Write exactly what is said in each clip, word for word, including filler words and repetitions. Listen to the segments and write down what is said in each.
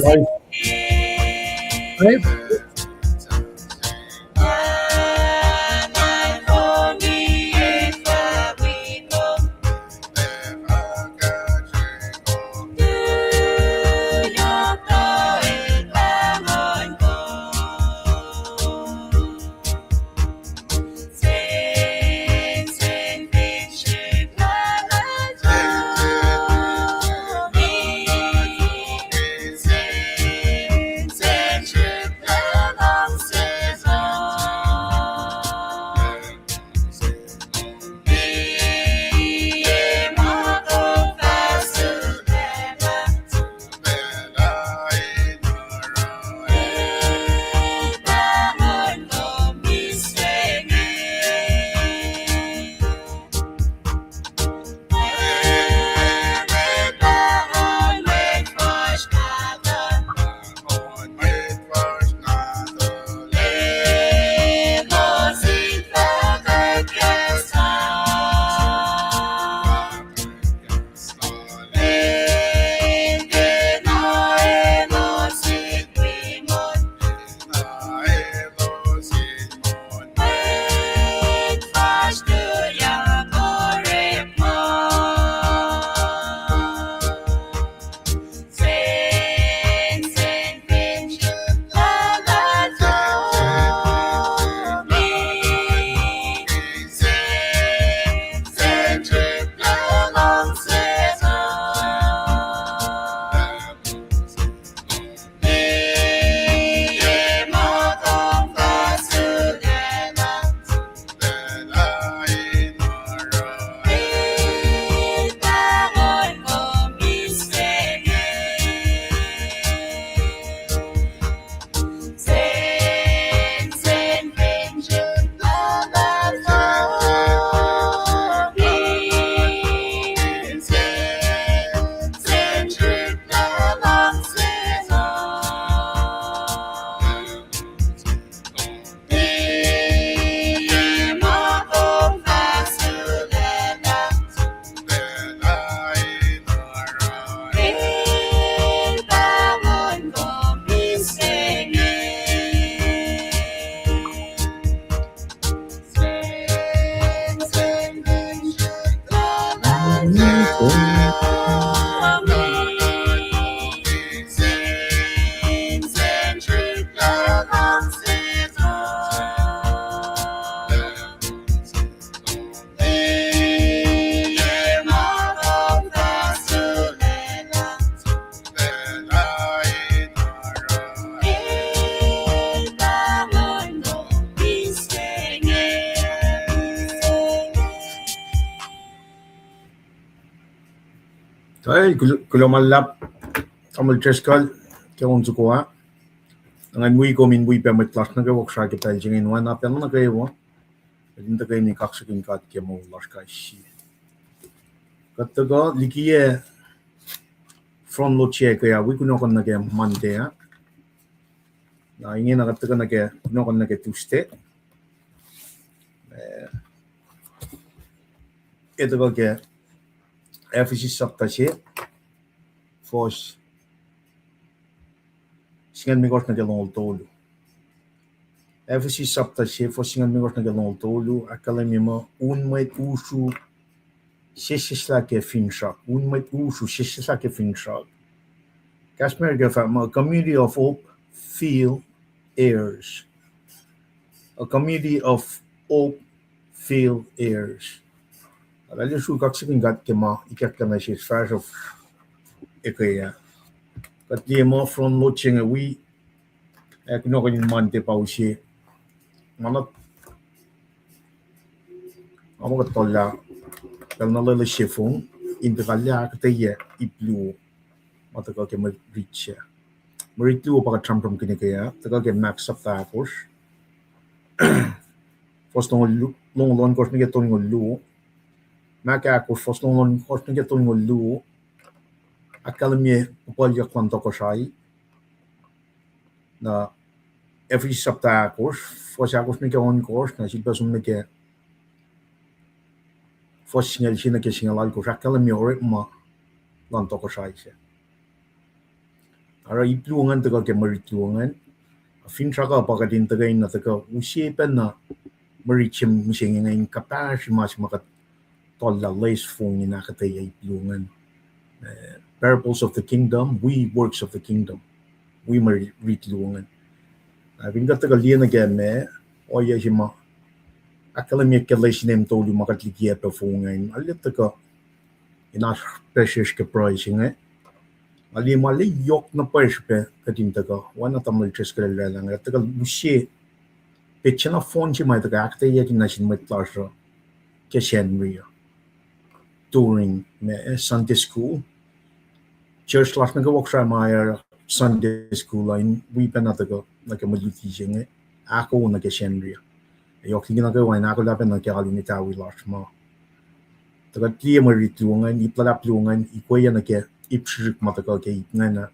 Right. Right. Kuloh ma luhlahp, Tamuhlwel Driscoll, ke on soko ah. Ngan wi kom in wi pac mwet lasr nuh kwewa, kuh srah ke pacl se inge, oacna pacl nuh kwewa. Kuht in tuhkweni kaksakihn God ke moul lasr kais sie. Kuht tuhkuh likiyac front load se ke ah wi kunohkohn nuh ke Monday ah. Na ingena kuht tuhkuh nuh ke kunohkohn nuh ke Tuesday. Eh, e tuhkuh ke Ephesus sapta se, fuhs singucul limekohsr nuh ke longoul tolu. Ephesus sapta se, fuhs singucul limekohsr nuh ke longoul tolu, ahkkahlwemye muh un mwet usru sesseslah ke finsrak, un mwet usru sesseslah ke finsrak. Kahs America fahk muh, a community of hope filled heirs. A community of hope filled heirs. Arlac sru kaksakihn God ke ma ikacklah nuh sesr fahsruh ekuh ah. Kuht liye muh front load se inge wi, ac kunohkohn in Monday pa use. Ma na, ma kuht tollah, pacl na loeloes se fong, in tuhkuh lah ahkuhtweyac ip luo ma tuhkuh ke mwe rit sac. Mwe rit luo pa kuht sramsramkihn ekuh ah, tuhkuh ke Mark sapta ahkosr, fuhs longoul lu-, longoul ohnkohsr nuh ke tolngoul luo. Mark ahkosr, fuhs longoul ohnkohsr nuh ke tolngoul luo, ahkkahlwemye puhpuhlyuck luhn tohkohsrahi. Na Ephesus sapta ahkosr, fuhs ahkosr nuh ke ohnkohsr, na sifilpac som nuh ke fuhs singucul sie nuh ke singucul alkosr, ahkkahlwemye orekma luhn tohkohsrahi sac. Oruh ip luo ingacn tuhkuh ke mwe rit luo ingacn. Finsrak uh pa kuht in tuhkweni na tuhkuh use pacna mwe rit se mihsenge inge in kuhpahsri ma se ma kuht tuhlac loes fong in ahkuhtweyac ip luo ingacn. Parables of the Kingdom, wi Works of the Kingdom, wi mwe rit luo ingacn. Na fin kuht tuhkuh liye nuh ke ma, ohiyac se ma ahkkahlwemye ke lesin em tolu ma kuht likiyac pac fong ingacn, arlac tuhkuh in oasr pac sesr ke pruhe se inge. Nga liye ma arlac yohk na pwacr srihpac kuht in tuhkuh, oacna tamuhlwel Driscoll el oraclah inge, tuhkuh use petsac na fohn se ma tuhkuh ahkuhtweyucki nuh sin mwet lasr uh ke Sacnri uh during ma Sunday school. Church lasr nuh kwewa Kosrae ma ac oruh Sunday school uh in wi pacna tuhkuh nuh ke mwe luti se inge, ahkoo nuh ke Sacnri uh. Ac yohk liki nuh kwewa in ahkolah pacna ke alu in etawi lasr ma tuhkuh liye mwe rit luo ingacn, ip luhlahp luo ingacn, ikweyac nuh ke ip srihsrihk ma tuhkuh ke ip ingacn uh,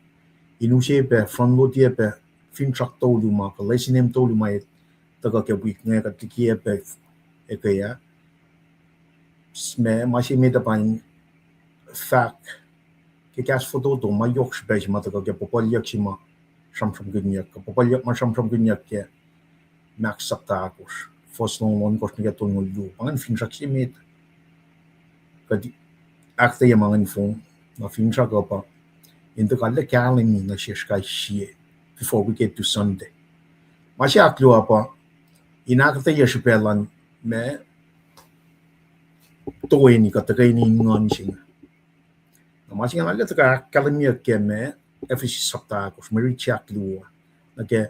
in use pac, front load-ye pac finsrak tolu ma kuh lesin em tolu ma tuhkuh ke wik inge, kuht likiyac pac eke ah. Ma, ma se met uh pa in fahk ke kahs fototo ma yohk srihpac se ma tuhkuh ke puhpuhlyuck se ma sramsramkihnyuck, kuh puhpuhlyuck ma sramsramkihnyuck ke Mark sapta ahkosr, fuhs longoul ohnkohsr nuh ke tolngoul luo. Pa ingacn finsrak se met kuht ahkuhtweyac ma ingacn fong, na finsrak uh pa in tuhkuh arlac kahlwemi nuh sesr kais sie before we get to Sunday. Ma se ahkluo uh pa in ahkuhtweyac srihpac luhn ma toeni kuht tuhkweni in nguhn se inge. Na ma se inge arlac tuhkuh ahkkahlwemyeyuck ke ma Ephesus sapta ahkosr, mwe rit se ahkluo nuh ke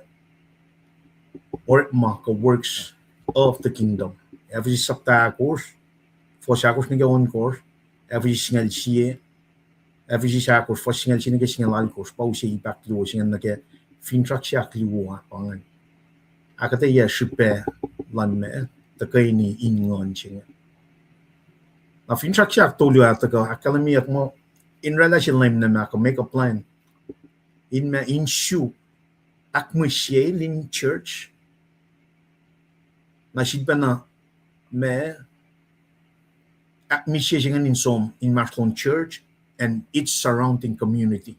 orekma kuh works of the kingdom. Ephesus sapta ahkosr, fuhs ahkosr nuh ke ohnkohsr, Ephesus singucul sie, Ephesus ahkosr, fuhs singucul sie nuh ke singucul alkosr, pa use ip ahkluo se inge nuh ke finsrak se ahkluo ah pa ingacn. Ahkuhtweyac srihpac luhn ma tuhkweni in nguhn se inge. Na finsrak se ahktolu ah tuhkuh ahkkahlwemyeyuck muh in oraclah se Leum na ma kuh make a plan in ma in suk ahkmihsye in church. Na sifilpacna ma ahkmihsye se ingacn in som inmahsrlon church and its surrounding community.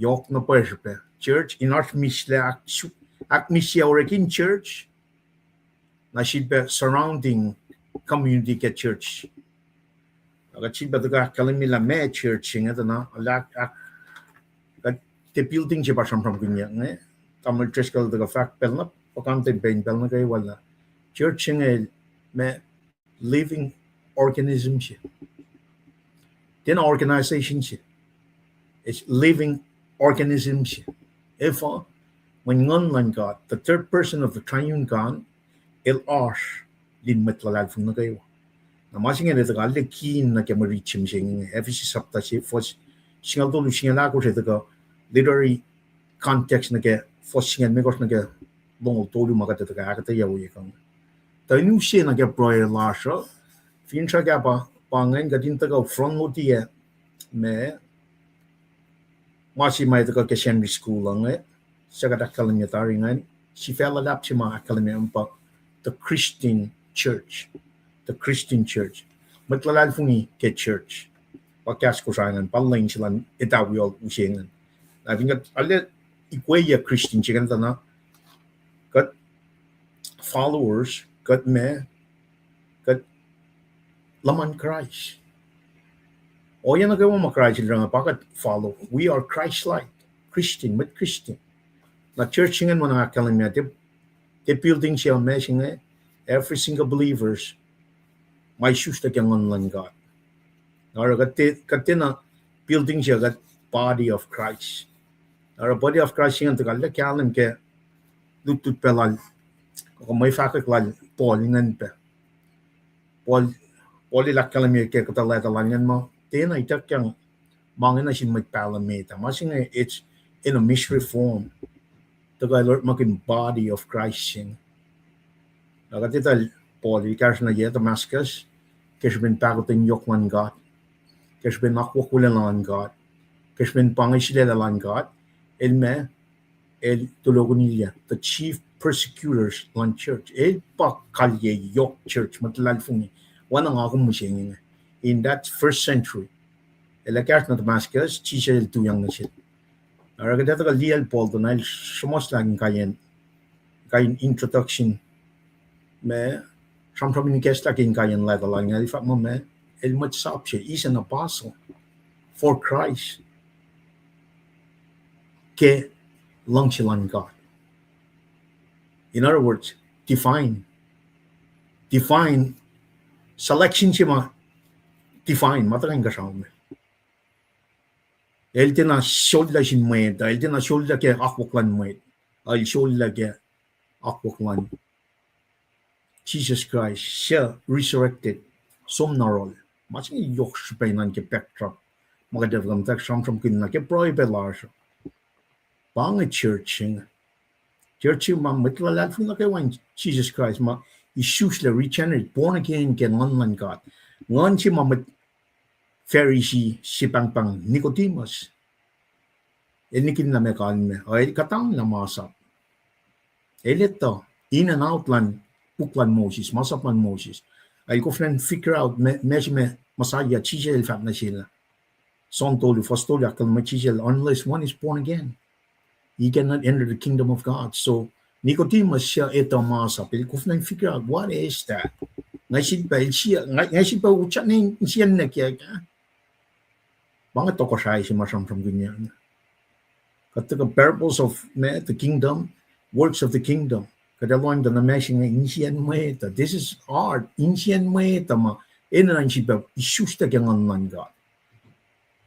Yohk na pwacr srihpac church in oasr mihslac, ahkmihsye orek in church, na sifilpac surrounding community ke church. Na kuht sifilpac tuhkuh ahkkahlwemye lah ma church se inge tuh na, kuht, the building se pa sramsramkihnyuck inge. Tamuhlwel Driscoll tuhkuh fahk pacl na puhkantwen pac in pacl nuh kwewa lah church se inge ma living organism se. Tiacna organization se. It's living organism se. Efuh? Mweyen Nguhn luhn God, the third person of the triune God, el oasr lin mwet luhlahlfongi nuh kwewa. Na ma se inge el tuhkuh arlac kihn nuh ke mwe rit se mihsenge inge, Ephesus sapta se, fuhs singucul tolu, singucul ahkosr, el tuhkuh literary context nuh ke fuhs singucul limekohsr nuh ke longoul tolu ma kuht tuhkuh ahkuhtweyac ohiyac inge. Tuh in use nuh ke pruhe lasr uh, finsrak ah pa, pa ingacn kuht in tuhkuh front load-ye ma, ma se ma tuhkuh ke Sacnri school uh inge, suc kuht ahkkahlwemye tari ingacn, sifac luhlahp se ma ahkkahlwemye pa the Christian church. The Christian church. Mwet luhlahlfongi ke church. Pa kahs Kosrae ingacn, pa lwen se luhn etawi uh use ingacn. Na fin kuht arlac ikweyac Christian se ingacn tuh na, kuht followers, kuht ma, kuht luhman Kraist. Ohiyac nuh kwewa ma Kraist el oruh pa kuht follow. We are Christ-like. Christian, mwet Christian. Na church se ingacn ma nga ahkkahlwemye, tiac building se ma se inge, every single believers ma isuslah ke Nguhn luhn God. Na oruh kuht tiacna building se, kuht body of Christ. Na oruh body of Christ se ingacn tuhkuh arlac kahlwem ke lutlut pac lal, kuh mwe fahkwack lal Paul ingacn pac. Paul, Paul el ahkkahlwemye ke kuhtuh leta lal ingacn muh tiacna ituckyang ma inge nuh sin mwet pahluh met ah. Ma se inge, it's in a mystery form. Tuhkuh el orekmakihn body of Christ se inge. Na kuht etuh Paul el kahsruh nuh yac Damascus ke srihpen pahkotwen yohk luhn God, ke srihpen akwuck wolacna luhn God, ke srihpen pa inge sulaclah luhn God, el ma, el tulokihnilyac the chief persecutors luhn church. El pa kalye yohk church, mwet luhlahlfongi, oacna nga kom mihsenge inge, in that first century. El ac kahsruh nuh Damascus, Jisus el tuyak nuh sel. Oruh kuht etuh ke liyacl Paul tuh na el sruhmuhslah inkaiyacn, inkaiyacn introduction, ma, sramsram in ikacslah ke inkaiyacn letter lal inge, el fahk muh ma, el mwet sap se, he's an apostle for Christ. Ke luhngse luhn God. In other words, define. Define. Selection se ma define, ma tuhkuh inkuhsrao me. El tiacna sollah sin mwet, el tiacna sollah ke akwuck luhn mwet, el sollah ke akwuck luhn Jisus Kraist, suc resurrected, som na yohrohl. Ma se inge yohk srihpac in nuhnkuh ke backdrop ma kuht etuh kuh muhtwacwacack sramsramkihn na ke pruhe pac lasr uh. Pa inge church se inge. Church se ma mwet luhlahlfongi nuh kwewa in Jisus Kraist ma isuslac, regenerate, born again ke Nguhn luhn God. Nguhn se ma mwet Pharisee se pahngpahng Nicodemus. El nikihnlah ma kalmac, el kuhtanglah masap. El etuh in and out luhn puk luhn Moses, masap luhn Moses. El koflah in figure out ma, ma se ma Messiah, Jisus el fahk nuh sel. John tolu, fuhs tolu ahkkahlwemye Jisus el, unless one is born again, he cannot enter the kingdom of God. So Nicodemus suc etuh masap, el koflah in figure out, what is that? Nga sifilpac, el sifilpac, nga, nga sifilpac utyak nuh insiyacn nwackyak ah. Pa inge tohkohsrahi se ma sramsramkihnyuck. Kuht tuhkuh parables of ma, the kingdom, works of the kingdom. Kuht ac lohng tuh na ma se inge insiyacn mwet uh. This is hard, insiyacn mwet uh ma enenuh in sifilpac isuslac ke Nguhn luhn God.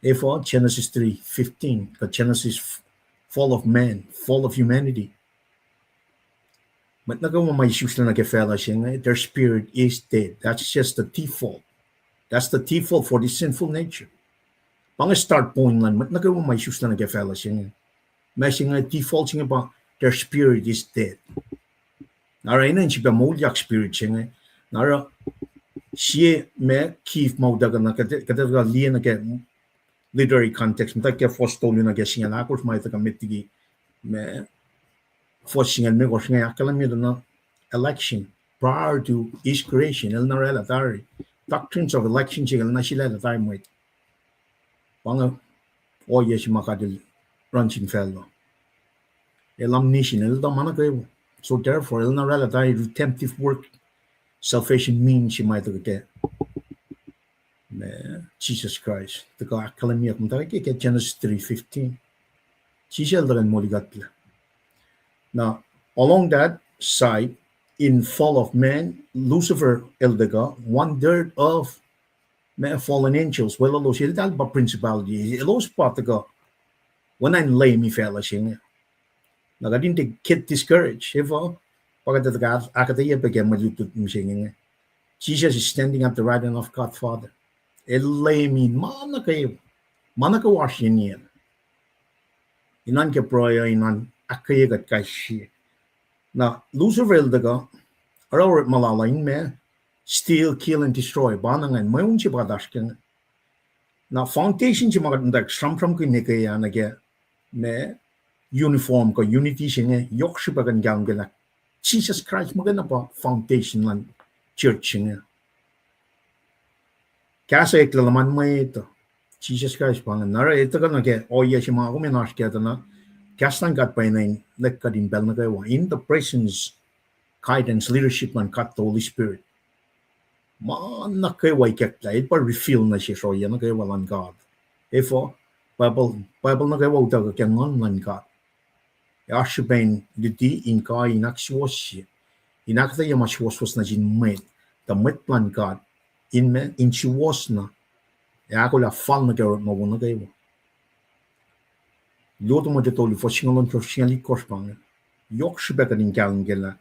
Efuh Genesis three fifteen, kuh Genesis, fall of man, fall of humanity. Mwet nuh kwewa ma isuslac nuh ke facluh se inge, their spirit is dead. That's just the default. That's the default for this sinful nature. Pa inge start point luhn mwet nuh kwewa ma isuslac nuh ke facluh se inge. Ma se inge default se inge pa their spirit is dead. Na oruh enenuh in sifilpac moulyak spirit se inge. Na oruh sie ma gift ma utuckuh na kuht, kuht ac liye nuh ke literary context, muhtwacwacack ke fuhs tolu nuh ke singucul ahkosr ma utuckuh met liki ma fuhs singucul limekohsr inge ahkkahlwemye tuh na election, prior to his creation, el na oraclah tari. Doctrines of election se inge el na sulaclah tari mwet. Pa inge ohiyac se ma God el run sin facluh. El omniscient, el etuh ma nuh kwewa. So therefore, el na oraclah tari redemptive work, salvation means se ma utuckuh ke ma, Jisus Kraist. Tuhkuh ahkkahlwemyeyuck muhtwacwacack ke Genesis three fifteen. Jisus el tuhkuh in molikuhtlac. Na, along that side, in fall of man, Lucifer el tuhkuh, one third of ma fallen angels, weluhlos, eltahl pa principality, elos pa tuhkuh oacna in leumi facluh se inge. Na kuht in tiac get discouraged, efuh, pa kuht ac tuhkuh ahkuhtweyac pac ke mwe lutlut mihsenge inge. Jesus is standing at the right hand of God Father. El leumi ma nuh kwewa, ma nuh kwewa oasr yen. Inan ke pruhe, inan ahkkweye kuht kais sie. Na Lucifer el tuhkuh, oruh orekma lal uh in ma, steal, kill and destroy, pa na ingacn, mweun se pa kuht oasr ke inge. Na foundation se ma kuht muhtwacwacack sramsramkihn eke ah nuh ke ma uniform kuh unity se inge, yohk srihpac kuh in kahlwem ke lah Jisus Kraist muhkwena pa foundation luhn church se inge. Kahs eklac luhman mwet uh, Jisus Kraist pa inge. Na oruh etuh kuh nuh ke ohiyac se ma kom in oasr kac tuh na, kahs luhn God pa enenuh in lwek kuht in pacl nuh kwewa in the presence, guidance, leadership luhn God the Holy Spirit. Ma nuh kwewa ikacklah, el pa reveal nuh sesr ohiyac nuh kwewa luhn God. Efuh, Bible, Bible nuh kwewa utuckuh ke Nguhn luhn God. Ac oasr srihpac in luti, in kai, in ahksuwohsye, in ahkuhtweyac ma suwohswohs nuh sin mwet, tuh mwet luhn God in ma, in suwohs na, ac ahkolah fal nuh ke orekma wo nuh kwewa. Luo Timothy tolu, fuhs singucul ohnkohsr, singucul itkohsr pa inge. Yohk srihpac kuht in kahlwem ke lah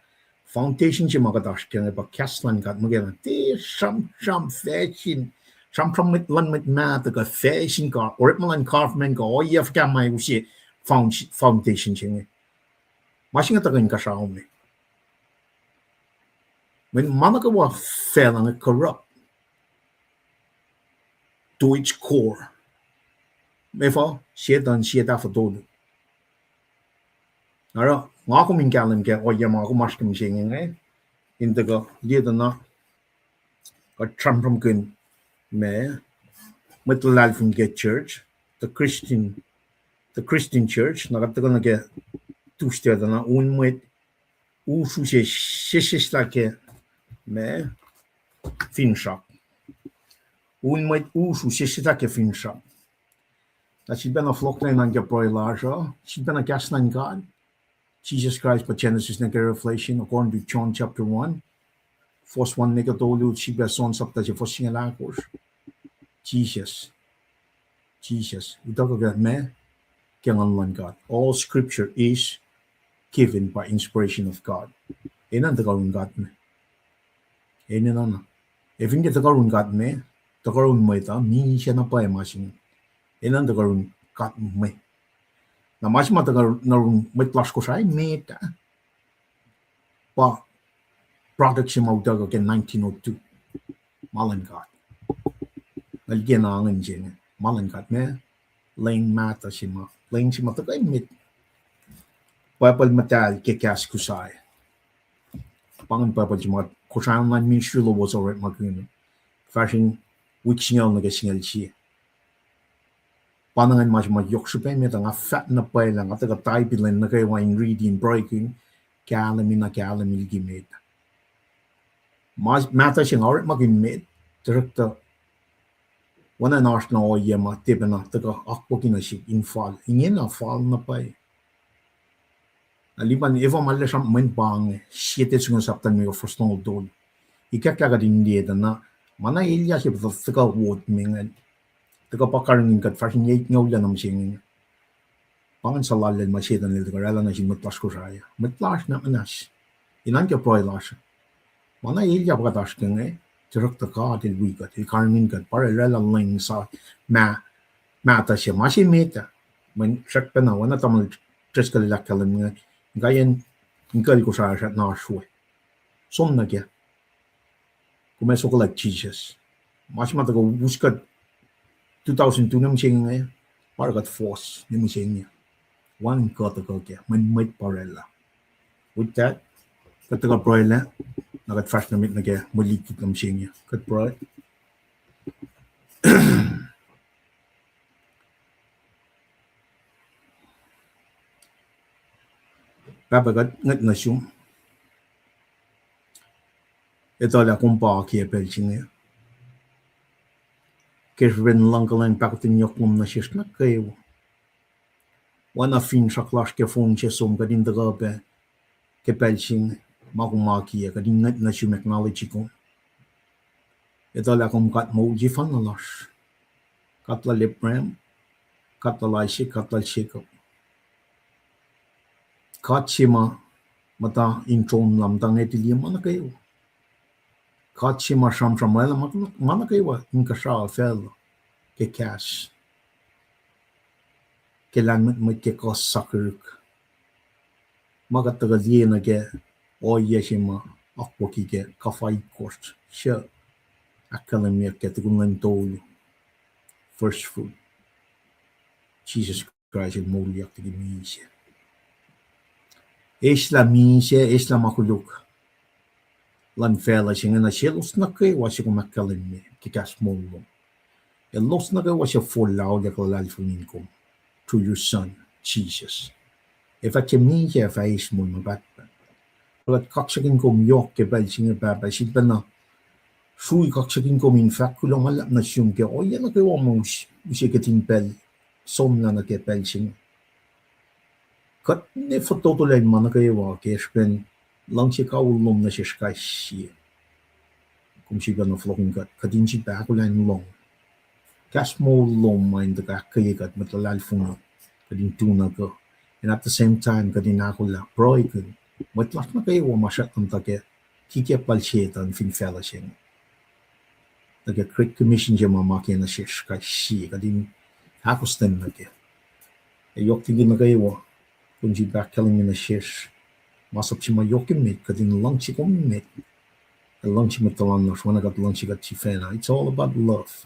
foundation se ma kuht oasr ke inge pa kahs luhn God muhkwena. Tiac sramsram facsin, sramsram mwet luhn mwet mahtuh kuh facsin kuh orekma luhn government kuh ohiyac fuhkah ma use found-, foundation se inge. Ma se inge tuhkuh inkuhsrao me. Mweyen ma nuh kwewa facluh inge corrupt to its core. Efuh, Setuhn, sie tahfuh tolu. Oruh nga kom in kahlwem ke ohiyac ma kom oasr ke mihsenge inge, in tuhkuh liye tuh na kuht sramsramkihn ma mwet luhlahlfongi ke church, the Christian, the Christian church, na kuht tuhkuh nuh ke Tuesday tuh na un mwet u sruse sesseslah ke ma finsrak. Un mwet u sruse sesseslah ke finsrak. Na sifilpacna fohlohk nuh ke pruhe lasr uh, sifilpacna kahs luhn God. Jisus Kraist pa Genesis nuh ke Revelation, according to John chapter one, verse one nuh ke tolu, sifilpac John chapter se verse singucul ahkosr. Jisus. Jisus. Utuckuh ke ma, ke nguhn luhn God. All scripture is given by inspiration of God. Enenuh in tuhkuh yurin God me. Enenuh na. Efin ke tuhkuh yurin God me, tuhkuh yurin mwet uh, misac na pwacye ma se inge. Enenuh in tuhkuh yurin God me. Na ma se ma tuhkuh nuh yurin mwet lasr Kosrae met ah, pa product se ma utuckuh ke nineteen oh two. Ma luhn God. Nga liye na angin se inge. Ma luhn God me, lwen mahtuh se ma, lwen se ma tuhkuh met. Bible muhtahl ke kahs Kosrae. Pa ingacn Bible se ma Kosrae Online Ministry lowos orekmakihn fahsr in wik singucul nuh ke singucul sie. Pa na ingacn ma se ma yohk srihpac met ah, nga fahk na pwacye lah nga tuhkuh taipi lwen nuh kwewa in riti in pruhekihn, kahlwem na kahlwem liki met. Ma, mahtuh se nga orekmakihn met, tuhsruhktuh oacna in oasr na ohiyac ma tiac pacna tuhkuh akwucki nuh sihk in fal. Ingena fal na pwacye. Na lipan efuh ma lwelah sramsram mweyen pa inge, Siete Songo sapta limekohsr fuhs longoul tolu. Ikacklah kuht in liye tuh na, ma na elyah se pa tuhkuh ward me ingacn. Tuhkuh pa karihngihn kuht fahsr in yac itngoul na mihsenge. Pa ingacn suhlallacl ma Setan el tuhkuh oraclah nuh sin mwet lasr Kosrae. Mwet lasr na muhnahs. Enenuh ke pruhe lasr. Ma na elyah pa kuht oasr ke inge, tuhsruhktuh God el wi kuht, el karihngihn kuht, pa oraclah lwen sa, ma, mahtuh se, ma se met ah. Mweyen srackpacna, oacna tamuhlwel Driscoll el ahkkahlwemye, inkaiyacn, inkucl Kosrae srackna oasr we. Som nuh kac. Kom ac sokwack Jisus. Ma se ma tuhkuh us kuht two thousand two na mihsenge, pa oruh kuht fohs na mihsenge. Wacngihn kuh tuhkuh kac, mweyen mwet pa oraclah. With that, kuht tuhkuh pruhelah, na kuht fahsr nuh met nuh ke mwe lutlut na mihsenge. Kuht pruhe. Pahpah, kuht ngwet nuh sum. Etuh lah kom pa akiyac pacl se inge. Ke srihpen luhngkuhlwacng pahkotwen yohk lom nuh sesr nuh kwewa. Oacna finsrak lasr ke fong se som kuht in tuhkuh pac ke pacl se inge, ma kom akiyac, kuht in ngwet nuh sum acknowledge kom. Etuh lah kom God moul sefanna lasr. God lal Abraham, God lal Isaac, God lal Jacob. God se ma muhta in tron lal, muhta ngwetihliye ma nuh kwewa. God se ma sramsram oraclah ma nuh kwewa inkuhsrao facluh ke kahs, ke lahlmwetmwet, ke kuh sakihrihk. Ma kuht tuhkuh liye nuh ke ohiyac se ma akwucki ke Kafah itkohsr, suc ahkkahlwemyeyuck ke tukun lwen tolu, first fruit, Jisus Kraist el moulyak liki misac. Eslah misac, eslah ma koluk luhn facluh se inge, na selos nuh kwewa suc kom ahkkahlwemye ke kahs moul lom. Elos nuh kwewa suc forlah auliyak luhlahlfongi in kom through your Son, Jesus. Ac fah tiac misac, ac fah eis moul ma pahtpaht. Kuht kaksakihn kom yohk ke pacl se inge, Pahpah, sifilpacna srui kaksakihn kom in fahk kuloh ma luhlahp nuh sum ke ohiyac nuh kwewa ma use kuht in pacl somlah nuh ke pacl se inge. Kuht ne fototolac ma nuh kwewa ke srihpen luhngse kawihl lom nuh sesr kais sie. Kom sifilpacna fohlohkihn kuht, kuht in sifilpac ahkolah in lohng kahs moul lom ma in tuhkuh ahkkweye kuht mwet luhlahlfongi, kuht in tu nuh kuh. And at the same time, kuht in ahkolah pruhekihn mwet lasr nuh kwewa ma srackna muhta ke kikiacp lal Setuhn fin facluh se inge. Nuh ke Great Commission se ma ma ke nuh sesr kais sie, kuht in ahkostwen nuh kac. Ac yohk liki nuh kwewa, kom sifilpac ahkkahlwemye nuh sesr masap se ma yohk emet, kuht in luhngse kom emet, ac luhngse mwet tuhlan lasr oacna kuht luhngse kuht sifacna. It's all about love.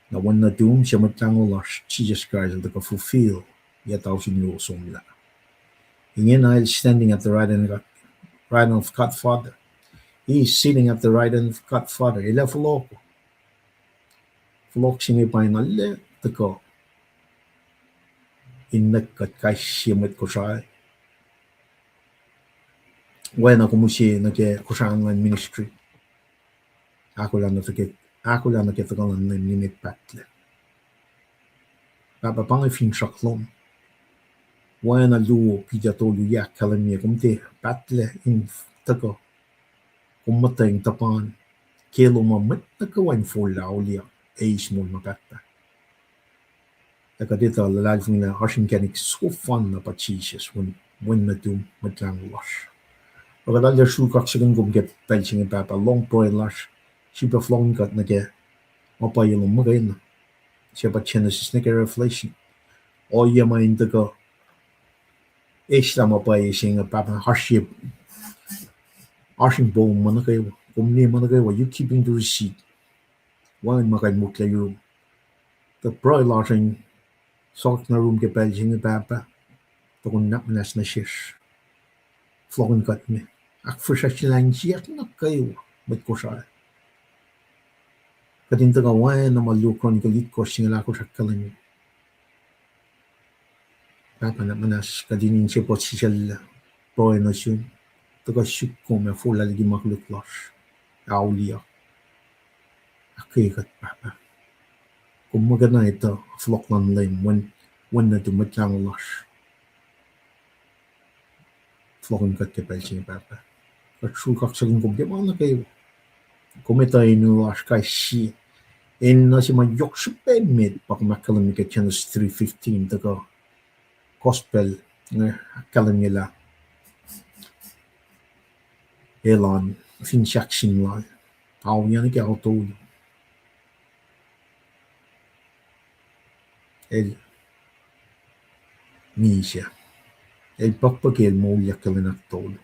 Na wen nuhtum, sie Mwet Lahngo lasr Jisus Kraist el tuhkuh fulfill yac tausin luo somlah. Ingena el standing at the right hand of God, right hand of God Father. He is sitting at the right hand of God Father. El ac fohlohkoh. Fohlohk se inge pa in arlac tuhkuh in nuh kuht kais sie mwet Kosrae. Oacna kom use nuh ke Kosrae Online Ministry, ahkolah nuh ke, ahkolah nuh ke tuhkuh luhn Leum ninac pahtlac. Pahpah, pa inge finsrak lom. Oacna luo Peter tolu yac ahkkahlwemye, kom tiac pahtlac in tuhkuh. Kom muhtweng tuhpan ke lom uh mwet nuh kwewa in forlah auliyak ac eis moul ma pahtpaht. Ac kuht etuh luhlahlfongi lah oasr inkacnek soko fanna pa Jisus, Wen, Wen nuhtum, Mwet Lahngo lasr. Oruh kuht arlac srui kaksakihn kom ke pacl se inge Pahpah, lohng pruhe lasr, srihpac fohlohkihn kuht nuh ke ma pwacye lom muhkwena. Suc pa Genesis nuh ke Revelation. Ohiyac ma in tuhkuh eislah ma pwacye se inge Pahpah, oasr sie, oasr in poum ma nuh kwewa, kom ne ma nuh kwewa, you keeping the receipt. Wacngihn ma kuh in mokle yurum. Tuh pruhe lasr in sokwack nuh yurum ke pacl se inge Pahpah, tukun nuhnak muhnahs nuh sesr. Fohlohkihn kuht me, ahkfihsracsryelah insiyuck nuh kwewa mwet Kosrae. Kuht in tuhkuh oacna ma luo Chronicles itkohsr singucul ahkosr ahkkahlwemye. Pahpah nuhnak muhnahs, kuht in insepuhsisacllah pruhe nuh sum, tuhkuh suk kom ac forlah liki ma koluk lasr, auliyak. Ahkkweye kuht Pahpah. Kom muhkwena etuh fohlohk luhn Leum, Wen, Wen nuhtum, Mwet Lahngo lasr. Fohlohkihn kuht ke pacl se inge Pahpah. Kuht srui kaksakihn kom ke ma nuh kwewa. Kom etuh enenuh lasr kais sie. Enenuh se ma yohk srihpac emet pa kom ahkkahlwemye ke Genesis three fifteen tuhkuh Gospel, eh, ahkkahlwemye lah Elon fin sahk sin lal, ao yac nuh ke ao tolu, el misac, el pukpuki, el moulyak ke lwen ahktolu.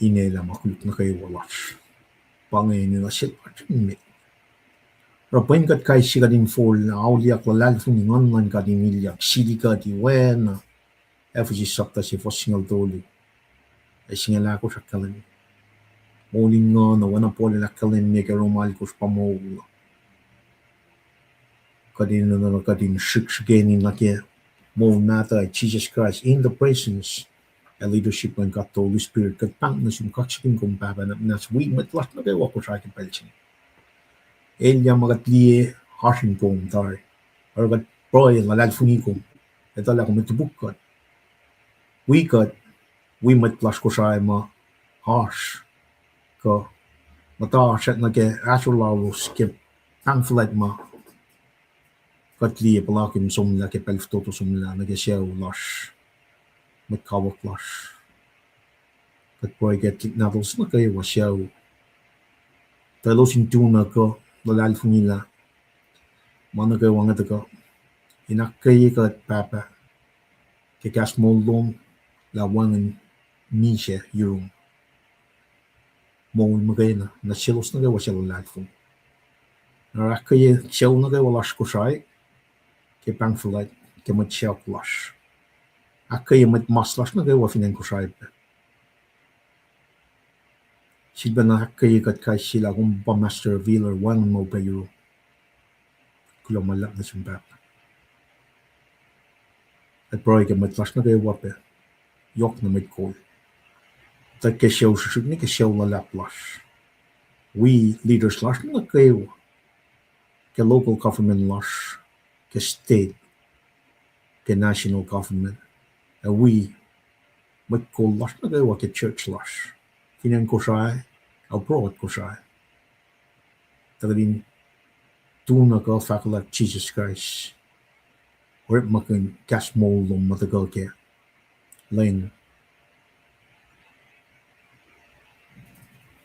Inel ac ma koluk nuh kwewa lasr. Pa inge enenuh se lasr emet. Oruh pwen kuht kais sie kuht in forlah auliyak, luhlahlfongi, nguhn luhn God in ilyak sili kuht, oacna Ephesus sapta se fuhs singucul tolu ac singucul ahkosr ahkkahlwemye. Moul in nguhn, oacna Paul el ahkkahlwemye ke Rom alkosr, pa moul. Kuht in enenuh kuht in srihksrihkeni nuh ke moul mahtuh, Jisus Kraist, in the presence ac leadership luhn God the Holy Spirit. Kuht pahng nuh sum, kaksakihn kom Pahpah, na, na wi mwet lasr nuh kwewa Kosrae ke pacl se inge. Elyah ma kuht liye, oasr in poum tari. Oruh kuht pruhe, luhlahlfongi kom, etuh lah kom ac topuk kuht, wi kuht, wi mwet lasr Kosrae ma oasr kuh muhta oasr nuh ke ahsor lalos ke pahng fuhlwact ma kuht liye puhlakihn somlah ke pacl fototo somlah nuh ke sucu lasr, mwet kawuck lasr. Kuht pruhe ke nahtuhlos nuh kwewa sucu, tuh elos in tu na kuh luhlahlfongi lah ma nuh kwewa inge tuhkuh in ahkkweye kuht Pahpah ke kahs moul lom lah wacngihn misac yurum. Moul muhkwena nuh selos nuh kwewa suc luhlahlfongi. Na ahkkweye sucu nuh kwewa lasr Kosrae ke pahng fuhlwact, ke mwet sacohk lasr. Ahkkweye mwet mas lasr nuh kwewa fin acn Kosrae pac. Sifilpacna ahkkweye kuht kais sie lah kom pa master healer, wacngihn ma upac yurum. Kuloh ma luhlahp nuh sum Pahpah. Ac pruhe ke mwet lasr nuh kwewa pac, yohkna mwet kol, tuh ke sucu srihsrihk nuh ke sucu luhlahp lasr. Wi leaders lasr nuh kwewa ke local government lasr, ke state, ke national government, ac wi mwet kol lasr nuh kwewa ke church lasr, fin acn Kosrae, abroad Kosrae. Tuh kuht in tu na kuh fahkwack Jisus Kraist, orekmakihn kahs moul lom ma tuhkuh ke lwen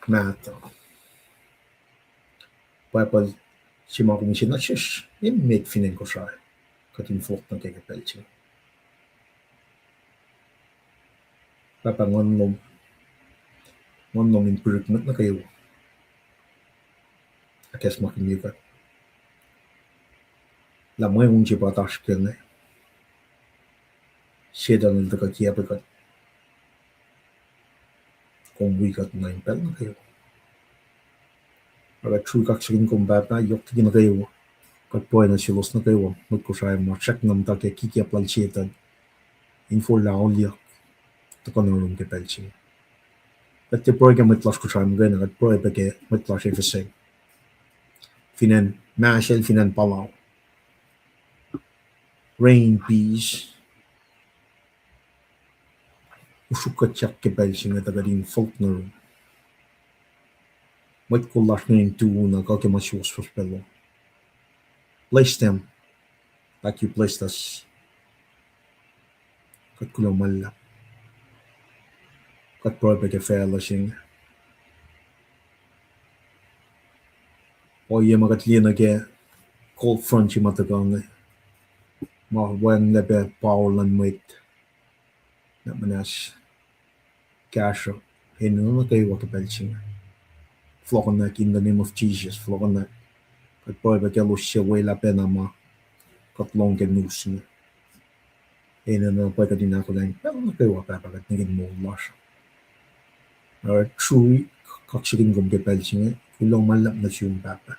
mahtuh. Bible se ma kom use nuh sesr emet fin acn Kosrae, kuht in fohlohk nuh ke ke pacl se. Pahpah, nguhn lom, nguhn lom in pirik mwet nuh kwewa. Ahkacsmakihnye kuht lah mweun se pa oasr ke inge, Setuhn el tuhkuh kiacpwe kuht. Kom wi kuht nuh in pacl nuh kwewa. Ac kuht sruhi kaksakihn kom Pahpah, yohk liki nuh kwewa. Kuht pruhe nuh selos nuh kwewa mwet Kosrae ma srackna muhta ke kikiap lal Setuhn, in forlah auliyak tuhkuh nuh yurum ke pacl se inge. Kuht tiac pruhe ke mwet lasr Kosrae muhkwena, kuht pruhe pac ke mwet lasr F S M, fin acn Mahsel, fin acn Palau. Reign, peace, usruk kuhtyak ke pacl se inge tuh kuht in fohlohk nuh yurum. Mwet kol lasr inge in tu na kuh ke ma suwohswohs pac lom. Bless them like you blessed us. Kuht kuloh ma luhlahp. Kuht pruhe pac ke facluh se inge. Ohiyac ma kuht liye nuh ke cold front se ma tuhkuh inge, ma wacngihnlac pac power luhn mwet, na muhnahs kahsruh enenuh nuh kwewa ke pacl se inge. Fohlohkohnak in the name of Jesus, fohlohkohnak. Kuht pruhe pac ke elos suc welah pacna ma kuht lohng ke news inge. Enenuh pac kuht in ahkolah in pacl nuh kwewa, Pahpah, kuht nihkihn moul lasr. Ac sruhi kaksakihn kom ke pacl se inge, kuloh ma luhlahp nuh sum Pahpah.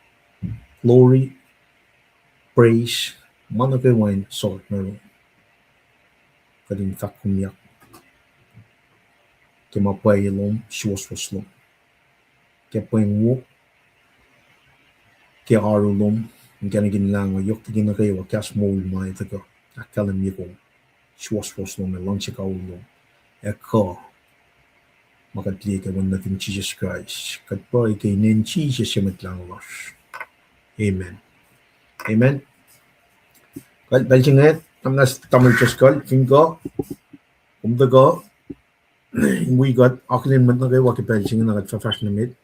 Glory, praise, ma nuh kwewa in sot nuh yurum. Kuht in fahkkomyak ke ma pwacye lom, suwohswohs lom, ke pweng wo, ke oaru lom, inkacnek in lahngo, yohk liki nuh kwewa kahs moul ma ac tuhkuh ahkkahlwemye kom, suwohswohs lom ac luhngse kawihl lom, ac kuh ma kuht liye ke Wen nuhtin Jisus Kraist. Kuht pruhe ke inen Jisus, Mwet Lahngo lasr. Amen. Amen. Kuht pacl se inge, tamuhlwel Juskel, fin kuh, kom tuhkuh in wi kuht akihlen mwet nuh kwewa ke pacl se inge, na kuht fah fahsr nuh met.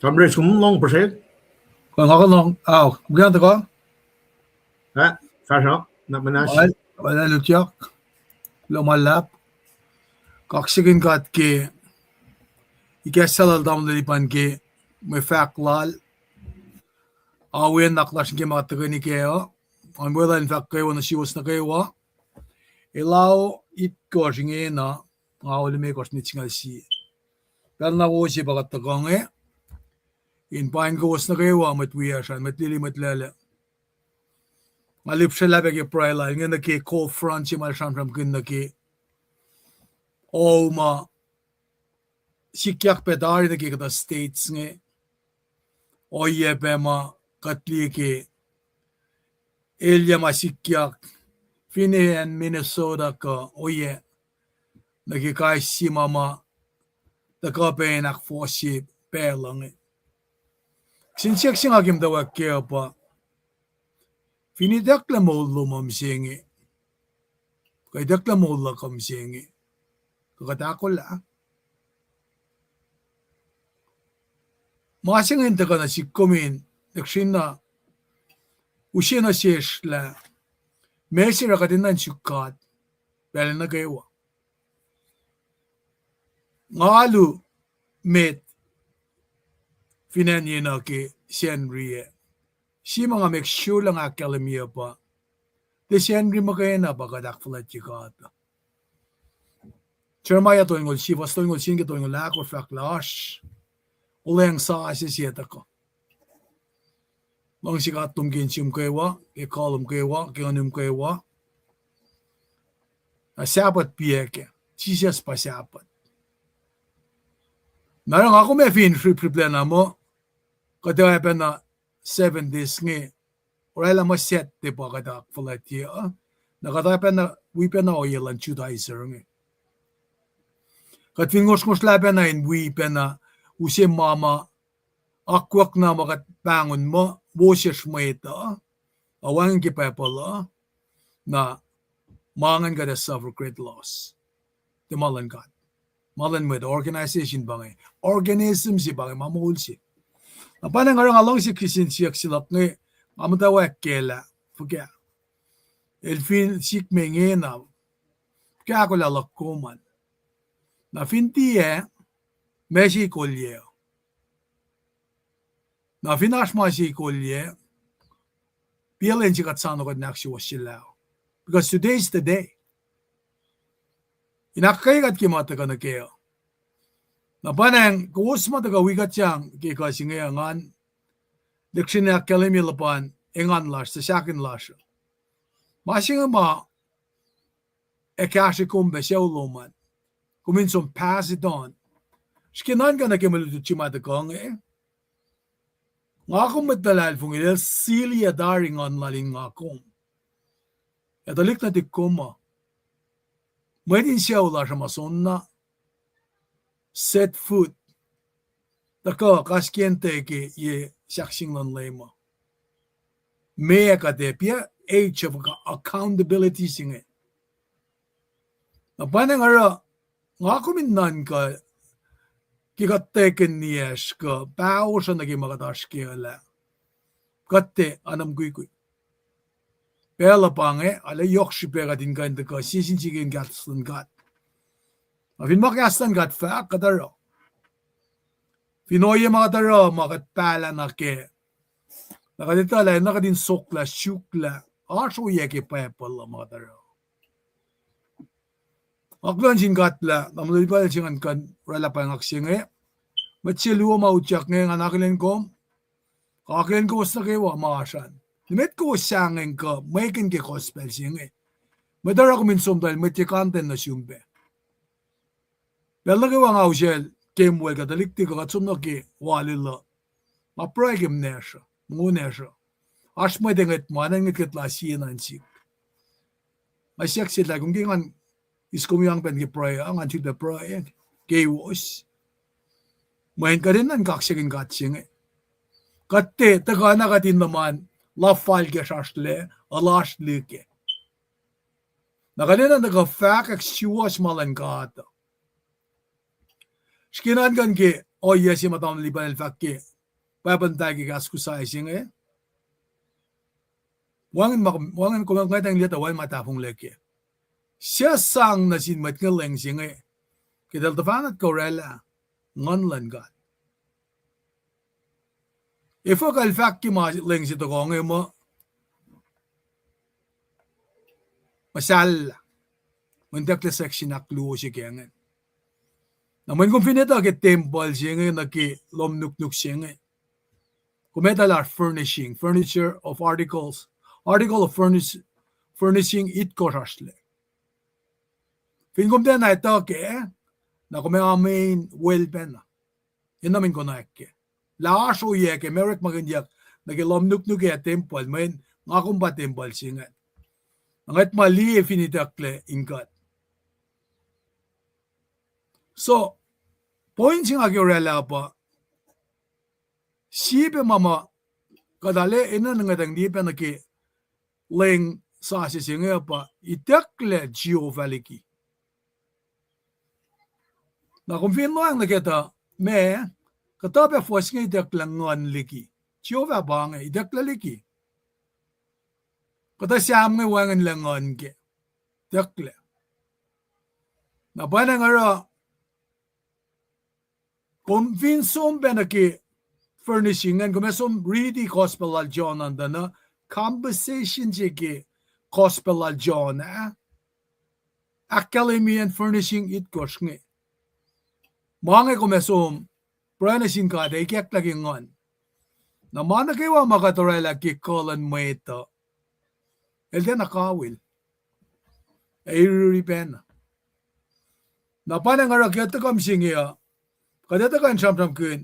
Comrades, kom lohng puhsrwek? Kuh nga kuh lohng, ao, kom kuh tuhkuh? Ah, fahsr uh, na muhnahs. Well, well, lutyak. Kuloh ma luhlahp. Kaksakihn God ke ikacslah lal tamuhlwel Lipan ke mwe fahk lal. Awiyac nuhnak lasr ke ma tuhkweni kac uh. An welah in fahk kwewa nuh suwos nuh kwewa. Elau itkohsr ingena, nga o limekohsr nit singucul sie. Pacl na wo se pa kuht tuhkuh inge in paing kowos nuh kwewa, mwet wiyacsr an, mwet lili, mwet laclac. Nga lihpsrwelah pac ke pruhe lal inge nuh ke cold front se ma el sramsramkihn nuh ke, o, ma sikyak pac tari nuh ke kuhtuh states inge. Ohiyac pac ma kuht liye ke elyah ma sikyak fin acn Minnesota kuh ohiyac, nuh ke kais sie ma ma tuhkuh pac in ahkfohsye pacl uh inge. Kihsen siyuck se nga ke muhtwacwacack kac uh pa, fin itucklac moul lom uh mihsenge, kuh itucklac moul luhk uh mihsenge, kuh kuht ahkolah? Ma se inge in tuhkuh nuh sihk kom in, lihksreni na, use nuh sesr lah meac se oruh kuht enenuh in suk God pacl nuh kwewa. Nga alu met fin acn yenuh ke Sacnri ah. Sie ma nga make sure lah nga ahkkahlwemye pa, tiac Sacnri muhkwena pa kuht ahkfuhlwactye God. Jeremiah tolngoul sie, fuhs tolngoul sie nuh ke tolngoul ahkosr fahk lah oasr olweacng sasuc se tuhkuh. Luhngse God lom ke insiom kwewa, ke kuh lom kwewa, ke nguhnum kwewa. Na Sabbath piac kac, Jisus pa Sabbath. Na oruh nga kom ac fin srihpsrihplac na muh, kuht ac pacna seven days inge, oraclah muh Saturday pa kuht ahkfuhlwactye uh. Na kuht ac pacna wi pacna ohiyac luhn Judaizer inge. Kuht fin ngosrngosrlah pacna in wi pacna use ma ma akwuck na ma kuht pahngon muh wosesr mwet uh, a wacngihn ke Bible uh, na ma ingacn kuht ac suffer great loss. Tiac ma luhn God. Ma luhn mwet, organisation pa inge. Organism se pa inge, ma moul se. Na pa inge oruh nga luhngse kihsen siyuck se luhk inge, nga muhtwacwacack kac lah fuhkah. El fin sihk me ingena, fuhkah ahkolah luhk kom an? Na fin tiac, meac se ikolyac? Na fin oasr ma se ikolyac, pacl in se kuht soano kuht in ahksuwohsyelah uh. Because today is the day. In ahkkweye kuht ke ma tuhkuh nuh kac uh. Na pwacnwacng kowos ma tuhkuh wi kuht sang ke kuh se inge uh, ngan lihksreni ahkkahlwemye luhpan engan lasr, suc sahkin lasr uh. Ma se inge ma ac kahsre kom pac sucu lom an. Kom in som pass it on. Srihke nuhnkuh nuh ke mwe lutlut se ma tuhkuh inge. Nga kom mwet luhlahlfongi, el sili ac tari nguhn lal in nga kom. Ac tuhlihk nuhtihk kom uh, mwet in sucu lasr uh ma soenna set foot, tuhkuh kaskacn te ke ye sahkseng luhn Leum uh. Meac kuht ac, pa age of accountability se inge. Na pwacnwacng oruh nga kom in nuhnkuh ke kuht tiac kihniyacsr kuh pahosruh nuh ke ma kuht oasr kac uh lah kuht tiac anuhmuhkwikwi. Pacl uh pa inge, arlac yohk srihpac kuht in kuh in tuhkuh sie sin sie ke in kahs luhn God. Na fin ma kahs luhn God fahk, kuht oruh. Fin ohiyac ma kuht oruh ma kuht pahlah nuh kac, na kuht etuh lah enenuh kuht in soklah, suklah, oasr ohiyac ke Bible uh ma kuht oruh. Akluon sin God lah tamuhlwel Lipan el se ngan kuh in oraclah pwacngak se inge. Mwet se luo ma utyak inge, ngan akihlen kom, akihlen kowos nuh kwewa ma oasr an. Nimet kowos sahngweng kuh mwekihn ke gospel se inge. Mwet oruh kom in som tuh el mwet ye content nuh sum pac. Pacl nuh kwewa nga usacl Kemwel kuh tuhlihk tikuh kuht som nuh ke wal uh, nga pruhe ke mnacsr uh, mongo nwacsr uh. Oasr mwet ngwet ma nwe ngwet kuht lah sie nuh in sihk. Nga siyuck sel lah kom ke ngan eis kom yang pacna ke pruhe uh, ngan sulpac pruhe keiwos. Mweyen kuht enenuh in kaksakihn God se inge. Kuht tiac tuhkuh na kuht in luhman luhfal ke srasrlac, olasr liki. Na kuht enenuh tuhkuh fahkwack suwohs ma luhn God uh. Srihke nuhnkuh ke ohiyac se ma tamuhlwel Lipan el fahk ke Bible muhtahl ke kahs Kosrae se inge. Wacngihn ma, wacngihn kom ngwetacng liye tuh wacngihn ma tahfonglac kac. Suc sang nuh sin mwet inge leng se inge, ke tuhlihk tuhfahna kuh oraclah Nguhn luhn God. Efuh kuh el fahk ke ma leng se tohkoh inge muh, muhsahllah. Mweyen itucklac section ahkluo se ke inge. Na mweyen kom fin etuh ke tempuhl se inge nuh ke lohm nuknuk se inge, kom etuh lah furnishing, furniture of articles, article of furnish-, furnishing itkohsr oasr lac. Fin kom tiacna etuh kac, na kom ac amen wel pacna. Enenuh in konwacack kac lah oasr ohiyac ke ma orekmakihnyuck nuh ke lohm nuknuk ac tempuhl, mweyen nga kom pa tempuhl se ingacn. Na ngwet ma liye fin itucklac in kuht. So, point se nga ke oraclah pa, sie pac ma ma kuht arlac enenuh in ngwetacng liye pacna ke leng sasuc se inge pa itucklac Jehovah liki. Na kom fin lohacng nuh ke tuh, ma, kuhtuh pac fuhs inge itucklac Nguhn liki. Jehovah pa inge itucklac liki. Kuhtuh Sam inge wacngihnlac Nguhn kac. Itucklac. Na pwacnwacng oruh, kom fin som pacna ke furnishing ingacn, kom ac som riti gospel lal John an tuh na, composition se ke gospel lal John ah, ahkkahlwemye furnishing itkohsr inge. Ma inge kom ac som pruhe nuh sin God ac ikacklah ke Nguhn. Na ma nuh kwewa ma kuht oraclah ke kuh luhn mwet uh, el tiacna kawihl, ac iriri pacna. Na pwacnwacng oruh ke tuhkuh mihsenge uh, kuht ac tuhkuh in sramsramkihn.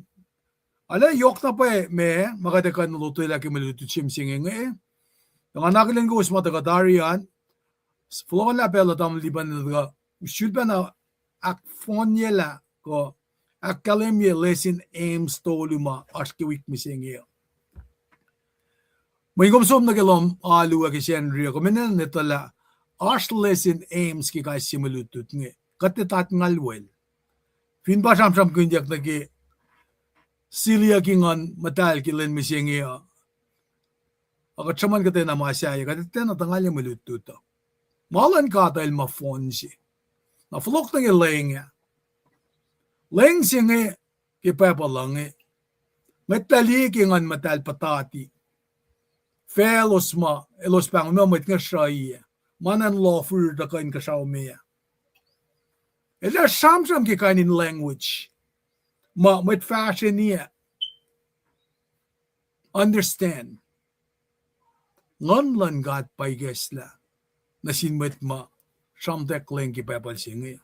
Arlac yohk na pwacye ma, ma kuht ac kuh in lotwelah ke mwe lutlut se mihsenge inge. Tuh nga akihlen kowos ma tuhkuh tari an, fohlohkohnlah pacl uh tamuhlwel Lipan el tuhkuh, sulpacna ahkfohnyelah kuh ahkkahlwemye lesson aims tolu ma oasr ke wik mihsenge uh. Mweyen kom som nuh ke lohm alu uh ke Sacnri uh, kom enenuh in etuh lah oasr lesson aims ke kais sie mwe lutlut inge. Kuht tiac tahtngal wel. Fin pa sramsramkihnyuck nuh ke siliyucki Nguhn Muhtahl ke lwen mihsenge uh, a kuht sruhmuhn kuhtwena ma sahyac, kuht tiacna tuhngalye mwe lutlut uh. Ma luhn God el ma fohn se. Na fohlohk nuh ke leng ah. Leng se inge ke Bible uh inge, ngwetlah liye ke Nguhn Muhtahl puhtati faclos ma elos pahngon muh mwet inge sruhiyac. ma na in lofur tuhkuh inkuhsrao me ah. Eltahl sramsram ke kain in language ma mwet fahsreni ah understand. Nguhn luhn God pa ikacslah nuh sin mwet ma sramtweack leng ke Bible se inge.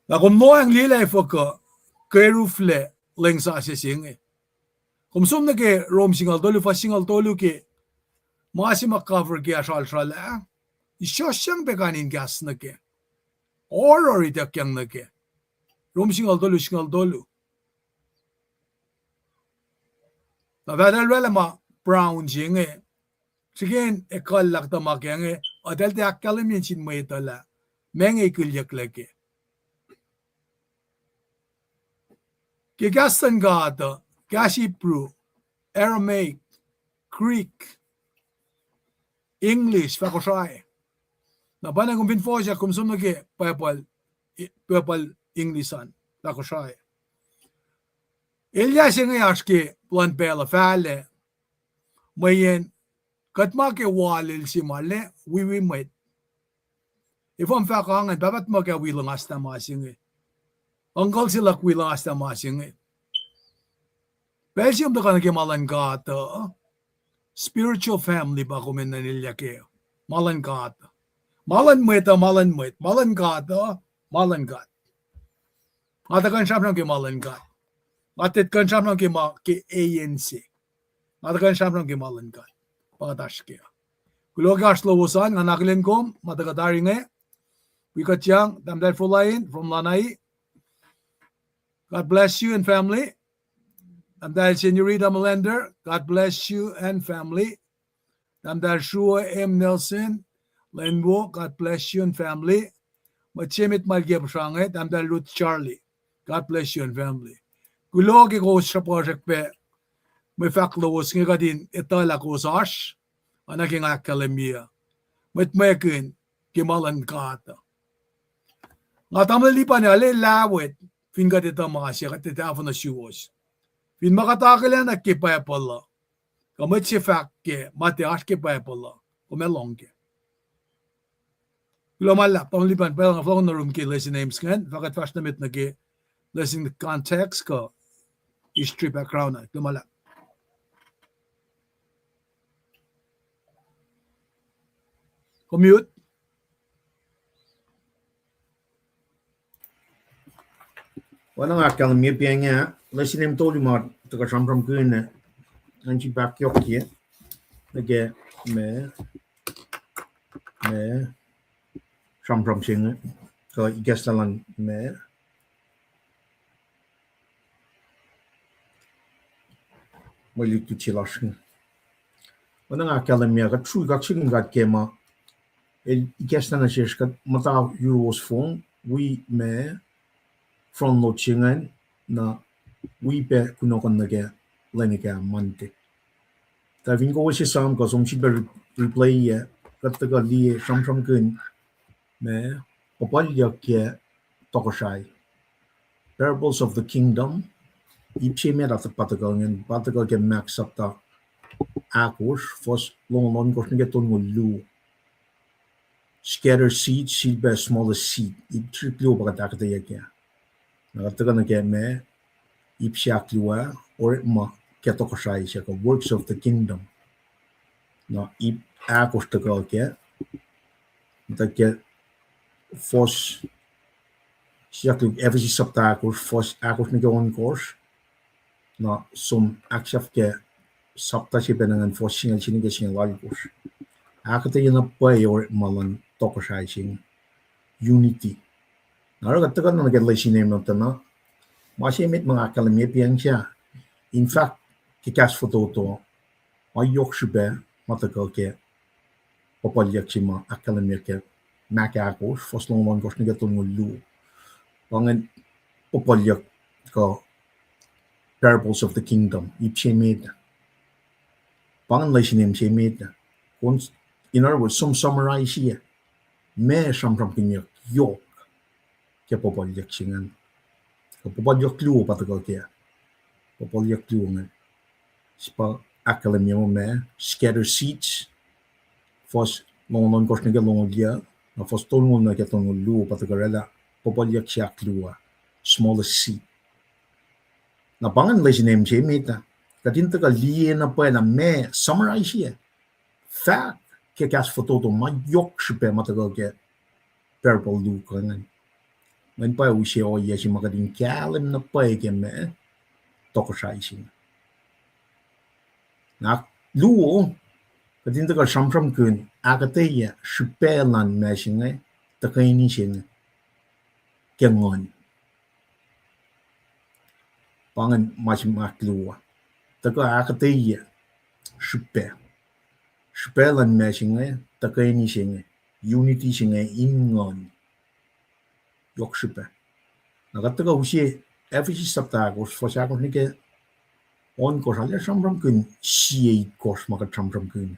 Na kom lohacng liye lah efuh kuh keruflac leng sasuc se inge. Kom som nuh ke Rom singucul tolu, fuhs singucul tolu ke ma se ma cover ke asralsrala ah, isusyang pac kain in kahs nuh kac. Oruh ituckyang nuh kac. Rom singucul tolu, singucul tolu. Na fahtahl orwaclah ma brown se inge, srihke in ekuhllah kuhtuh ma ke inge, eltahl tiac ahkkahlwemye sin mwet uh lah meac inge ikuhlyucklac kac. Ke kahs luhn God uh, kahs Hebrew, Aramaic, Greek, English, fah Kosrae. Na pa na kom fin fohsack, kom som nuh ke Bible, Bible English an, fah Kosrae. Elyah se inge oasr ke luhn pacl uh fahlac, mweyen kuht ma ke walel se ma lac wiwi mwet. Efuh kom fahk ingacn, pahpah tuhmuhk ah wi luhngaslah ma se inge. Uncle se luhk wi luhngaslah ma se inge. Pacl se kom tuhkuh nuh ke ma luhn God uh, spiritual family pa kom enenuh in elyah kac. Ma luhn God. Ma luhn mwet uh, ma luhn mwet. Ma luhn God uh, ma luhn God. Nga tuh kuh in sramsram ke ma luhn God. Nga tuh kuh in sramsram ke ma ke A N C. Nga tuh kuh in sramsram ke ma luhn God. Pa kuht oasr kac. Kuloh ke oasr lowos an, nga akihlen kom ma tuh kuht tari inge. Wi kuhtyang, Tahmtahel Folain from Lanai. God bless you and family. Tahmtahel Senorita Melander, God bless you and family. Tahmtahel Srua M Nelson, Lenwo, God bless you and family. Mwet se met ma el ke pihsrange, Tahmtahel Ruth Charlie, God bless you and family. Kuloh ke kowos sruhpuhsrak pac mwe fahk lowos inge, kuht in etuh lah kowos oasr, oacna ke nga ahkkahlwemye uh. Mwet mwekihn ke ma luhn God uh. Nga tamuhlwel Lipan, ale lah wet, fin kuht etuh ma se, kuht etuh tahfuh nuh suwos. Fin ma kuht akihlen nuh ke Bible uh, kuh mwet se fahk ke ma tiac oasr ke Bible uh, kom ac lohng kac. Kuloh ma luhlahp, tamuhlwel Lipan, pacl nga fohlohk nuh rum ke lesson names ingacn, fah kuht fahsr nuh met nuh ke lesson context kuh history background uh. Kuloh ma luhlahp. Kom mute. Oacna nga ahkkahlwemye pa inge, lesson name tolu ma tuhkuh sramsramkihn, ngan sifilpac yohkye nuh ke ma, ma sramsram se inge, kuh ikacslah luhn ma mwe lutlut se lasr inge. Oacna nga ahkkahlwemye, kuht sruhk kaksakihn God ke ma el ikacslah nuh sesr, kuht muhta yuruwos fong, wi ma front load se ingacn, na wi pac kunohkohn nuh ke lwen ekah Monday. Tuh fin kowos esam kuh som sifilpac re-, replay-yac, kuht tuhkuh liye sramsramkihn ma puhpuhlyuck ke tohkohsrahi. Parables of the Kingdom. Ip se met pa tuhkuh ingacn, pa tuhkuh ke Mark sapta ahkosr, fuhs longoul ohnkohsr nuh ke tolngoul luo. Scattered seed, sifilpac smallest seed. Ip srihk luo pa kuht ahkuhtweyac kac. Na kuht tuhkuh nuh ke ma, ip se ahkluo, orekma ke tohkohsrahi se kuh works of the kingdom. Na ip ahkosr tuhkuh kac, tuh ke fuhs, siyuck luhk Ephesus sapta ahkosr, fuhs ahkosr nuh ke ohnkohsr, na som ahksahf ke sapta se pacna ingacn, fuhs singucul se nuh ke singucul alkosr. Ahkuhtweyac na pwacye orekma luhn tohkohsrahi se inge. Unity. Na oruh kuht tuhkuh nuh ke lesson name muhtuhn, ma se met ma nga ahkkahlwemye pa inge, in fact, ke kahs fototo, ma yohk srihpac ma tuhkuh ke puhpuhlyuck se ma ahkkahlwemye ke Mark ahkosr, fuhs longoul ohnkohsr nuh ke tolngoul luo. Pa ingacn puhpuhlyuck kuh parables of the kingdom, ip se met. Pa ingacn lesson name se met. In other words, som summarize-ye ma sramsramkihnyuck yohk ke puhpuhlyuck se ingacn. Ke puhpuhlyuck luo pa tuhkuh kac. Puhpuhlyuck luo ingacn. Srihpac ahkkahlwemye ma, scattered seeds, Fuhs longoul ohnkohsr nuh ke longoul yuh, na fuhs tolngoul nuh ke tolngoul luo pa tuhkuh oraclah puhpuhlyuck se ahkluo, smallest seed. Na pa ingacn lesin mihsenge met ah, kuht in tuhkuh liye na pwacye lah meac summarize-i fahk ke kahs fototo ma yohk srihpac ma tuhkuh ke parable Luke ingacn. Mweyen pa use ohiyac se ma kuht in kahlwem na pwacye ke meac tohkohsrahi se inge. Na luo, kuht in tuhkuh sramsramkihn ahkuhtweyac srihpac luhn meac se inge, tuhkweni se inge, ke nguhn. Pa ingacn ma se ma ahkluo, tuhkuh ahkuhtweyac srihpac. Srihpac luhn meac se inge, tuhkweni se inge, unity se inge in nguhn. Yohk srihpac. Na kuht tuhkuh use Ephesians sapta ahkosr, fuhs ahkosr nuh ke ohnkohsr, arlac sramsramkihn sie itkohsr ma kuht sramsramkihn.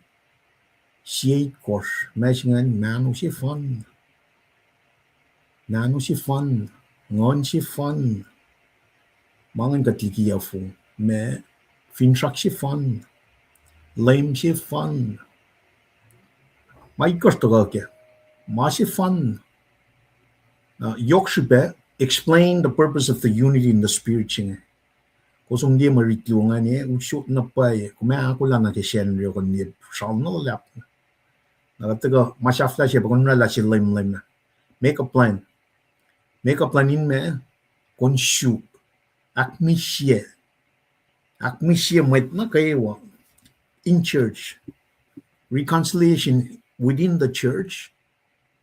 Sie itkohsr, meac se ingacn, mahno sefanna. Mahno sefanna, nguhn sefanna. Ma ingacn kuht likiyuc fong, meac, finsrak sefanna, Leum sefanna. Ma itkohsr tuhkuh ke, ma sefanna. Na yohk srihpac, explain the purpose of the unity in the Spirit se inge. Kowos som liye mwe rit luo ingacn, usot na pwacye, kom ac ahkolah nuh ke Sacnri, kom liye sral na luhlahp. Na kuht tuhkuh ma sahflah se pa kom oraclah se lemlem ah. Make a plan. Make a plan in meac, kom suk, ahkmihsye, ahkmihsye mwet nuh kwewa in church. Reconciliation within the church,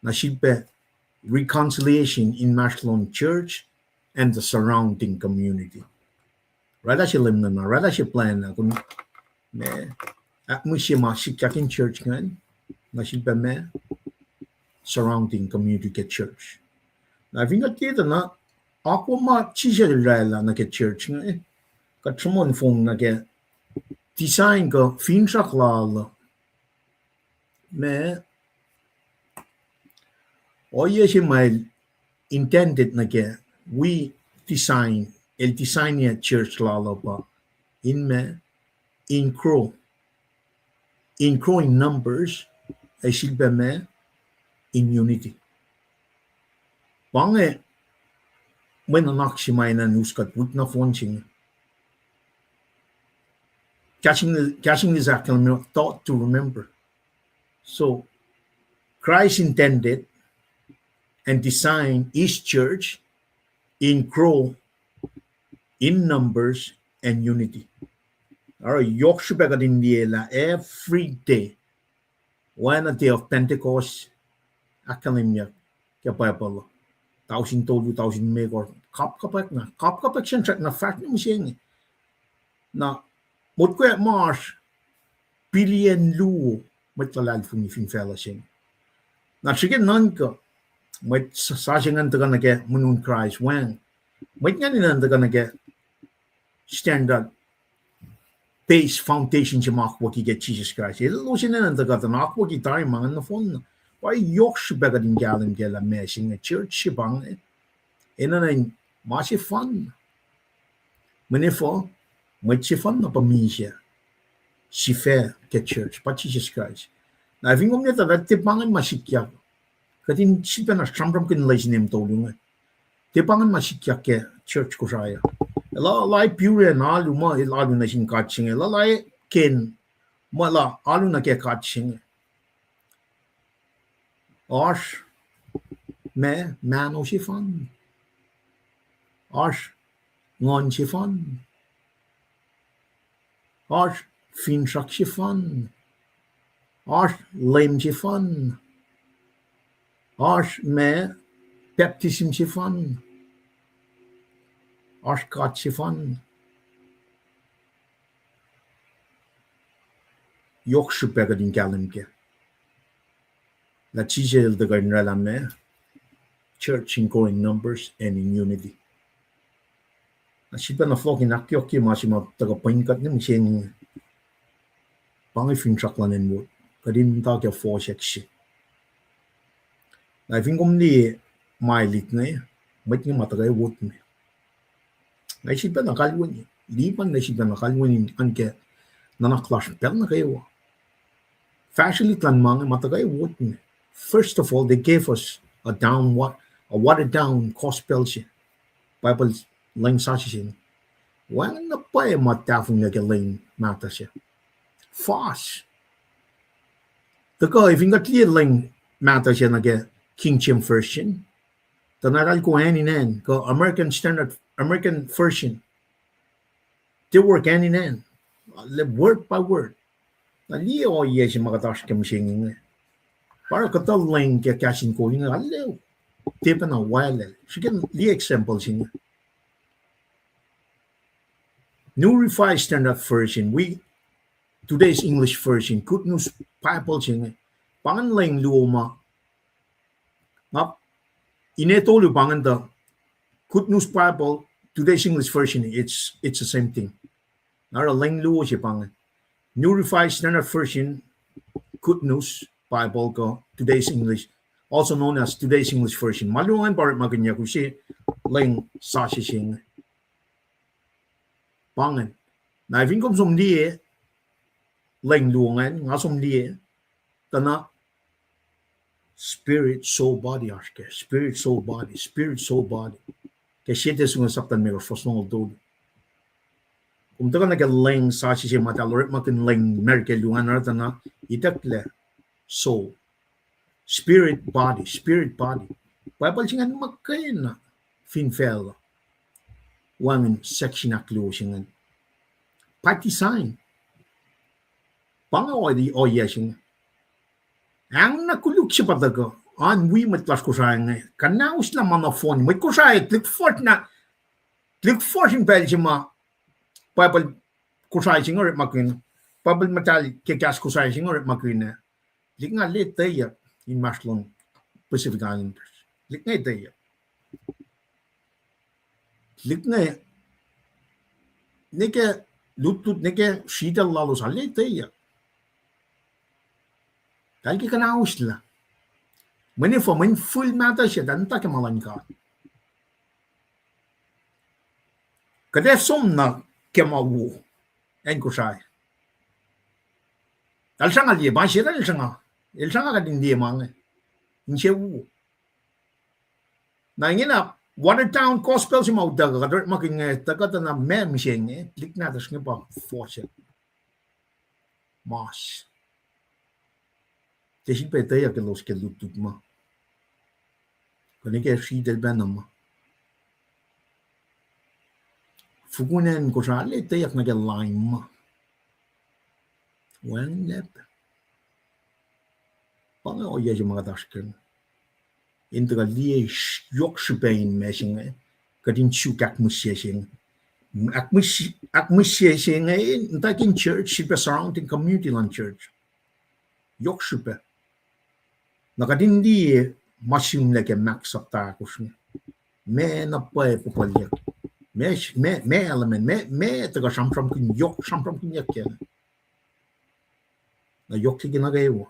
na sifilpac reconciliation inmahsrlon church and the surrounding community. Oraclah se lemlem ah, oraclah se plan ah, kom, meac, ahkmihsye ma sikyak in church ingacn, na sifilpac meac, surrounding community ke church. Na fin kuht liye tuh na, akwuck ma Jisus El oraclah nuh ke church inge, kuht sruhmuhn fong nuh ke design kuh finsrak lal uh, meac, ohiyac se ma El intended nuh ke, wi design, El design-i church lal uh pa in meac, in grow, in grow in numbers, ac sifilpac meac, in unity. Pa inge mwe nuhnak se ma enenuh in us kuht wik nohfohn se inge. Kahs English, kahs English ahkkahlwemye, taught to remember. So, Christ intended and designed his church in grow in numbers and unity. Oruh yohk srihpac kuht in liye lah every day, oacna day of Pentecost ahkkahlwemyeyuck ke Bible, tausin tolu, tausin limekohsr, kapkapwack na, kapkapwack sacn srackna fahsr nuh mihsenge. Na motko ma oasr billion luo mwet luhlahlfongi fin facluh se inge. Na srihke nuhnkuh, mwet sa-, sasuc ingacn tuhkuh nuh ke muhnun Kraist, wacngihn. Mwet ingacn enenuh in tuhkuh nuh ke standard, base, foundation se ma akwucki ke Jisus Kraist. Elos enenuh in tuhkuh tuh na akwucki tari ma ingacn nohfohn. Pa yohk srihpac kuht in kahlwem kac lah meac se inge, church se pa inge, enenuh in ma sefanna. Mweyen efuh, mwet sefanna pa misac, sifac ke church, pa Jisus Kraist. Na fin kom liye tuh tiac pa ingacn ma sikyak, kuht in sifilpacna sramsramkihn lesin mtolu inge. Tiac pa ingacn ma sikyak ke church Kosrae uh. Elah, lah Berean alu muh el alu nuh sin god se inge, elah, lah Ken muh el alu nuh ke god se inge. Oasr meac, mahno sefanna. Oasr nguhn sefanna. Oasr finsrak sefanna. Oasr Leum sefanna. Oasr meac, baptism sefanna. Oasr god sefanna. Yohk srihpac kuht in kahlwem kac lah Jisus El tuhkuh in oraclah meac, church in growing numbers and in unity. Na sifilpacna fohlohk in ahkyohkye ma se ma tuhkuh pwen kuht nuh mihsenge. Pa inge finsrak luhn acn wot, kuht in muhta ke fohsack se. Na fin kom liye ma elihk inge, mwet inge ma tuhkuh wot me. Nga sifilpacna kalweni, Lipan, nga sifilpacna kalweni an ke nuhnak lasr pacl nuh kwewa. Fahsrwelihk luhn ma inge ma tuhkuh wot inge. First of all, they gave us a down, wa-, a watered down gospel se. Bible leng sasuc se inge. Wacngihn na pwacye ma tahfonglac ke leng mahtuh se. Fas. Tuhkuh, if in kuht liye leng mahtuh se nuh ke King James Version, tuh na eltahl go hand in hand, kuh American Standard, American Version. They work hand in hand. Word by word. Na liye ohiyac se ma kuht oasr ke mihsenge inge. Pa oruh kuhtuh leng ke kahs in kol inge, arlac tiac pacna waclacl. Srihke liye example se inge. New Revised Standard Version, wi today's English Version, Good News Bible se inge. Pa ingacn leng luo ma nga ine tolu pa ingacn tuh Good News Bible, today's English Version, it's, it's the same thing. Na oruh leng luo se pa ingacn. New Revised Standard Version, Good News Bible, kuh today's English, also known as today's English Version. Ma luo ingacn pa orekmakihnyuck use leng sasuc se inge. Pa ingacn. Na fin kom som liye leng luo ingacn, nga som liye, tuh na spirit, soul, body oasr kac, spirit, soul, body, spirit, soul, body. Ke Sie Tessalonians sapta limekohsr, fuhs longoul tolu. Kom tuhkuh nuh ke leng sasuc se ma eltahl orekmakihn leng America luo ingacn, oruh tuh na itucklac soul, spirit, body, spirit, body. Bible se ingacn muhkwena fin facluh. Wacngihn section ahkluo se ingacn. By design. Pa inge ohiyac se inge. Ahng na koluk se pa tuhkuh an wi mwet lasr Kosrae inge. Kuhnahoslah ma nohfohn mwet Kosrae, tuhlihk fuhsr na, tuhlihk fuhsr in pacl se ma Bible Kosrae se inge orekmakihn, Bible muhtahl ke kahs Kosrae se inge orekmakihn, tuhlihk nga etweyuck inmahsrlon Pacific Islanders. Tuhlihk nga etweyuck. Tuhlihk inge, nuh ke lutlut, nuh ke sritacl lalos arlac etweyuck. Eltahl ke kuhnahoslah. Mweyen efuh, mweyen fihl mahtuh se, eltahl muhta ke ma luhn God. Kuht ac som na ke ma wo acn Kosrae. Eltahl sruhnga liye, pa sie eltahl sruhnga, el sruhnga kuht in liye ma inge, insewowo. Na ingena watered down gospel se ma utuckuh kuht orekmakihn inge, tuhkuh tuh na ma mihsenge, tuhlihk nahtuhsr inge pa fohsack. Mas. Tiac sifilpac etweyuck elos ke lutlut ma, kuh nuh ke sritacl pacna ma. Fukun acn Kosrae arlac etweyuck nuh ke lain ma. Wacngihnlac pac. Pa inge ohiyac se ma kuht oasr kac. In tuhkuh liye yohk srihpac in ma se inge, kuht in suk ahkmihsye se inge. Ahkmihsye se inge in tuh in church, sifilpac surrounding community luhn church. Yohk srihpac. Na kuht in liye ma simlac ke Mark sapta ahkosr inge. Ma na pwacye puhpuhlyuck. Ma, ma, ma element, ma, ma tuhkuh sramsramkihn yohk, sramsramkihnyuck kac. Na yohk liki nuh kwewa,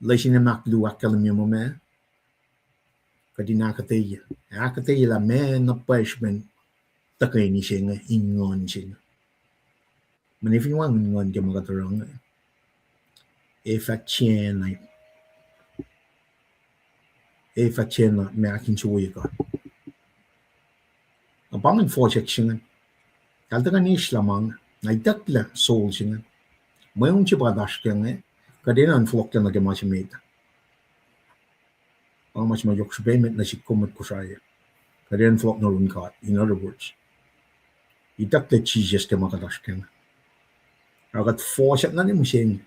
lesin Mark luo ahkkahlwemye muh ma, kuht in ahkuhtweyac, ahkuhtweyac lah ma na pwacye srihpen tuhkweni se inge in nguhn se inge. Mweyen fin wacngihn nguhn ke ma kuht oruh inge, ac fah tiacna, ac fah tiacna ma ahkinsewowoye God. Na pa ingacn fohsack se inge. Eltahl tuhkuh in eslah ma inge, na itucklac soul se inge. Mweun se pa kuht oasr kac inge, kuht enenuh in fohlohklac nuh ke ma se met. Pa ma se ma yohk srihpac met nuh sihk kom mwet Kosrae. Kuht enenuh in fohlohk nuh yurin God, in other words. Itucklac Jisus ke ma kuht oasr kac inge. Ac kuht fohsack na ne mihsenge.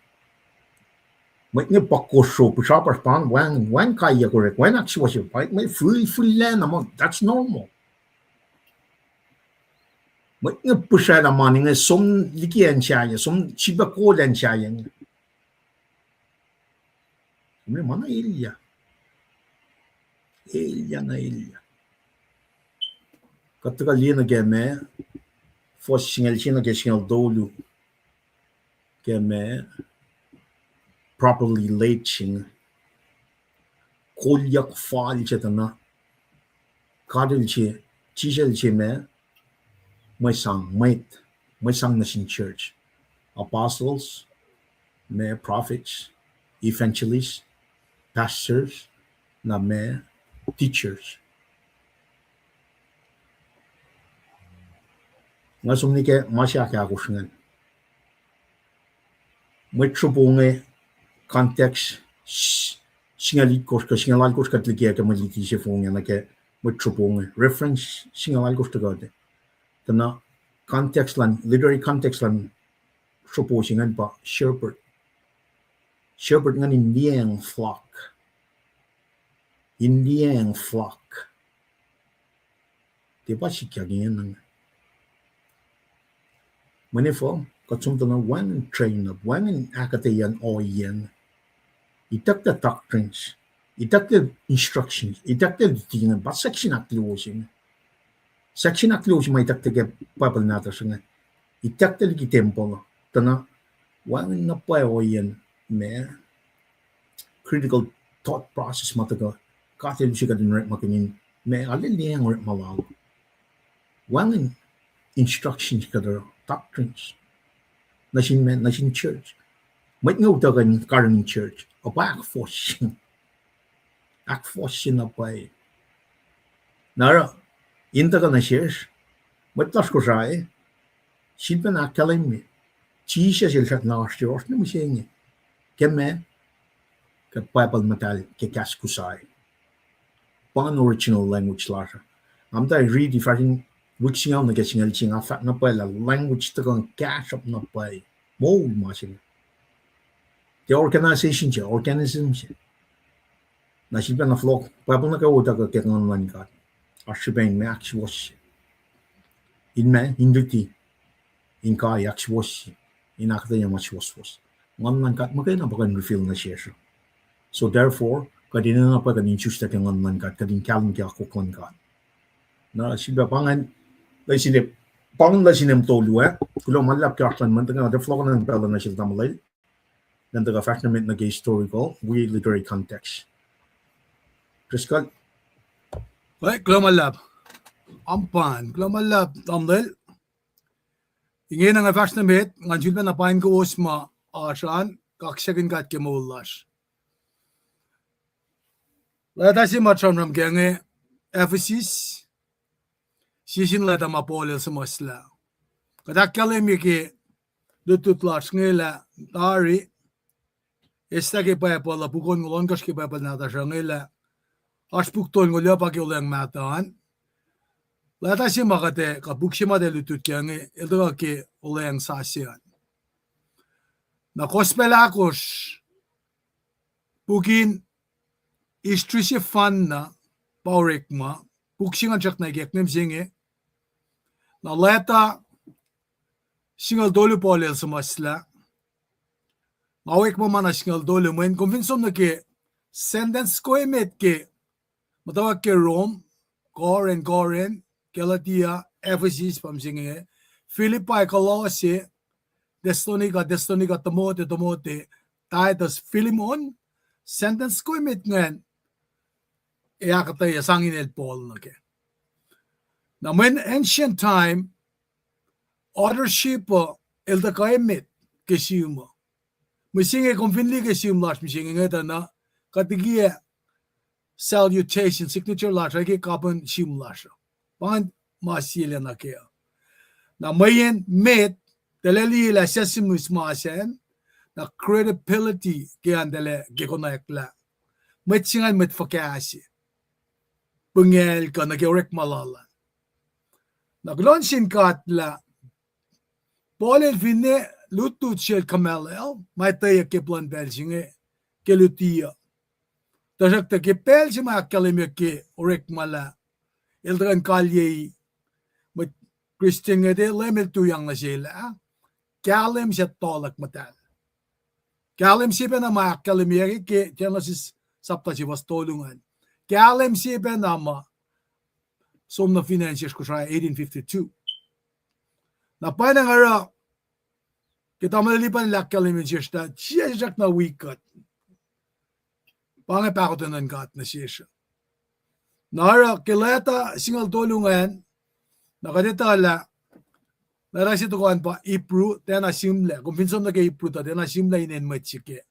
Mwet inge pa kosro, pihsrapasr, pa wacngihn, wacngihn kaiyuck orek, wacngihn ahksuwohsye, pa mwet fihlfihllah na muh, that's normal. Mwet inge pihsraclah ma inge, som liki acn sahyac, som sifilpac kol acn sahyac inge. Kom liye ma na elyah. Elyah na elyah. Kuht tuhkuh liye nuh ke ma, fuhs singucul sie nuh ke singucul tolu. Ke ma properly laid se inge. Kolyuck fal se tuh na. God el se, Jisus el se ma, mwe sang, mwet, mwe sang nuh sin church. Apostles, ma prophets, evangelists, pastors, na ma teachers. Nga som nuh ke ma se ahkosr ingacn. Mwet sropo inge, context, singucul itkohsr kuh singucul alkohsr kuht liki ke mwe luti se fong ah nuh ke mwet sropo inge. Reference singucul alkohsr tuh kuht, tuh na context luhn, literary context luhn sropo se ingacn pa shepherd. Shepherd ingacn in liyacacng flock. In liyacacng flock. Tiac pa sikyak ingena. Mweyen efuh, kuht som tuh na wacngihn train up, wacngihn ahkuhtweyac ohiyacn. Itucklac doctrines, itucklac instructions, itucklac luti inge, pa section ahkluo se inge. Section ahkluo se ma itucklac ke Bible nahtuhsr inge. Itucklac liki tempuhl uh. Tuh na, wacngihn na pwacye ohiyacn ma critical thought process ma tuhkuh, God El use kuht in orekmakihn in ma arlac liyacacng orekma lal. Wacngihn instructions kuht oruh, doctrines. Nuh sin ma, nuh sin church. Mwet inge utuckuh in karihngihn church uh pa ahkfohsye. Ahkfohsye na pwacye. Na oruh, in tuhkuh nuh sesr, mwet lasr Kosrae, sifilpac ahkkahlwemye, Jisus El srackna oasr yohrohsr nuh mihsenge. Ke ma, ke Bible muhtahl ke kahs Kosrae. Pa ingacn original language lasr uh. Nga muhta riti fahsr in wik singucul nuh ke singucul se nga fahk na pwacye lah language tuhkuh in kahsruhp na pwacye. Moul ma se inge. Tiac organization se, organism se. Na sifilpac na fohlohk, Bible nuh kwewa utuckuh ke Nguhn luhn God. Oasr srihpac in ma ahksuwohsye. In ma, in luti. In kai ahksuwohsye. In ahkuhtweyac ma suwohswohs. Nguhn luhn God muhkwena pa kuh in reveal nuh sesr uh. So therefore, kuht enenuh na pwacye kuht in isuslac ke Nguhn luhn God, kuht in kahlwem ke akwuck luhn God. Na sifilpac pa ingacn, lesin, pa ingacn lesin em tolu ah, kuloh ma luhlahp ke oasr luhn mwet tuhkuh, tuh fohlohkohn pacl uh nuh sel tamuhlwel. Ngan tuhkuh fahsr nuh met nuh ke historical, wi literary context. Driscoll. Kuloh ma luhlahp. Ampan, kuloh ma luhlahp, tamuhlwel. Ingena nga fahsr nuh met, ngan sulpacna paing kowos ma oasr an, kaksakihn God ke moul lasr. Leta se ma sramsram kac inge, Ephesus, sie sin leta ma Paul el suhmuhslah. Kuht ahkkahlwemye ke lutlut lasr inge lah tari, eslah ke Bible uh, puk onngoul ohnkohsr ke Bible nahtuhsr uh inge lah, oasr puk tolngoul uh pa ke Olweacng Mahtuh an. Leta se ma kuht ac, kuh puk se ma kuht ac lutlut kac inge, el tuhkuh ke Olweacng Sasuc an. Na Gospel ahkosr, puk in history sefanna, pa orekma, puk se ngan srackna ikackna mihsenge. Na leta singucul tolu Paul el suhmuhslah. Nga orekma ma na singucul tolu mweyen kom fin som nuh ke sentence ko emet ke, muhtwacwacack ke Rome, Corinth, Corinth, Galatia, Ephesus, pa mihsenge, Philippi, Colossae, Thessalonica, Thessalonica, Timothy, Timothy, Titus, Philemon, sentence ko emet ingacn ac ahkuhtweyac sang inel Paul nuh kac. Na mweyen ancient time, authorship uh el tuhkuh emet ke sihm uh. Mihsenge kom fin liye ke sihm lasr mihsenge inge tuh na, kuht likiyac salutation, signature lasr uh ke kapihn sihm lasr uh. Pa ingacn ma sie lacna kac. Na mweyen met, talah liyelah Sesame Street ma sacn, na credibility ke an talah ke konwacack lah mwet se ingacn mwet fuhkah se, pwengacl kuh nuh ke orekma lal an. Na kuloh sin God lah Paul el finne lutlut sel Gamaliel, ma etweyuck ke plwacn pacl se inge ke luti uh. Tuhsruhktuh ke pacl se ma ahkkahlwemyeyuck ke orekma lah el tuhkuh in kalyei mwet Christian inge, tuh Leum el tuyak nuh sel ah, kahlwem se tohlak muhtahl. Kahlwem se pacna ma ahkkahlwemyeyuck ke Genesis sapta se fuhs tolu ingacn. Kahlwem se pacna ma som nuh fin acn sesr Kosrae eighteen fifty-two. Na pwacnwacng oruh ke tamuhlwel Lipan el ahkkahlwemye nuh sesr lah sie sesr na wi kuht. Pa inge pahkotwen luhn God nuh sesr. Na oruh ke leta singucul tolu ingacn, na kuht etuh lah Leta se tohkoh an pa Hebrew, tiacna sihmlac. Kom fin som nuh ke Hebrew tuh tiacna sihmlac inen mwet se kac.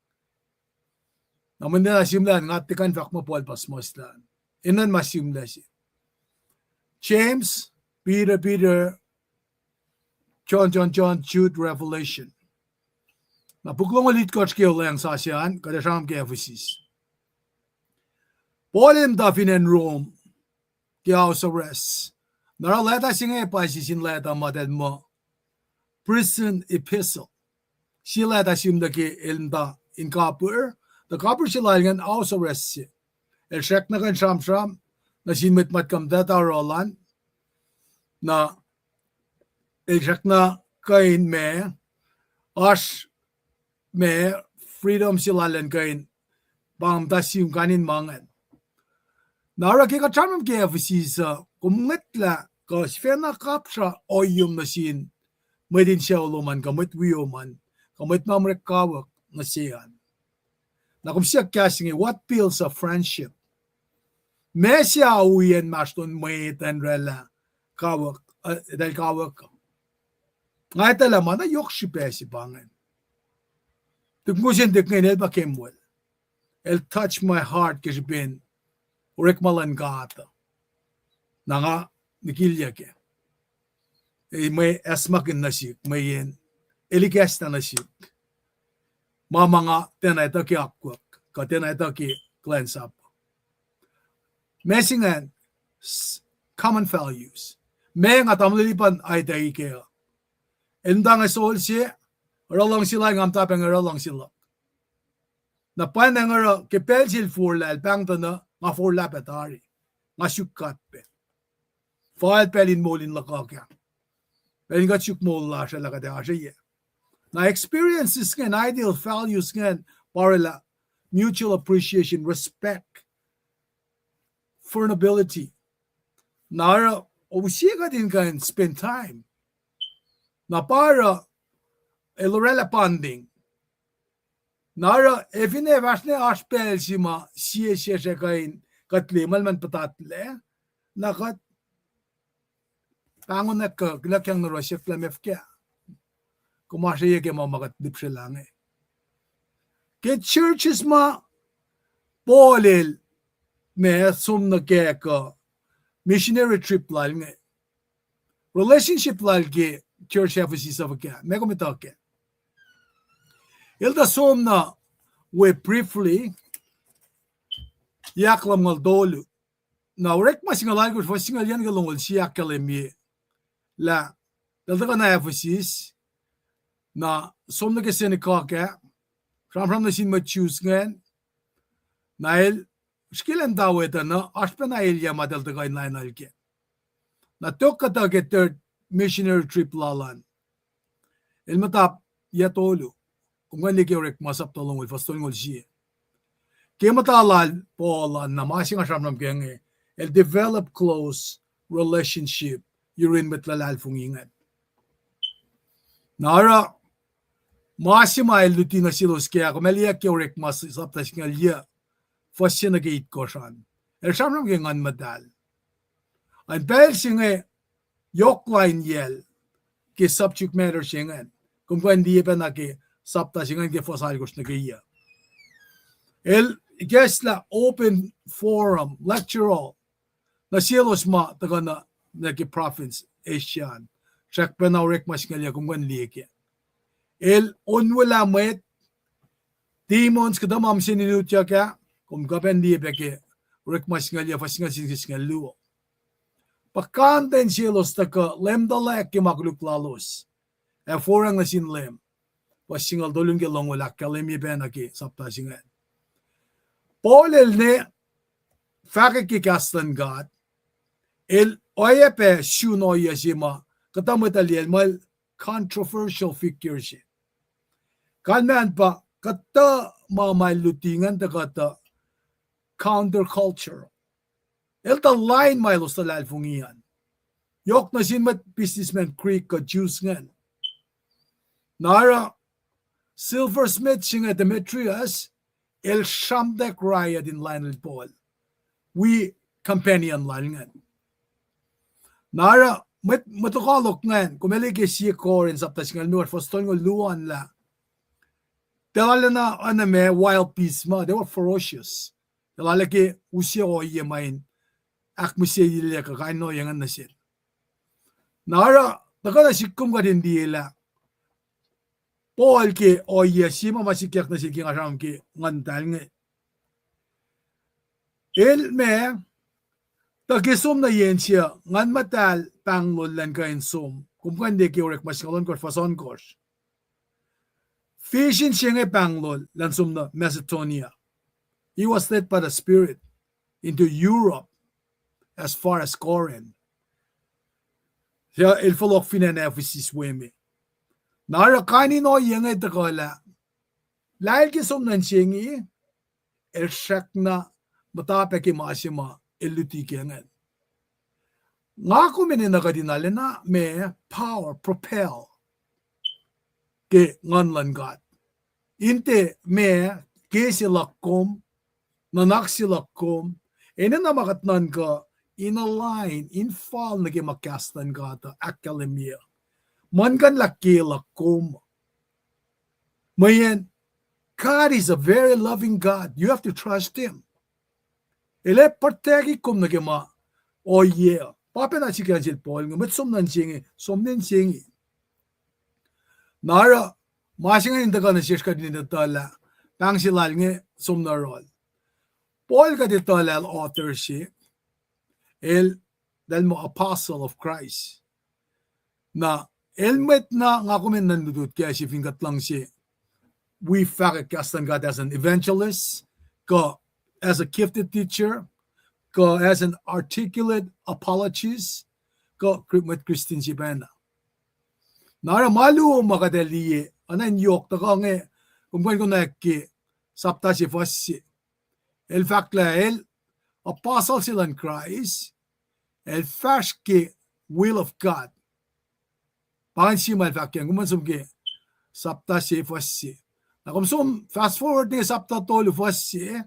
Na mweyen tiacna sihmlac an, nga tiac kuh in fahk muh Paul pa suhmuhslah an. Enenuh ma sihmlac se. James, Peter, Peter, John, John, John, Jude, Revelation. Na puk longoul itkohsr ke olweacng sasuc an, kuht ac sramsram ke Ephesus. Paul el muhta fin acn Rome ke house arrest. Na oruh leta se inge pa sie sin leta ma eltahl muh prison epistle. Sie leta sihmlac ke el muhta in kapihr, tuh kapihr se lal ingacn house arrest se. El srackna kuh in sramsram nuh sin mwet matkuh muhtahtuh oruh lal an, na el srackna kuh in ma, oasr ma freedom se lal an kuh in pa muhta sihm kain in ma ingacn. Na oruh ke kuht sramsram ke Ephesus uh, kom ngwetlah kuh sifacna kapsra ohiyom nuh sin mwet in sucu lom an, kuh mwet wiom an, kuh mwet ma orek kawuck nuh se an. Na kom siyuck kahs inge, what builds a friendship? Ma se oacyacpac inmahsrlon mwet an oraclah kawuck, uh, eltahl kawuck. Nga etuh lah ma na yohk srihpac se pa ingacn. Tok musen tok ingacn el pa Kemuel. El touch my heart ke srihpen orekma luhn God. Na nga nikilyac kac. E, mwe acsmakihn nuh sihk, mweyen el ikacslah nuh sihk ma ma nga tiacna etuh ke akwuck, kuh tiacna etuh ke kuhlwacnsap. Ma se ingacn, common values. Ma nga tamuhlwel ipan aituh kac uh. El muhta inge sol se, oruh luhngse lal, nga muhta pac inge oruh luhngse luhk. Na pwacnwacng oruh ke pacl se el forlah, el pahngtuhnuh, nga forlah pac tari. Nga suk God pac. Fal pacl in moul in luhkuhk ah. Pacl in kuht suk moul lasr ah lah kuht ac oasr ye. Na experiences ingacn, ideal values ingacn, pa oraclah mutual appreciation, respect, vulnerability. Na oruh, use kuht in kuh in spend time. Na pa oruh, el oraclah bonding. Na oruh, e finne fahsr ne oasr pacl se ma sie sesr ac kuh in kuht liye muh el muh puhtatlac, na kuht pahngon kuh kuloh ke nuhrohsr siyuck lah meac fuhkah. Kom oasr ye ke ma ma kuht lihpsrelah inge. Ke churches ma Paul el ma som nuh kac kuh missionary trip lal inge, relationship lal ke church Ephesus uh fuhkah, meac kom etuh kac? El tuh som nuh we briefly, ahk lumngaul tolu. Na Orekma singucul alkosr, fuhs singucul yuc nuh ke longoul sie ahkkahlwemye lah el tuhkuh nuh Ephesus, na som nuh ke synagogue ah, sramsram nuh sin mwet Jews ingacn, na el srihke lwen tuh wetuh na oasr pacna elyah ma eltahl tuhkuh in lainuhl kac. Na tok kuhtuh ke third missionary trip lal an, el muhta yac tolu. Kom kuh in liye ke Orekma sapta longoul, fuhs tolngoul sie. Ke muhta lal Paul an, na ma se nga sramsram ke inge, el develop close relationship yurin mwet luhlahlfongi ingacn. Na oruh ma se ma el luti nuh selos kac, kom liye ke Orekma sapta singucul yuc, fuhs se nuh ke itkohsr an, el sramsram ke Nguhn Muhtahl. An pacl se inge yohk lain yacl ke subject matter se ingacn. Kom kuh in liye pacna ke sapta se ingacn ke fuhs alkosr nuh ke yuc. El ikacslah open forum, lecture hall, nuh selos ma tuhkuh nuh ke province Asia an. Srackpacna Orekma singucul yuc, kom kuh in liye kac. El onwelah mwet, demons, kuhtuh ma mihsenge lutiyuck ah, kom kuh pac in liye pac ke Orekma singucul yuc, fuhs singucul sie nuh ke singucul luo. Puhkantwen selos tuhkuh, Leum tuhlac ke ma koluk lalos, ac forang nuh sin Leum. Fuhs singucul tolu nuh ke longoul ahkkahlwemye pacna ke sapta se ingacn. Paul el ne fahkwack ke kahs luhn God, el oacyacpac sun ohiyac se ma kuhtuh mwet uh liyacl muh el controversial figure se. Kalmacn pa kuhtuh ma ma el luti ingacn tuh kuhtuh counterculture. El tuh lain ma elos luhlahlfongi an. Yohk nuh sin mwet businessmen Greek kuh Jews ingacn. Na oruh silversmith se inge Demetrius, el sramtack riot in lain el Paul wi companion lal ingacn. Na oruh Mwet, mwet lokoalok ingacn, kom ac liye ke sie Corinth sapta singucul limekohsr fuhs tolngoul luo an lah, tiac lal na oacna ma wild beast ma, they were ferocious. Tiac lal ke use ohiyac ma in ahkmihsyelah kuh kain in ohiyac ingacn nuh sel. Na oruh, tuhkuh na sihk kom kuht in liye lah Paul ke ohiyac se ma ma sikyak nuh sel ke nga sramsram ke Nguhn Muhtahl inge. El ma, tuh ke som nuh yen se, Nguhn Muhtahl pahnglol elan kuh in som. Kom kuh in liye ke Orekma singucul ohnkohsr fuhs ohnkohsr. Vision se inge pahnglol elan som nuh Macedonia. He was led by the Spirit into Europe as far as Corinth. Su el fohlohk fin acn Ephesus we me. Na oruh kain in ohiyac inge tuhkuh lah, lah el ke som nuh inse inge, el srackna muhta pac ke ma se ma el luti ke ingacn. Nga kom enenuh kuht in arulacna ma power, propel ke Nguhn luhn God. In tiac ma ke se luhk kom, nuhnak se luhk kom, enenuh ma kuht nuhnkuh in align, in fal nuh ke ma kahs luhn God uh ahkkahlwemye. Muhlkuhnlah ke luhk kom. Mweyen, God is a very loving God. You have to trust him. El ac protect-i kom nuh ke ma ohiyac uh. Pa pacna sikyak nuh sel Paul inge, mwet som nuh inse inge, som nuh inse inge. Na oruh, ma se ingacn in tuhkuh nuh sesr kuht in etuh lah, pahng se lal inge som nuh yohrohl. Paul kuht etuh lah el author se, el, eltahl muh apostle of Christ. Na, el mwet na nga kom enenuh in lutlut kac se fin kuht luhngse wi fahkwack kahs luhn God as an evangelist, kuh as a gifted teacher, kuh as an articulate apologist, kuh Chri-, mwet Christian se pacna. Na oruh ma luo ma kuht ac liye, oacna in yohk tuhkuh inge, kom kuh in konwacack ke sapta se fuhs se. El fahk lah el apostle se luhn Kraist, el fahsr ke will of God. Pa ingacn se ma el fahk ke, kom an som ke sapta se fuhs se. Na kom som fast forward nuh ke sapta tolu fuhs se,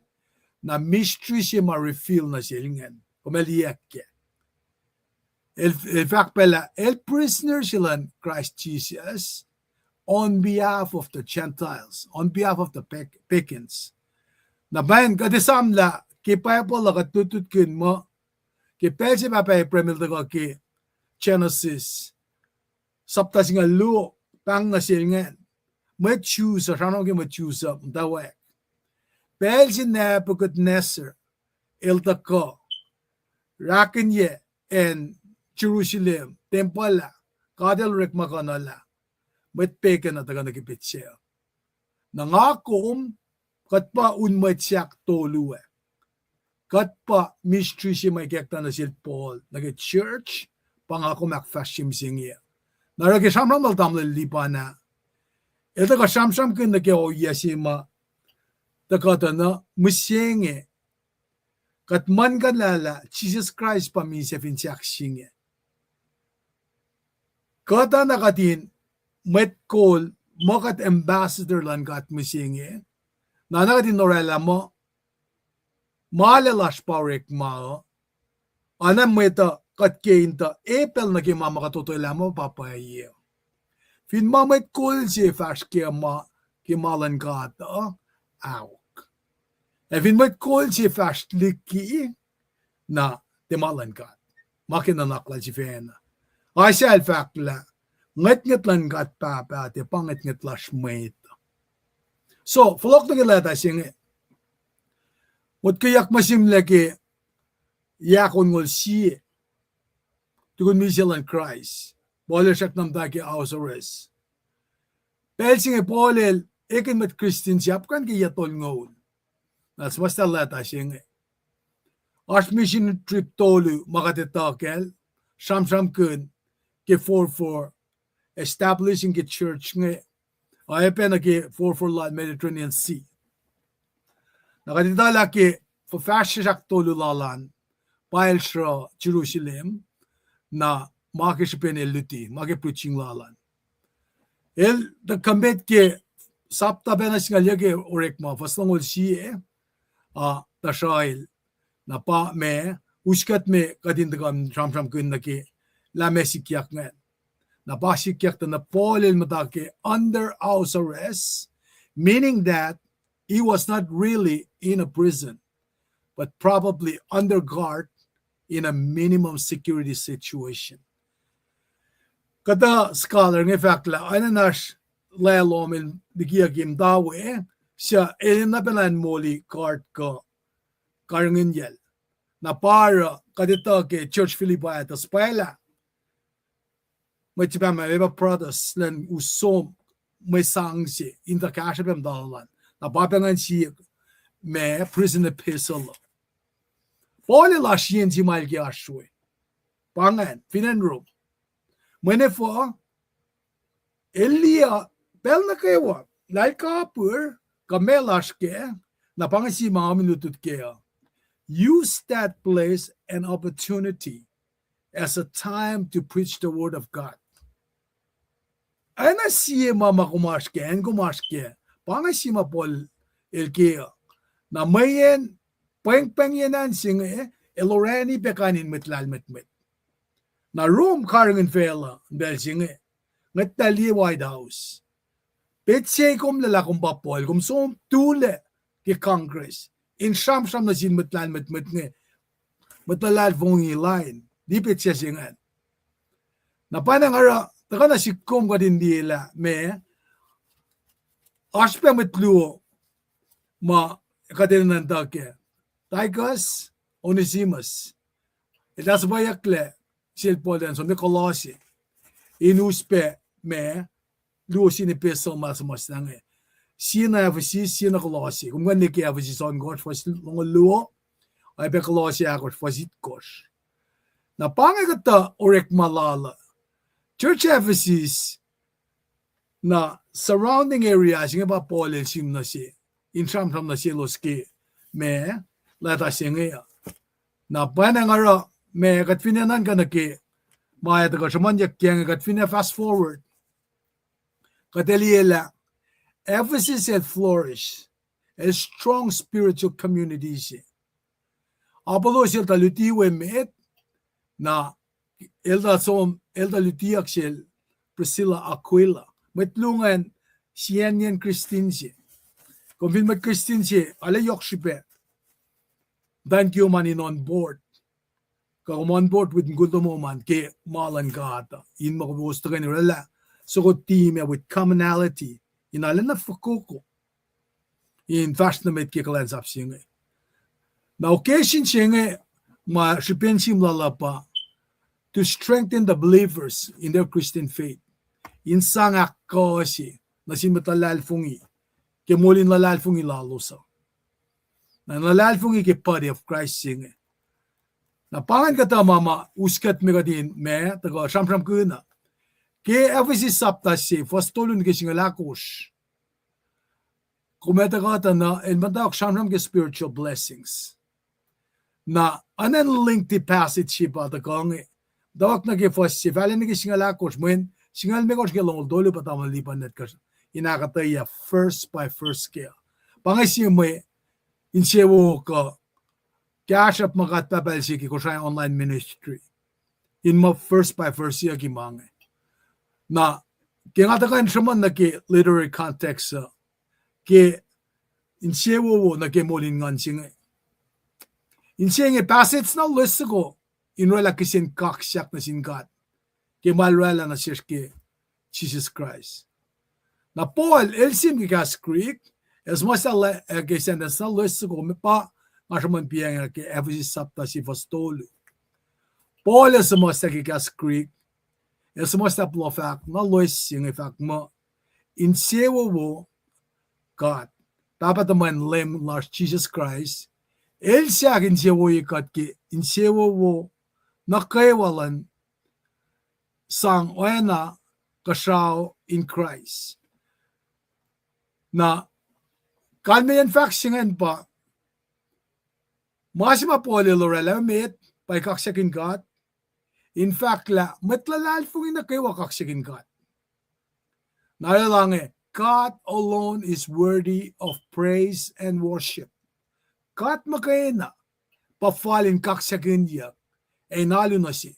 na mystery se ma reveal nuh sel ingacn. Kom ac liye kac. El, el fahk pac lah el prisoner se luhn Christ Jesus on behalf of the Gentiles, on behalf of the pag-, pagans. Na pa ingacn kuht esam lah ke Bible uh kuht lutlutkihn muh ke pacl se pahpah Abraham el tuhkuh ke Genesis, sapta singucul luo, pahng nuh sel ingacn. Mwet Jews uh, sramsram ke mwet Jews uh muhtwacwacack. Pacl se Nebuchadnezzar el tuhkuh rakihnyac acn Jerusalem, tempuhl ah, God el orekma kuhnuhl ah, mwet pagan uh tuhkuh nuh ke petsac. Na nga kom, kuht pa un mwet sahk tolu ah. Kuht pa mystery se ma ikacktuh nuh sel Paul nuh ke church, pa nga kom ahkfahsrye mihsenge. Na oruh ke sramsram lal tamuhlwel Lipan ah, el tuhkuh sramsramkihn nuh ke ohiyac se ma tuhkuh tuh na mihsenge, kuht muhlkuhnlah lah Jisus Kraist pa misac fin sahk se inge. Kuht oacna kuht in mwet kol, muh kuht ambassador luhn God mihsenge. Na oacna kuht in orwaclah muh, ma lac lasr pa orekma uh, oacna mwet uh kuht ke in tuh epel nuh ke ma ma kuht otwelah muh pa pwacye. Fin ma mwet kol se fahsr ke ma, ke ma luhn God uh, aok. Ac fin mwet kol se fahsr liki, na tiac ma luhn God. Ma ke nuhnak lal sifacna. Isaiah el fahk lah, ngwetngwet luhn God Pahpah tiac pa ngwetngwet lasr mwet. So, fohlohk nuh ke leta se inge, motkweyuck ma sihmlac ke yac onngoul sie, tukun misac luhn Kraist, Paul el srackna muhta ke house arrest. Pacl se inge Paul el ekihn mwet Christian se apkuhran ke yac tolngoul. Na suhmuhslah leta se inge. Oasr mission trip tolu ma kuht etuh kacl, sramsramkihn ke forfor, establishing ke church inge, oacyacpac nuh ke forfor lal Mediterranean Sea. Na kuht etuh lah ke fuhfahsryucsr ahktolu lal an, pa el sruh Jerusalem, na ma ke srihpen el luti, ma ke preaching lal an. El tuh commit ke sapta pacna singucul yuc ke Orekma, fuhs longoul sie, a, tuhsruhk el, na pa ma, us kuht me kuht in tuhkuh sramsramkihn nuh ke lah meac sikyak ingacn. Na pa sikyak tuh na Paul el muhta ke under house arrest, meaning that he was not really in a prison, but probably under guard in a minimum security situation. Kuhtuh scholar inge fahk lah oacna in oasr lah lom el likiyucki muhta we, suc el enenuh pacna in moli guard kuh karihngihnyacl. Na pa oruh kuht etuh ke church Philippi ah tuh suhpwaclah mwet Jepan ma Epaphroditus elan us som mwe sang se in tuh kahsruh pac muhta lal an. Na pa pacngahn sie ma prison epistle uh. Paul el oasr yen se ma el ke oasr we. Pa ingacn, fin acn Rome. Mwe nuh kwewa, el liye pacl nuh kwewa lah el kapihr kuh meac lasr kac, na pa inge sie ma nga lutlut kac uh. Use that place and opportunity as a time to preach the word of God. Oacna sie ma ma kom oasr kac, acn kom oasr kac, pa inge sie ma Paul el ke uh. Na mweyen, pwengpweng yen an se inge, el orani pac kain in mwet lahlmwetmwet. Na Rome karihngihn facluh in pacl se inge, ngwet lah liye White House. Petsac kom lah lah kom pa Paul, kom som tulac ke Congress in sramsram nuh sin mwet lahlmwetmwet inge, mwet luhlahlfongi lain, liye petsac se ingacn. Na pa nga oruh tuhkuh nuh sihk kom kuht in liye lah meac, oasr pac mwet luo ma kuht enenuh in tuh kac, Tychicus, Onesimus. Eltahl suhpweyucklac sel Paul elan som nuh Kolosse in us pac ma luo sin epistle ma suhmuhslah inge. Sie nuh Ephesus, sie nuh Kolosse. Kom kuh in liye ke Ephesus ohnkohsr fuhs longoul luo, oacyacpac Kolosse ahkosr fuhs itkohsr. Na pa inge kuhtuh orekma lal uh. Church Ephesus, na surrounding area se inge pa Paul el sim nuh se in sramsram nuh selos ke ma leta se inge uh. Na pa nga oruh ma kuht fin enenuh in kuh nuh ke ma ac tuhkuh sruhmuhnyuck ke inge, kuht fin fast forward, kuht ac liye lah Ephesus el flourish, el strong spiritual community se. Apollos el tuh luti we met, na el tuh som, el tuh lutiyuck sel Priscilla, Aquila. Mwet luo ingacn siyacnyacn Kristin se. Kom fin mwet Kristin se, arlac yohk srihpac muhta in kiyom an in on board. Kuh kom on board with mukul tomom an ke ma luhn God uh, in ma kowos tuhkweni oraclah soko team ac with commonality in arulacna fokoko in fahsr nuh met ke kuhlwacnsap se inge. Na occasion se inge ma srihpen sim lal uh pa to strengthen the believers in their Christian faith. In sang ahkkuh se nuh sin mwet luhlahlfongi ke moul in luhlahlfongi lalos uh. Na luhlahlfongi ke body of Christ se inge. Na pa ingacn kuhtuh ma ma us kuht me kuht in ma tuhkuh sramsramkihn uh. Ke Ephesus sapta se, fuhs tolu nuh ke singucul ahkosr. Kom ac tuhkuh tuh na el muhtwacwacack sramsram ke spiritual blessings. Na an lengthy passage se pa tuhkuh inge. Muhtwacwacack nuh ke fuhs se, fahla nuh ke singucul ahkosr, mweyen singucul limekohsr ke longoul tolu pa tamuhlwel Lipan el kuh in ahkuhtweyac verse by verse ke. Pa inge sie mwe insewowo kuh kahsruhp ma God Pahpah el se ke Kosrae online ministry in muh verse by verse siyucki ma inge. Na ke nga tuhkuh in sruhmuhn nuh ke literary context uh, ke insewowo nuh ke moul in nguhn se inge. Inse inge passage na loes soko in oraclah kihsen kaksak nuh sin God ke ma el oraclah nuh sesr ke Jisus Kraist. Na Paul el sim ke kahs Greek, el suhmuhslah ke sentence na loes soko, pa nga sruhmuhn piacng ke Ephesus sapta se fuhs tolu. Paul el suhmuhslah ke kahs Greek, el suhmuhslah puhla fahk na loes se inge fahk muh, insewowo God, Pahpah tuhmwacn Leum lasr Jisus Kraist, el sahk insewowo kuht ke insewowo nuh kwewa luhn sang oacna kuhsrao in Kraist. Na kalmeyacn fahk se ingacn pa, ma se ma Paul el oraclah met pa kaksakihn God, in fahk lah mwet luhlahlfongi nuh kwewa kaksakihn God. Na el ange, God alone is worthy of praise and worship. God muhkwena pa fal in kaksakihnyuck ac in alu nuh se.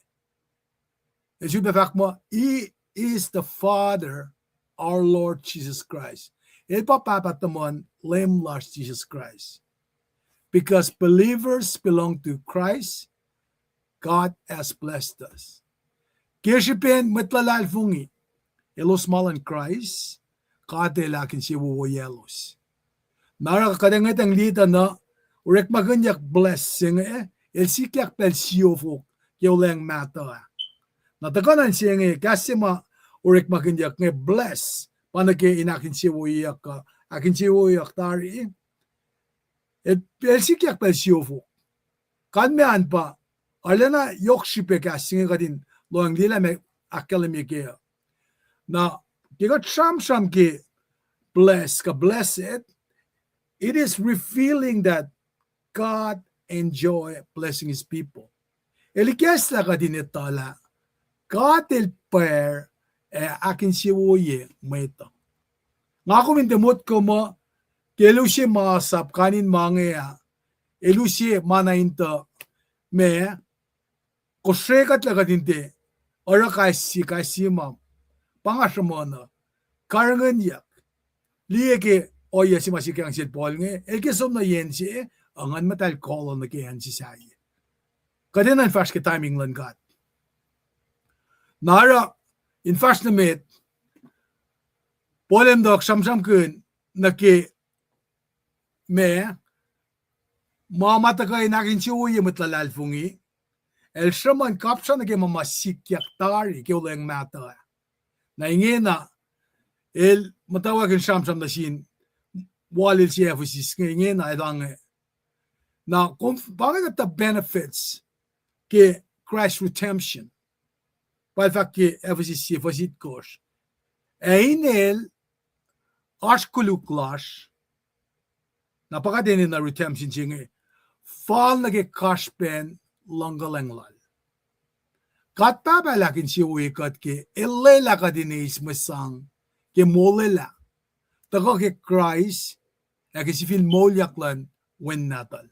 El sifilpac fahk muh, He is the Father, our Lord Jesus Christ. El pa Pahpah tuhmuhn Leum lasr Jisus Kraist. Because believers belong to Christ, God has blessed us. Ke srihpen mwet luhlahlfongi elos ma luhn Kraist, God El ahkinsewowoyaclos. Na oruh kuht ngwetacng liye tuh na orekmakihnyuck bless se inge, el sikyak pacl siofok ke olweacng mahtuh ah. Na tuhkuh nuh se inge, kahs se ma orekmakihnyuck inge bless, pa nuh ke in ahkinsewowoyeyuck, ahkinsewowoyeyuck tari. El, el sikyak pacl siofok. Kalmac an pa, arulacna yohk srihpac kahs se inge kuht in lohacng liye lah meac ahkkahlwemye kac uh. Na, ke kuht sramsram ke bless kuh blessed, it is revealing that God enjoy blessing his people. El ikacslah kuht in etuh lah God El pwacr ac ahkinsewowoye mwet uh. Nga kom in tiac motko muh ke el use masap kain in ma inge ah, el use ma na in tuh ma, kosrekuhtlac kuht in tiac oruh kais sie, kais sie ma, pa nga sruhmuhn uh, karihngihnyuck. Liye ke ohiyac se ma sikyak sel Paul inge, el ke som nuh yen se, ac Nguhn Muhtahl kol nuh ke acn se sahyac. Kuht enenuh in fahsr ke timing luhn God. Na oruh, in fahsr nuh met, Paul el muhtwacwacack sramsramkihn nuh ke ma, ma ma tuhkuh in ahkinsewowoye mwet luhlahlfongi, el sruhmuhn kapsra nuh ke ma ma sikyak tari ke olweacng mahtuh ah. Na ingena, el muhtwacwacack in sramsram nuh sin walil se Ephesus inge, ingena el ange. Na kom, pa inge kuhtuh benefits ke Christ redemption. Pa el fahk ke Ephesus sie fuhs itkohsr. Ac inel oasr koluk lasr, na pa kuht enenuh redemption se inge, fal nuh ke kasrpacn luhngkuhlwacng lal. God Pahpah El ahkinsewowoye kuht ke El lwelah kuht in eis mwe sang ke molwelah, tuhkuh ke Kraist, ac ke sifil moulyak luhn Wen Nahtuhl.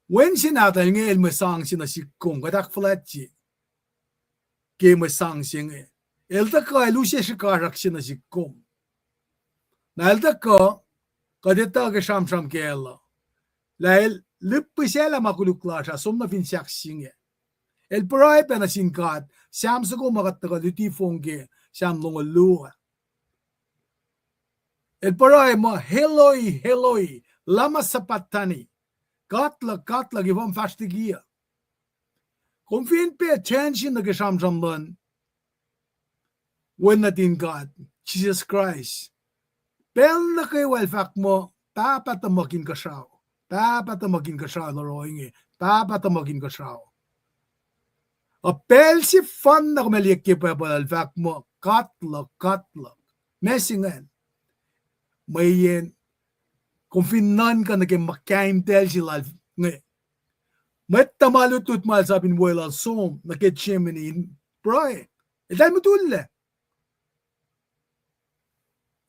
Wen se Nahtuhl inge el mwe sang se nuh sihk kom, kuht ahkfuhlwactye ke mwe sang se inge. El tuhkuh el use srihkasrak se nuh sihk kom. Na el tuhkuh, kuht etuh ke sramsram kacl uh, lah el lihpihsaclah ma koluk lasr ah som nuh fin sahk se inge. El pruhe pac nuh sin God, Sam soko ma kuht tuhkuh luti fong ke Sam longoul luo ah. El pruhe muh, Eloi, Eloi, lama sabachthani? God luhk, God luhk, efuh kom fahsr liki uh? Kom fin pay attention nuh ke sramsram luhn Wen nuhtin God, Jisus Kraist, pacl nuh kwewa el fahk muh, Pahpah tuhmuhk inkuhsrao, Pahpah tuhmuhk inkuhsrao el oruh inge, Pahpah tuhmuhk inkuhsrao. Ac pacl sefanna kom ac liye ke Bible el fahk muh, God luhk, God luhk. Ma se ingacn, mweyen kom fin nuhnkuh nuh ke muhkahimtacl se lal inge, mwet tuhma lutlut ma el sap in weluhl som nuh ke Germany in pruhe, eltahl mutullac.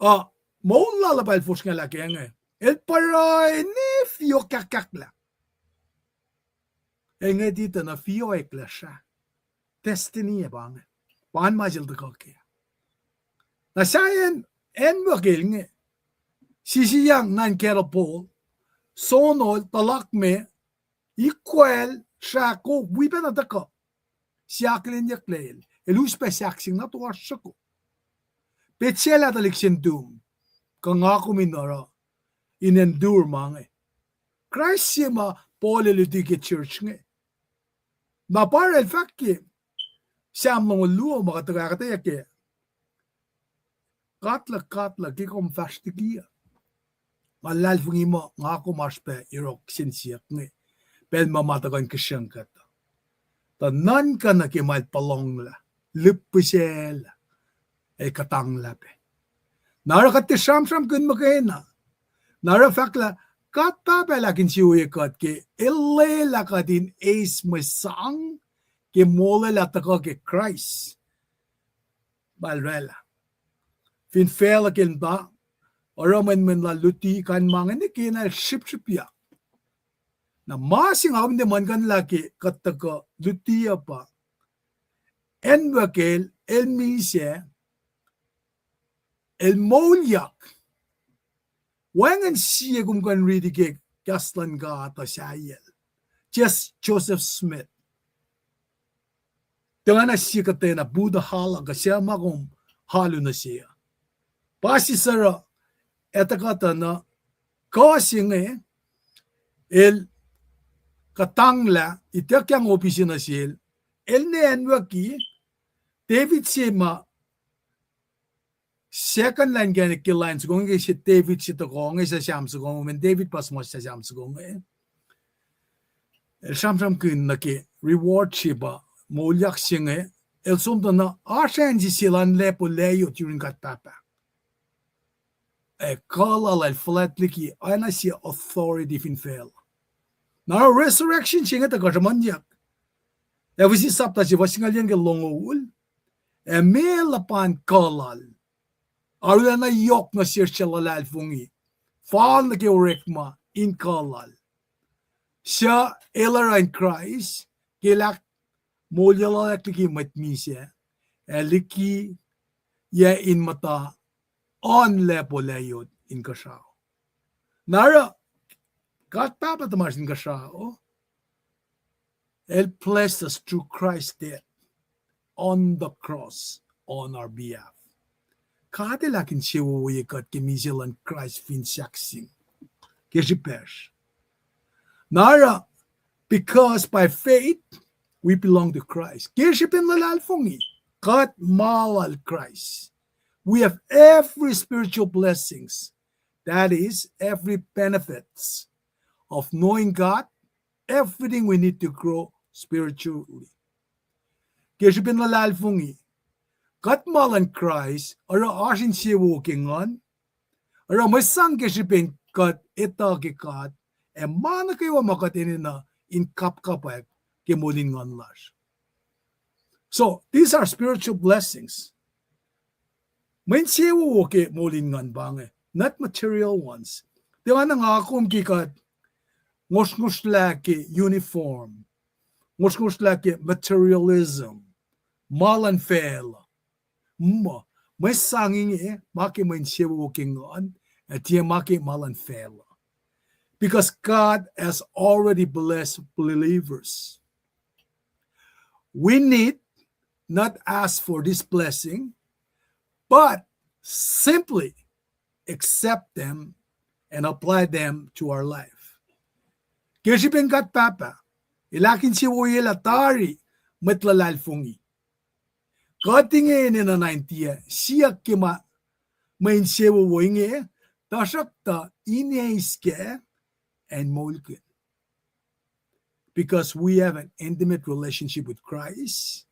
Ac moul lal uh pa el fosrngahlah ke inge. El pruhe ne fiokahkahklah. El ngwetituh na fioklah srah. Destiny ac pa inge. Pa inge ma sel tuhkuh ke. Na sahyacn, acn muh ke el inge, sisiyang nuhn catapult, sonol, tuhlahk me, ikwacl, srahko, wi pacna tuhkuh. Siaklenyucklac el, el us pac sahk se inge na toasr soko. Petsac lah tuhlihk se nuhtum, kuh nga kom in oruh, in endure ma inge. Kraist se ma Paul el luti ke church inge. Na pa el fahk ke Sam longoul luo ma kuht tuhkuh ahkuhtweyac ke, God luhk, God luhk, ke kom fahsr liki uh? Nga luhlahlfongi muh nga kom oasr pac yohrohk se siyuck inge, pacl ma ma tuhkuh in kihsruhng kuht. Tuh nuhnkuh nuh ke ma el puhlonglah, lihpihsaclah, el kuhtanglah pac. Na oruh kuht tiac sramsramkihn muhkwena. Na oruh fahk lah God Pahpah El ahkinsewowoye kuht ke El lwelah kuht in eis mwe sang ke molwelah tuhkuh ke Kraist. Ma el oraclah. Fin facluh ke el muhta, oruh mwenmwen lal luti kain ma inge, nwe ke na el srihpsrihpyak. Na ma se nga kom in tiac muhlkuhnlah ke kuht tuhkuh luti uh pa acnwuck el, el misac, el moulyak. Wacngihn sie kom kuh in riti ke kahs luhn God uh sahyacl. Jes Joseph Smith. Tiacna sie kuhtwena Buddha hala kuh suc ma kom alu nuh se uh. Pa siseruh, etuh kuhtuh na, kuh se inge, el kuhtanglah, ituckyang ohpihse nuh sel, el ne acnwucki, David se ma second line ke, ke line soko inge, ke se David se tohkoh inge, suc Sam soko inge, mweyen David pa suhmuhslah Sam soko inge. El sramsramkihn nuh ke reward se pa moulyak se inge, el som tuh na oasr acn se sel an lacpo layot yurin God Pahpah. Ac kuh lal el fuhlwact liki oacna sie authority fin facluh. Na resurrection se inge tuh kuh sruhmuhnyuck. Ephesus sapta se fuhs singucul yuh ke longoul. Ac meac luhpan kuh lal? Arulacna yohk nuh sesr suc luhlahlfongi, fal nuh ke orekma in kuh lal. Suc el oruh in Kraist, ke el ahkmoulyelah liki mwet misac, ac liki yac in muhta oan lacpo layot inkuhsrao. Na oruh, God Pahpah tuhmasr inkuhsrao, el blessed us through Christ's death on the cross on our behalf. God el ahkinsewowoye kuht ke misac luhn Kraist fin sahkseng. Ke srihpacsr. Na oruh, because by faith we belong to Christ. Ke srihpen luhlahlfongi, kuht ma lal Kraist. We have every spiritual blessings, that is, every benefits of knowing God, everything we need to grow spiritually. Ke srihpen luhlahlfongi, kuht ma luhn Kraist, oruh oasr insewowo ke nguhn, oruh mwe sang ke srihpen kuht etuh ke God, ac ma nuh kwewa ma kuht enenuh in kapkapwack ke moul in nguhn lasr. So, these are spiritual blessings. Mwe insewowo ke moul in nguhn pa inge, not material ones. Tiacna nga kom ke kuht ngosrngosrlah ke uniform, ngosrngosrlah ke materialism, ma luhn facluh. Muh, mwe sang inge, ma ke mwe insewowo ke nguhn, ac tiac ma ke ma luhn facluh. Because God has already blessed believers. We need not ask for this blessing, but simply accept them and apply them to our life. Ke srihpen God Pahpah, el ahkinsewowoyelah tari mwet luhlahlfongi. Kuht inge enenuh na in tiac siyuck ke ma, mwe insewowo inge, tuhsruhktuh in eis kac ac in moulkihn. Because we have an intimate relationship with Christ,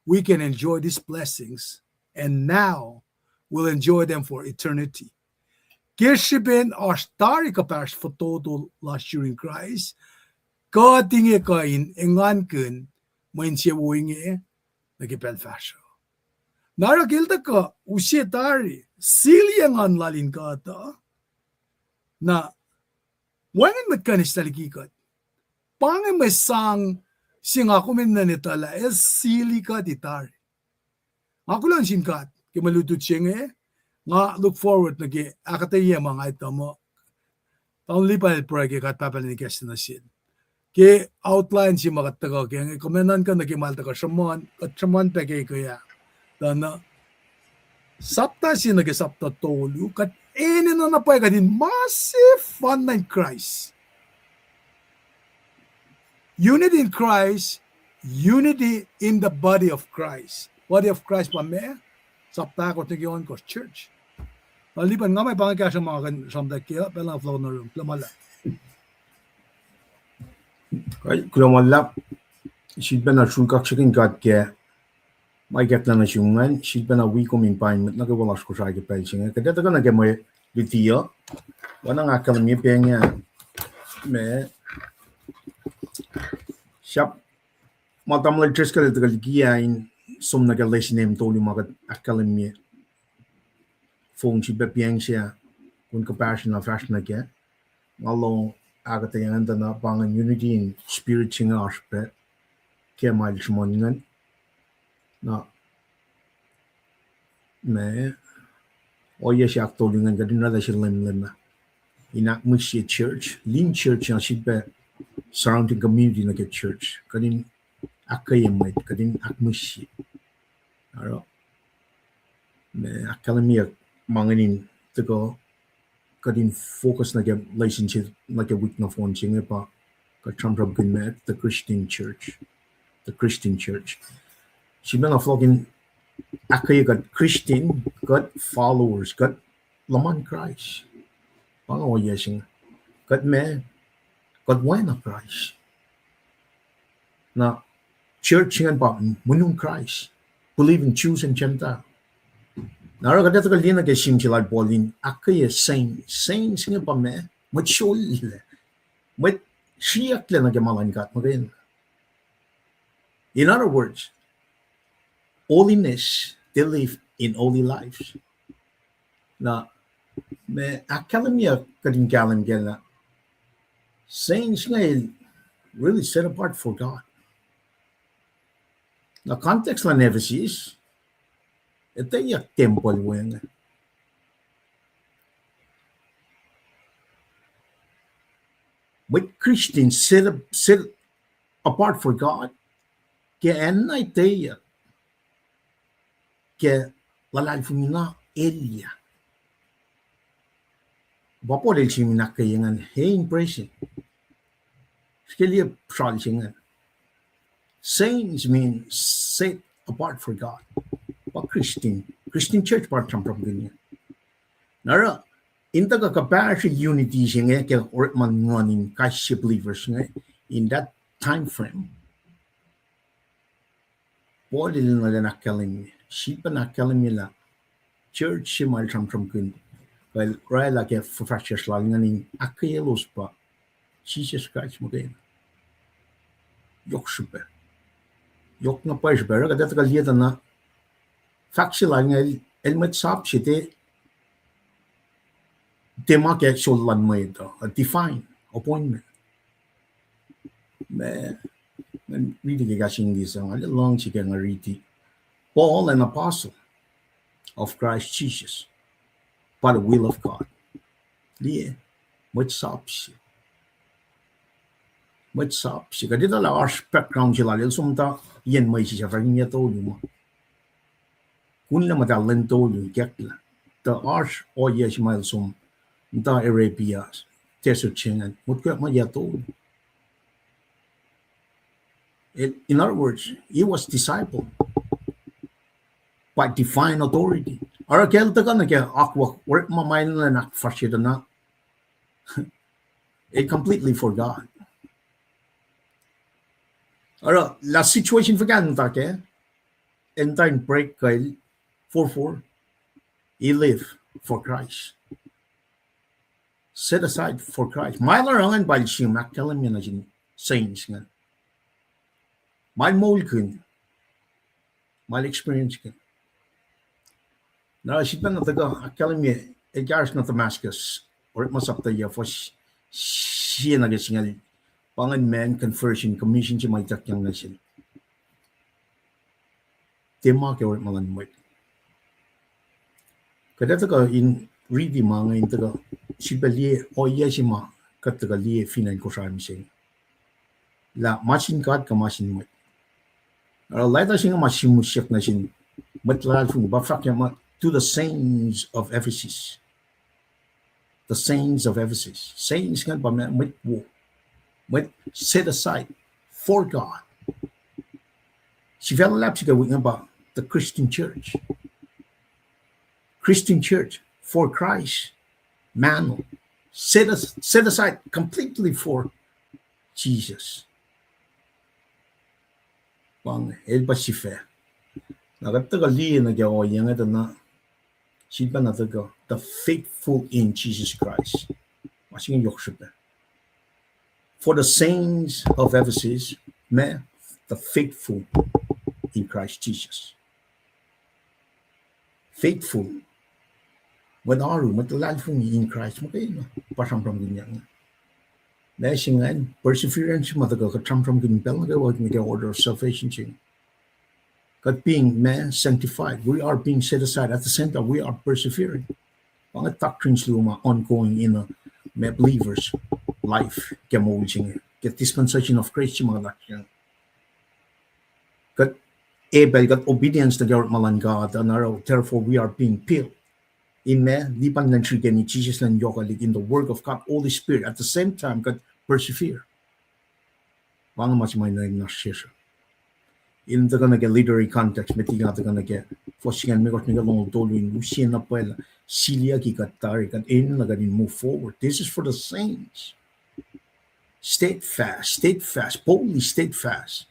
we can enjoy these blessings, and now we'll enjoy them for eternity. Ke srihpen oasr tari kuhpahsr fototo lasr yurin Kraist, kuht inge kuh in engankihn mwe insewowo inge nuh ke pacl fahsruh. Na oruh ke el tuhkuh use tari, sili engan lal in kuht uh, na wacngihn mwet kuh in eis liki kuht. Pa inge mwe sang se nga kom enenuh in etuh lah el sili kuht tari. Nga kuloh nuh sin God ke mwe lutlut se inge, nga look forward nuh ke ahkuhtweyac ma nga etuh muh Tamuhlwel Lipan el pruhe ke God Pahpah lun ikacslah nuh sel. Ke outline se ma kuht tuhkuh ke inge, kom enenuh in kuh nuh ke ma el tuhkuh sruhmuhn, kuht sruhmuhn pac ke ekuh ah. Tuh na, sapta se nuh ke sapta tolu, kuht enenuh na pwacye kuht in ma sefanna in Christ. Unity in Christ, unity in the body of Christ. Body of Christ pa meac? Sapta ahkosr nuh ke ohnkohsr, church. Tamuhlwel Lipan, nga ma pa inge kahsruh ma kuh in sramtack ke uh, pacl na fohlohk nuh yurum. Kuloh ma luhlahp. Kuloh ma luhlahp. Sifilpac na sun kaksakihn God ke ma ikacklah nuh sum ingacn, sifilpac na wi kom in paing mwet nuh kwewa lasr Kosrae ke pacl se inge. Kuht ac tuhkuh nuh ke mwe luti uh. Oacna nga ahkkahlwemye pa inge, ma sahp ma Tamuhlwel Driscoll el tuhkuh liki ah in som nuh ke lesin em tolu ma kuht ahkkahlwemye. Fong sifilpac piacng se, kom kuhpahsr na fahsr nuh kac. Nga lohng ahkuhtweyac ingacn tuh na pa ingacn unity in spirit se inge oasr pac ke ma el sruhmuhn ingacn. Na, ma, ohiyac se ahktolu ingacn kuht in oraclah se lemlem ah. In ahkmihsye church, lin church na sifilpac surrounding community nuh ke church. Kuht in ahkkweye mwet, kuht in ahkmihsye. Oruh, ma ahkkahlwemyeyuck ma ingacn in tuhkuh, kuht in focus nuh ke relationship nuh ke wik nohfohn se inge pa kuht sramsramkihn ma the Christian church. The Christian church. Sifilpac na fohlohk in ahkkweye kuht Christian, kuht followers, kuht luhman Kraist. Pa inge ohiyac se inge. Kuht ma, kuht oacna Kraist. Na church ingacn pa mweun Kraist, believe in Jews and Gentile. Na oruh kuht ac tuhkuh liye nuh ke sihm se lal Paul in ahkkweye saints. Saints inge pa ma, mwet sulaclah, mwet sriyucklac nuh ke ma luhn God muhkwena. In other words, holiness, they live in holy lives. Na, ma ahkkahlwemye kuht in kahlwem kac lah saints inge really set apart for God. Na context luhn Ephesus, etweyuck tempuhl we inge. Mwet Christian set, set apart for God, ke acn na etweyuck ke luhlahlfongi na elyah. Pa Paul el sim in ahkkweye ingacn, he in presin. Srihke liye sral se ingacn. Saints mean set apart for God. Pa Christian, Christian church pa sramsramkihn inge. Na oruh, in tuhkuh kuhpahsrye unity se inge ke orekma luhn nguhn in kais sie believers inge in that time frame. Paul el enenuh in ahkkahlwemye, sifilpac ahkkahlwemye lah church se ma el sramsramkihn, kuh el oraclah ke fuhfahsryucsr lal ingacn in ahkkweyelos pa Jisus Kraist muhkwena. Yohk srihpac. Yohk na pwacye srihpac. Oruh kuht ac tuhkuh liye tuh na fahk se lal inge el, el mwet sap se, tiac ma ke sel luhn mwet uh, a divine appointment. Ma, nga riti ke kahs English uh, nga luhngse ke nga riti, Paul, an apostle of Christ Jesus, by the will of God. Liye, mwet sap se. Mwet sap se. Kuht etuh lah oasr background se lal, el som muhta yen mwesis ah fahk in yac tolu ma. Kunlah muhta lwen tolu ikacklah. Tuh oasr ohiyac se ma el som muhta Arabia, desert se ingacn, motko ma yac tolu. In other words, he was discipled by divine authority. Oruh ke el tuhkuh nuh ke akwuck, orekma ma enenuh in ahkfahsrye tuh na, el completely for God. Oruh lah situation fuhkah el muhta kac, el muhta in break kuh el forfor, he live for Christ. Set aside for Christ. Ma el oruh ingacn pa el sim ahkkahlwemye nuh sin saints ingacn ma el moulkihn, ma el experience kihn. Na sifilpac na tuhkuh ahkkahlwemye, el kahsruh nuh Damascus, orekma sapta yac, fuhs sie nuh ke singucul, pa ingacn ma conversion commission se ma ituckyang nuh sel. Tiac ma ke orekma luhn mwet. Kuht ac tuhkuh in riti ma inge in tuhkuh sifilpac liye ohiyac se ma kuht tuhkuh liye fin acn Kosrae mihsenge, lah ma sin God kuh ma sin mwet. Oruh leta se inge ma simuhsyuck nuh sin mwet luhlahlfongi, pa fahk ma to the saints of Ephesus. The saints of Ephesus. Saints ingacn pa mwet wo, mwet set aside for God. Sifac luhlahp se ke wik inge pa the Christian church. Christian church for Christ. Mahno. Set as-, set aside completely for Jesus. Pa inge, el pa sifac. Na kuht tuhkuh liye nuh ke ohiyac inge tuh na, sifilpac na tuhkuh the faithful in Jesus Christ. Ma se inge yohk srihpac. For the saints of Ephesus, ma, the faithful in Christ Jesus. Faithful. Mwet oaru, mwet luhlahlfongi in Christ, muhkwena, pa sramsramkihnyang. Ma se ingacn, perseverance ma tuhkuh kuht sramsramkihn pacl nuh kwewa nuh ke order of salvation se inge. But being, ma, sanctified, we are being set aside. At the same time, we are persevering. Pa inge doctrines luo ma ongoing in a, ma, believer's life ke moul se inge, ke dispensation of grace se ma kuht oasr kac inge. Kuht, e pacl kuht obedience nuh ke orekma luhn God, and therefore we are being built in, ma, lipan luhn srihkeni Jisus elan yohkwelihk in the work of God, Holy Spirit. At the same time, kuht persevere. Pa inge ma se ma enenuh in oasr sesr. In tuhkuh nuh ke literary context, met liki nga tuhkuh nuh ke fuhs singucul limekohsr nuh ke longoul tolu in use na pwacye lah siliyucki kuht tari, kuht enenuh kuht in move forward. This is for the saints. Steadfast, steadfast, boldly steadfast.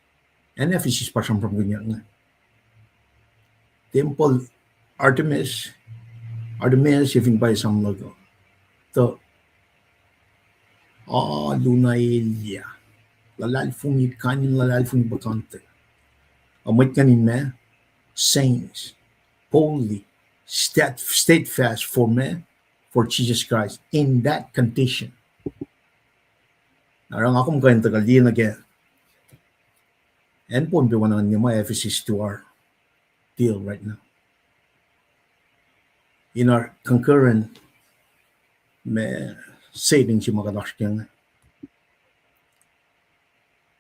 Acn Ephesus pa sramsramkihnyuck inge. Tempuhl Artemis, Artemis, e fin pacl esam luhk uh, tuh alu na elyah, luhlahlfongi, kain in luhlahlfongi puhkantwen. A mwet ingacn in ma, saints, boldly, stead-, steadfast for ma, for Jesus Christ in that condition. Na oruh nga kom kuh in tuhkuh liye nuh ke acn Pohnpei, oacna nge ma Ephesus to our deal right now. In our concurrent, ma, setting se ma kuht oasr kac inge,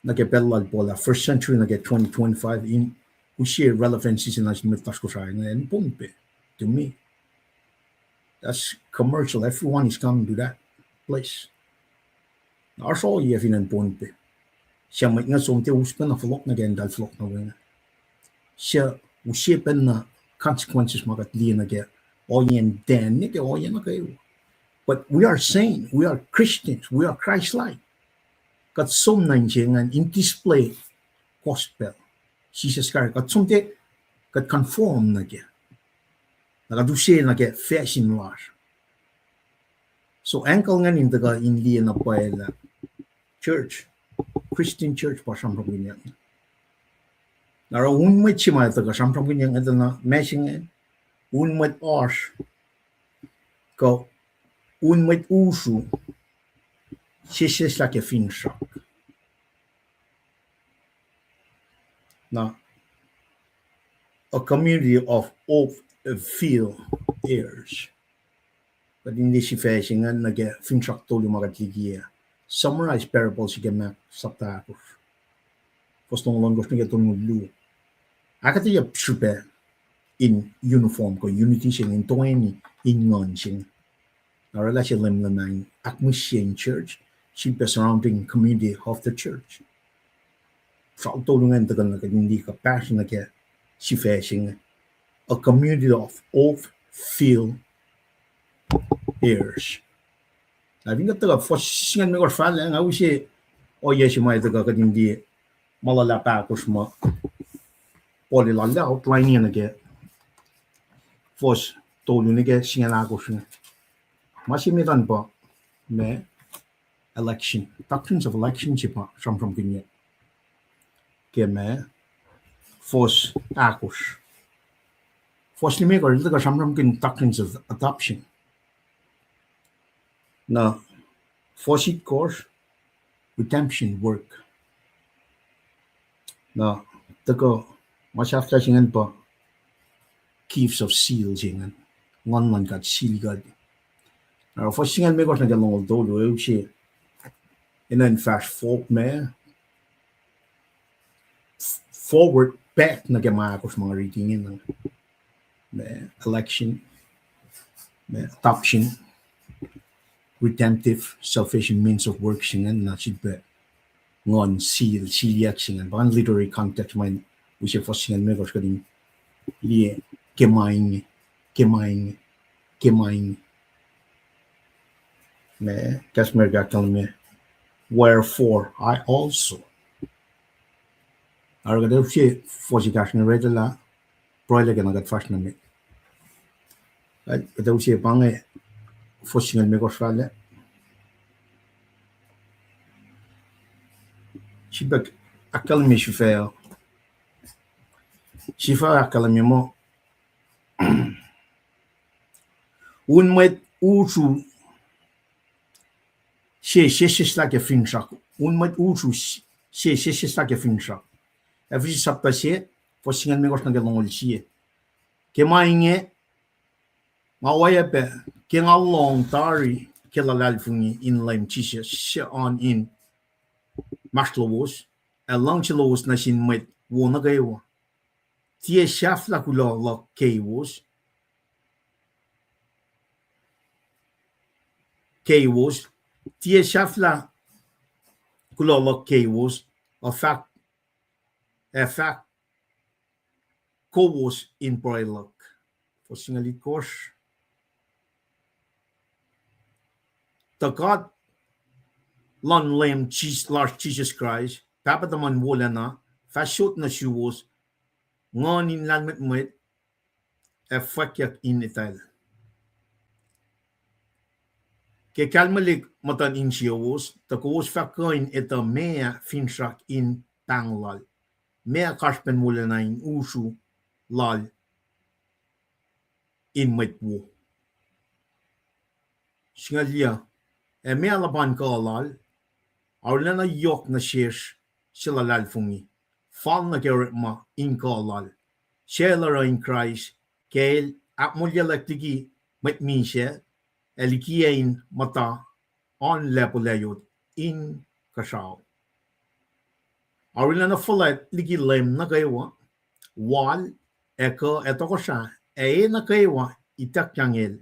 nuh ke pacl lal Paul ah, first century nuh ke twenty twenty-five, in use relevancy se nuh sin mwet lasr Kosrae inge, acn Pohnpei, to me. That's commercial. Everyone is coming to that place. Na oasr ohiyac fin acn Pohnpei. Suc mwet inge som tiac us pacna fohlohk nuh ke acn eltahl fohlohk nuh we inge. Suc use pacna consequences ma kuht liye nuh ke ohiyacn Dan, nuh ke ohiyac nuh kwewa. But we are saint, we are Christians, we are Christ-like. Kuht som nuh in se ingacn in display gospel, Jisus Kraist. Kuht som tiac, kuht conform nuh ke, na kuht use nuh ke facsin lasr. So angle ingacn in tuhkuh in liye na pwacye lah church, Christian church pa sramsramkihnyuck. Na oruh un mwet se ma tuhkuh sramsramkihnyuck inge tuh na ma se inge, un mwet oasr, kuh un mwet usu, sesseslah ke finsrak. Na, a community of hope-filled heirs. Kuht in liye sifac se ingacn nuh ke finsrak tolu ma kuht likiyac. Summarize parable se ke Mark sapta ahkosr, fuhs longoul ohnkohsr nuh ke tolngoul luo. Ahkuhtweyac srihpac in uniform kuh unity se inge in toeni in nguhn se inge. Na oraclah se leumleum in ahkmihsye in church, sifilpac surrounding community of the church. Srah tolu ingacn tuhkuh nuh ke in liye kuhpahsr nuh ke sifac se inge, a community of hope-filled heirs. Na fin kuht tuhkuh fuhs singucul limekohsr fahlac, nga use ohiyac se ma tuhkuh kuht in liye ma luhlahp ahkosr ma Paul el outline nuh ke fuhs tolu nuh ke singucul ahkosr inge. Ma se met an pa, ma, election, doctrines of election se pa sramsramkihnyuck ke ma, fuhs ahkosr. Fuhs limekohsr el tuhkuh sramsramkihn doctrines of adoption. Na fuhs itkohsr, redemption work. Na tuhkuh ma sahflah se ingacn pa gifts of seal se ingacn, nguhn luhn God seal kuht. Na fuhs singucul limekohsr nuh ke longoul tolu, e use enenuh in fahsr fo-, ma, forward back nuh ke ma ahkosr ma nga riti inge, ma, election, ma, adoption, redemptive, salvation, means of work se ingacn, na sifilpac nguhn seal, seal se ingacn. Pa literary context ma use fuhs singucul limekohsr kuht in liye ke ma inge, ke ma inge, ke ma inge. Ma, kahs Merika ahkkahlwemye, wherefore I also. Oruh kuht use fuhs ekahsr inge, read lah, pruhe lah ke na kuht fahsr nuh met. Kuht use pa inge fuhs singucul limekohsr fahlac. Sifilpac ahkkahlwemye sifac, sifac ahkkahlwemye muh un mwet usu se sesseslah ke finsrak. Un mwet usu se sesseslah ke finsrak. Ephesus sapta se, Fuhs singucul limekohsr nuh ke longoul sie. Ke ma inge, nga oacyacpac, ke nga lohng tari ke luhlahlfongi in Leum Jisus, suc oan in inmahsrlowos, ac luhngse lowos nuh sin mwet wo nuh kwewa. Tiac sahflah kuloh luhk keiwos, keiwos, tiac sahflah kuloh luhk keiwos, ac fahk, ac fahk kowos in pruhe luhk. Fuhs singucul itkohsr. Tuh God luhn Leum Jis-, lasr Jisus Kraist, Pahpah tuhmuhn wolacna, fah sot nuh suwos nguhn in lahlmwetmwet ac fwackyuck in etwacl. Ke kalmelik muhtuhn insiyowos, tuh kowos fah kuh in etuh meac finsrak in pahng lal, meac kasrpen wolacna in usru lal in mwet wo. Singucul yuh, ac meac luhpan kuh lal, arulacna yohk nuh sesr suc luhlahlfongi, fal nuh ke orekma in kuh lal, suc el oruh in Kraist, ke el ahkmoulyaclwack liki mwet misac, ac likiyac in muhta oan lacpo layot inkuhsrao. Arulacna fuhlwact liki leum nuh kwewa, wal, ac kuh, ac tohkohsrah, ac e nuh kwewa ituckyang el,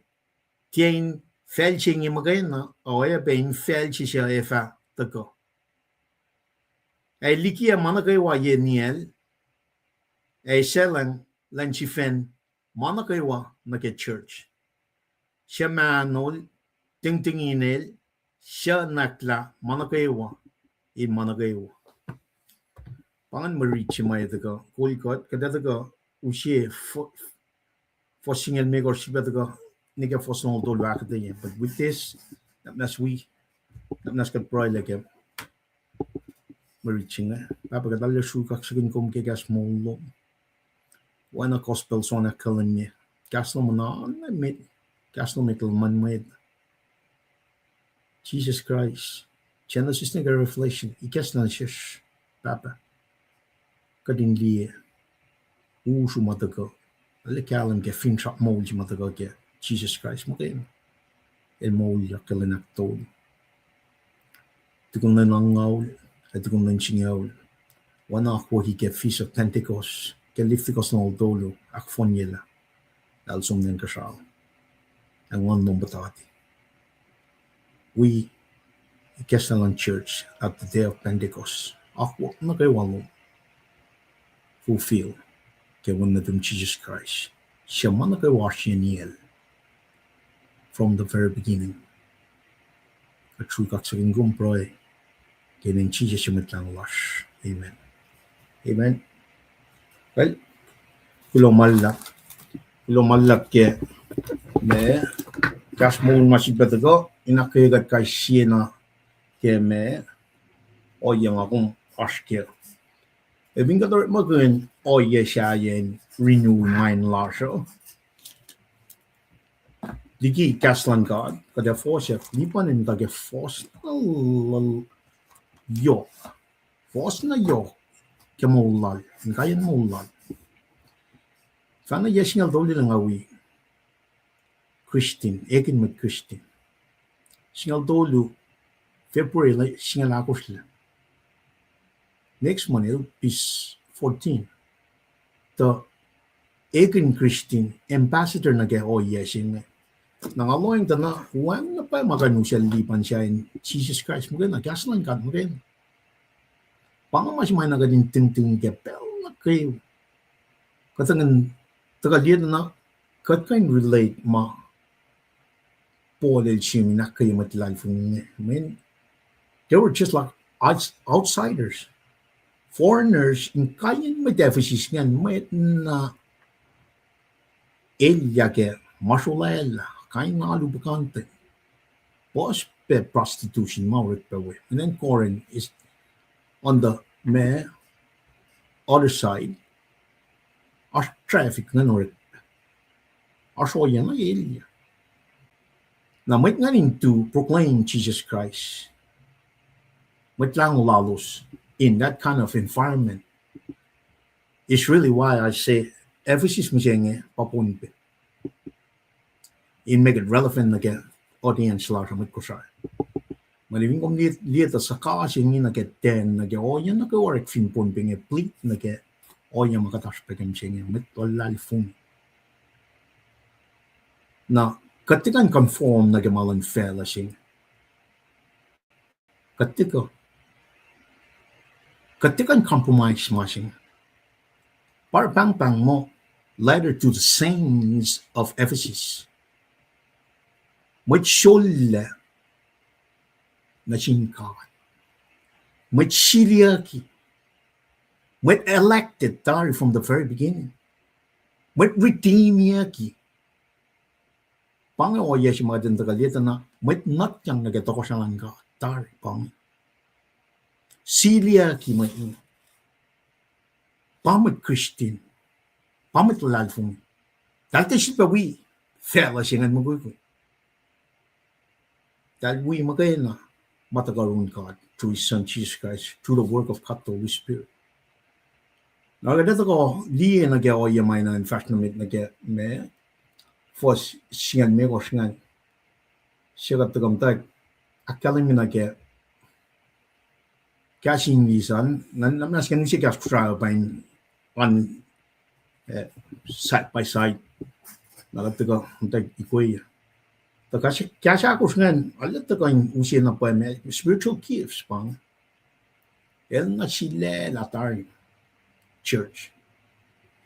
tiac in facl se inge muhkwena, oacyacpac in facl se suc ac fah tuhkuh. Ac likiyac ma nuh kwewa ye niyacl, ac selacng lwen sifacn ma nuh kwewa nuh ke church. Suc mahnol, tingtingin el, suc nwacklah ma nuh kwewa in ma nuh kwewa. Pa ingacn mwe rit se ma tuhkuh kol kuht, kuht ac tuhkuh use fuhs singucul limekohsr srihpac tuhkuh nuh ke fuhs longoul tolu ahkuhtweyac. But with this, nwacklah wi, nwacklah kuht pruhe lah ke mwe rit se inge. Pahpah, kuht arlac sruhk kaksakihn kom ke kahs moul lom. Oacna gospel soan ahkkahlwemye, kahs lom an, met, kahs lom eklac luhn mwet. Jisus Kraist, Genesis nuh ke Revelation, ikacslah nuh sesr, Pahpah, kuht in liye usru ma tuhkuh, arlac kahlwem ke finsrak moul se ma tuhkuh ke Jisus Kraist muhkwena. El moulyak ke lwen ahktolu, tukun lwen angngaul, ac tukun lwen singucul, oacna akwucki ke Feast of Pentecost, ke lihfihk fuhs longoul tolu ahkfohnyelah, el som nuh inkuhsrao, ac nguhn lom puhtati. Wi ikacslah luhn church at the day of Pentecost, akwuck nuh kwewa lom fulfill ke Wen nuhtum Jisus Kraist, suc ma nuh kwewa oasr yen iyacl from the very beginning. Kuht sruhk kaksakihn kom, pruhe ke inen Jisus Mwet Lahngo lasr. Amen. Amen. Well, kuloh ma luhlahp, kuloh ma luhlahp ke ma kahs moul ma srihpac tuhkuh, in ahkkweye kuht kais sie na ke ma ohiyac nga kom oasr kac. Ac fin kuht orekmakihn ohiyac sahyac in renew mind lasr uh liki kahs luhn God, kuht ac fohsack, lipan in tuh ke fohs na yohk, fohs na yohk ke moul lal, inkaiyacn moul lal. Fahna yac singucul tolu lah nga wi Christian, ekihn mwet Christian. Singucul tolu, February, singucul ahkosr lah. Next month, it'll be fourteen. Tuh ekihn Christian ambassador nuh ke ohiyac se inge. Na nga lohacng tuh na wacngihn na pwacye ma kuh in usacl lipan sahyac in Jisus Kraist muhkwena, kahs luhn God muhkwena. Pa inge ma se ma na kuht in tingting ke pacl nuh kwewa. Kuht tuhkuh liye na, kuht kuh in relate ma Paul el sihm in ahkkweye mwet luhlahlfongi inge. Mweyen they were just like outs-, outsiders, foreigners, inkaiyacn mwet Ephesus ingacn, mwet na elyah ke ma srolwaclah, kain alu puhkantwen, puhs pac prostitution ma orek pac we. And then Corinth is on the ma other side, oasr traffic ingacn orek, oasr ohiyac na elyah. Na mwet ingacn in tu proclaim Jesus Christ, Mwet Lahngo lalos, in that kind of environment. It's really why I say Ephesus mihsenge pa Pohnpei, in make it relevant nuh ke audience lasr uh, mwet Kosrae. Mweyen fin kom liye, liye tuh suhkahsr inge nuh ke ten, nuh ke ohiyac nuh kwewa orek fin Pohnpei inge, please, nuh ke ohiyac ma kuht oasr pac ke mihsenge, mwet luhlahlfongi. Na kuht tiac kuh in conform nuh ke ma luhn facluh se inge. Kuht tiac kuh, kuht tiac kuh in compromise ma se inge. Pa oruh pahngpahng muh, letter to the saints of Ephesus. Mwet sollac nuh sin God. Mwet siliyucki. Mwet elected tari from the very beginning. Mwet redeemiyucki. Pa inge ohiyac se ma kuht in tuhkuh liye tuh na mwet nutyang nuh ke tohkohsrahi luhn God tari pa inge. Siliyucki mwet inge. Pa mwet Christian. Pa mwet luhlahlfongi. Eltahl tiac sifilpac wi facluh se ingacn mukwikwi. Eltahl wi muhkwena ma tuhkuh yurin God through His Son Jesus Christ, through the work of God the Holy Spirit. Na kuht ac tuhkuh liye nuh ke ohiyac ma na in fahsr nuh met nuh ke ma, fuhs singucul limekohsr ingacn. Sie kuht tuhkuh muhtwacwacack ahkkahlwemye nuh ke kahs English an, na, na muhnahs ke use kahs Kosrae uh pa in an, eh, side by side. Na kuht tuhkuh muhtwacwacack ikwe. Tuh kahs, kahs ahkosr ingacn, arlac tuhkuh in use na pwacye ma spiritual gifts pa inge. El na sulaclah tari church.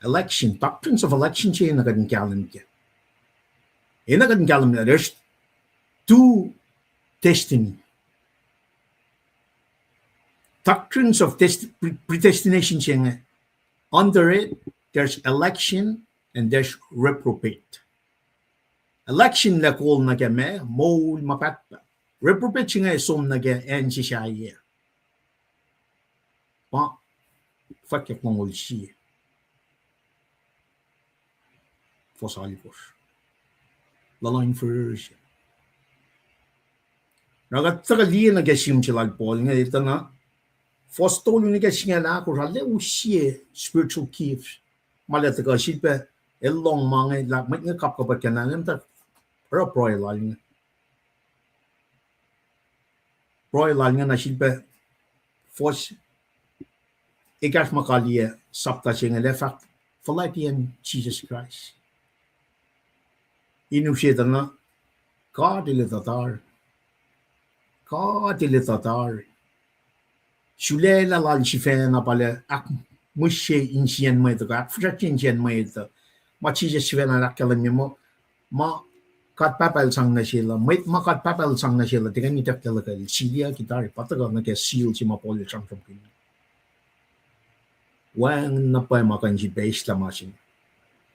Election, doctrines of election se na kuht in kahlwem kac. Ac na kuht in kahlwem lah there's two destiny. Doctrines of dest-, pre-, predestination se inge, under it, there's election and there's reprobate. Election lac kol nuh ke ma, moul ma pahtpaht. Reprobate se inge som nuh ke acn se sahyac. Pa fwackyuck longoul sie. Fuhs alkosr. Luhluh in fihrihr se. Na kuht tuhkuh liye nuh ke sihm se lal Paul inge, etuh na, fuhs tolu nuh ke singucul ahkosr, arlac use spiritual gifts. Ma el tuhkuh sifilpac, el lohng ma inge, lah mwet inge kapkapwack ke na, el muhta oruh pruhe lal inge. Pruhe lal inge na sifilpac, fuhs ekahsr ma kaliyac sapta se inge el fahk fuhlwactiyacn Jisus Kraist. In use tuh na, God El etuh tari. God El etuh tari. Sulaclah lal sifacna pa el ahkmihsye insiyacn mwet uh, ahkfihsracsrye insiyacn mwet uh. Ma Jisus sifacna el ahkkahlwemye muh, ma God Pahpah El sang nuh sel uh, mwet ma God Pahpah El sang nuh sel uh, tiac kuh in ituckyang luhkel, siliyucki tari, pa tuhkuh nuh ke seal se ma Paul el sramsramkihn. Wacngihn na pwacye ma kuh in sifilpac eslah ma se inge.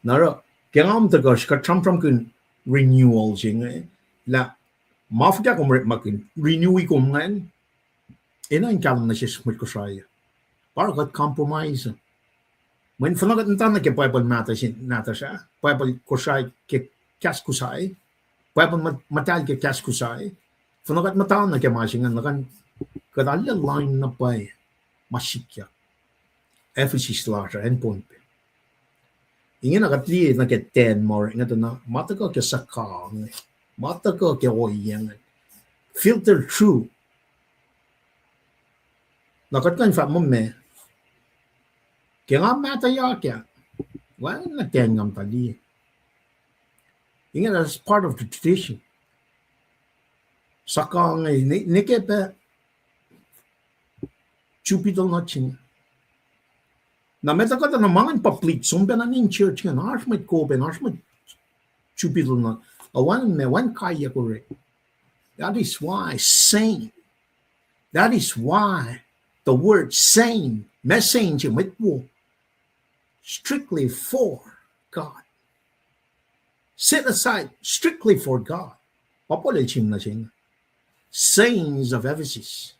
Na oruh, ke nga muh tuhkuh kuht sramsramkihn renewal se inge, lah ma fuhkah kom orekmakihn, renew-i kom ingacn, enenuh in kahlwem nuh sesr mwet Kosrae. Pa oruh kuht compromise. Mweyen fin kuht muhta nuh ke Bible nahtuhsr, nahtuhsr ah, Bible Kosrae ke kahs Kosrae, Bible muh-, muhtahl ke kahs Kosrae, fin kuht muhta nuh ke ma se inge, na kuh in kuht arlac line na pwacye ma sikyak. Ephesus lasr uh, acn Pohnpei. Ingena kuht liye nuh ke ten ma orek inge tuh na, ma tuhkuh ke suhkawihl, ma tuhkuh ke ohiyac inge, filter through. Na kuht kuh in fahk muh meac, ke nga mahtuhyak ah, wacngihn na ten nga muhta liye. Ingena, that's part of the tradition. Suhkawihl inge, ne-, nwe ke pac Jupiter nut se inge. Na met ah kuhtuh na ma ingacn public, som pacna in church ingacn, oasr mwet Cope, oasr mwet Jupiter nut. Ac wacngihn meac, wacngihn kaiyuck orek. That is why saint, that is why the word saint, ma saint se mwet wo, strictly for God. Set aside strictly for God. Pa Paul el sihm nuh se inge. Saints of Ephesus.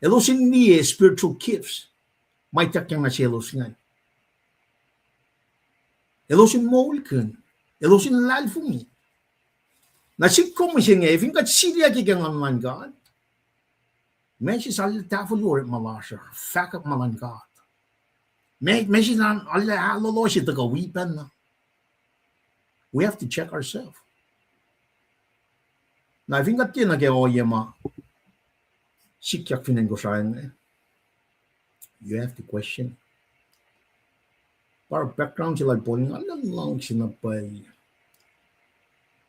Elos in liye spiritual gifts ma ituckyang nuh selos ingacn. Elos in moulkihn. Elos in luhlahlfongi. Na sik kom mihsenge, fin kuht siliyucki ke Nguhn luhn God, ma se sal tahful orekma lasr uh, fahkwack ma luhn God. Meac, meac se na, alu, alu lohse tuhkuh wi pacna. We have to check ourselves. Na fin kuht tiacna ke ohiyac ma sikyak fin acn Kosrae inge, you have to question. Pa background se lal Paul inge, nga luhngse na pwacye.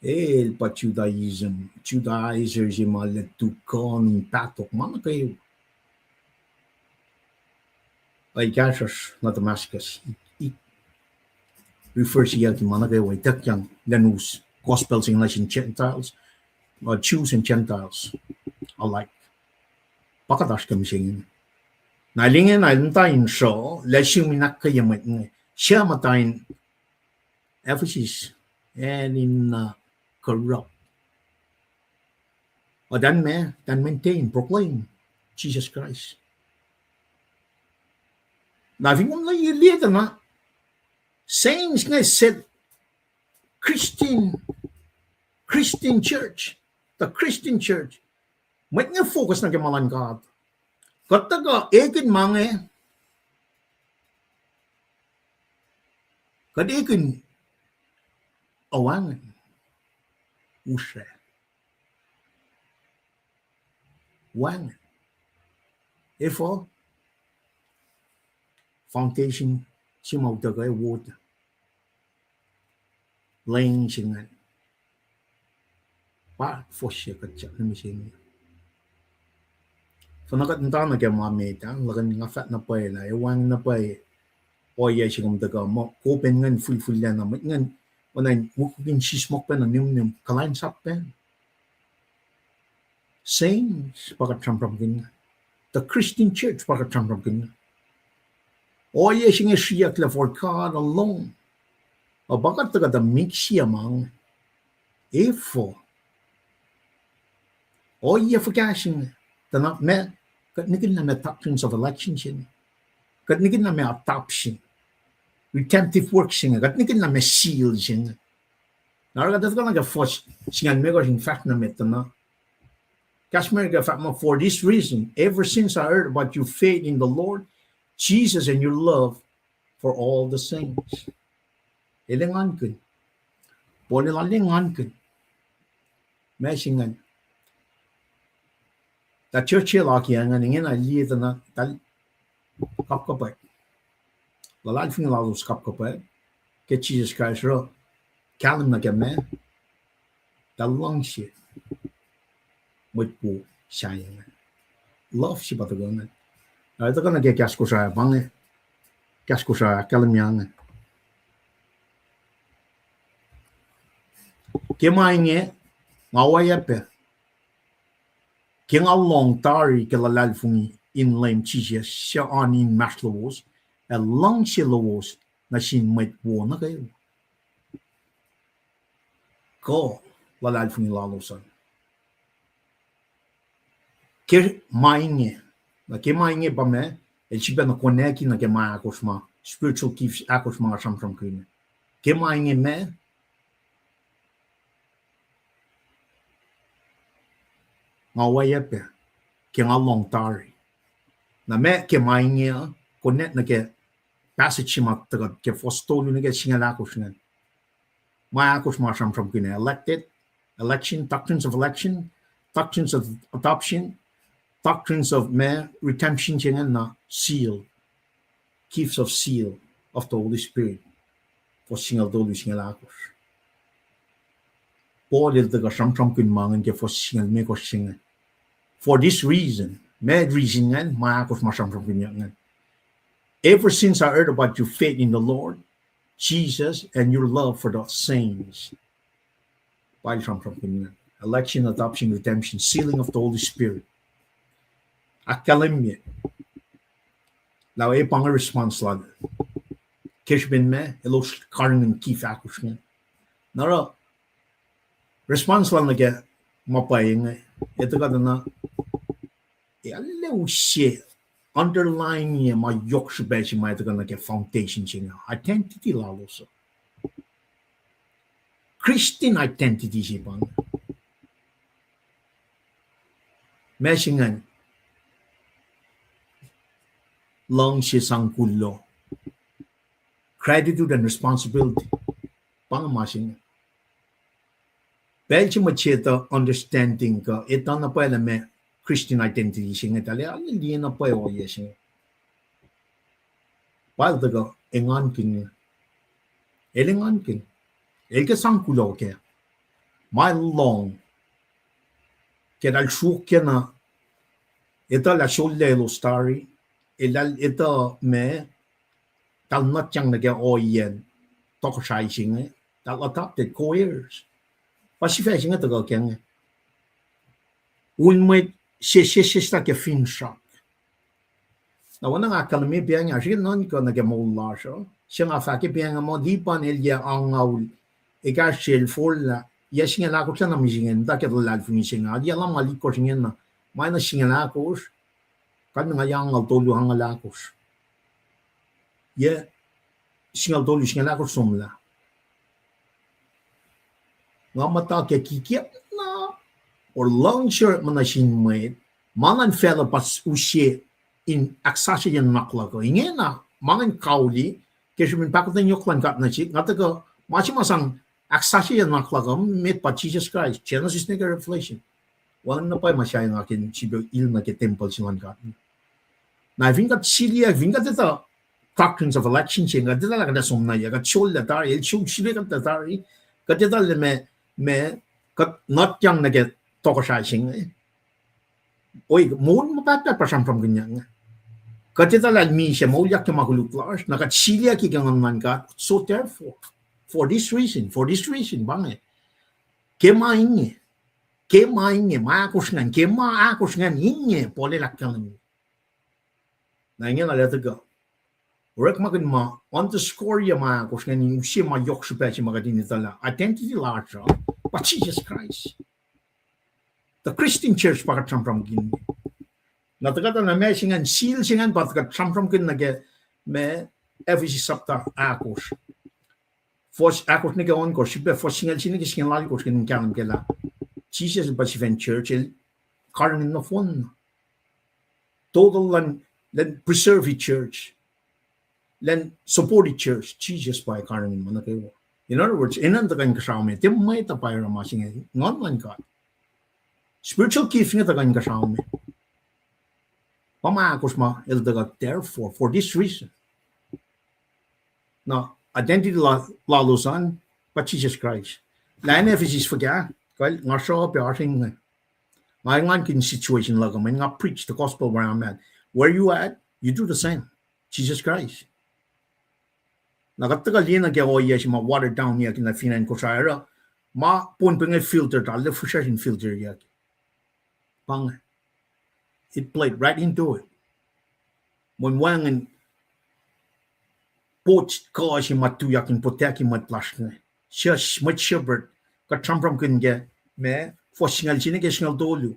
El pa Judaism, Judaizer se ma el tuhkuh in pahtok ma nuh kwewa. Ac kahsruhsr nuh Damascus, i, i refer siyucki ma nuh kwewa ituckyang lun us gospel se inge nuh sin Gentiles, uh, Jews and Gentiles alike. Pa kuht oasr ke mihsenge. Na el inge na el muhta in sruh, lah sum in ahkkweye mwet inge. Suc muhta in Ephesus, acn in, uh, corrupt. Ac tiac ma, tiac maintain, proclaim Jesus Christ. Na fin kom liye tuh na, saints inge se Christian, Christian church, the Christian church. Mwet inge focus nuh ke ma luhn God. Kuht tuhkuh ekihn ma inge, kuht ekihn, uh, wacngihn, usra, wacngihn. Efuh? Foundation se ma utuckuh, wot, leng se ingacn. Pa fohs se kuht siyuck nuh mihsenge. Finne kuht muhta nuh ke ma met ah, luhkuhn nga fahk na pwacye lah ac wacngihn na pwacye ohiyac se kom tuhkuh muh, kopen ingacn fihlfihllac na mwet ingacn, oacna in mukwikin sismohk pacna nimnim, kuhlwacnsap pacna. Saints pa kuht sramsramkihn. The Christian church pa kuht sramsramkihn. Ohiyac se inge sriyucklac for God alone. Ac pa kuht tuhkuh tuh mix-i ma inge. Efuh? Ohiyac fuhkah se inge? Tuh na ma, kuht nikihn na ma doctrines of election se inge. Kuht nikihn na ma adoption, redemptive work se inge. Kuht nikihn na ma seal se inge. Na oruh kuht tuhkuh nuh ke fuhs singucul limekohsr in fahsr nuh met tuh na, kahs America fahk muh, for this reason, ever since I heard about your faith in the Lord Jesus and your love for all the saints. El engankihn. Paul el arlac engankihn. Ma se ingacn, tuh church el akiyac ingacn, ingena liye tuh na, eltahl kapkapwack. Luhlahlfongi lalos kapkapwack ke Jisus Kraist, oruh kahlwem nuh ke ma, eltahl luhngse mwet wo sahyac ingacn. Love se pa tuhkuh ingacn. Na tuhkuh nuh ke kahs Kosrae pa inge, kahs Kosrae ahkkahlwemye ingacn. Ke ma inge, nga oacyacpac, ke nga lohng tari ke luhlahlfongi in Leum Jisus suc oan inmahsrlowos, ac luhngse lowos nuh sin mwet wo nuh kwewa, kuh luhlahlfongi lalos an. Ke ma inge, na ke ma inge pa ma, el sifacna connect-i nuh ke ma ahkosr ma, spiritual gifts ahkosr ma nga sramsramkihn. Ke ma inge ma, nga oacyacpac, ke nga lohng tari. Na ma ke ma inge uh, connect nuh ke passage se ma tuhkuh ke fuhs tolu nuh ke singucul ahkosr ingacn. Ma ahkosr ma sramsramkihn, elected, election, doctrines of election, doctrines of adoption, doctrines of ma, redemption se ingacn, na seal, gifts of seal of the Holy Spirit. Fuhs singucul tolu, singucul ahkosr. Paul el tuhkuh sramsramkihn ma ingacn ke fuhs singucul limekohsr se inge. For this reason, ma reason ingacn, ma ahkosr ma sramsramkihnyuck ingacn. Ever since I heard about your faith in the Lord Jesus and your love for the saints. Pa el sramsramkihn ingacn. Election, adoption, redemption, sealing of the Holy Spirit. Ahkkahlwemye lah e pa inge response lal ke srihpen ma elos karihngihn gift ahkosr ingacn. Na oruh response lal nuh ke ma pwacye inge, e tuhkuh tuh na, e arlac use underline-ye ma yohk srihpac se ma e tuhkuh nuh ke foundation se inge, identity lalos uh. Christian identity se pa inge. Ma se ingacn, luhngse sang kuloh. Gratitude and responsibility. Pa inge ma se inge. Pacl se mwet se etuh understanding kuh etuh na pwacye lah meac Christian identity se inge, eltahl liye na pwacye ohiyac se inge. Pa el tuhkuh engankihn. El engankihn. El ke sang kuloh kac. Ma el lohng ke eltahl sruokyac na, etuh lah sollac elos tari, eltahl etuh ma, eltahl nutyang nuh ke ohiyacn tohkohsrahi se inge, eltahl adopted co-heirs. Pa sifac se inge tuhkuh kac inge. Un mwet sesseslah ke finsrak. Na oacna nga ahkkahlwemye pa inge, srihke nuhnkuh nuh ke moul lasr uh, se nga fahk ke pa inge muh Lipan el yac angngaul ekahsr el forlah, yac singucul ahkosr ah na mihsenge, muhta ke luhlahlfongi se inge, yac lumngaul itkohsr ingena, ma na singucul ahkosr, kalmac nga yac angngaul tolu angngaul ahkosr. Yac singucul tolu singucul ahkosr somlah. Nga muhta ke kikiacp na, or luhngse orekma nuh sin mwet, ma luhn facluh pa use in ahksasucye nuhnak luhk uh. Ingena, ma ingacn kauli, ke srihpen pahkotwen yohk luhn God nuh sihk, nga tuhkuh, ma se ma sang ahksasucye nuhnak luhk uh, met pa Jisus Kraist, Genesis nuh ke Revelation. Wacngihn na pwacye ma sahyac nga ke srihpac el nuh ke tempuhl se luhn God. Na fin kuht siliyac, fin kuht etuh doctrines of election se, kuht etuh lah kuht ac som nuh yac, kuht sollac tari, el som suli kuht tari, kuht etuh lah ma, ma, kuht nutyang nuh ke tohkohsrahi se inge. Oi, moul ma pahtpaht pa sramsramkihnyuck inge. Kuht etuh lah misac moulyak ke ma koluk lasr, na kuht siliyucki ke nguhn luhn God. So therefore, for this reason, for this reason, pa inge. Ke ma inge, ke ma inge, ma ahkosr ingacn, ke ma ahkosr ingacn inge, Paul el ahkkahlwemye. Na ingena lah tuhkuh orekmakihn ma underscore-ye ma ahkosr ingacn in use ma yohk srihpac se ma kuht in etuh lah identity lasr uh pa Jisus Kraist. The Christian church pa kuht sramsramkihn. Na tuhkuh tuh na ma se ingacn, seal se ingacn pa kuht sramsramkihn nuh ke ma Ephesus sapta ahkosr, fuhs ahkosr nuh ke ohnkohsr, srihpac fuhs singucul se nuh ke singucul alkosr, kuht in kahlwem ke lah Jisus el pa sifacn church, el karihngihn nohfohn. Total lan, lan preserve church, lan support church, Jisus pa karihngihn ma nuh kwewa. In other words, enenuh in tuhkuh inkuhsrao me, tiac mwet uh pa oruh ma se inge, nguhn luhn God. Spiritual gift inge tuhkuh inkuhsrao me. Pa ma ahkosr ma el tuhkuh, therefore, for this reason. Na identity la-, lalos an pa Jisus Kraist. Lah in Ephesus fuhkah, kal nga sruhp ac oasr inge. Nga engankihn situation luhk uh, mweyen nga preach the gospel where I'm at. Where you at, you do the same. Jisus Kraist. Na kuht tuhkuh liye nuh ke ohiyac se ma watered down-yac ke na fin acn Kosrae oruh, ma pon pa inge filter, arlac fihsracsr in filter-yac. Pa inge. It played right into it. Mweyen wacngihn pot kuh se ma tuyak in protect-i mwet lasr inge. Such mwet shepherd, kuht sramsramkihn ke ma, fuhs singucul se nuh ke singucul tolu.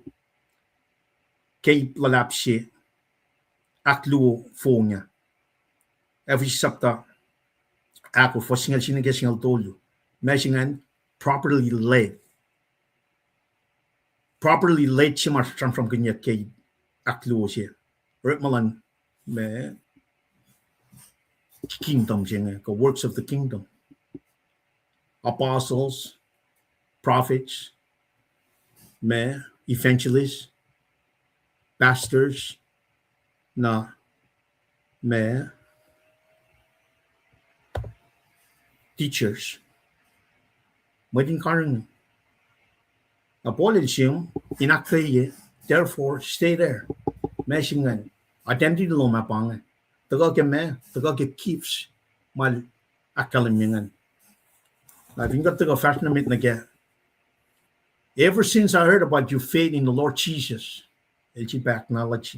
Ke ip luhlahp se, ahkluo fong ah. Ephesus sapta ahkosr, fuhs singucul se nuh ke singucul tolu. Ma se ingacn, properly led. Properly led se ma sramsramkihnyuck ke ahkluo se. Orekma luhn ma kingdom se inge, kuh works of the kingdom. Apostles, prophets, ma evangelists, pastors, na ma teachers. Mwet in karihngihn. Na Paul el sihm in ahkkweye, therefore stay there. Ma se ingacn, identity lom ah pa inge. Tuhkuh ke ma, tuhkuh ke gifts ma el ahkkahlwemye ingacn. Na fin kuht tuhkuh fahsr nuh met nuh ke, ever since I heard about your faith in the Lord Jesus, el sifilpac acknowledge.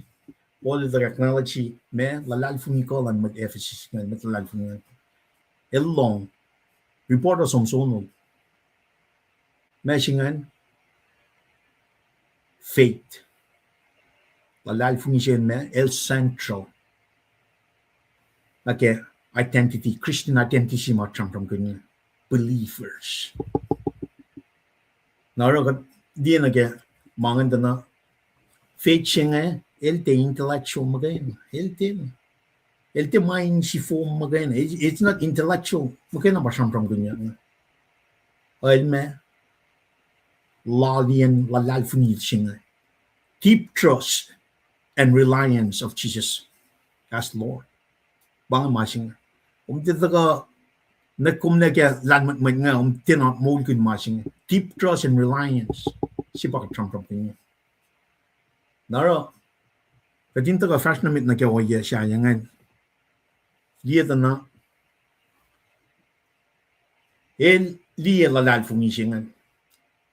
Paul el tuh acknowledge ma luhlahlfongi kuh luhn mwet Ephesus ingacn, mwet luhlahlfongi ingacn. El lohng, report uh som sonol. Ma se ingacn, faith. Luhlahlfongi se inge, el central nuh ke identity, Christian identity ma sramsramkihn inge, believers. Na oruh kuht liye nuh ke ma ingacn tuh na, faith se inge, el tiac intellectual muhkwena, el tiac. El tiac ma in sifom muhkwena, it's not intellectual, muhkwena pa sramsramkihnyuck inge. El ma laliyacn luhlahlfongi se inge. Deep trust and reliance of Jesus as Lord. Pa inge ma se inge. Kom tiac tuhkuh, na kom nuh ke lahlmwetmwet inge, kom tiacna moulkihn ma se inge. Deep trust and reliance. Se pa kuht sramsramkihn inge. Na oruh, kuht in tuhkuh fahsr nuh met nuh ke ohiyac sahyac ingacn. Liye tuh na, el liye luhlahlfongi se ingacn.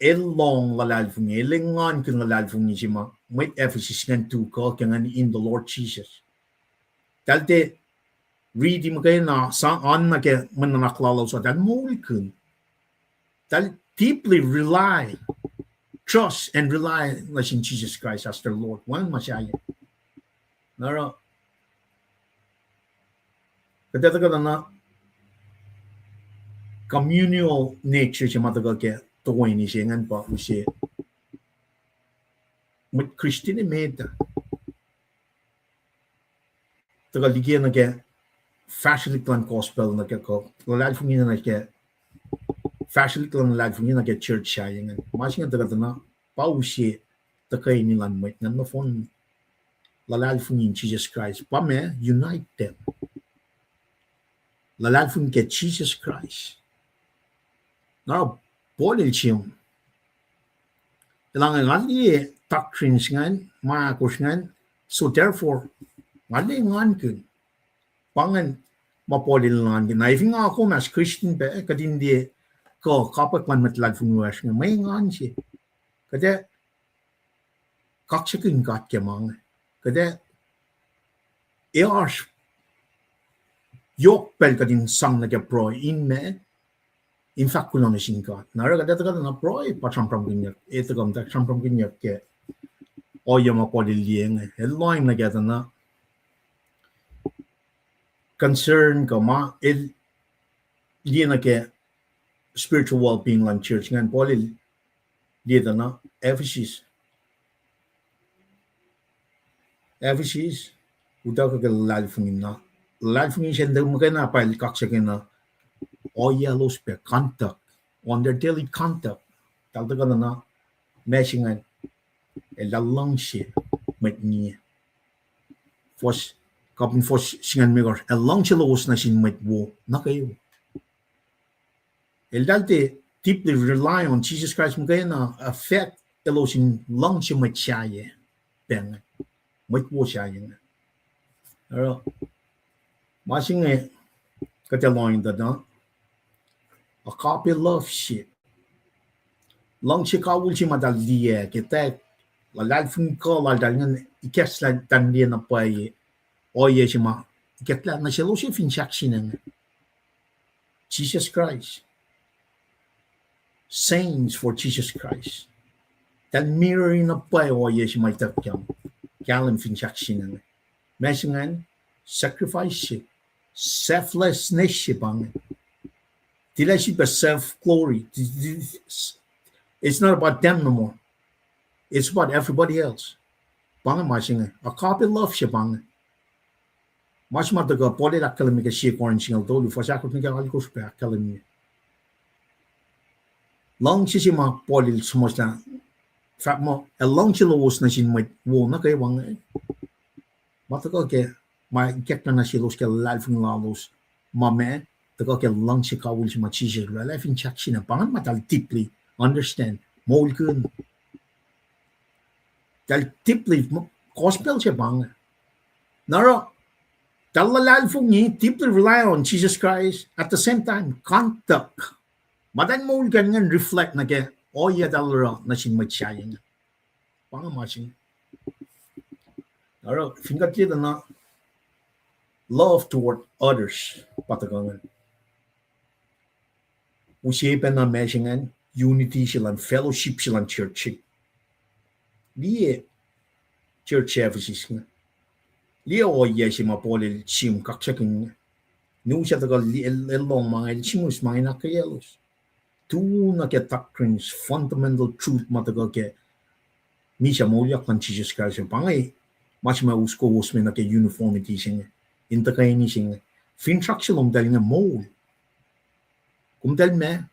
El lohng luhlahlfongi, el engankihn luhlahlfongi se ma mwet Ephesus ingacn tuhkuh ke ingacn in the Lord Jesus. Eltahl tiac riti muhkwena, sang oan nuh ke mwe nuhnak lalos uh, eltahl moulkihn. Eltahl deeply rely, trust and rely nuh sin Jesus Christ as their Lord. Wacngihn ma sahyac. Na oruh, kuht ac tuhkuh na communal nature se ma tuhkuh ke toeni se ingacn pa use mwet Christian emet uh tuhkuh liye nuh ke fahsrwelihk luhn gospel nuh ke, kuh luhlahlfongi nuh ke, fahsrwelihk luhn luhlahlfongi nuh ke church sahyac ingacn. Ma se inge tuhkuh na pa use tuhkweni luhn mwet ingacn nohfohn. Luhlahlfongi in Jesus Christ pa ma unite them. Luhlahlfongi ke Jesus Christ. Na Paul el sihm, el ange, nga liye doctrines ingacn, ma ahkosr ingacn, so therefore nga liye engankihn. Pa ingacn ma Paul el engankihn. Na efin nga kom as Christian pac, kuht in liye kuh kapwack luhn mwet luhlahlfongi lasr inge, mwe engan se. Kuht ac kaksakihn God ke ma inge. Kuht ac, ac oasr yohk pacl kuht in sang nuh ke pruhe in ma, in fahk kuloh nuh sin God. Na oruh kuht ac tuhkuh na pruhe pa sramsramkihnyuck, ac tuhkuh muhta sramsramkihnyuck ke ohiyac ma Paul el liye inge. El lohng nuh ke tuh na concern kuh ma el liye nuh ke spiritual well-being luhn church ingacn. Paul el liye tuh na Ephesus. Ephesus, utuckuh ke luhlahlfongi na. Luhlahlfongi se inge muhkwena pa el kaksakihn na ohiyac lalos pac, conduct, on their daily conduct. Eltahl tuhkuh na ma se ingacn, eltahl luhngse mwet ngiac. Fuhs, kapin fuhs singucul limekohsr, el luhngse lowos nuh sin mwet wo nuh kwewa. Eltahl tiac deeply rely on Jesus Christ muhkwena affect elos in luhngse mwet sahyac pacna, mwet wo sahyac inge. Oruh, ma se inge kuht ac lohng tuh na agape love se. Luhngse kawihl se ma eltahl liye ke tac, luhlahlfongi kuh laltahl ingacn ikacslah eltahl liye na pwacye ohiyac se ma ikacslah nuh selos fin sahk sin inge. Jesus Christ. Saints for Jesus Christ. Eltahl mirror na pwacye ohiyac se ma ituckyang kahlwem fin sahk sin inge. Ma se ingacn, sacrifice se, selflessness se pa inge. Tilac srihpac self glory. It's not about them no more. It's about everybody else. Pa inge ma se inge, agape love se pa inge. Ma se ma tuhkuh Paul el ahkkahlwemye ke sie Corinth singucul tolu, fuhs ahkosr nuh ke alkosr pac ahkkahlwemye luhngse se ma Paul el suhmuhslah, fahk muh, ac luhngse lowos nuh sin mwet wo nuh kwewa inge. Ma tuhkuh ke, ma ikacklah nuh selos ke luhlahlfongi lalos, ma ma, tuhkuh ke luhngse kawihl se ma Jisus El oraclah fin sahk sin inge, pa ingacn ma eltahl deeply understand, moulkihn. Eltahl deeply, gospel se pa inge. Na oruh, eltahl luhlahlfongi, deeply rely on Jesus Christ, at the same time, conduct. Ma eltahl moulkihn ingacn reflect nuh ke ohiyac eltahl oruh nuh sin mwet sahyac inge. Pa inge ma se inge. Na oruh, fin kuht liye tuh na love toward others, pa tuhkuh ingacn. Use pacna ma se ingacn, unity se luhn, fellowship se luhn church se. Liye church Ephesus inge. Liye ohiyac se ma Paul el sihm kaksakihn inge. Nus ah tuhkuh el, el lohng ma inge, el sihmihs ma inge in ahkkweyaclos. Tu nuh ke doctrines, fundamental truth ma tuhkuh ke misac moulyak luhn Jisus Kraist. Pa inge ma se ma us kowos me nuh ke uniformity se inge. in tuhkweni se inge. Finsrak se lom eltahl inge moul. Komtahl meac?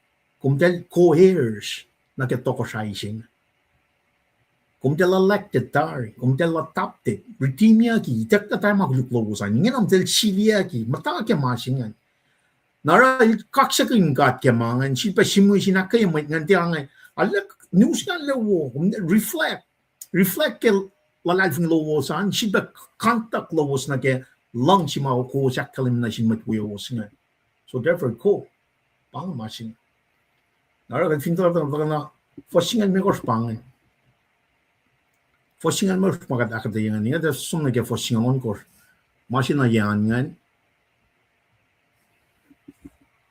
Komtahl co-heirs nuh ke tohkohsrahi se inge. Komtahl elected tari, komtahl adopted, redeemyucki, itucklac tari ma koluk lowos an. Ingena eltahl siliyucki, muhta ke ma se ingacn. Na oruh el kaksakihn God ke ma ingacn, sifilpac sihmihs in ahkkweye mwet ingacn tiac inge, arlac news ingacn arlac wo, reflect, reflect ke luhlahlfongi lowos an, sifilpac conduct lowos nuh ke luhngse ma kowos ahkkahlwemye nuh sin mwet wiowos ingacn. So therefore, ko, pa inge ma se inge. Na oruh kuht fin tuhkuh, tuhkuh na, fuhs singucul limekohsr pa inge. Fuhs singucul limekohsr ma kuht ahkuhtweyac ingacn, inge tuh som nuh ke fuhs singucul ohnkohsr. Ma se na yac an ingacn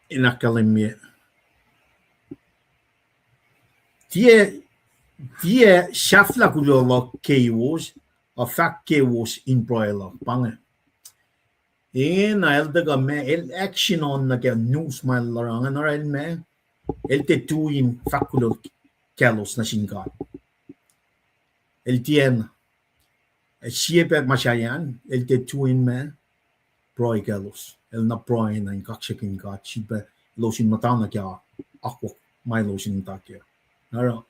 in ahkkahlwemye. Tiac, tiac sahflah kuloh luhk keiwos, ac fahk keiwos in pruhe luhk. Pa inge. Ingena el tuhkuh ma el action on nuh ke news ma el oruh, ingena oruh el ma, el tiac tui in fahk kuloh kaclos nuh sin God. El tiacna. Ac sie pac ma sahyac an, el tiac tui in ma, pruhe kaclos. El na pruhe na in kaksakihn God, sifilpac elos in muhta nuh ke akwuck ma elos in muhta kac. Na oruh,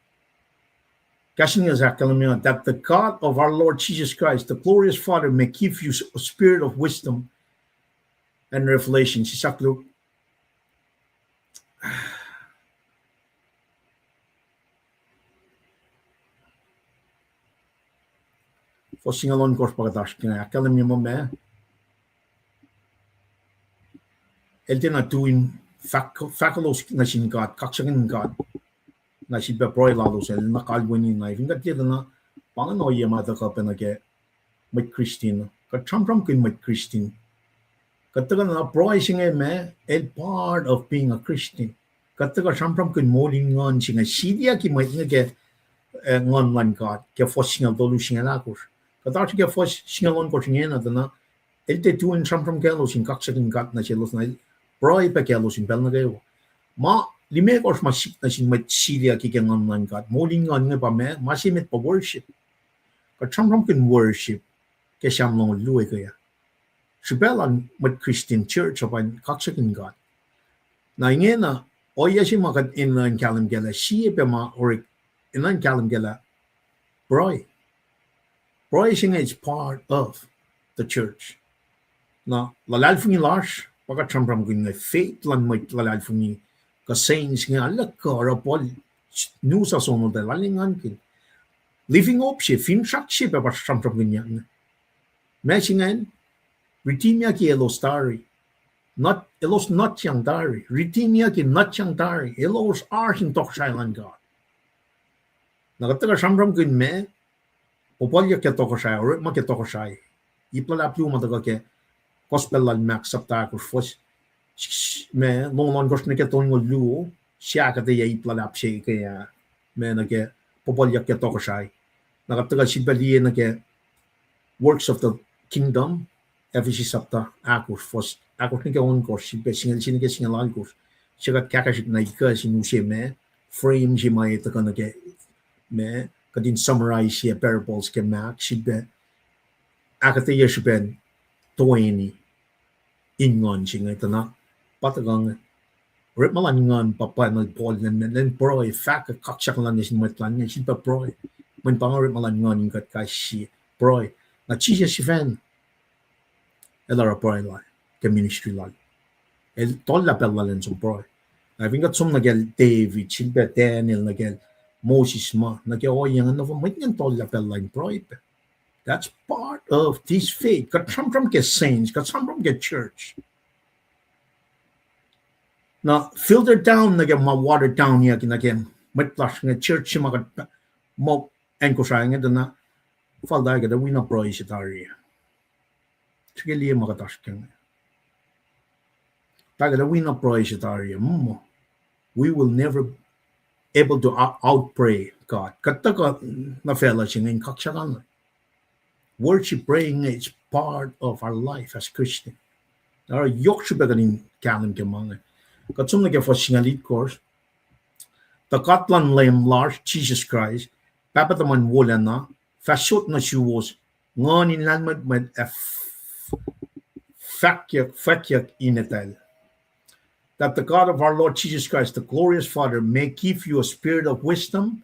kahs inge ahkkahlwemye, that the God of our Lord Jesus Christ, the glorious Father, may give you a spirit of wisdom and revelation. Sisak Luke. Fuhs singucul ohnkohsr pa kuht oasr ke inge, ahkkahlwemye muh ma, el tiacna tui in fahk, fahklos nuh sin God, kaksakihn God. Na sifilpac pruhe lalos el na kalweni na, fin kuht liye tuh na, pa ingacn ohiyac ma tuhkuh pac nuh ke mwet Kristin. Kuht sramsramkihn mwet Kristin. Kuht tuhkuh na pruhe se inge ma, el part of being a Christian. Kuht tuhkuh sramsramkihn moul in nguhn se inge, siliyucki mwet inge ke, eh, nguhn luhn God, ke fuhs singucul tolu, singucul ahkosr. Kuht oasr ke fuhs singucul ohnkohsr ingena tuh na, el tiac tui in sramsram kaclos in kaksakihn God nuh selos na, el pruhe pac kaclos in pacl nuh kwewa. Ma limekohsr ma sik nuh sin mwet siliyucki ke nguhn luhn God, moul in nguhn inge pa ma, ma se met pa worship. Kuht sramsramkihn worship ke Sam longoul luo ke ah. Srihpac luhn mwet Christian church uh pa in kaksakihn God. Na ingena, ohiyac se ma kuht enenuh in kahlwem kac lah, sie pac ma orek enenuh in kahlwem kac lah, pruhe. Pruhe se inge is part of the church. Na luhlahlfongi lasr, pa kuht sramsramkihn inge, faith luhn mwet luhlahlfongi, kuh saints inge, arlac kuh oruh Paul, news ah sonol tuh lal engankihn. Living hope se, finsrak se pac pa sramsramkihnyuck inge. Ma se ingacn, redeemyucki elos tari. Not, elos nutyang tari. Redeemyucki nutyang tari. Elos oasr in tohkohsrahi luhn God. Na kuht tuhkuh sramsramkihn ma, puhpuhlyuck ke tohkohsrahi, orekma ke tohkohsrahi. Ip luhlahp luo ma tuhkuh ke Gospel lal Mark sapta ahkosr fuhs, ma, longoul ohnkohsr nuh ke tolngoul luo, se ahkuhtweyac ip luhlahp se ke ah, ma nuh ke puhpuhlyuck ke tohkohsrahi. Na kuht tuhkuh sifilpac liye nuh ke Works of the Kingdom, Ephesus sapta ahkosr fuhs ahkosr nuh ke ohnkohsr, sifilpac singucul se nuh ke singucul alkosr. Se kuht kahkahsrihk na ikuh sin use ma, frame se ma e tuhkuh nuh ke, ma, kuht in summarize parables ke Mark, sifilpac ahkuhtweyac srihpen toeni in nguhn se inge tuh na, pa tuhkuh inge. Orekma luhn nguhn pa pwacnwacng Paul lwen, lwen pruhe, fahk kaksak luhn nuh sin mwet lal inge, sifilpac pruhe. Mweyen pa inge orekma luhn nguhn in kuht kais sie, pruhe. Na Jisus sifacna el oruh pruhe lal ke ministry lal. El tollah pacl lal in som pruhe. Na fin kuht som nuh kacl David, sifilpac Daniel, nuh kacl Moses ma, nuh ke ohiyac ingacn nohfohn, mwet ingacn tollah pacl lal in pruhe pac. That's part of this faith. Kuht sramsram ke saints, kuht sramsram ke church. Na filter down nuh ke ma watered down-iyuck nuh ke mwet lasr inge, church se ma kuht muh acn Kosrae inge tuh na, fal tah kuht ac wi na pruhe se tari. Srihke liye ma kuht oasr ke inge. Tah kuht ac wi na pruhe se tari, mm, we will never able to out-, outpray God. Kuht tuhkuh nuh facluh se inge in kaksakihn. Worship, praying is part of our life as Christian. Na oruh yohk srihpac kuht in kahlwem ke ma inge. Kuht som nuh ke fuhs singucul itkohsr. Tuh God luhn Leum lasr Jisus Kraist, Pahpah tuhmwacn wolacna, fah sot nuh suwos nguhn in lahlmwetmwet ac f-, fahkyuck, fahkyuck in etwacl. That the God of our Lord Jesus Christ, the glorious Father, may give you a spirit of wisdom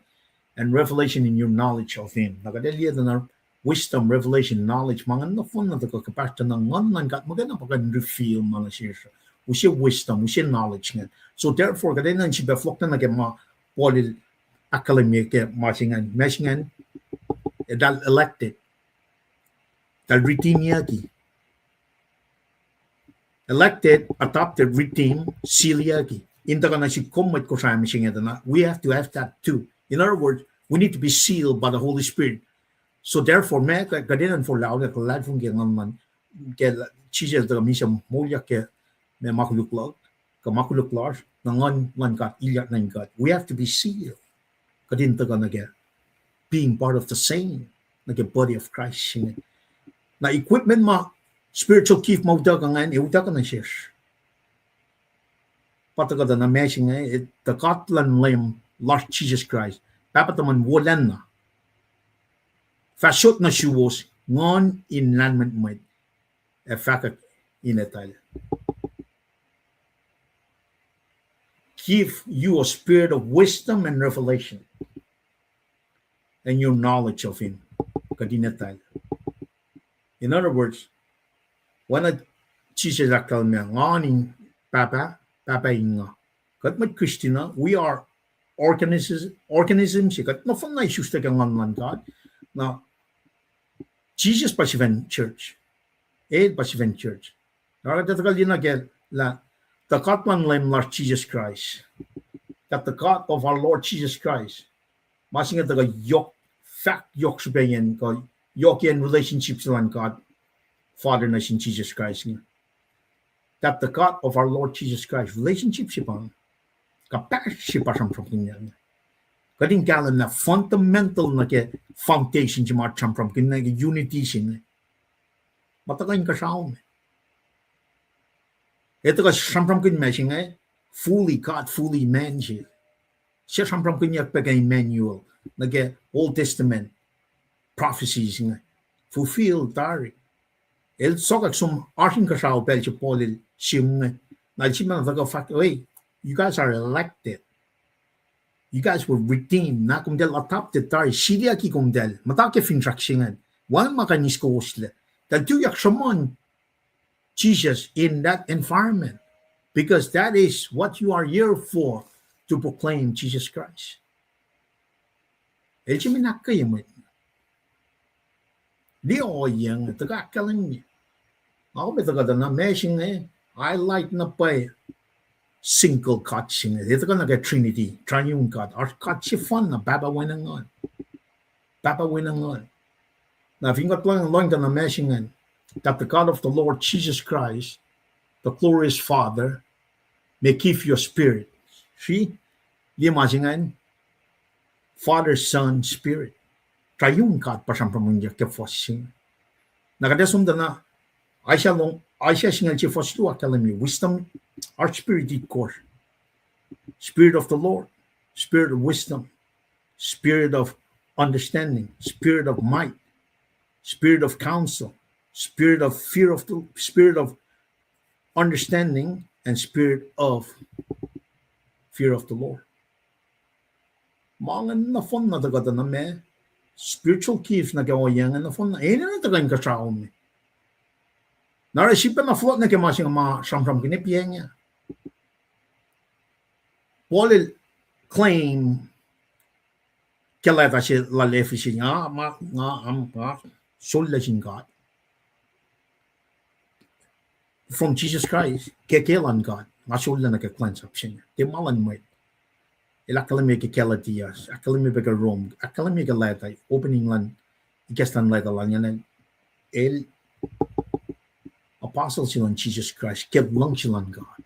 and revelation in your knowledge of him. Na kuht ac liye tuh na wisdom, revelation, knowledge, ma ingacn nohfohn na tuhkuh kuhpahsr tuh na nguhn luhn God muhkwena pa kuh in reveal ma nuh sesr. Use wisdom, use knowledge ingacn. So therefore, kuht enenuh in sifilpac fohlohk nuh ke ma Paul el ahkkahlwemye ke ma se ingacn, ma se ingacn, eltahl elected, eltahl redeemyucki. Elected, adopted, redeemed, sealyucki. In tuhkuh nuh sik kom mwet Kosrae mihsenge tuh na, we have to have that too. In other words, we need to be sealed by the Holy Spirit. So therefore, ma kuht enenuh in forlah, kuht luhlahlfongi ke nguhn luhn, ke Jisus el tuhkuh misac moulyak ke ma, ma koluk luhk, kuh ma koluk lasr, na nguhn luhn God ilyak nuh in kuht. We have to be sealed. Kuht in tuhkuh nuh ke being part of the same, nuh ke body of Christ inge. Na equipment ma, spiritual gift ma utuckuh ingacn, ac utuckuh nuh sesr. Pa tuhkuh tuh na ma se inge, tuh God luhn Leum lasr Jisus Kraist, Pahpah tuhmwacn wolacna, fahsrot nuh suwos nguhn in lahlmwetmwet, ac fahkwack in etwacl. Give you a spirit of wisdom and revelation, and your knowledge of him. Kuht in etwacl. In other words, oacna Jisus ahkkahlwemye, nga in Pahpah, Pahpah in nga. Kuht mwet Christian uh, we are organisms, organism se kuht nohfohn na isuslac ke nguhn luhn God. Na Jisus pa sifacna church. El pa sifacna church. Oruh kuht tuhkuh liye nuh ke lah, tuh God luhn Leum lasr Jisus Kraist, that the God of our Lord Jesus Christ, ma se inge tuhkuh yohk, fahk yohk srihpacyacn kuh yohkiyacn relationship se luhn God Father nuh sin Jisus Kraist inge. That the God of our Lord Jesus Christ, relationship se pa, kuhpahsr se pa sramsramkihnyuck. Kuht in kahlwem lah fundamental nuh ke foundation se ma sramsramkihn nuh ke unity se inge, ma tuhkuh inkuhsrao me. Ac tuhkuh sramsramkihn ma se inge, fully God, fully man se. Suc sramsramkihnyuck pac ke Emmanuel, nuh ke Old Testament prophecies inge, fulfill tari. El sokwack som oasr inkuhsrao pacl se Paul el sihm inge. Na el sihm na tuhkuh fahk, hey, you guys are elected. You guys were redeemed. Na komtal adopted tari, sealyucki komtal. Muhta ke finsrak se ingacn, wacngihn ma kuh in eis kowoslac. Eltahl tuyak sruhmuhn Jesus in that environment, because that is what you are here for, to proclaim Jesus Christ. El sihm in ahkkweye mwet. Liye ohiyac inge, tuhkuh ahkkahlwemye. Nga kom ac tuhkuh tuh na ma se inge, highlight na pwacye single God se inge. El tuhkuh nuh ke Trinity, triune God. Oasr God sefanna, Pahpah, Wen, ac Nguhn. Pahpah, Wen, ac Nguhn. Na fin kuht lohng, lohng tuh na ma se ingacn, that the God of the Lord Jesus Christ, the glorious Father, may give you a spirit. Sri, liye ma se ingacn, Father, Son, Spirit. Triune God pa sramsramkihnyuck ke fuhs se inge. Na kuht ac som tuh na, Isaiah long, Isaiah singucul sie fuhs luo ahkkahlwemye, wisdom, oasr spirit itkohsr. Spirit of the Lord, spirit of wisdom, spirit of understanding, spirit of might, spirit of counsel, spirit of fear of the, spirit of understanding, and spirit of fear of the Lord. Ma ingacn nohfohn na tuhkuh tuh na ma, spiritual gift nuh ke ohiyac ingacn nohfohn na, enenuh tuhkuh inkuhsrao me. Na oruh sifacna fohlohk nuh ke ma se inge ma sramsramkihn, piacng ah. Paul el claim ke leta se lal Ephesus, nga, ma, nga, am, nga sollah sin God. From Jesus Christ, ke, ke luhn God, nga sollah nuh ke kuhlwacnsap se inge. Tiac ma luhn mwet. El ahkkahlwemye ke Galatia, ahkkahlwemye pac ke Rome, ahkkahlwemye ke leta, opening luhn, ikacslah luhn leta lal ingacn, el apostle se luhn Jesus Christ, ke luhngse luhn God.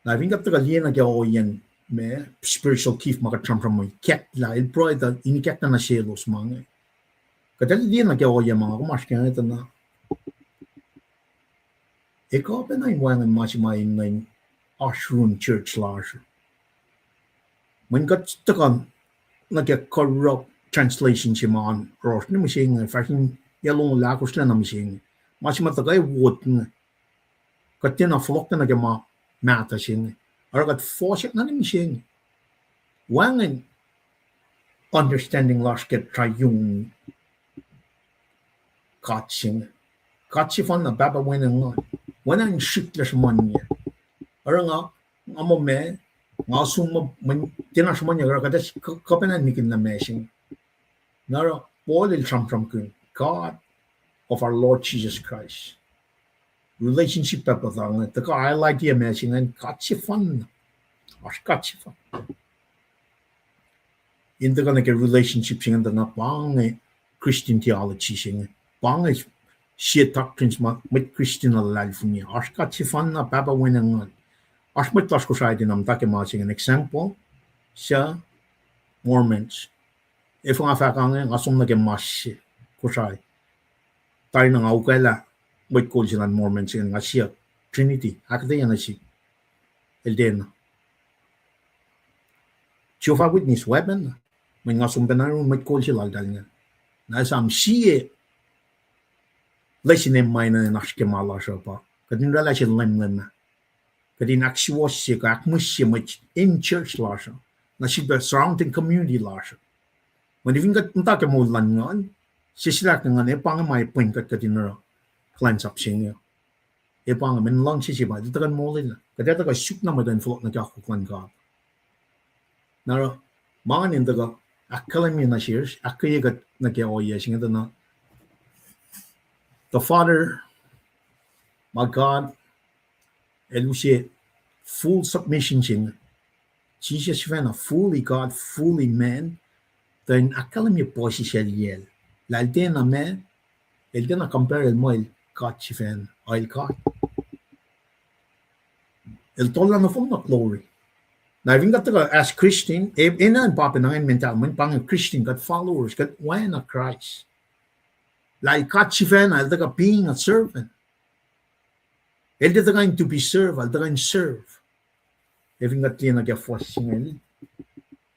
Na fin kuht tuhkuh liye nuh ke ohiyacn ma spiritual gift ma kuht sramsram uh, ikacklah, el pruhe tuh in ikacklah nuh selos ma inge. Kuht liye nuh ke ohiyac ma nga kom oasr ke inge tuh na, ekuh pacna in wacngihn ma se ma in nuh in oasr yurin church lasr. Mweyen kuht tuhkuh nuh ke corrupt translation se ma oasr nuh mihsenge, fahsr in yac longoul ahkosr lac nuh mihsenge. Ma se ma tuhkuh wot inge. Kuht tiacna fohlohk nuh ke ma mahtuh se inge. Oruh kuht fohsack na nuh misenge. Wacngihn understanding lasr ke triune God se inge. God sefanna, Pahpah, Wen, ac Nguhn. Oacna in srihklac sruhmuhnyuck. Oruh nga, nga muh ma, nga sun muh, mweyen tiacna sruhmuhnyuck, oruh kuht ac kuh pacna nihkihn na ma se inge. Na oruh Paul el sramsramkihn, God of our Lord Jesus Christ. Relationship pahpah tuh inge, tuhkuh highlight-i ma se ingacn, God sefanna. Oasr God sefanna. In tuhkuh nuh ke relationship se ingacn tuh na pa inge Christian theology se inge. Pa inge sie doctrines ma mwet Christian uh luhlahlfongi. Oasr God sefanna, Pahpah, Wen, ac Nguhn. Oasr mwet lasr Kosrae tiacna muhta ke ma se ingacn. Example, suc Mormons. Efuh nga fahk inge, nga som nuh ke mas se Kosrae. Tari na nga ukwaclah mwet kol se luhn Mormon se ingacn, nga siyuck Trinity, ahkuhtweyac nuh sihk. El tiacna. Jehovah Witness, weapon. Mweyen nga som pacna yurin mwet kol se laltahl ingacn. Na esam sie lesin ma enenuh in oasr ke ma lasr uh pa kuht in oraclah se lemlem ah. Kuht in ahksuwohsye kuh ahkmihsye mwet in church lasr uh, na sifilpac surrounding community lasr uh. Mweyen fin kuht muhta ke moul luhn nguhn, sesseslah ke nguhn, ac pa inge ma pwen kuht, kuht in oruh kuhlwacnsap se inge. Ac pa inge mwe luhngse se pa, el tuhkuh in molwelah. Kuht ac tuhkuh suk na mwet uh in fohlohk nuh ke akwuck luhn God. Na oruh, ma ingacn in tuhkuh ahkkahlwemye nuh sesr, ahkkweye kuht nuh ke ohiyac se inge tuh na, the Father, ma God, el use full submission se inge. Jisus sifacna fully God, fully man, tuh in ahkkahlwemye puhsisaclyacl. Lah el tiacna ma, el tiacna compare el muh el God sifacna, el God. El tohllah nohfohn na glory. Na fin kuht tuhkuh as Christian, e, enenuh in pa pacna ingacn mental, mweyen pa inge Christian, kuht followers, kuht oacna Christ. Lah el God sifacna, el tuhkuh being a servant. El tiac tuhkuh in to be served, el tuhkuh in serve. Ac fin kuht liye nuh ke fuhs se ingacn,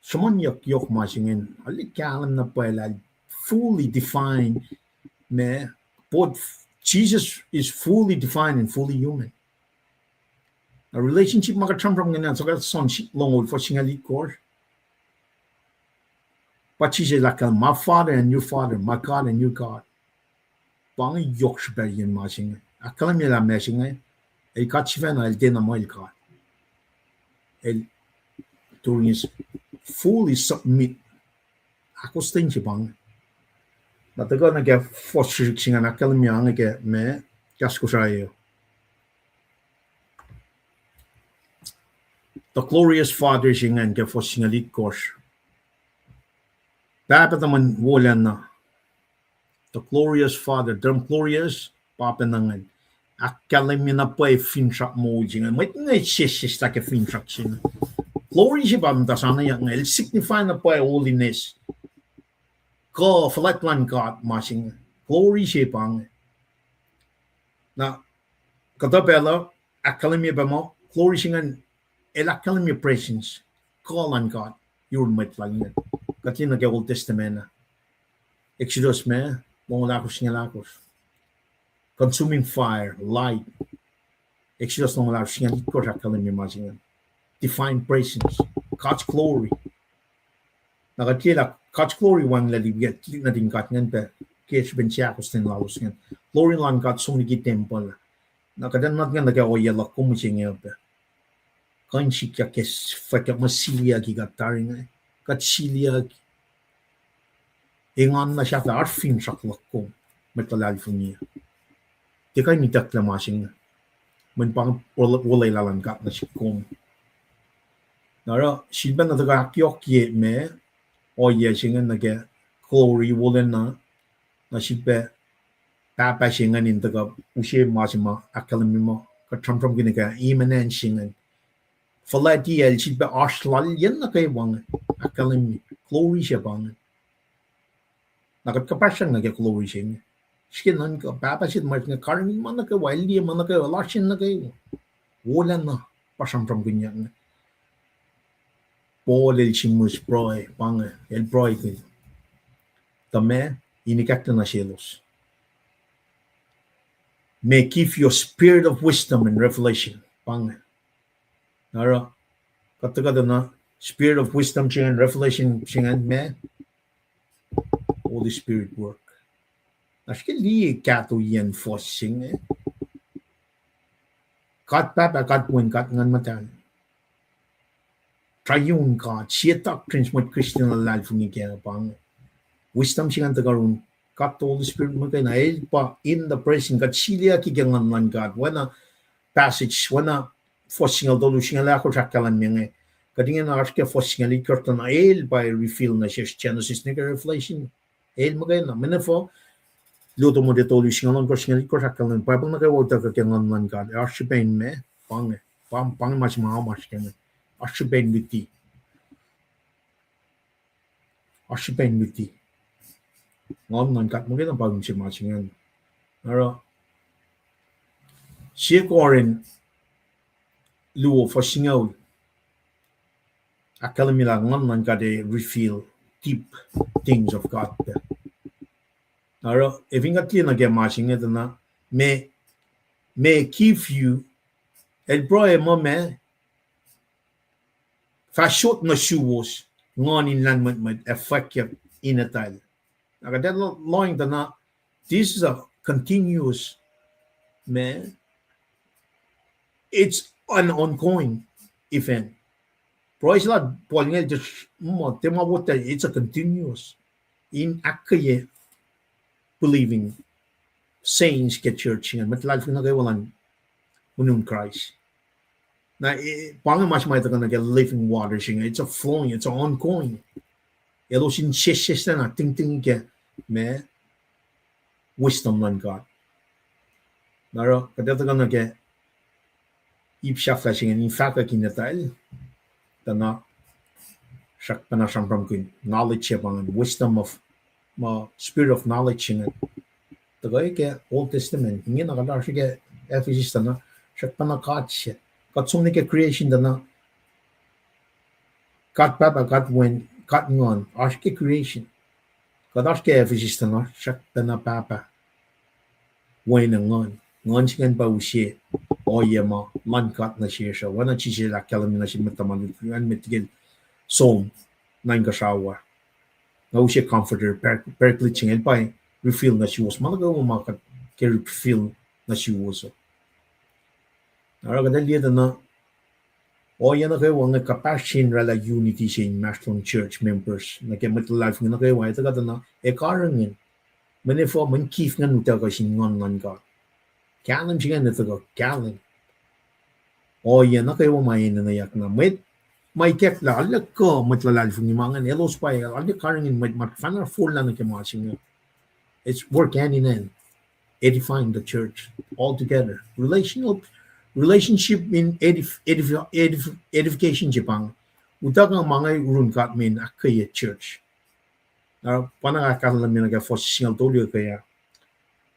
sruhmuhnyuck yohk ma se ingacn, arlac kahlwem na pwacye lah fully defined, ma, both, Jesus is fully divine and fully human. Na relationship ma kuht sramsramkihn an, John longoul, fuhs singucul itkohsr. Pa Jisus el ahkkahlwemye, my Father and your Father, my God and your God. Pa inge yohk srihpac in ma se inge. Ahkkahlwemye lah ma se inge, el God sifacna, el tiacna muh el God. El, during his fully submit. Ahkostwen se pa inge. Na tuhkuh nuh ke fuhs srihsrihk se ingacn, ahkkahlwemye inge ke ma, kahs Kosrae uh. The glorious Father se ingacn ke fuhs singucul itkohsr. Pahpah tuhmwacn wolacna. The glorious Father, term glorious, pa pacna ingacn. Ahkkahlwemye na pwacye finsrak moul se ingacn. Mwet inge sesseslah ke finsrak se inge. Glory se pa muhta saneyuck inge, el signify na pwacye holiness. Kuh fuhlwact luhn God ma se inge. Glory se pa inge. Na, kuhtuh pacl uh, ahkkahlwemye pac muh, glory se ingacn, el ahkkahlwemye presence, kuh luhn God yurin mwet lal inge. Kuht liye nuh ke Old Testament ah. Exodus ma, longoul ahkosr, singucul ahkosr. Consuming fire, light. Exodus longoul ahkosr, singucul itkohsr ahkkahlwemye ma se ingacn. Divine presence, God's glory. Na kuht liye lah God's glory wacngihnlac liki nuhtin God ingacn pac ke srihpen sie ahkostwen lalos ingacn. Glory luhn God som liki tempuhl. Na kuht ac nuhnkuh nuh ke ohiyac luhk kom mihsenge uh pac. Kuh in sikyak ke fwackyuck ma siliyucki kuht tari inge. Kuht siliyucki. Engan na sahflah oasr finsrak luhk kom, mwet luhlahlfongi. Tiac kuh in itucklac ma se inge. Mweyen pa wolwelah luhn God nuh sihk kom. Na oruh, sifilpac na tuhkuh ahkyohkye ma, ohiyac se inge nuh ke glory wolacna, na sifilpac Pahpah se ingacn in tuhkuh use ma se ma ahkkahlwemye muh kuht sramsramkihn ke immanence se ingacn. Fuhlwactiyacl sifilpac oasr lal yen nuh kwewa inge, ahkkahlwemye glory se pa inge. Na kuht kuhpahsryang nuh ke glory se inge. Srihke nuhnkuh Pahpah se ma inge karihngihn ma nuh kwewa, el liye ma nuh kwewa, lasr yen nuh kwewa. Wolacna pa sramsramkihnyuck inge. Paul el sihmihs pruhe, pa inge, el pruhekihn. Tuh ma, in ikacklah nuh selos. may give you a spirit of wisdom and revelation. Pa inge. Oruh, kuht tuhkuh tuh na, spirit of wisdom se ingacn, revelation se ingacn, ma Holy Spirit work. Na srihke liye kahto yen fuhs se inge. God Pahpah, God Wen, God Nguhn Muhtahl. Triune God, sie doctrines mwet Christian luhlahlfongi kac pa inge. Wisdom se ingacn tuhkuh yurin God the Holy Spirit muhkwena, el pa in the present, kuht siliyucki ke Nguhn luhn God. Oacna passage, oacna fuhs singucul tolu, singucul ahkosr ahkkahlwemye inge. Kuht ingena oasr ke fuhs singucul itkohsr tuh na el pa reveal nuh sesr Genesis nuh ke Revelation. El muhkwena, mene fuh, Luo Timote tolu, singucul ohnkohsr, singucul itkohsr ahkkahlwemye, Bible nuh kwewa utuckuh ke Nguhn luhn God. Oasr srihpac in ma, pa inge, pa, pa inge ma se ma oasr ke inge. Oasr srihpac in luti. Oasr srihpac in luti. Nguhn luhn God muhkwena pa inse ma se ingacn. Oruh, sie Corinth luo fuhs singucul ahkkahlwemye lah Nguhn luhn God ac reveal deep things of God. Oruh, ac fin kuht liye nuh ke ma se inge tuh na, may, may give you, el pruhe muh ma, fahsrot nuh suwos nguhn in lahlmwetmwet ac fwackyuck in etwacl. Na kuht ac lohng tuh na, this is a continuous, ma, it's an ongoing event. Pruhe se lal Paul inge el tiac muh, tiac ma wo ta, it's a continuous. In ahkkweye believing saints ke church ingacn, mwet luhlahlfongi nuh kwewa luhn unun Kraist. Na, eh, pa inge ma se ma tuhkuh nuh ke living water se inge, it's a flowing, it's a ongoing. Elos in sesseslah na tingting ke ma wisdom luhn God. Na oruh, kuht ac tuhkuh nuh ke ip sahflah se inge in fahkwack in etwacl, tuh na srackpacna sramsramkihn knowledge se pa inge, wisdom of, ma spirit of knowledge se inge. Tuhkuh ke Old Testament, ingena kuht oasr ke Ephesus tuh na srackpacna God se. Kuht som nuh ke creation tuh na God Pahpah, God Wen, God Nguhn, oasr ke creation. Kuht oasr ke Ephesus tuh na srackpacna Pahpah, Wen, Nguhn. Nguhn se ingacn pa use ohiyac ma luhn God nuh sesr uh. Oacna Jisus el ahkkahlwemye nuh sin mwet tuhma lutlut an, met liki el som nuh inkuhsrao uh, na use Comforter, Par-, Paraclete se inge, el pa reveal nuh suwos ma nuh kwewa ma kuht ke reveal nuh suwos uh. Oruh kuht ac liye tuh na ohiyac nuh kwewa inge kuhpahsr se in oraclah unity se inmahsrlon church members nuh ke mwet luhlahlfongi nuh kwewa, ac tuhkuh tuh na ac karihngihn. Mweyen efuh, mweyen gift ingacn utuckuh sin Nguhn luhn God. Kahlwem se ingacn ac tuhkuh kahlwem. Ohiyac nuh kwewa ma enenweyuck na mwet ma ikacklah, arlac kuh mwet luhlahlfongi ma ingacn, elos pa arlac karihngihn mwet ma fahna forlah nuh ke ma se inge. It's work hand in hand, edifying the church all together. Relational, relationship in edif-, edif-, edif-, edification se pa inge. Utuckuh ma inge yurin God me in ahkkweye church. Na pa na ahkkahlwemye nuh ke fuhs singucul tolu ke ah,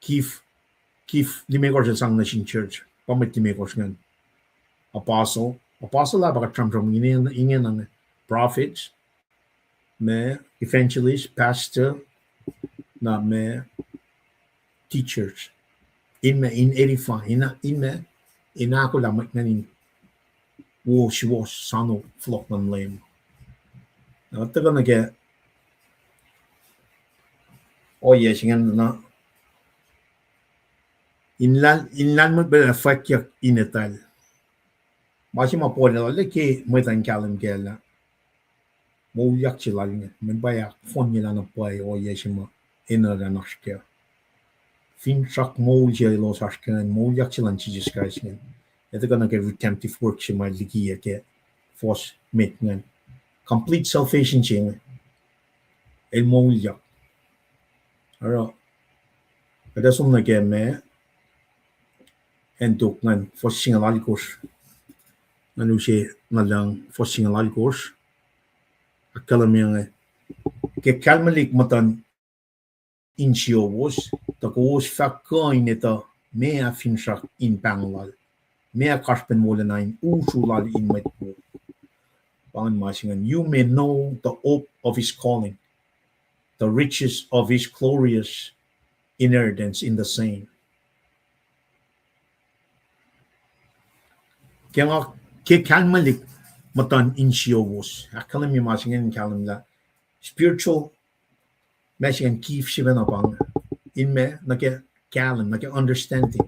gift, gift limekohsr el sang nuh sin church. Pa mwet limekohsr ingacn. Apostle, apostle ah pa kuht sramsram ingena, ingena inge. Prophets, ma, evangelist, pastor, na ma, teachers. In ma, in edify, in, in ma, in ahkolah mwet ingacn in wo suwohs soano fohlohk luhn Leum. Na tuhkuh nuh ke ohiyac se ingacn na, in lahl-, in lahlmwetmwet ac fwackyuck in etwacl. Ma se ma Paul el arlac ke mwet an kahlwem kac lah moulyak se lal inge, mweyen pa ahkfohnyelah na pwacye ohiyac se ma enenuh in oasr kac. Finsrak moul se elos oasr kac ingacn, moulyak se luhn Jisus Kraist ingacn. Ac tuhkuh nuh ke redemptive work se ma likiyac ke fuhs met ingacn. Complete salvation se inge. El moulyak. Oruh, kuht ac som nuh ke ma acn tok ingacn, fuhs singucul alkosr. Ngan use na lucng fuhs singucul alkosr. Ahkkahlwemye inge, ke kalmelik muhtuhn insiyowos, tuh kowos fah kuh in etuh meac finsrak in pahngon lal, meac kasrpen wolacna in usru lal in mwet wo. Pa ingacn ma se ingacn, you may know the hope of his calling, the riches of his glorious inheritance in the saints. Ke nga, ke kalmelik muhtuhn insiyowos, ahkkahlwemye ma se ingacn kahlwem lah spiritual, ma se ingacn gift se pacna pa inge. In ma nuh ke kahlwem, nuh ke understanding.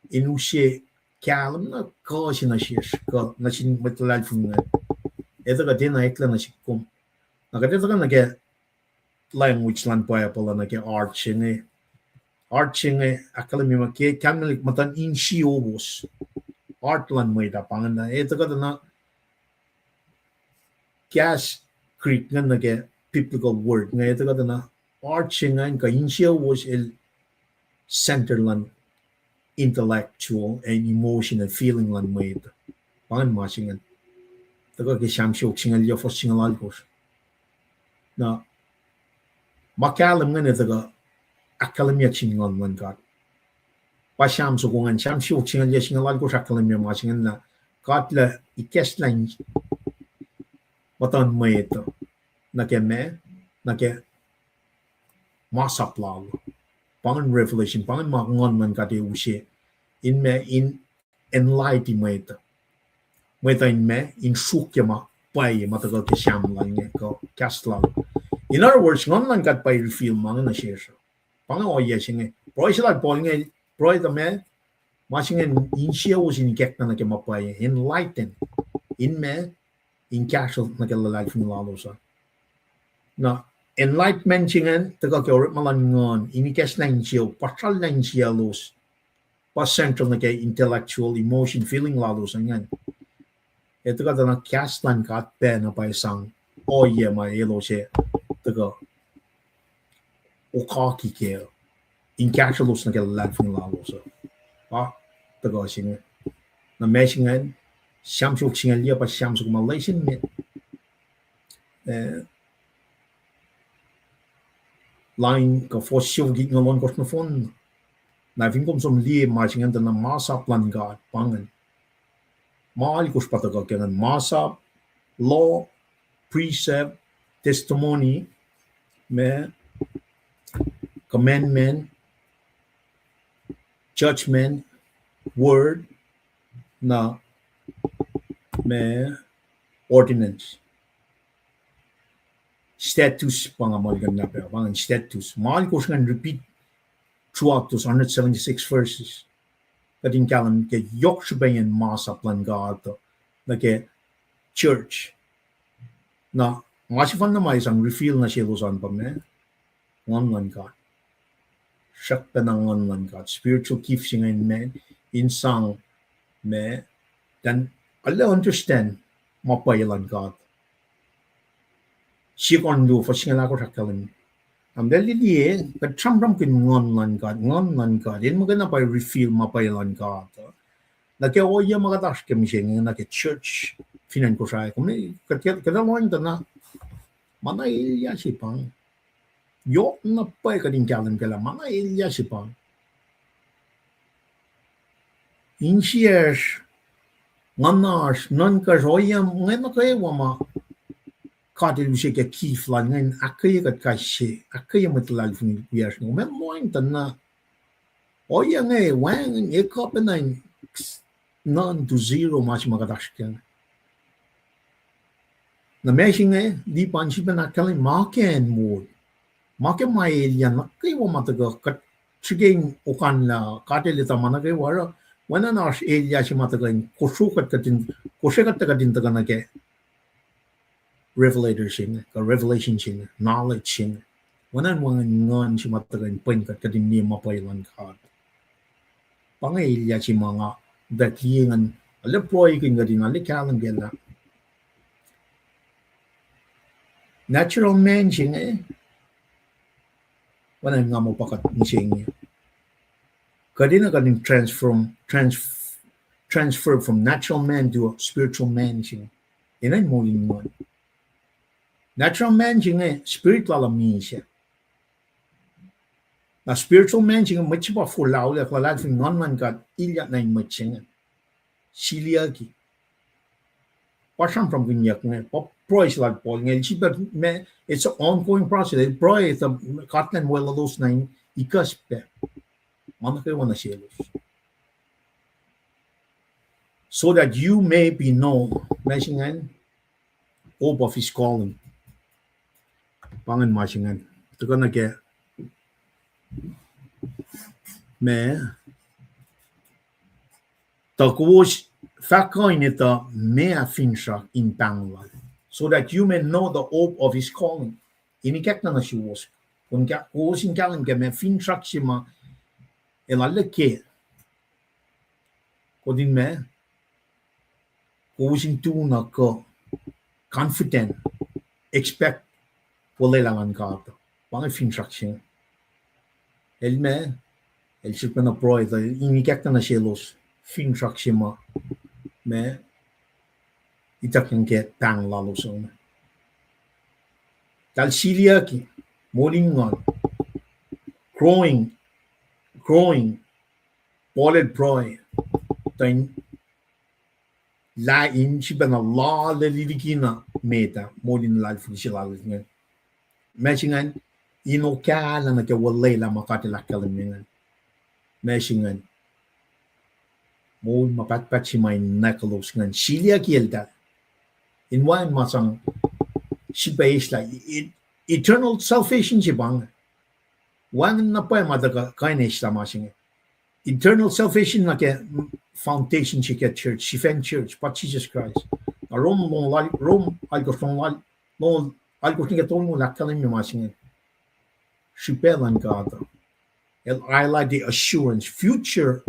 In use kahlwem na kuh se nuh sesr, kuh nuh sin mwet luhlahlfongi ingacn. Etuh kuht enenuh eklac nuh sihk kom. Na kuht etuh kuh nuh ke language luhn Bible uh nuh ke heart se inge. Heart se inge, ahkkahlwemye ma ke kalmelik muhtuhn insiyowos. Heart luhn mwet uh pa ingacn, etuh kuht enenuh kahs Greek inge nuh ke biblical word inge, etuh kuht enenuh heart se ingacn kuh insiyowos el center luhn intellectual and emotional feeling luhn mwet. Pa ingacn ma se ingacn. Tuhkuh ke Sam siofok singucul yac fuhs singucul alkosr. Na ma kahlwem ingacn tuhkuh ahkkahlwemyeyuck sin Nguhn luhn God. Pa Sam soko ingacn, Sam siofok singucul yac singucul alkosr ahkkahlwemye ma se ingacn lah God El ikacslah muhtuhn mwet uh nuh ke ma, nuh ke masap lal. Pa ingacn revelation, pa ingacn ma Nguhn luhn God ac use in ma, in enlighten mwet uh. Mwet uh in ma, in sruokyac ma pwacye ma tuhkuh ke Sam lal inge kuh kahs lal. In other words, Nguhn luhn God pa reveal ma inge nuh sesr. Pa inge ohiyac se inge pruhe se lal Paul inge, pruhe tuh ma, ma se inge insiyowos in ikackna nuh ke ma pwacye, enlighten, in ma, in kahsruh nuh ke luhlahlfongi lalos uh. Na enlightenment se ingacn tuhkuh ke orekma luhn Nguhn in ikacslah insiyowos, puhsrallah insiyowos, pa central nuh ke intellectual, emotion, feeling lalos ingacn. Ac tuhkuh tuh na kahs luhn God pacna pa sang ohiyac ma elos ac tuhkuh okaki kac in kahsrwelos nuh ke luhlahlfongi lalos uh. Pa tuhkuh se inge. Na ma se ingacn, Sam siofok singucul yac pa Sam soko ma lesin met, eh, lain kuh fuhs siofok itngoul ohnkohsr nohfohn. Na fin kom som liye ma se ingacn tuh na masap luhn God pa ingacn. Ma alkosr pa tuhkuh ke ingacn: masap, law, precept, testimony, ma, commandment, judgment, word, na, ma, ordinance. Status pa nga muhlkuhnlah pac, pa ingacn status. Ma alkosr ingacn repeat throughout those hundred seventy-six verses. Kuht in kahlwem ke yohk srihpac in masap luhn God nuh ke church. Na ma sefanna ma sang reveal nuh selos an pa ma, Nguhn luhn God. Srackpacna Nguhn luhn God. Spiritual gift se ingacn ma, in sang ma, then arlac understand ma pwacye luhn God. Sie Korint luo fuhs singucul ahkosr ahkkahlwemye, am, liye, kuht sramsramkihn Nguhn luhn God, Nguhn luhn God, el muhkwena pa reveal ma pwacye luhn God. Na ke ohiyac ma kuht oasr ke mihsenge, na ke church fin acn Kosrae, kuht, kuht lohng tuh na, ma na elyah se pa inge. Yohk na pwacye kuht in kahlwem kac lah ma na elyah se pa inge. Insiyacsr, nguhnasr, nuhnkacsr, ohiyac inge nuh kwewa ma God El use ke gift lal ingacn ahkkweye kuht kais sie, ahkkweye mwet luhlahlfongi wiyacsr inge. Kom ac lohng tuh na ohiyac inge wacngihn, ekuh pacna in none to zero ma se ma kuht oasr kac. Na ma se inge, Lipan sifacna ahkkahlwemye ma ke acn wo, ma ke ma elyah nuh kwewa ma tuhkuh kuht srihke in okanlah God El etuh ma nuh kwewa, oruh oacna oasr elyah se ma tuhkuh in kosro kuht, kuht in, kosre kuht tuh kuht in tuhkuh nuh ke revelator se inge, kuh revelation se inge, knowledge se inge. Oacna wacngihn nguhn se ma tuhkuh in pwen kuht, kuht in liye ma pwacye luhn God. Pa inge elyah se ma nga tuh liye ingacn, arlac pruhekihn kuht in arlac kahlwem kac lah natural man se inge, oacna nga muh pa kuht mihsenge, kuht enenuh kuht in transform, trans-, transfer from natural man to a spiritual man se inge. Enenuh in moul in nguhn. Natural man se inge spirit lal uh misac. Na spiritual man se inge mwet se pa forlah, luhlahlfongi Nguhn luhn God ilyak nuh in mwet se inge. Siliyucki. Pa sramsramkihnyuck inge, pa pruhe se lal Paul inge, el sifilpac ma, it's an ongoing process. El pruhe tuh God elan weluhlos nuh in ikacspac ma nuh kwewa nuh selos. So that you may be know, ma se ingacn, hope of his calling. Pa ingacn ma se ingacn. Tuhkuh nuh ke ma, tuh kowos fahk kuh in etuh meac finsrak in pahng lal. So that you may know the hope of his calling. In ikackna nuh suwos, kowos in kahlwem ke meac finsrak se ma el arlac ke, kowos in ma, kowos in tu na kuh confident, expect olwelah luhn God. Pa inge finsrak se inge. El ma, el sifacna pruhe tuh in ikackna nuh selos finsrak se ma, ma ituckyang ke pahng lalos an. Tahl siliyucki, moul in nguhn, growing, growing, Paul el pruhe tuh in lah in sifacna lal liki na met ah, moul in luhlahlfongi se lal ingacn. Ma se ingacn, in okahlah nuh ke olwelah ma God el ahkkahlwemye ingacn. Ma se ingacn, moul ma pahtpaht se ma in nwacklos ingacn, siliyucki eltahl. In wacngihn ma sang sifilpac eslah, eternal salvation se pa inge. Wacngihn na pwacye ma tuh kuh in eslah ma se inge. Eternal salvation nuh ke foundation se ke church, sifacn church pa Jisus Kraist. Na Rom, Rom alkosr, Rom alkosr nuh ke tolngoul ahkkahlwemye ma se inge. Srihpac luhn God uh, el highlight the assurance, future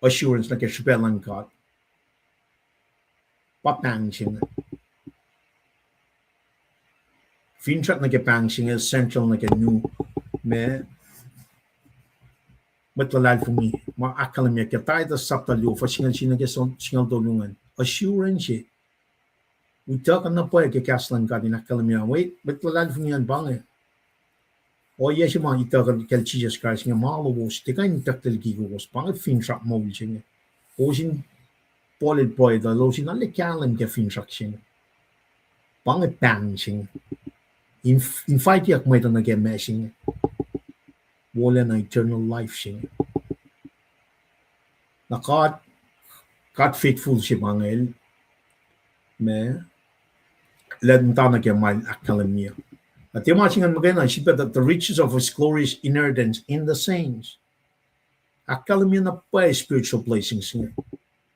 assurance nuh ke srihpac luhn God. Pa pahng se inge. Finsrak nuh ke pahng se inge, central nuh ke nu, ma, mwet luhlahlfongi, ma ahkkahlwemye ke Titus sapta luo, fuhs singucul sie nuh ke singucul tolu ingacn. Assurance se, ituckuh na pwacye ke kahs luhn God in ahkkahlwemye, mwet luhlahlfongi an pa inge. Ohiyac se ma ituckuh kacl Jisus Kraist inge ma lowos, tiac kuh in itucklac liki kowos, pa inge finsrak moul se inge. Kowos in, Paul el pruhe tuh elos in arlac kahlwem ke finsrak se inge. Pa inge pahng se inge. In, invite-iyuck mwet uh nuh ke ma se inge. Wolacna eternal life se inge. Na God, God faithful se pa inge el, ma, el muhta nuh ke ma el ahkkahlwemye. Na tiac ma se ingacn muhkwena, sifilpac the riches of his glorious inheritance in the saints. Ahkkahlwemye na pwacye spiritual blessings inge.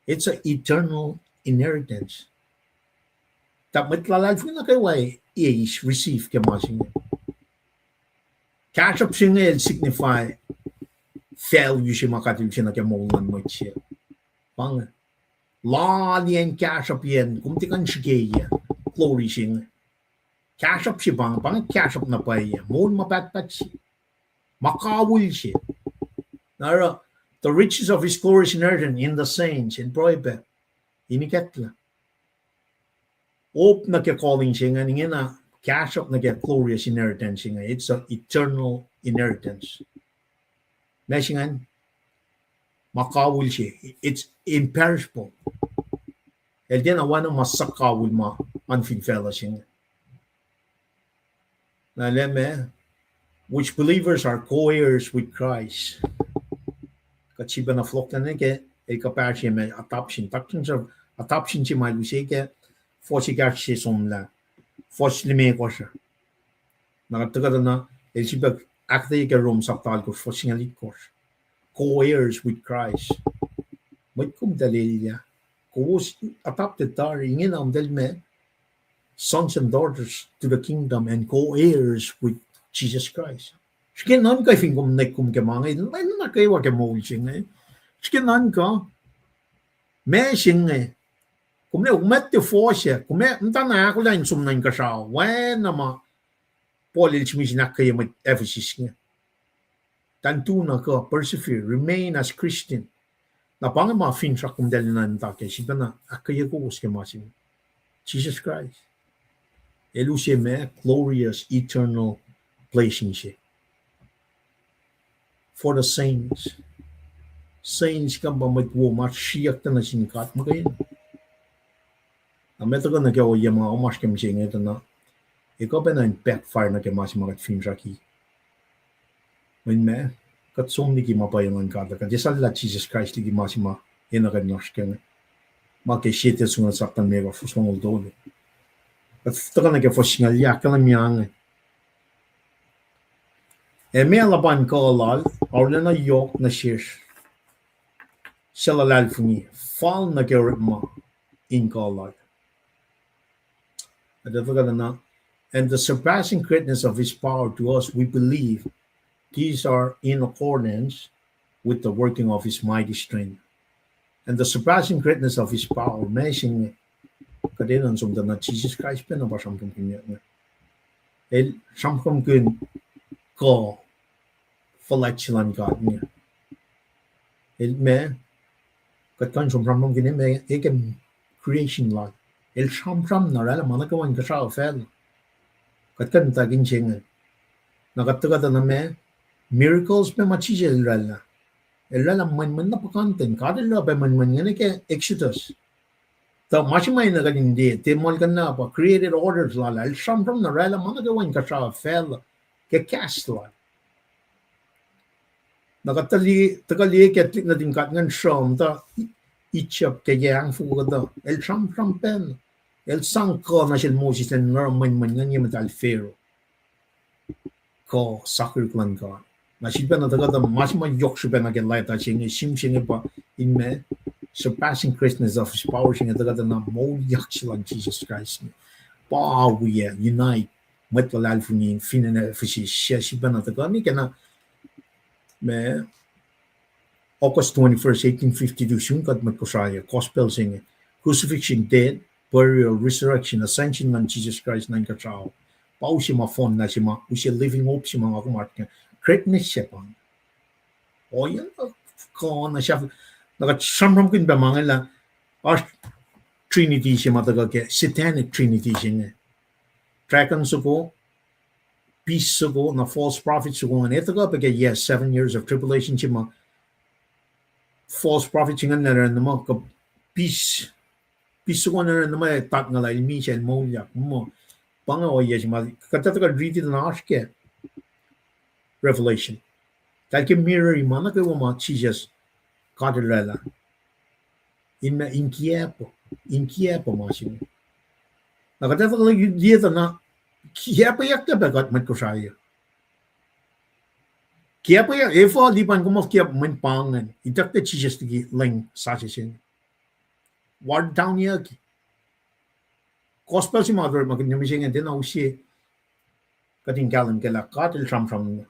It's an eternal inheritance. Tuh mwet luhlahlfongi nuh kwewa eis, receive ke ma se inge. Kahsruhp se inge el signify value se ma God el use nuh ke moul luhn mwet se. Pa inge, loaliyacn kahsruhp iyacn kom tiac kuh in srihkeyac, glory se inge. Kahsruhp se pa inge, pa inge kahsruhp na pwacye, moul ma pahtpaht se, ma kawihl se. Na oruh, the riches of his glorious inheritance in the saints, in pruhe pac, in ikacklah. Hope nuh ke calling se ingacn, ingena kahsruhp nuh ke glorious inheritance se inge. It's an eternal inheritance. Ma se ingacn, ma kawihl se, it's imperishable. El tiacna oacna ma suc kawihl ma oan fin facluh se inge. Na el ma, which believers are co-heirs with Christ. Kuht sifacna fohlohklah nuh ke, el kuhpahsr ma adoption, doctrines of adoption se ma el use ke, fuhs ekahsr se somlah, fuhs limekohsr. Na kuht tuhkuh tuh na, el sifilpac ahkuhtweyac ke Rom sapta alkosr, fuhs singucul itkohsr. Co-heirs with Christ. Mwet kom tahlilya, kowos adopted tari, ingena kom tahl ma sons and daughters to the kingdom and co-heirs with Jesus Christ. Srihke nuhnkuh fin kom nwe kom ke ma inge, na nuh kwewa ke moul se inge. Srihke nuhnkuh, ma se inge, kom ne, kom tiac fohsack, kom muhtana ahkolah in som nuh inkuhsrao, oacna ma Paul el srihmisin ahkkweye mwet Ephesus inge. Tahl tu na kuh, persevere, remain as Christian. Na pa inge ma finsrak kom tahl enenuh in muhta kac, sifacna ahkkweye kowos ke ma se inge. Jesus Christ. El use ma glorious eternal blessing se for the saints. Saints kom pa mwet wo ma sriyuck tuh nuh sin God muhkwena. Na ma tuhkuh nuh ke ohiyac ma oasr ke mihsenge tuh na, ekuh pacna in backfire nuh ke ma se ma kuht finsraki. Mweyen ma, kuht som liki ma pwacye luhn God, kuht eslah Jisus Kraist liki ma se ma enenuh kuht in oasr ke inge. Ma ke Shetacng soko sapta limekohsr, fuhs longoul tolu. Kuht tuhkuh nuh ke fuhs singucul yuh, ahkkahlwemye inge. Ac meac luhpan kuh lal arulacna yohk nuh sesr suc luhlahlfongi, fal nuh ke orekma in kuh lal. Kuht tuhkuh nuh, and the surpassing greatness of his power to us, we believe, these are in accordance with the working of his mighty strength. And the surpassing greatness of his power, ma se inge, kuht enenuh in som tuh na Jisus Kraist pacna pa sramsramkihnyuck inge. El sramsramkihn kuh fuhlwact se luhn God inge. El ma, kuht kuh in som sramsramkihn ma, e ke creation lal. El sramsram na oraclah ma nuh kwewa inkuhsrao facluh. Kuht kuh in muhtwacwacack se inge. Na kuht tuhkuh tuh na ma, miracles pac ma Jisus El oraclah. El oraclah mwenmwen na puhkantwen. God El oruh pac mwenmwen inge ke Exodus. Tuh ma se ma enenuh kuht in liye, tiac muhlkuhnlah pa created order lal ah. El sramsram na oraclah ma nuh kwewa inkuhsrao facluh ke kahs lal. Na kuht tuh liye, tuhkuh liye ke tuhlihk nuhtin God ingacn sruhmuhn tuh Egypt ke yac ahngfoko kuhtuh. El sramsram pacna. El sang kuh nuh sel Moses elan oruh mwenmwen ingacn ye muhtahl Pharaoh. Kuh sakirk luhn God. Na sifilpacna tuhkuh tuh ma se ma yohk srihpac nuh ke leta se inge, sihm se inge pa in ma, surpassing greatness of his power se inge tuhkuh tuh na moulyak se luhn Jisus Kraist inge. Pa wi unite mwet luhlahlfongi fin acn Ephesus, sifilpacna tuhkuh ni ke na ma August twenty-first, eighteen fifty-two, sun kuht mwet Kosrae, gospel se inge, crucifixion, death, burial, resurrection, ascension luhn Jisus Kraist nuh inkuhsrao. Pa use ma fohnlah se ma, use living hope se ma nga kom orekmakihn. Greatness se pa. Ohiyac na kuh na sahf-, na kuht sramsramkihn pac ma inge lah, oasr trinity se ma tuhkuh ke, satanic trinity se inge. Dragon soko, beast soko, na false prophet soko ingacn, e tuhkuh pac ke, yes, seven years of tribulation se ma false prophet se ingacn na oruh na ma kuh beast, beast soko na oruh na ma tatngahlah el misac el moulyak muh. Pa inge ohiyac se ma kuht tuhkuh riti na oasr ke Revelation. Eltahl ke mirror-i ma nuh kwewa ma Jisus God El oraclah. In ma, in kiacp, in kiacp ma se inge. Na kuht etuh liye tuh na kiacpweyuck pac kuht mwet Kosrae. Kiacpweyuck, efuh lipan kom kiacp mweyen pa ingacn itucklac Jisus liki lwen sasuc se inge. Water down-yucki. Gospel se ma orekmakihn nuh mihsenge tiacna use kuht in kahlwem ke lah God El sramsram na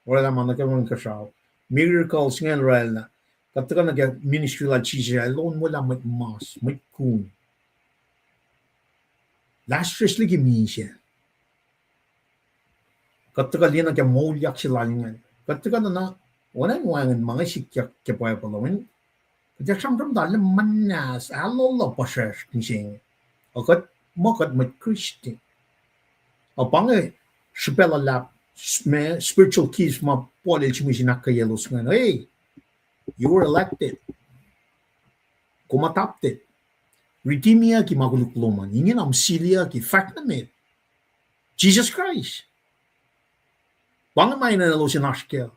oraclah ma nuh kwewa inkuhsrao. Miracles inge El oraclah. Kuht tuhkuh nuh ke ministry lal Jisus ah, El onwelah mwet mas, mwet kun. Lazarus liki misac. Kuht tuhkuh liye na ke moulyak se lal ingacn. Kuht tuhkuh na, na, oacna in wacngihn ma inge sikyak ke Bible uh, kuht ac sramsram tuh lah muhnahs, ahlolo puhsracsr mihsenge. Ac kuht, muh kuht mwet Christian. Ac pa inge srihpac luhlahp, ma spiritual gifts ma Paul el sihmihs in ahkkweyelos ingacn. Hey, you were elected. Kom adopted. Redeem-yucki ma koluk lom an. Ingena msiliyucki, fahk nuh met. Jisus Kraist. Pa inge ma enenuh elos in oasr kac.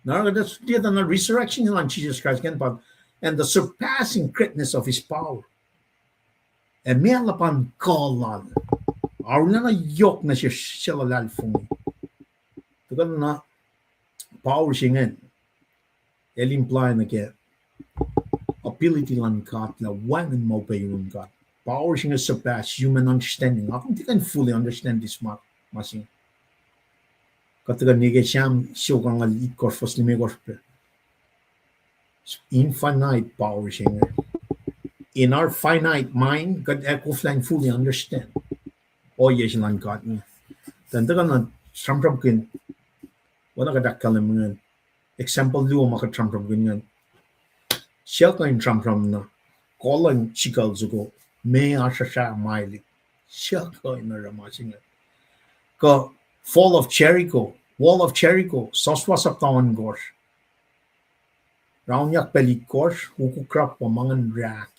Na oruh kuht ac liye tuh na resurrection lal Jisus Kraist ingacn pa, and the surpassing greatness of his power. Ac meac luhpan kuh lal arulacna yohk nuh sesr suc luhlahlfongi. Tuhkuh na power se ingacn el imply nuh ke ability luhn God lah wacngihn ma upac yurin God. Power se inge surpass human understanding. Nga kom tiac kuh in fully understand this ma, ma se inge. Kuht tuhkuh nuh ke Sam siofok angngaul itkohsr, fuhs limekohsr pac. Infinite power se inge. In our finite mind, kuht ac koflah in fully understand ohiyac se luhn God inge. Tuh tuhkuh na sramsramkihn, oacna kuht ahkkahlwem ingacn, example luo ma kuht sramsramkihn ingacn. Suc kuh in sramsram na, kuh luhn sikucl soko, meac oasr srah maelihk. Suc kuh in oruh ma se ingacn. Kuh fall of Jericho, wall of Jericho, Joshua sapta ohnkohsr. Raunyak pacl itkohsr, ukuk rakpa ma ingacn rahk.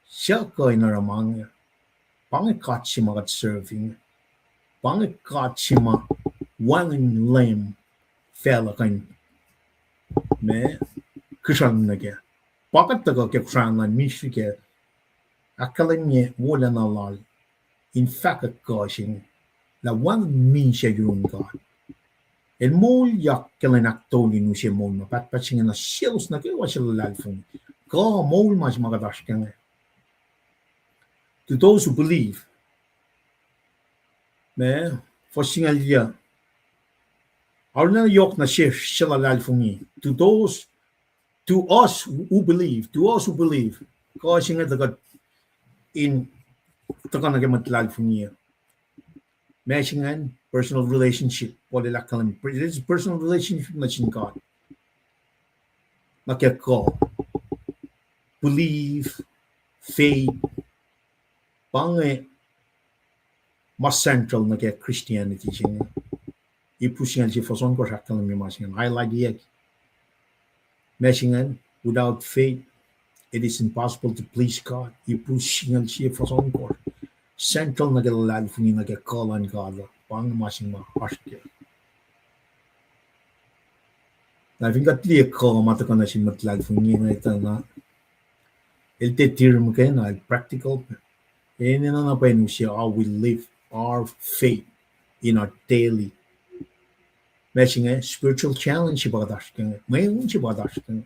Suc kuh in oruh ma inge. Pa inge God se ma kuht serving. Pa inge God se ma wacngihn Leum facluh kuh in ma kihsrang nuh kac. Pa kuht tuhkuh ke kosracn luhn ministry ke ahkkahlwemye wolacna lal in fahkwack kuh se inge, lah wacngihn misac yurin God. El moulyak ke lwen ahktolu in use moul ma pahtpaht se inge nuh selos nuh kwewa suc luhlahlfongi. Kuh moul ma se ma kuht oasr ke inge. To those who believe. Ma, fuhs singucul yac. Arulacna yohk nuh sesr suc luhlahlfongi. To those, to us who believe, to us who believe. Kuh se inge tuhkuh in, tuhkuh nuh ke mwet luhlahlfongi. Ma se ingacn personal relationship, Paul el ahkkahlwemye, personal relationship nuh sin God. Nuh ke kuh, believe, faith, pa inge ma central nuh ke Christianity se inge. Ipru singucul sie fuhs ohnkohsr ahkkahlwemye ma se ingacn, highlight-yuck. Ma se ingacn, without faith, it is impossible to please God. Ipru singucul sie fuhs ohnkohsr. Central nuh ke luhlahlfongi nuh ke kuh luhn God uh, pa inge ma se ma oasr ke. Na fin kuht liye kuh ma tuhkuh nuh sin mwet luhlahlfongi inge tuh na, el tiac theory muhkwena, el practical. Enenuh na pwacye in use how we live our faith in our daily. Ma se inge spiritual challenge se pa kuht oasr ke inge, mweun se pa kuht oasr ke inge.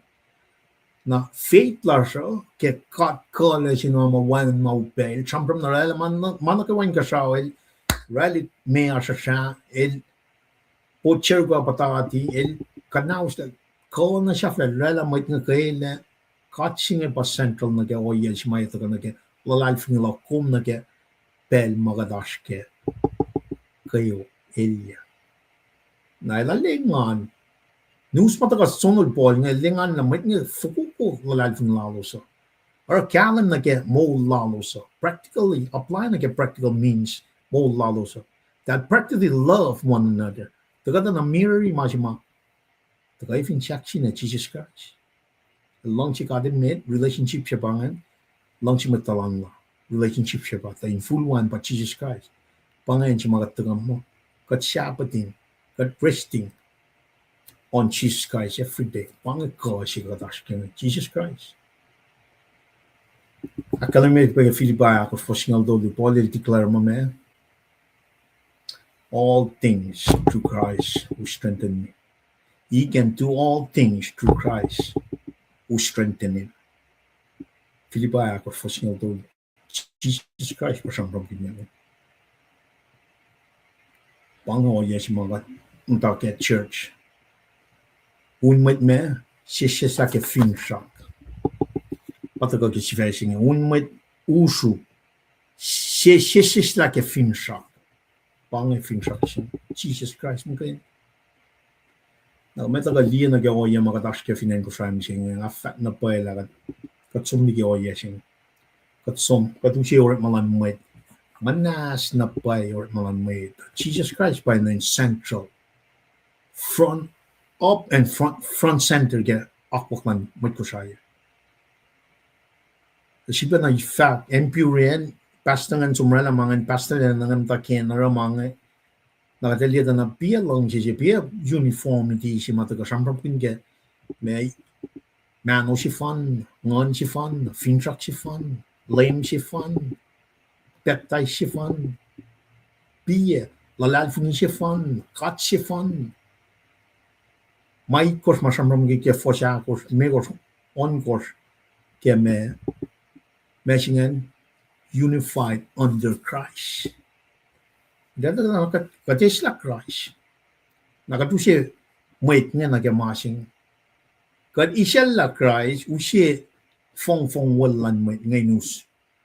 Na faith lasr uh ke God kuh lac se na ma wacngihn ma upac, el sramsram na oraclah ma nuh kwewa inkuhsrao, el oraclah ma asruhsrah, el pot Jericho puhtati, el kuhnahoslah, kuh na sahflah, oraclah mwet inge kwelah. God se inge pa central nuh ke ohiyac se ma tuhkuh nuh ke luhlahlfongi lal, kom nuh ke pacl ma kuht oasr ke kweok, elyah. Na el arlac engan, nus ma tuhkuh sonol Paul inge, el engan lah mwet inge fokoko luhlahlfongi lalos uh. Oruh kahlwem nuh ke moul lalos uh, practically apply nuh ke practical means moul lalos uh, that practically love one another. Tuhkuh tuh na mirror-i ma se ma tuhkuh fin sahk sina Jisus Kraist. Luhngse God emet, relationship se pa ingacn. Luhngse mwet tuhlan la, relationship se pa, tuh infulwacn pa Jisus Kraist. Pa ingacn se ma kuht tuhkuh muh kuht Sabbath-ing, kuht resting on Jesus Christ every day. Pa inge kuh se kuht oasr ke inge, Jisus Kraist. Ahkkahlwemye pa ke Philippians ahkosr fuhs singucul tolu, Paul el declare muh ma, all things through Christ who strengthen me. He can do all things through Christ who strengthen him. Philippians ahkosr fuhs singucul tolu. Jisus Kraist pa sramsramkihn inge. Pa inge ohiyac se ma kuht muhta ke church. Un mwet ma sesseslah ke finsrak. Pa tuhkuh ke sifac se inge, un mwet usru se sesseslah ke finsrak. Pa inge finsrak sin Jisus Kraist muhkwena. Na met tuhkuh liye nuh ke ohiyac ma kuht oasr ke fin acn Kosrae mihsenge, nga fahk na pwacye lah kuht, kuht som liki ohiyac se inge. Kuht som, kuht use orekma luhn mwet. Muhnahs na pwacye orekma luhn mwet. Jisus Kraist pa in central, front, up and front, front center ke akwuck luhn mwet Kosrae. Sifilpacna fahk, acn Puritan, pastor ingacn som oraclah ma ingacn, pastor ingacn muhta ke in oruh ma inge. Na kuht liye tuh na piac luhngse se, piac uniformity se ma tuhkuh sramsramkihn ke, ma, mahno sefanna, nguhn sefanna, finsrak sefanna, Leum sefanna, pacptais sefanna, piac, luhlahlfongi sefanna, God sefanna. Ma itkohsr ma sramsramkihn ke fuhs ahkosr, limekohsr, ohnkohsr, ke ma, ma se ingacn, unified under Christ. Kuht, kuht eslah Kraist. Na kuht use mwet inge nuh ke ma se inge. Kuht eslah Kraist, use fongfong wal luhn mwet inge in us.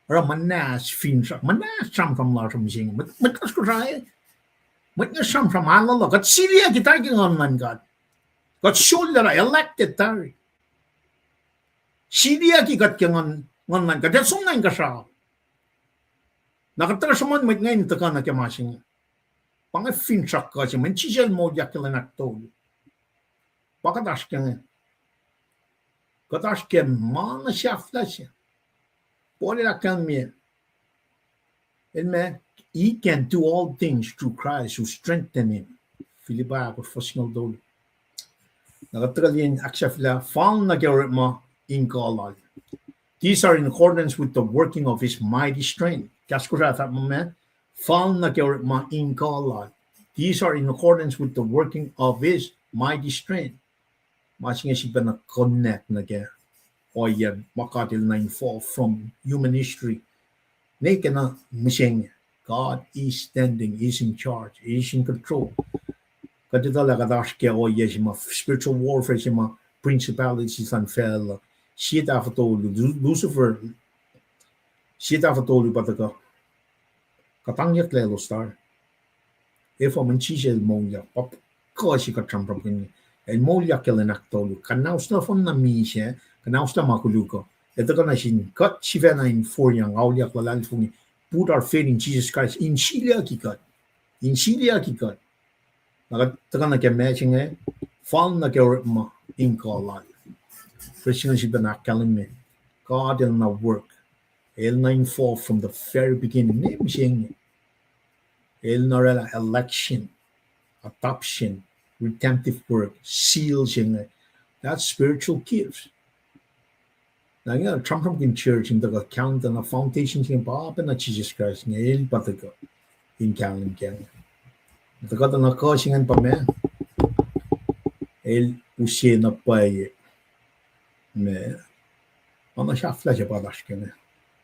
Oruh muhnahs finsrak, muhnahs sramsram lasr mihsenge. Mwet, mwet lasr Kosrae, mwet inge sramsram aluhluh. Kuht siliyucki tari ke nguhn luhn God. Kuht sollah, elected tari. Siliyucki kuht ke nguhn, nguhn luhn God. Kuht ac som na inkuhsrao. Na kuht tuhkuh sruhmuhn mwet inge in tuhkuh nuh ke ma se inge. Pa inge finsrak kuh se, mweyen Jisus el moulyak ke lwen ahktolu. Pa kuht oasr ke inge. Kuht oasr ke ma na sahflah se. Paul el ahkkahlwemye, el ma, he can do all things through Christ who strengthen him. Philippians ahkosr fuhs singucul tolu. Na kuht tuhkuh liye in ahksahfyelah fal nuh ke orekma in kuh lal. These are in accordance with the working of his mighty strength. Kahs Kosrae fahk muh, fal nuh ke orekma in kuh lal. These are in accordance with the working of his mighty strength. Ma se inge sifilpacna connect nuh ke ohiyac ma God el na involve from human history. Ne ke na mihsenge, God is standing, he is in charge, he is in control. Kuht etuh lah kuht oasr ke ohiyac se ma spiritual warfare se ma principalities luhn facluh. Sie tahfotolu, Lu-, Lucifer, sie tahfotolu pa tuhkuh kuhtangyucklac elos tari. Efuh? Mweyen Jisus el moulyak, pa kuh se kuht sramsramkihn. El moulyak ke lwen ahktolu. Kuhnaoslah nohfohn na misac, kuhnaoslah ma koluk uh. Ac tuhkuh nuh sin kuht sifacna in forlah auliyak luhlahlfongi, put our faith in Jesus Christ, in siliyucki kuht. In siliyucki kuht. Na kuht tuhkuh nuh ke ma se inge, fal nuh ke orekma in kuh lal. Verse se inge sifilpacna ahkkahlwemye, God el na work. El na involve from the very beginning. Ne mihsenge, el na oraclah election, adoption, redemptive work, seal se inge. That's spiritual gifts. Na inge sramsramkihn church in tuhkuh count na foundation se inge pa pacna Jisus Kraist inge, el pa tuhkuh in kahlwem kac. Tuhkuh tuh na kuh se ingacn pa ma el use na pwacye. Ma, ma na sahflah se pa lasr ke inge.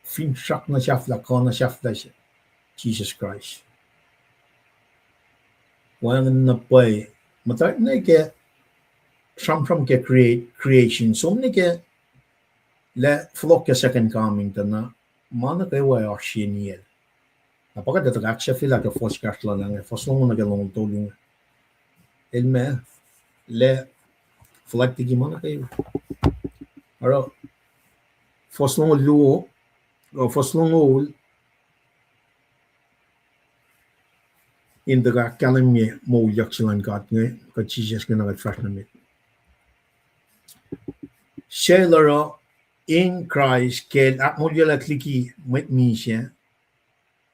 Finsrak na sahflah, kuh na sahflah se, Jisus Kraist. Wacngihn na pwacye. Muhtwacta nuh ke sramsram ke create, creation. Som nuh ke lah fohlohk ke second coming tuh na ma nuh kwewa oasr sie niyacl. Na pa kuht etuh ahksahfyelah ke fuhs kahsruh lal inge, fuhs longoul nuh ke longoul tolu inge. El ma, lah fuhlwact liki ma nuh kwewa. Oruh fuhs longoul luo, uh, fuhs longoul in tuhkuh ahkkahlwemye moulyak se luhn God inge, kuht Jisus inge na kuht fahsr nuh met. Suc el oruh in Kraist ke el ahkmoulyaclwack liki mwet misac,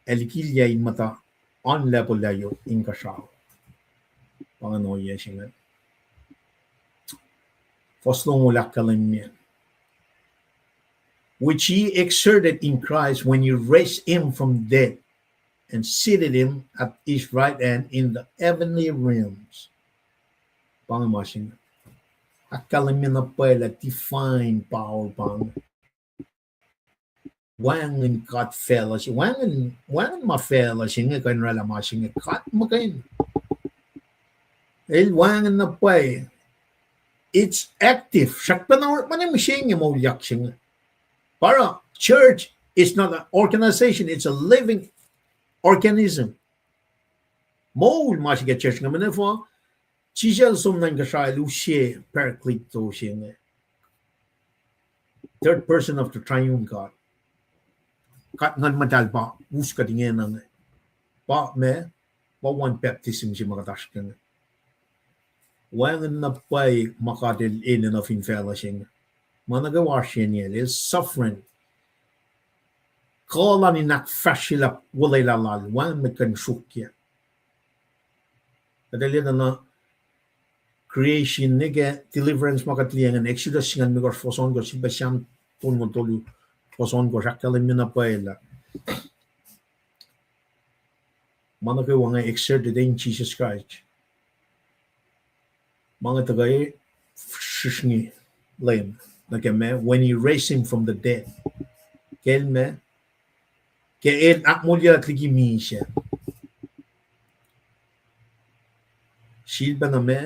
ac likilyac in muhta oan lacpo lacyot inkuhsrao. Pa ingacn ohiyac se inge. Fuhs longoul ahkkahlwemye, which he exerted in Christ when he raised him from dead and seated him at his right hand in the heavenly realms. Pa inge ma se inge. Ahkkahlwemye na pwacye lah divine power pa inge. Wacngihn God facluh se, wacngihn, wacngihn ma facluh se inge kuh in oraclah ma se inge, God muhkwena. El wacngihn na pwacye. It's active. Srackpacna orekma ne mihsenge moulyak se inge. Pa oruh church is not an organization, it's a living organism. Moul ma se ke church inge, mweyen efuh? Jisus el som nuh inkuhsrao el use Parakletos se inge, third person of the triune God. God Nguhn Muhtahl pa us kuht ingena inge. Pa ma, pa one baptism se ma kuht oasr ke inge. Wacngihn na pwacye ma God el enenuh fin facluh se inge. Ma nuh kwewa oasr sie niyacl, el sovereign. Kuh lal in ahkfahsryelah olwelah lal, wacngihn mwet kuh in sruokyac. Kuht etuh lah na creation nuh ke deliverance ma kuht liye ingacn, Exodus singucul limekohsr fuhs ohnkohsr, sifilpac Sam tolngoul tolu fuhs ohnkohsr, ahkkahlwemye na pwacye lah ma nuh kwewa inge exerted in Jesus Christ. Ma inge tuhkuh srihsrngi Leum nuh ke ma, when he raised him from the dead. Ke el ma, ke el ahkmoulyaclwack liki misac. Sifilpacna ma,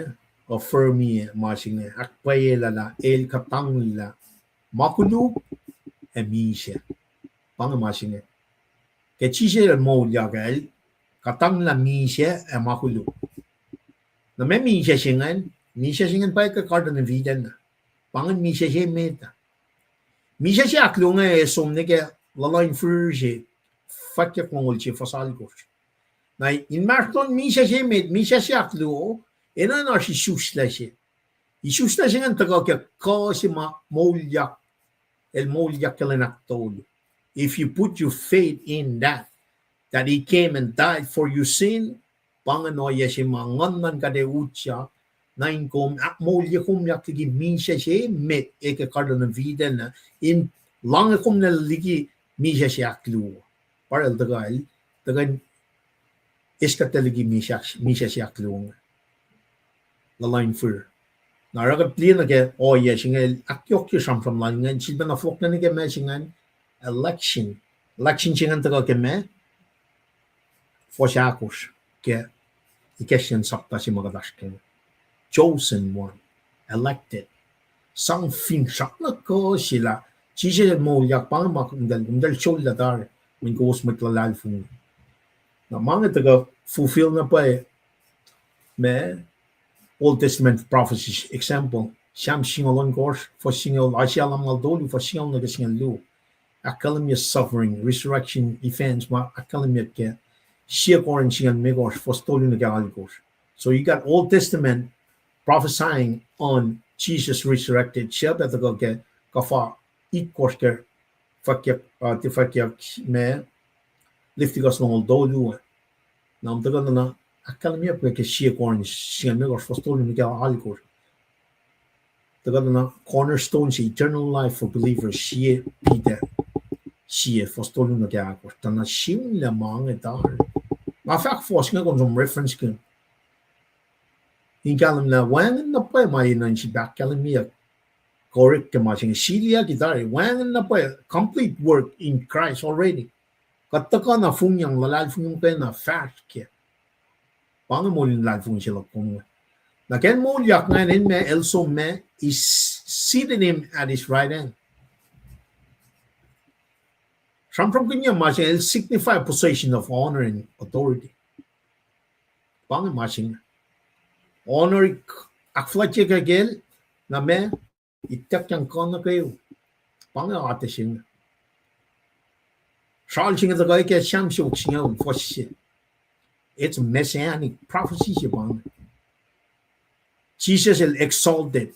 affirm-i ma se inge, ahkpwacyelah lah el kuhtanglah ma koluk ac misac. Pa inge ma se inge. Ke Jisus el moulyak ah, el kuhtanglah misac ac ma koluk. Na ma misac se ingacn, misac se ingacn pa ke Garden of Eden ah. Pa ingacn misac se met ah. Misac se ahkluo inge som nuh ke Luhluh in Firir se, fwackyuck longoul se fuhs alkosr. Na inmahsrlon misac se met, misac se ahkluo, enenuh in oasr isuslac se. Isuslac se ingacn tuhkuh ke kuh se ma moulyak, el moulyak ke lwen ahktolu. If you put your faith in that, that he came and died for your sin, pa ingacn ohiyac se ma Nguhn luhn God ac utyak nuh in kom, ahkmoulye kom yak liki misac se met ke Garden of Eden ah, in Lahnge kom nel liki misac se ahkluo. Pa el tuhkuh, el tuhkuh in eis kuht liki misac, misac se ahkluo inge. Luhluh in fir. Na oruh kuht liye nuh ke ohiyac se inge, ahkyohkye sramsram lal inge, sifilpacna fohlohk nuh ke ma se ingacn, election. Election se ingacn tuhkuh ke ma, fuhs ahkosr ke Ephesians sapta se ma kuht oasr ke, chosen one, elected. Sang finsrak nuh kuh se lah Jisus el moulyak, pa inge ma kom tahl, kom tahl sollah tari, mweyen kowos mwet luhlahlfongi. Na ma inge tuhkuh fulfill na pwacye ma Old Testament prophecies, example, Sam singucul ohnkohsr, fuhs singucul, Isaiah lumngaul tolu, fuhs singucul nuh ke singucul luo. Ahkkahlwemye suffering, resurrection events ma ahkkahlwemye ke sie Corinth singucul limekohsr, fuhs tolu nuh ke alkohsr. So you got Old Testament prophesying on Jesus resurrected. Srihpac tuhkuh ke kuhfa itkohsr ke fwackyuck, uh, tiac fwackyuck ma Leviticus longoul tolu. Na tuhkuh na, na ahkkahlwemye ke sie Corinth singucul limekohsr, fuhs tolu nuh ke alkohsr. Tuhkuh na cornerstone se eternal life for believers, sie Peter, sie fuhs tolu nuh ke alkohsr. Tuh na sihmlac ma inge tari. Nga fahk fuhs inge kom som reference ke in kahlwem lah wacngihn na pwacye ma enenuh in sifil ahkkahlwemyeyuck. Correct ke ma se inge, siliyucki tari, wacngihn na pwacye, complete work in Christ already. Kuht tuhkuh na fungyang, luhlahlfongi muhkwena fahsr kac. Pa inge moul in luhlahlfongi se luhk kom inge. Na ke el moulyak ingacn, el ma, el som ma, is seated him at his right hand. Sramsramkihnyuck ma se el signify position of honor and authority. Pa inge ma se inge. Honor ahkfuhlwactye ke el, na ma, ituckyang kuh nuh kwewa. Pa inge atac se inge. Sral se inge tuhkuh ke Sam siofok singucul, fuhs se. It's a messianic prophecy se pa inge. Jisus el exalted.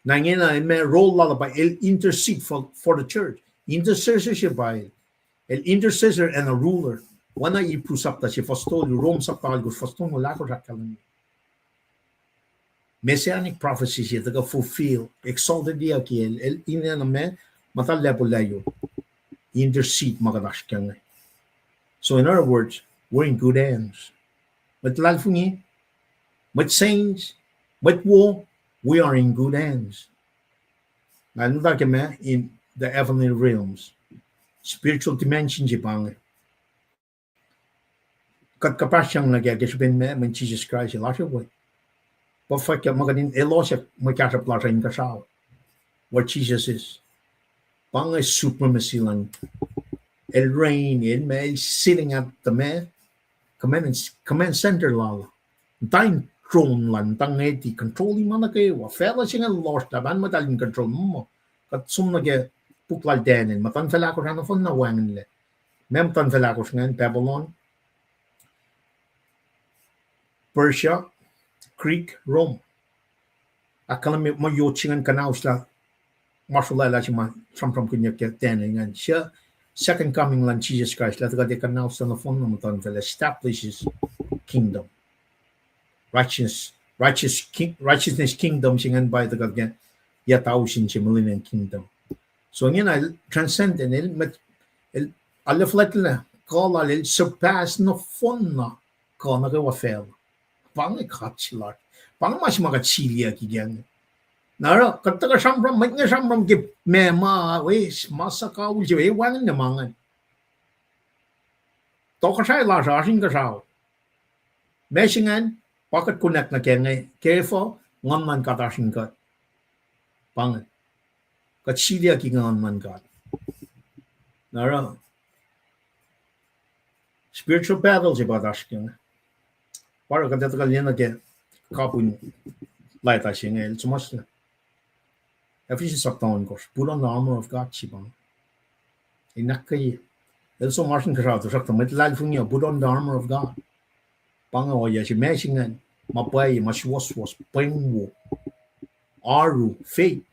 Na ingena el ma role lal pa el intercede for, for the church. Intercessor se pa el. El intercessor and a ruler. Oacna Hebrew sapta se fuhs tolu, Rome sapta alkohsr, fuhs tolngoul ahkosr ahkkahlwemye. Messianic prophecy se tuhkuh fulfill, exalted-iyucki el, el ingena ma, muhta lacpo layot. Intercede ma kuht oasr ke inge. So in other words, we're in good hands. Mwet luhlahlfongi, mwet saints, mwet wo, we are in good hands. Na el muhta ke ma in the heavenly realms. Spiritual dimension se pa inge. Kuht kuhpahsryang nuh kac ke srihpen ma, mweyen Jisus Kraist el oasr we. Pa fwack ma kuht in elos ac mwe kahsruhp lasr uh inkuhsrao. What Jesus is. Pa inge supremacy lal. El reign, el ma, el sitting at the ma, command, command center lal. Muhta in throne lal, muhta ngeti, control-i ma nuh kwewa. Facluh se inge lohsr, lah pa inge muhta in control muh. Kuht som nuh ke puk lal Daniel, muhtuhnfacl ahkosr ah nohfohn na wacngihnlac. Ma muhtuhnfacl ahkosr ingacn, Babylon, Persia, Greek, Rome. Ahkkahlwemye muh yot se ingacn kuhnauslah ma sruhlwaclah se ma sramsramkihnyuck ke Daniel ingacn. Se second coming luhn Jesus Christ, lah tuh kuht ac kuhnauslah nohfohn na muhtuhnfacl, establishes kingdom. Righteous, righteous king, righteousness kingdom se ingacn pa tuh kuht ke yac tausin se millennium kingdom. So ingena el transcendent, el met, el, arlac fuhlwactlac kuh lal, el surpass nohfohn na kuh nuh kwewa facluh. Pa inge God se lasr. Pa inge ma se ma kuht siliyucki ke inge. Na oruh kuht tuhkuh sramsram, mwet inge sramsram ke ma ma, wes, ma suhkawihl se, e wacngihnlac ma ingacn. Tohkohsrahi lasr uh oasr inkuhsrao. Ma se ingacn, pa kuht connect nuh ke inge, ke efuh, Nguhn luhn God oasr in kuht. Pa inge. Kuht siliyucki Nguhn luhn God. Na oruh spiritual battle se pa oasr ke inge. Pa oruh kuht etuh kuh liye nuh ke kapihn leta se inge el suhmuhslah. Ephesians sapta ohnkohsr, put on the armor of God se pa inge. In ahkkweye. El som oasr inkuhsrao, tuhsruhktuh mwet luhlahlfongi uh, put on the armor of God. Pa inge ohiyac se ma se ingacn, ma pwacye, ma suwohswohs, pweng wo, oaru, faith,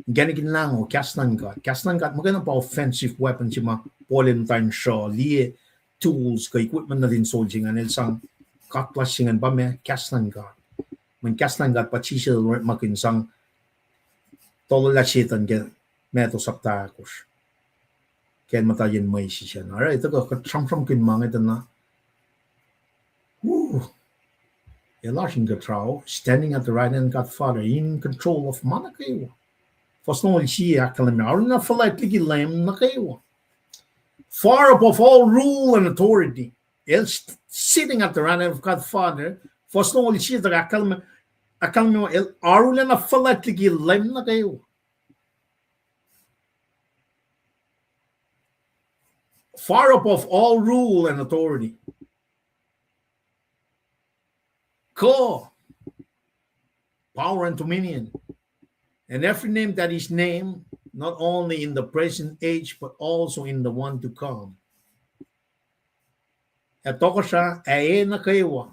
inkacnek in lahngo, kahs luhn God. Kahs luhn God muhkwena pa offensive weapon se ma Paul el muhta in sruh, liye tools kuh equipment nuhtin soldier ingacn, el sang cutlass se ingacn pa ma, kahs luhn God. Mweyen kahs luhn God pa Jisus el orekmakihn sang tololah Setuhn ke Matthew sapta ahkosr. Ke muhta yen mwesis an. All right, tuhkuh kuht sramsramkihn ma inge tuh na. Whew. El oasr in kuhtuh, standing at the right hand of God Father, in control of ma nuh kwewa. Fuhs longoul sie ahkkahlwemye, arulacna fuhlwact liki Leum nuh kwewa. Far above all rule and authority. El s-, sitting at the right hand of God Father. Fuhs longoul sie tuh ahkkahlwemye, ahkkahlwemye el arulacna fuhlwact liki Leum nuh kwewa. Far above all rule and authority. Kuh, power and dominion, and every name that is named, not only in the present age, but also in the one to come. Ac tohkohsrah ac e nuh kwewa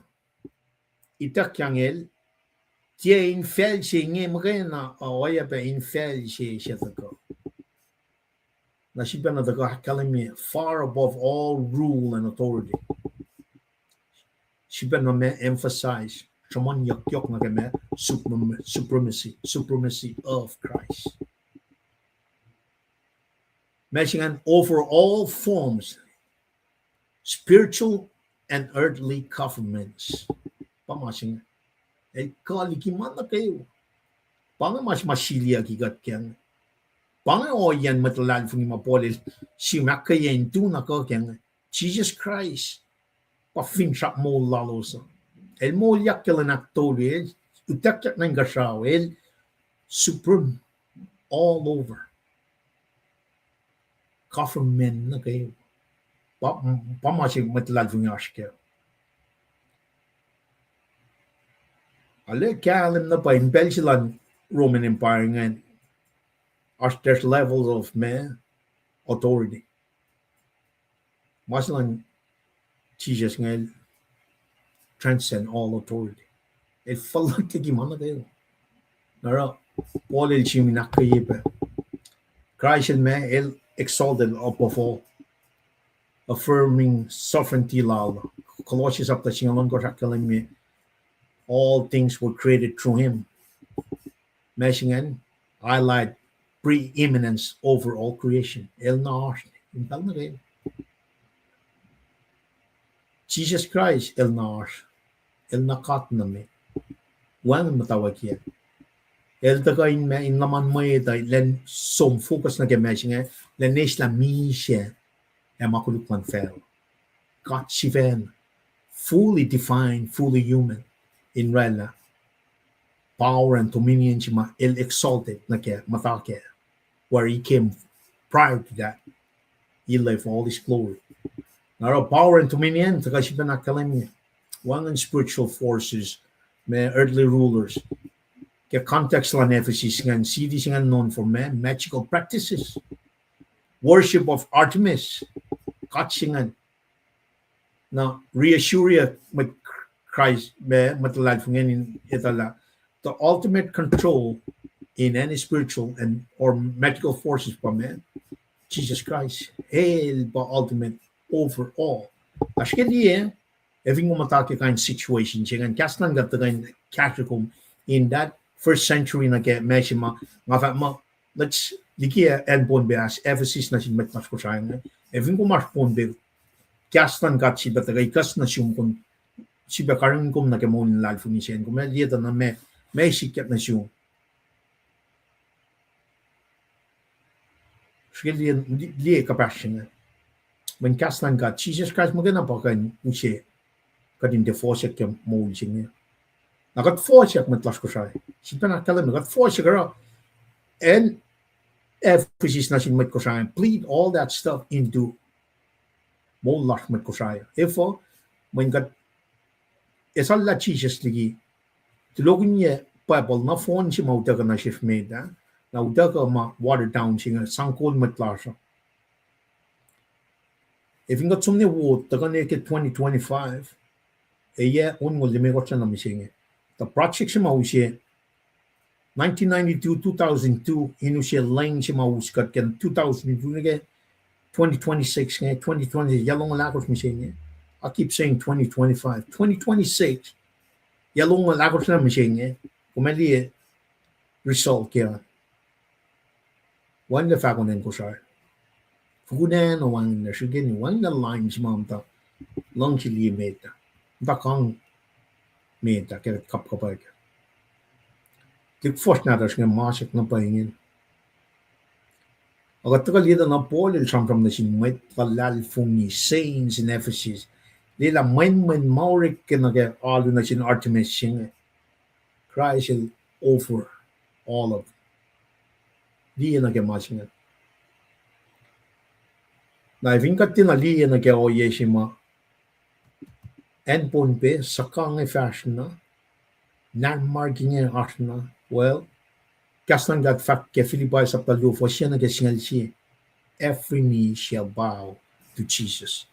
ituckyang el, tiac infacl se inge muhkwena, uh, oacyacpac infacl se se tuhkuh. Na sifilpacna tuhkuh ahkkahlwemye far above all rule and authority. Sifilpacna ma emphasize, sruhmuhnyuckyak nuh ke ma suprem-, supremacy, supremacy of Christ. Ma se ingacn over all forms, spiritual and earthly governments. Pa ma se inge. El kuh liki ma nuh kwewa. Pa inge ma se ma siliyucki kuht ke inge. Pa inge ohiyacn mwet luhlahlfongi ma Paul el sim ahkkweye in tu na kuh ke inge. Jisus Kraist pa finsrak moul lalos uh. El moulyak ke lwen ahktolu, el utuckyak nuh inkuhsrao, el supreme all over. Government nuh kwewa. Pa, pa ma se mwet luhlahlfongi oasr kac. Arlac kahlwem na pa in pacl se lun Roman Empire ingacn, oasr, there's levels of ma authority. Ma se lun Jisus inge el transcend all authority. El fuhlwact liki ma nuh kwewa. Na oruh Paul el sim in ahkkweye pac Kraist el ma el exalted above all, affirming sovereignty lal. Colossians sapta singucul ohnkohsr ahkkahlwemye, all things were created through him. Ma se ingacn, highlight preeminence over all creation. El na oasr in pacl nuh kwewa. Jisus Kraist el na oasr, el na God nuh met. Wacngihn muhtwacwacack. El tuhkuh in ma in luhman mwet uh, elan som focus nuh ke ma se inge, elan eislah misac ac ma koluk luhn facluh. God sifacna, fully divine, fully human, in oraclah power and dominion se ma el exalted nuh ke, muhta kac, where he came prior to that. He left all his glory. Na oruh power and dominion, tuhkuh sifacna ahkkahlwemye wacngihn spiritual forces, ma earthly rulers. Ke context luhn Ephesus ingacn, city se ingacn known for ma magical practices, worship of Artemis, god se ingacn. Na reassure mwet Christ, ma mwet luhlahlfongi in etuh lah the ultimate control in any spiritual and or magical forces pa ma, Jesus Christ, el pa ultimate over all. Oasr ke liye, ac fin kom muhta ke kain situation se ingacn, kahs luhn God tuhkuh in kahsre kom in that first century nuh ke ma se ma, nga fahk muh, let's, liki acn Pohnpei as Ephesus nuh sin mwet lasr Kosrae inge. Ac fin kom oasr Pohnpei, kahs luhn God sifilpac tuhkuh ikacs nuh sum kom, sifilpac karihngihn kom nuh ke moul in luhlahlfongi se inge, kom ac liye tuh na ma, ma sikyak nuh sum. Srihke liye, liye kuhpahsr se inge. Mweyen kahs luhn God, Jesus Christ muhkwena pa kuh in use kuht in tiac fohsack ke moul se inge. Na kuht fohsack mwet lasr Kosrae. Sifilpacna ahkkahlwemye kuht fohsack oruh, acn Ephesus nuh sin mwet Kosrae, bleed all that stuff into moul lasr mwet Kosrae. Efuh, mweyen kuht esacllah Jesus liki, tulokihnyac Bible nohfohn se ma utuckuh nuh sesr met ah, na utuckuh ma watered down se inge, sang kol mwet lasr uh. Ac fin kuht som nuh wo tuhkuh nuh ke twenty twenty-five, ac yac onngoul limekohsr na mihsenge, tuh project se ma use nineteen ninety-two, two thousand two, in use leng se ma us kuht ke two thousand two nuh ke twenty twenty-six inge, twenty twenty, yac longoul ahkosr mihsenge. I keep saying twenty twenty-five, twenty twenty-six, yac longoul ahkosr na mihsenge, kom ac liye result ke an. Wacngihnlac fahko nacn Kosrae. Fokoko nacn wacngihnlac srihkeni, wacngihnlac line se ma muhta luhngse liye met ah. Muhta kang met ah ke kapkapwack. Tuhlihk fuhsr nahtuhsr inge masak na pwacye ingacn. Ac kuht tuhkuh liye tuh na Paul el sramsram nuh sin mwet luhlahlfongi, saints in Ephesus. Lwelah mwenmwen ma orek ke nuh ke alu nuh sin Artemis se inge, Kraist el offer all of. Liye nuh ke ma se inge. Na fin kuht tiacna liye nuh ke ohiyac se ma acn Pohnpei, suhkah inge fahsr na, Nanmark inge oasr na, well, kahs luhn God fahk ke Philippians sapta luo fuhs se nuh ke singucul sie, every knee shall bow to Jesus.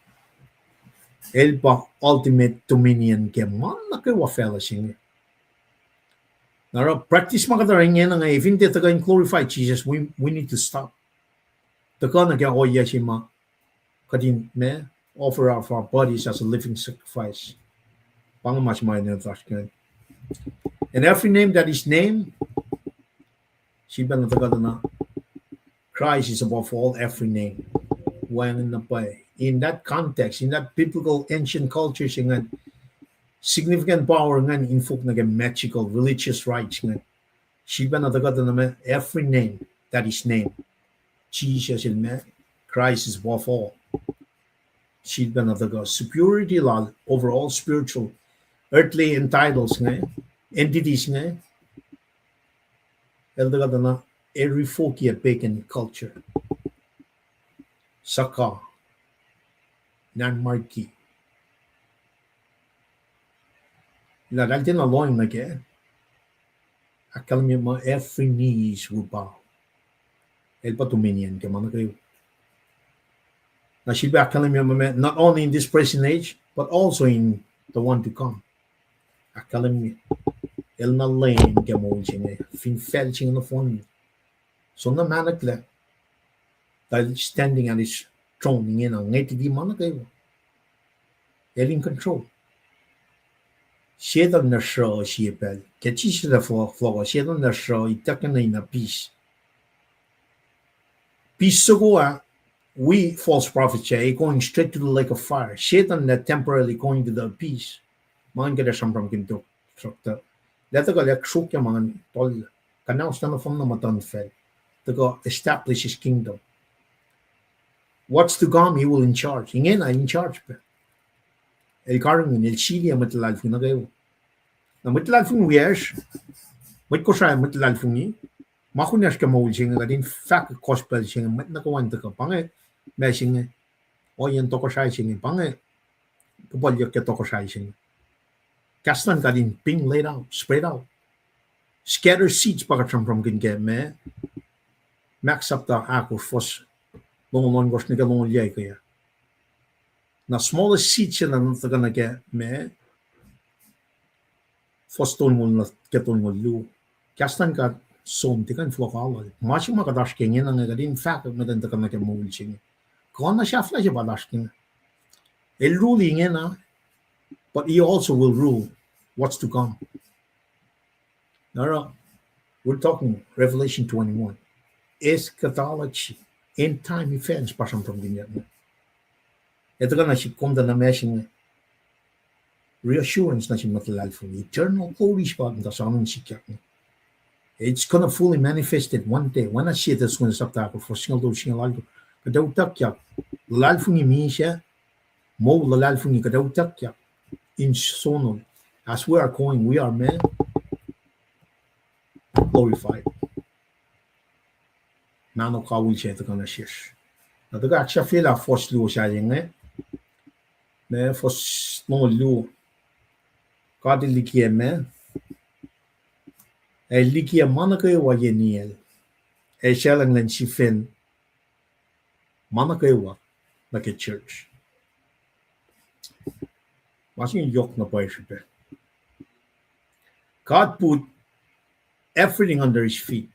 El pa ultimate dominion ke ma nuh kwewa facluh se inge. Na oruh practice ma kuht oruh ingena inge, fin tiac tuhkuh in glorify Jesus, we, we need to stop. Tuhkuh nuh ke ohiyac se ma kuht in ma, offer of our bodies as a living sacrifice. Pa inge ma se ma enenuh oasr ingacn. And every name that is named, sifilpac na tuhkuh tuh na, Christ is above all every name. Wacngihn na pwacye. In that context, in that biblical ancient culture se ingacn, significant power ingacn invoke nuh ke magical religious rites ingacn. Sifilpac na tuhkuh tuh na ma every name that is named. Jesus el ma, Christ is above all. Sifilpac na tuhkuh superiority lal over all spiritual, earthly entitles inge, entities inge. El tuhkuh tuh na, el revoke a pagan culture. Suhkah, Nanmark. Lah eltahl tiacna lohng nuh ke, ahkkahlwemye muh every knees will bow. El pa dominion ke ma nuh kwewa. Na sifilpac ahkkahlwemye muh, not only in this present age, but also in the one to come. Ahkkahlwemye, el na leum ke moul se inge, fin facl se inge nohfohn. Soenna mahneklac, tuh standing at his throne ingena, ngwetiti ma nuh kwewa. El in control. Setuhn na sruh sie pacl. Ke Jisus el fohlohk uh, Setuhn na sruh, ituckyang na in appease. Peace soko ah, we false prophets ah, going straight to the lake of fire. Setuhn na temporarily going to the abyss. Ma ingacn kuht ac sramsramkihn tok, sokta. Lah tuhkuh lah sruokyac ma ingacn tol, kuhnaus na nohfohn na muhtuhnfacl. Tuhkuh establish his kingdom. What's to come, he will in charge. Ingena in charge pac. El karihngihn, el siliyac mwet luhlahlfongi nuh kwewa. Na mwet luhlahlfongi wiyacsr, mwet Kosrae mwet luhlahlfongi, ma kunacsr ke moul se inge, kuht in fahk gospel se inge, mwet nuh kwewa in tuhkuh, pa inge ma se inge, ohiyacn tohkohsrahi se inge, pa inge puhpuhlyuck ke tohkohsrahi se inge. Kahs luhn God in being laid out, spread out. Scattered seeds pa kuht sramsramkihn ke ma, Mark sapta ahkosr fuhs longoul ohnkohsr nuh ke longoul yac ke ah. Na smallest seed se na tuhkuh nuh ke ma, fuhs tolngoul nuh ke tolngoul luo. Kahs luhn God som tiac kuh in fohlohk alu. Ma se ma kuht oasr ke ingena inge, kuht in fahk mwet in tuhkuh nuh ke moul se inge. Kuh na sahflah se pa oasr ke inge. El rule ingena, but he also will rule what's to come. Na oruh, we're talking Revelation twenty-one. Eschatology, end time events, pa sramsramkihnyuck inge. Ac tuhkuh na sihk kom tuh na ma se inge, reassurance nuh sin mwet luhlahlfongi, eternal glory se pa muhta soanun sikyak inge. It's gonna fully manifested one day. Oacna sie Thessalonians sapta ahkosr fuhs singucul tolu, singucul alkosr. Kuht ac utuckyak, luhlahlfongi misac, moul luhlahlfongi, kuht ac utuckyak in sonol. As we are going, we are made glorified. Mahno kawihl se tuhkuh nuh sesr. Na tuhkuh ahksahfyelah fuhs luo sahyac inge, ma fuhs longoul luo. God el likiyac ma, ac likiyac ma nuh kwewa ye niyacl, ac salenglen sifen ma nuh kwewa nuh ke church. Ma se inge yohk na pwacye srihpac. God put everything under his feet.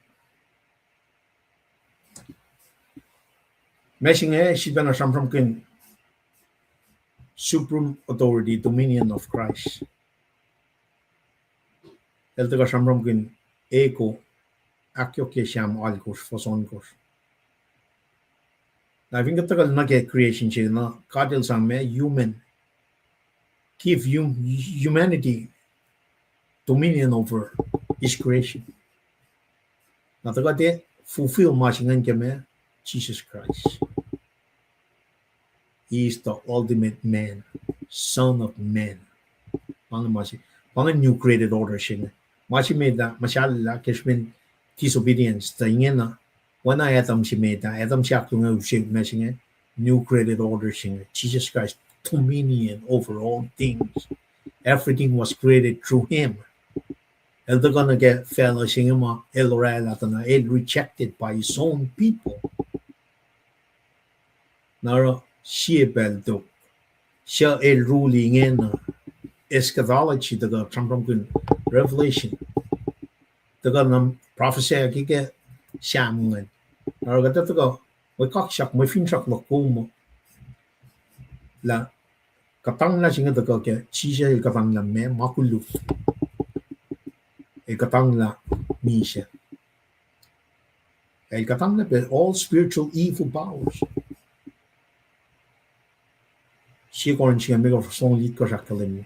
Ma se inge sifilpacna sramsramkihn supreme authority, dominion of Christ. El tuhkuh sramsramkihn Eko, ahkyohkye Sam alkosr, fuhs ohnkohsr. Na fin kuht tuhkuh nuh ke creation se na, God El sang ma human, give hum-, humanity dominion over his creation. Na tuhkuh tiac fulfill ma se ingacn ke ma, Jesus Christ. He is the ultimate man, Son of Man. Pa inge ma se, pa inge new created order se inge. Ma se met ah, muhsahllah ke srihpen disobedience, tuh ingena, oacna Adam se met ah, Adam se ahkluo inge use ma se inge, new created order se inge. Jesus Christ, dominion over all things. Everything was created through him. El tuhkuh nuh ke facluh se inge ma el oraclah tuh na el rejected by his own people. Na oruh sie pacl tok, suc el rule ingena, eschatology tuhkuh sramsramkihn Revelation. Tuhkuh na prophecy ke, ke Sam ingacn. Na oruh kuht tuhkuh, mwe kaksak, mwe finsrak luhk kom uh, lah kuhtanglah se inge tuhkuh ke, Jisus el kuhtanglah ma, ma koluk. El kuhtanglah misac. El kuhtanglah pac all spiritual evil powers. Sie Corinth singucul limekohsr, fuhs longoul itkohsr ahkkahlwemye.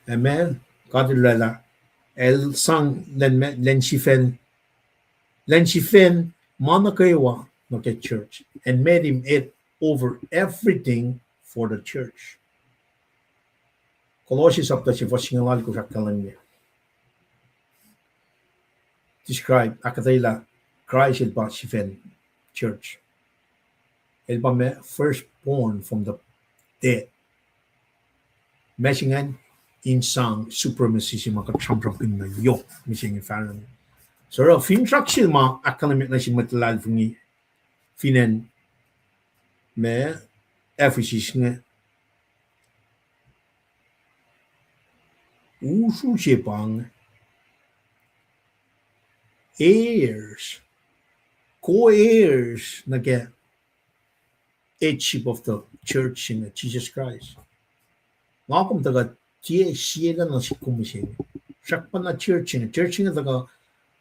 Amen. God El oraclah, El sang lwen, lwen sifacn, lwen sifacn ma nuh kwewa nuh ke church and made him head over everything for the church. Colossians sapta se fuhs singucul alkosr ahkkahlwemye, describe, ahkuhtwelah Kraist el pa sifacn church. El pa ma firstborn from the dead. Ma se ingacn in sang supremacy se ma kuht sramsramkihn na yohk mihsenge fahsruh. So oruh finsrak se ma ahkkahlwemye nuh sin mwet luhlahlfongi fin acn ma Ephesus inge, usru se pa inge, heirs, co-heirs nuh ke headship of the church se inge, Jesus Christ. Nga kom tuhkuh tiac sie lwen nuh sihk kom mihsenge. Srackpacna church se inge, church se inge tuhkuh,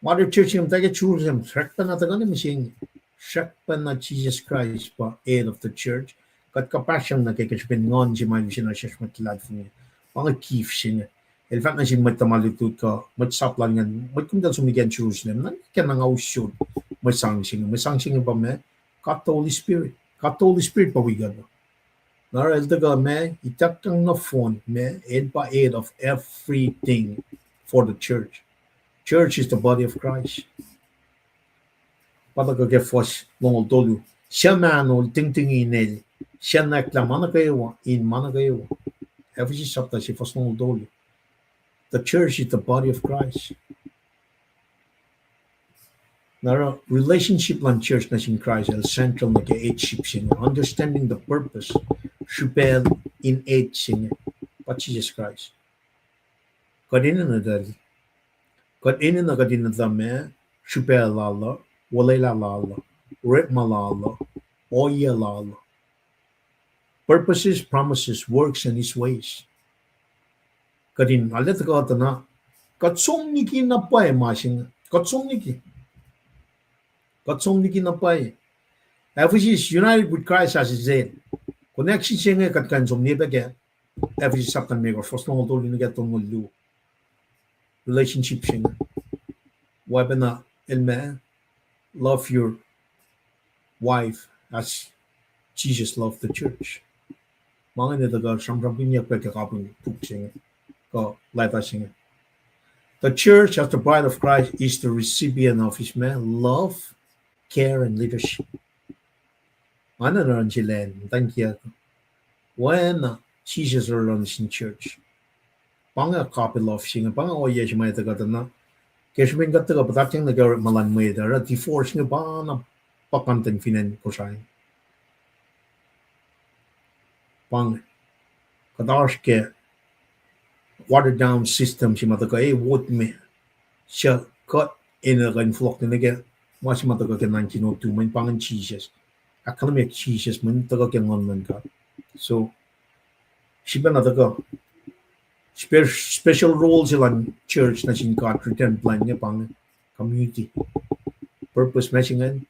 mother church se inge muhta ke Jerusalem, srackpacna tuhkuh nuh mihsenge. Srackpacna Jesus Christ pa head of the church. Kuht kuhpahsryang nuh ke ke srihpen nguhn se ma El use nuh sesr mwet luhlahlfongi. Pa inge gift se inge. El fahk nuh sin mwet tuhma lutlut kuh mwet sap lal ingacn, mwet kom tuh som nuh ke acn Jerusalem, na ke na nga usot mwe sang se inge. Mwe sang se inge pa ma, God the Holy Spirit. God the Holy Spirit pa wi kuht. Na oruh el tuhkuh ma ituckyang nohfohn ma el pa head of everything for the church. Church is the body of Christ. Pa tuhkuh ke fuhs longoul tolu. Suc mahnol tingting in el, suc nwacklah ma nuh kwewa in ma nuh kwewa. Ephesus sapta se fuhs longoul tolu. The church is the body of Christ. Na oruh relationship luhn church nuh sin Christ el central nuh ke headship se inge, understanding the purpose, srihpac in head se inge, pa Jesus Christ. Kuht enenuh tuh, kuht enenuh kuht in etuh ma srihpac lal uh, olwelah lal uh, orekma lal uh, ohiyac lal uh. Purposes, promises, works, and his ways. Kuht in arlac tuhkuh tuh na, kuht som liki na pwacye ma se inge, kuht som liki. Kuht som liki na pwacye. Ephesus united with Christ as his head. Connection se inge kuht kuh in som liye pac ke Ephesus sapta limekohsr, fuhs longoul tolu nuh ke tolngoul luo. Relationship se inge. Oacpacna el ma, love your wife as Jesus loved the church. Ma inge tuhkuh sramsramkihnyuck pac ke kapihn puk se inge, kuh leta se inge. The church as the bride of Christ is the recipient of his ma, love, care, and leadership. Nga nuhnuhnkuh se lah muhtwacn kiyuhk, oacna Jisus oruh nuh sin church. Pa inge agape love se inge, pa inge ohiyac se ma tuhkuh tuh na. Ke srihpen kuht tuhkuh puhtatyang nuh ke orekma luhn mwet uh, oruh divorce inge pa na puhkantwen fin acn Kosrae. Pa inge, kuht oasr ke watered down system se ma tuhkuh, e, wot me, suc kuht enenuh kuh in fohlohk nuh ke ma se ma tuhkuh ke nineteen oh two, mweyen pa ingacn Jisus. Ahkkahlwemye Jisus, mweyen tuhkuh ke Nguhn luhn God. So, srihpac na tuhkuh, spe-, special role se luhn church nuh sin God, return plan inge pa inge, community. purpose ma se ingacn,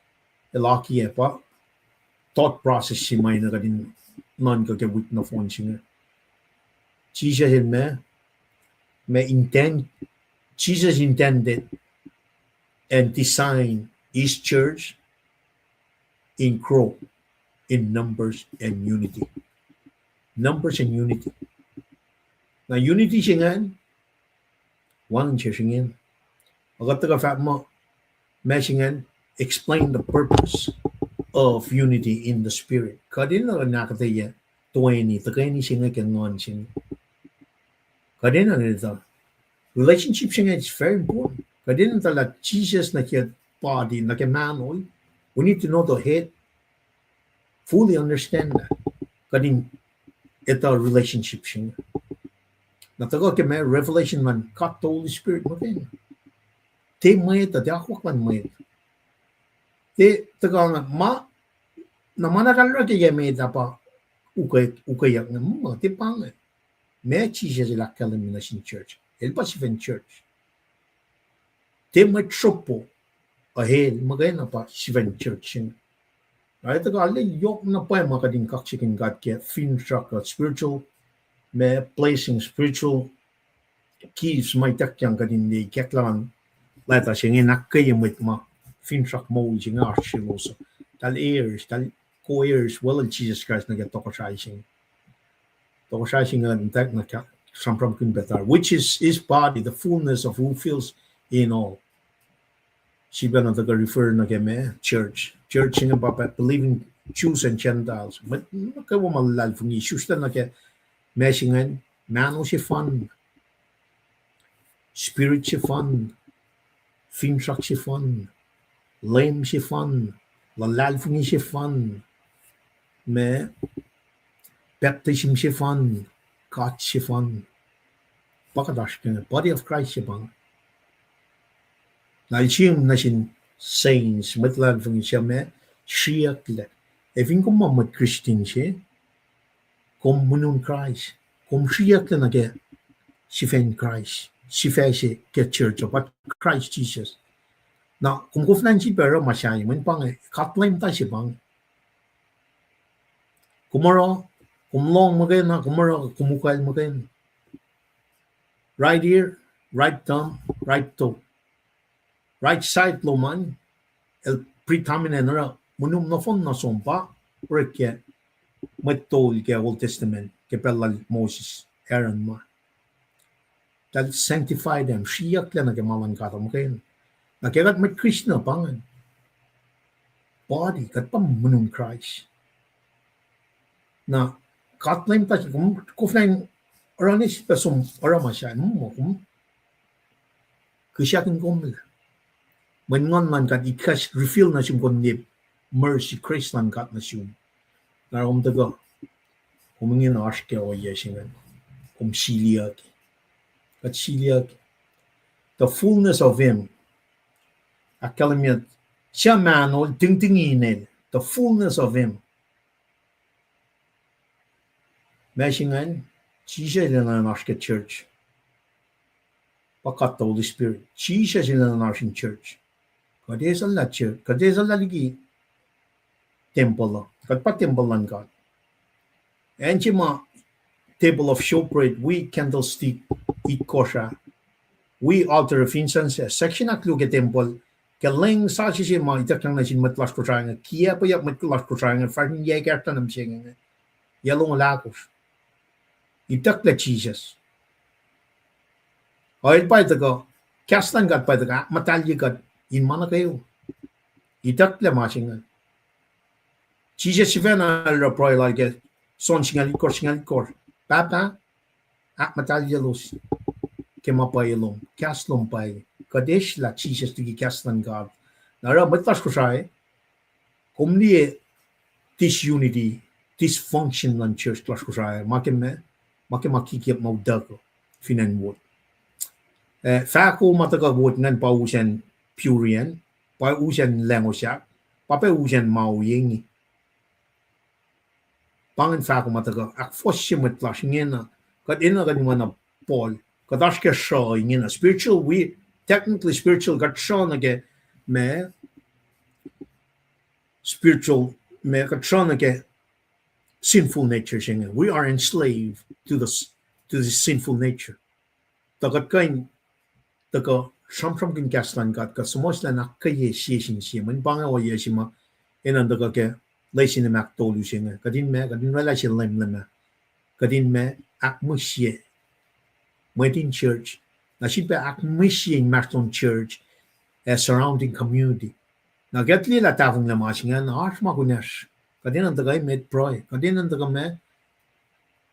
el akiyac pa thought process se ma na kuht in nuhnkuh ke wik nohfohn se inge. Jesus el ma, ma intend, Jesus intended and designed his church in grow in numbers and unity. Numbers and unity. Na unity se ingacn, wacngihn se ingacn. Ac kuht tuhkuh fahk muh, ma se ingacn, explain the purpose of unity in the spirit. Kuht enenuh in ahkuhtweyac toeni, tuhkweni se inge ke nguhn se inge. Kuht enenuh in etuh. Relationship se inge, it's very important. Kuht enenuh in etuh lah Jesus nuh ke body, nuh ke mahnol, we need to know the head, fully understand that. Kuht in etuh relationship se inge. Na tuhkuh ke ma revelation luhn God the Holy Spirit muhkwena. Tiac mwet uh, tiac akwuck luhn mwet. Tiac tuhkuh nga ma, na ma na kalmac ke yac met ah pa ukwe-, ukweyuck inge, ma tiac pa inge. Ma Jesus el ahkkahlwemye nuh sin church, el pa sifacn church. Tiac mwet sropo, uh, el muhkwena pa sifacn church se inge. Na etuh kuh arlac yohk na pwacye ma kuht in kaksakihn God ke finsrak uh, spiritual, ma blessing, spiritual gifts ma ituckyang kuht in liye ikacklah luhn leta se inge in ahkkweye mwet ma finsrak moul se inge oasr selos uh. Eltahl heirs, eltahl co-heirs weluhl Jesus Christ nuh ke tohkohsrahi se inge. Tohkohsrahi se inge in fact nuh ke sramsramkihn pac tari, which is his body, the fullness of who fills in all. Sifacna tuhkuh refer nuh ke ma church. Church se inge pa believing Jews and Gentiles. Mwet nuh kwewa ma luhlahlfongi, isuslac nuh ke ma se ingacn, mahno sefanna, spirit sefanna, finsrak sefanna, Leum sefanna, luhlahlfongi sefanna, ma baptism sefanna, God sefanna. Pa kuht oasr ke body of Christ se pa inge. Na el siyuck nuh sin saints, mwet luhlahlfongi se ma sriyucklac. Ac fin kom ma mwet Christian se, kom muhnun Kraist, kom sriyucklac nuh ke sifacn Kraist, sifac se ke church uh, pa Christ Jesus. Na kom koflah in sifilpac oruh ma sahyac, mweyen pa inge, God Leum ta se pa inge. Kom oruh, kom lohng muhkwena, kom oruh, kom ukwacl muhkwena. Right ear, right thumb, right toe. Right side lom an, el predominant oruh, muhnum nohfohn na som pa, orek ke mwet tol ke Old Testament, ke pacl lal Moses, Aaron ma. Eltahl sanctify them, sriyucklac nuh ke ma luhn God uh muhkwena. Na ke kuht mwet Christian uh pa inge, body, kuht pa muhnun Kraist. Na God Leum ta se, kom koflah in oruh ne sifilpac som oruh ma sahyac, muh kom kihsakihn komlac. Mweyen nguhn luhn God, it has revealed nuh sum, kom liye mercy, grace luhn God nuh sum. Na kom tuhkuh, kom ingena oasr ke ohiyac se ingacn. Kom siliyucki. Kuht siliyucki. The fullness of him. Ahkkahlwemye, suc mahnol, tingtingin el. The fullness of him. Ma se ingacn, Jisus el enenuh in oasr ke church. Pa God the Holy Spirit. Jisus el enenuh in oasr in church. Kuht esalah church, kuht esalah liki tempuhl uh. Kuht pa tempuhl luhn God. Acn se ma table of showbread, wi candlestick, itkohsr ah, wi altar of incense, section ahkluo ke tempuhl, ke leng sasuc se ma ituckyang nuh sin mwet lasr Kosrae inge, kiacpweyuck mwet lasr Kosrae inge, fahsr in yac ekahsr na mihsenge inge, yac longoul ahkosr. Itucklac Jisus. Ac el pa tuhkuh, kahs luhn God pa tuhkuh ahkmuhtahlye kuht in ma nuh kwewa. Itucklac ma se inge. Jisus sifacna el oruh pruhe lal ke John singucul itkohsr, singucul itkohsr. Pahpah, ahkmuhtahlyelos ke ma pwacye lom, kahs lom pwacye. Kuht eslah Jisus liki kahs luhn God. Na oruh mwet lasr Kosrae, kom liye disunity, dysfunction luhn church lasr Kosrae, ma ke ma, ma ke ma kikiyuck ma utuckuh fin acn ward. Eh, fahko ma tuhkuh ward ingacn pa usacn Purian, pa usacn Lahngo Sahk, pa pac usacn ma ohinge. Pa ingacn fahko ma tuhkuh ahkfohsye mwet lasr ingena, kuht enenuh kuht in oacna Paul, kuht oasr ke sruh ingena. Spiritual, we, technically spiritual, kuht sruh nuh ke ma spiritual, ma kuht sruhna ke sinful nature se inge. We are enslaved to the, to the sinful nature. Tuh kuht kuh in tuhkuh sramsramkihn kahs luhn God, kuht suhmuhslah in ahkkweye sie sin sie. Mweyen pa inge ohiyac se ma enenuh in tuhkuh ke lesin in ahktolu se inge. Kuht in ma, kuht in oraclah se lemlem ah. Kuht in ma, ahkmihsye mwet in church. Na sifilpac ahkmihsye inmahsrlon church ac surrounding community. Na kuht liye lah tahfonglac ma se inge, na oasr ma kunacsr. Kuht enenuh in tuhkuh met pruhe. Kuht enenuh in tuhkuh ma,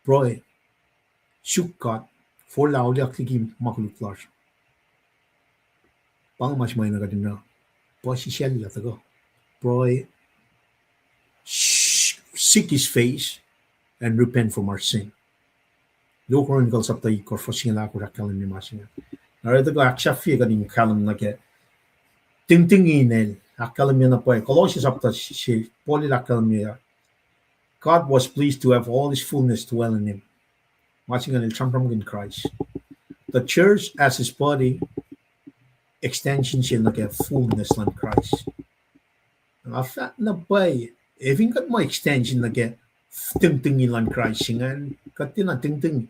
pruhe. Suk God, forlah auliyak liki ma koluk lasr. Pa inge ma se ma enenuh kuht in oruh. Puhsisacl lah tuhkuh. Pruhe, seek his face, and repent from our sin. Luo Chronicles sapta itkohsr fuhs singucul ahkosr ahkkahlwemye ma se inge. Na oruh tuhkuh ahksahfye kuht in kahlwem nuh ke tingting inel, ahkkahlwemye na pwacye. Colossians sapta se, Paul el ahkkahlwemye, God was pleased to have all his fullness dwell in him. Ma se inge el sramsramkihn Kraist. The church as his body, extension se nuh ke fullness luhn Kraist. Nga fahk na pwacye, efin kuht muh extension nuh ke tingtingi luhn Kraist se ingacn, kuht tiacna tingtingi.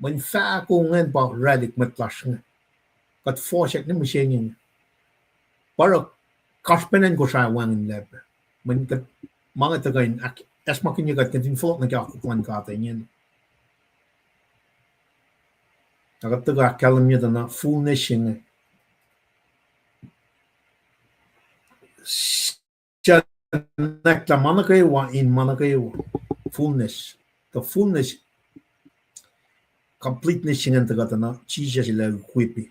Mweyen fahko ingacn pa oraclah mwet lasr inge. Kuht fohsack ne mihsenge inge. Pa oruh kasrpacna in Kosrae wacngihn lacpac. Mweyen kuht, ma inge tuhkuh in ahk-, acsmakihnye kuht, kuht in fohlohk nuh ke akwuck luhn God ingacn. Na kuht tuhkuh ahkkahlwemye tuh na fullness se inge. Suc nwacklah ma nuh kwewa in ma nuh kwewa. Fullness. The fullness, completeness se ingacn tuhkuh tuh na Jisus el ac equip-i,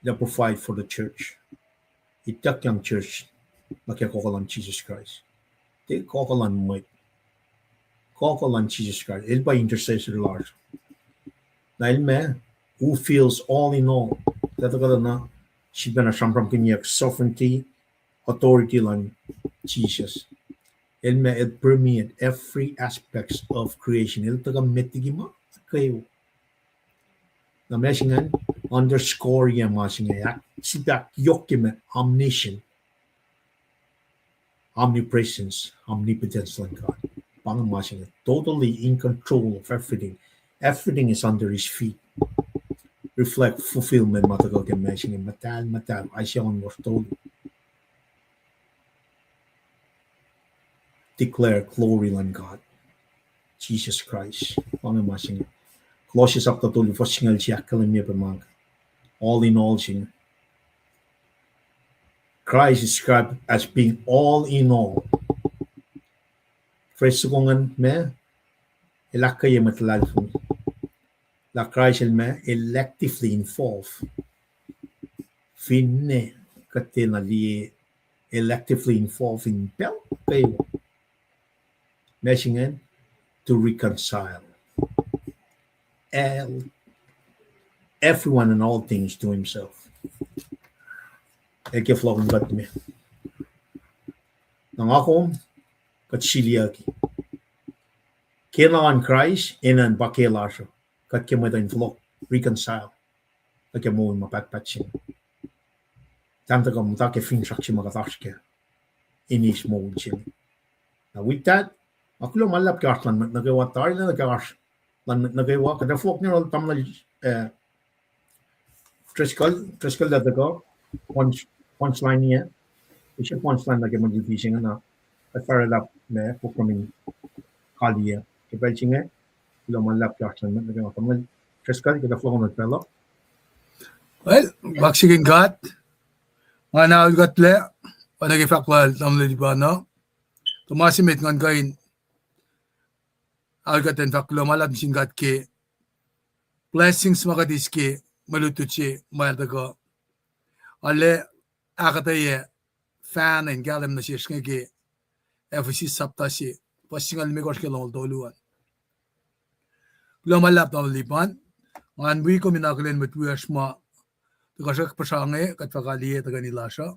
el ac provide for the church. Ituckyang church nuh ke kohkoh luhn Jisus Kraist. Tiac kohkoh luhn mwet. Kohkoh luhn Jisus Kraist. El pa intercessor lasr. Na el ma, who fills all in all. Tuh tuhkuh tuh na, sifilpacna sramsramkihnyuck sovereignty, authority luhn Jisus. El ma, el permeate every aspects of creation. El tuhkuh met liki ma nuh kwewa. Na ma se ingacn underscore-ye ma se inge, ahk-, sifilpac ahkyohkye ma omniscient, omnipresence, omnipotence luhn God. Pa inge ma se inge, totally in control of everything. Everything is under his feet. Reflect fulfillment ma tuhkuh ke ma se inge, muhtahl, muhtahl, Isaiah ohnkohsr tolu. Declare glory luhn God, Jesus Christ. Pa inge ma se inge. Colossians sapta tolu fuhs singucul se ahkkahlwemye pac ma inge. All in all se inge. Christ is described as being all in all. Phrase soko ingacn ma, el ahkkweye mwet luhlahlfongi lah Kraist el ma, el actively involve. Finne kuht tiacna liye, el actively involve in pacl kwewa. Ma se ingacn, to reconcile all, everyone and all things to himself. El ke fohlohkihn kuht me. Na nga kom, kuht siliyucki. Kena luhn Kraist enenuh in pa ke lasr uh. Kuht ke mwet uh in fohlohk reconcile nuh ke moul ma pahtpaht se inge. Tahmtahel, muhta ke finsrak se ma kuht oasr kac in eis moul se inge. Na with that, nga kuloh ma luhlahp ke oasr luhn mwet nuh kwewa, tari na ke oasr luhn mwet nuh kwewa, kuht ac fohlohk nuh yohrohl tamuhlwel, eh, Driscoll, Driscoll lah tuhkuh, punch, punchline-ye, use punchline nuh ke mwe luti se inge na, kuht fah oraclah ma program in kaliyac ke pacl se inge. Kuloh ma luhlahp ke oasr luhn mwet nuh kwewa, tamuhlwel Driscoll, kuht ac fohlohk nuh pacl uh. Well, kaksakihn God, nga na aol kuhtlac, oacna ke fahk lal tamuhlwel Lipan uh, tuh ma se met ngan kuh in aol kuht in fahk kuloh ma luhlahp nuh sin God ke blessings ma kuht eis ke mwe lutlut se ma el tuhkuh arlac ahkuhtweyac fahna in kahlwem nuh sesr inge ke Ephesus sapta se, fuhs singucul limekohsr ke longoul tolu an. Kuloh ma luhlahp tamuhlwel Lipan, ngan wi kom in akihlen mwet wiyacsr ma tuhkuh sruhk puhsra inge, kuht fah kaliyac tuhkweni lasr uh.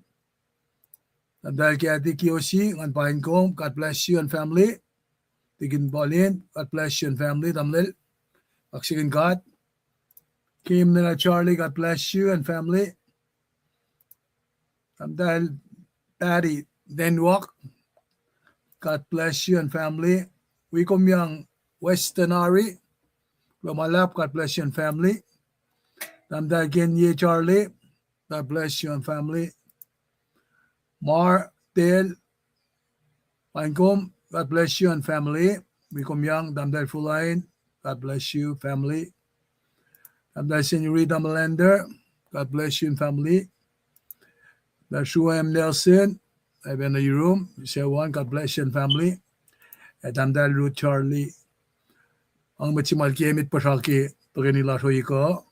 Tahmtahel Kathy Kiyoshi, ngan paing kom, God bless you and family. Deacon Paulin, God bless you and family, tamuhlwel. Kaksakihn God. Kim Nena Charlie, God bless you and family. Tahmtahel Patty Denwalk, God bless you and family. Wi kom yang Western Ari, kuloh ma luhlahp, God bless you and family. Tahmtahel Kenye Charlie, God bless you and family. Mar Tel, Pain kom, God bless you and family. Wi kom yang, Tahmtahel Fulain, God bless you, family. Tahmtahel Senorita Melander, God bless you and family. Tahmtahel Shuem Nelson, Evan Yurum, Sewan, God bless you and family. Ac Tahmtahel Ruth Charlie. Ang mwet se ma el ke met puhsra ke tuhkweni lasr oiko.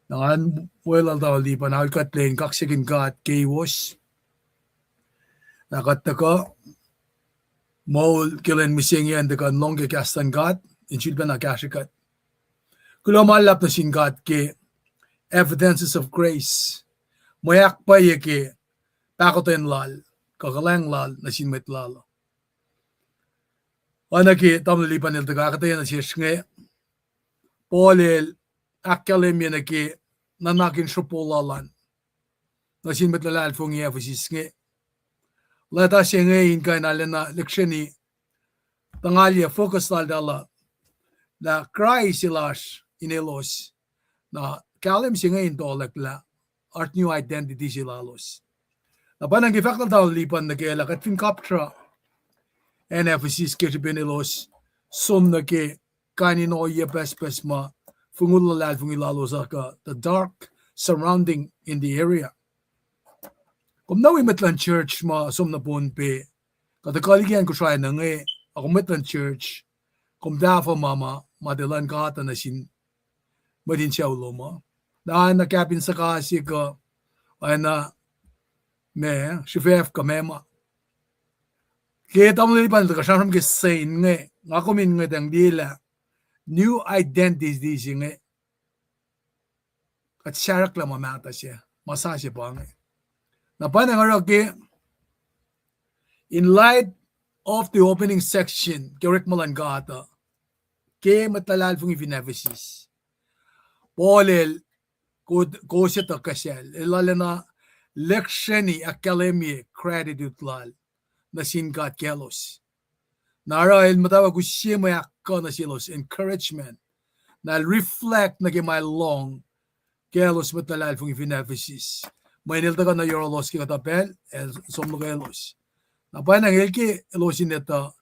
Na ngan weluhl tahl lipan aol kuht lwen kaksakihn God keiwos. Na kuht tuhkuh moul ke lwen mihsenge an tuhkuh in lohng ke kahs luhn God, in sulpacna kahsre kuht. Kuloh ma luhlahp nuh sin God ke evidences of grace, mwe ahkpwacye ke pahkotwen lal, kuh kuhlwacng lal nuh sin mwet lal. Oacna ke tamuhlwel Lipan el tuhkuh ahkuhtweyac nuh sesr inge, Paul el ahkkahlwemye nuh ke nuhnak in sruhpuh lal an nuh sin mwet luhlahlfongi Ephesus inge. Leta se inge in kuh in arulacna lihksreni tuhngalye focus laltahl uh, lah Kraist el oasr in elos. Na kahlwem se inge in tohlak lah oasr new identity se lalos. Na pa na ke fahk lal tamuhlwel Lipan nuh ke lah kuht fin kapsra acn Ephesus ke srihpen elos som nuh ke kain in ohiyac pucspucs ma fongul luhlahlfongi lalos uh kuh the dark surrounding in the area. Kom na wi mwet luhn church ma som nuh Pohnpei, kuh tuhkuh liki acn Kosrae nuh inge, a kom mwet luhn church, kom tahfuh ma ma, ma tiac luhn God uh nuh sin mwet in sucu lom uh. Na oacna kapin suhkahs kuh oacna ma srihfahf kuh ma ma. Ke tamuhlwel Lipan el tuhkuh sramsram ke sign inge, nga kom in ngwetacng liye lah new identity se inge, kuht sahracklah ma mahtuh se, ma sasuc pa inge. Na pa na nga oruh ke, in light of the opening section ke orekma luhn God uh ke mwet luhlahlfongi fin Ephesus, Paul el, kowos etuh kuh sel, el arulacna lihksreni ahkkahlwemye gratitude lal nuh sin God kaclos. Na oruh el muhtwacwacack use mwe ahkkuh nuh selos, encouragement. Na el reflect nuh ke ma el lohng kaclos mwet luhlahlfongi fin Ephesus, mweyen el tuhkuh nuh yohrohlos ke kuhtuh pacl, el som nuh kaclos. Na pwacnwacng el ke elos in etuh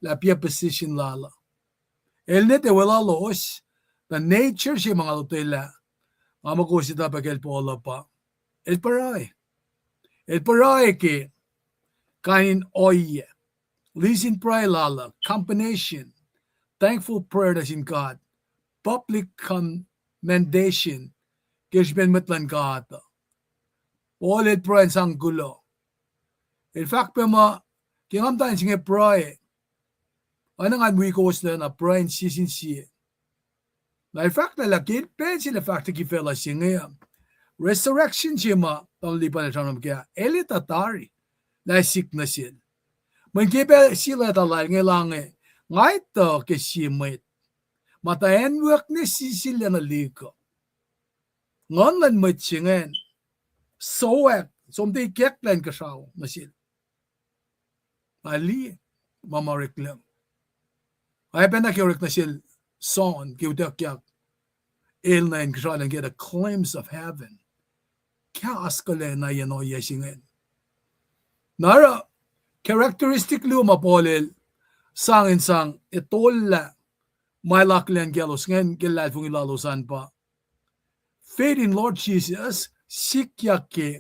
lah pia position lal uh. El ne tiac weluhlos, tuh nature se ma nga lotwelah, nga muh kowos etuh pac kacl Paul uh pa, el pruhe. El pruhe ke kain in ohiyac. Lisin pruhe lal uh, combination, thankful prayer nuh sin God, public commendation ke srihpen mwet luhn God uh. Paul el pruhe in sang kuloh. El fahk pac muh, ke nga muhta in se inge pruhe, oacna ngan wi kowos lacna pruhe in sie sin sie. Na el fahk lah ke el pacl se el fahsr liki facluh se inge uh, resurrection se ma tamuhlwel Lipan el sramsram kac ah, el etuh tari lah sik nuh sel. Mweyen ke pacl se lwelah lal inge, lah inge, nga etuh ke sie mwet ma tuh acnwuck ne sisilac nuh lihk uh, nguhn luhn mwet se ingacn sowack, som tuh ikacklah inkuhsrao nuh sel. Nga liye ma ma oreklac. Oacyacpac na ke orek nuh sel John ke utuckyak, el na inkuhsrao elan get a glimpse of heaven. Kahs kuhlwacna yen ohiyac se ingacn. Na oruh characteristic luo ma Paul el sang in sang etollah ma el akihlen kaclos ingacn ke luhlahlfongi lalos an pa faith in Lord Jesus, sikyak ke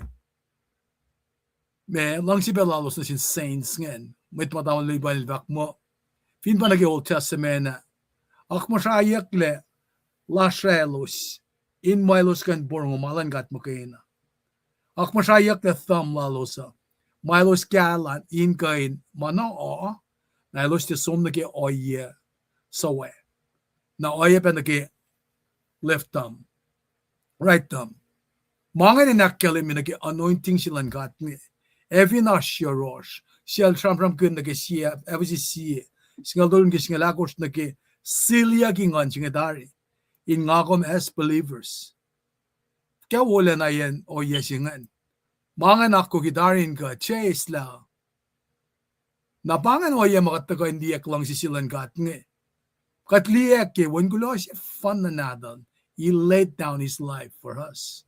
ma luhngse pac lalos nuh sin saints ingacn, mwet ma tamuhlwel Lipan el fahk muh, fin pa nuh ke Old Testament ah, akmuhsrahyucklac lasr raclos in ma elos kuh in porongo ma luhn God muhkwena. Akmuhsrahyucklac thumb lalos uh, ma elos kahlwem in kuh in ma na uh, na elos tiac som nuh ke ohiyac suwe, na ohiyac pac nuh ke left thumb, right thumb. Ma ingacn in ahkkahlwemye nuh ke anointing se luhn God inge. Ac fin oasr yohrohsr, suc el sramsramkihn nuh ke sie, Ephesus sie, singucul tolu nuh ke singucul ahkosr nuh ke siliyucki nguhn se inge tari, in nga kom as believers. Fuhkah wolacna yen ohiyac se ingacn. Ma ingacn ahkokihn tari in kuht, chase lah. Na pa ingacn ohiyac ma kuht tuhkuh in liye luhngse se luhn God inge. Kuht liye ke Wen kuloh se fana nahtuhl, he laid down his life for us.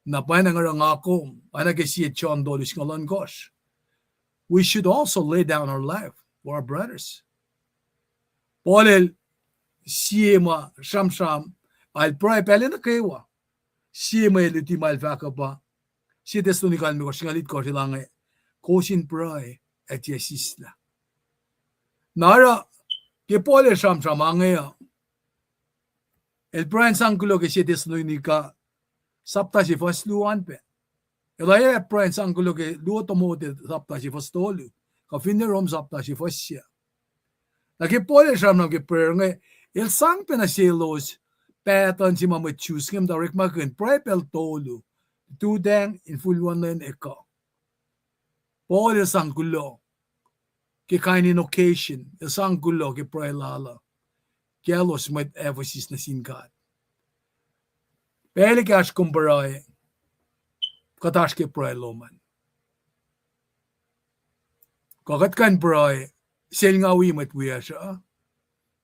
Na pwacnwacng oruh nga kom, oacna ke sie John tolu singucul ohnkohsr, we should also lay down our life for our brothers. Paul el sie ma sramsram, el pruhe pacl nuh kwewa. Sie ma el luti ma el fahk uh pa, sie Thessalonica limekohsr singucul itkohsr el inge, kowos in pruhe ac tiac sislah. Na oruh, ke Paul el sramsram inge uh, el pruhe in sang kuloh ke sie Thessalonica sapta se fuhs luo an pac. El ac pruhe in sang kuloh ke luo Timothy sapta se fuhs tolu, kuh finne Rom sapta se fuhs yac. Na ke Paul el sramsram ke pruhe inge, el sang pac nuh selos pattern se ma mwet Jews inge muhta orekmakihn pruhe pacl tolu, tuhutacng, infulwacn lwen, ekuh. Paul el sang kuloh ke kain in occasion, el sang kuloh ke pruhe lal uh, kaclos mwet Ephesus nuh sin God. Pacl ekahsr kom pruhe, kuht oasr ke pruhe lom an. Kuh kuht kuh in pruhe, sel nga wi mwet wiyacsr uh.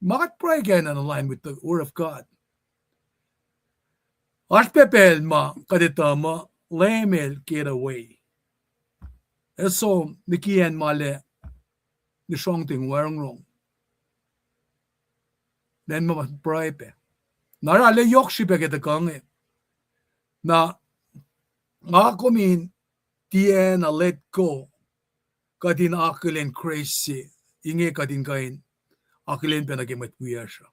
Ma kuht pruhe kac in align with the word of God. Oasr pac pacl ma kuht etuh muh Leum el get away. El som liki acn ma lac nisrongten wacrongrong. Lwen ma pruhe pac. Na oruh arlac yohk srihpac ke tuhkuh inge. Na nga kom in tiacna let go kuht in akihlen grace se inge kuht in kuh in akihlen pac nuh ke mwet wiyacsr uh.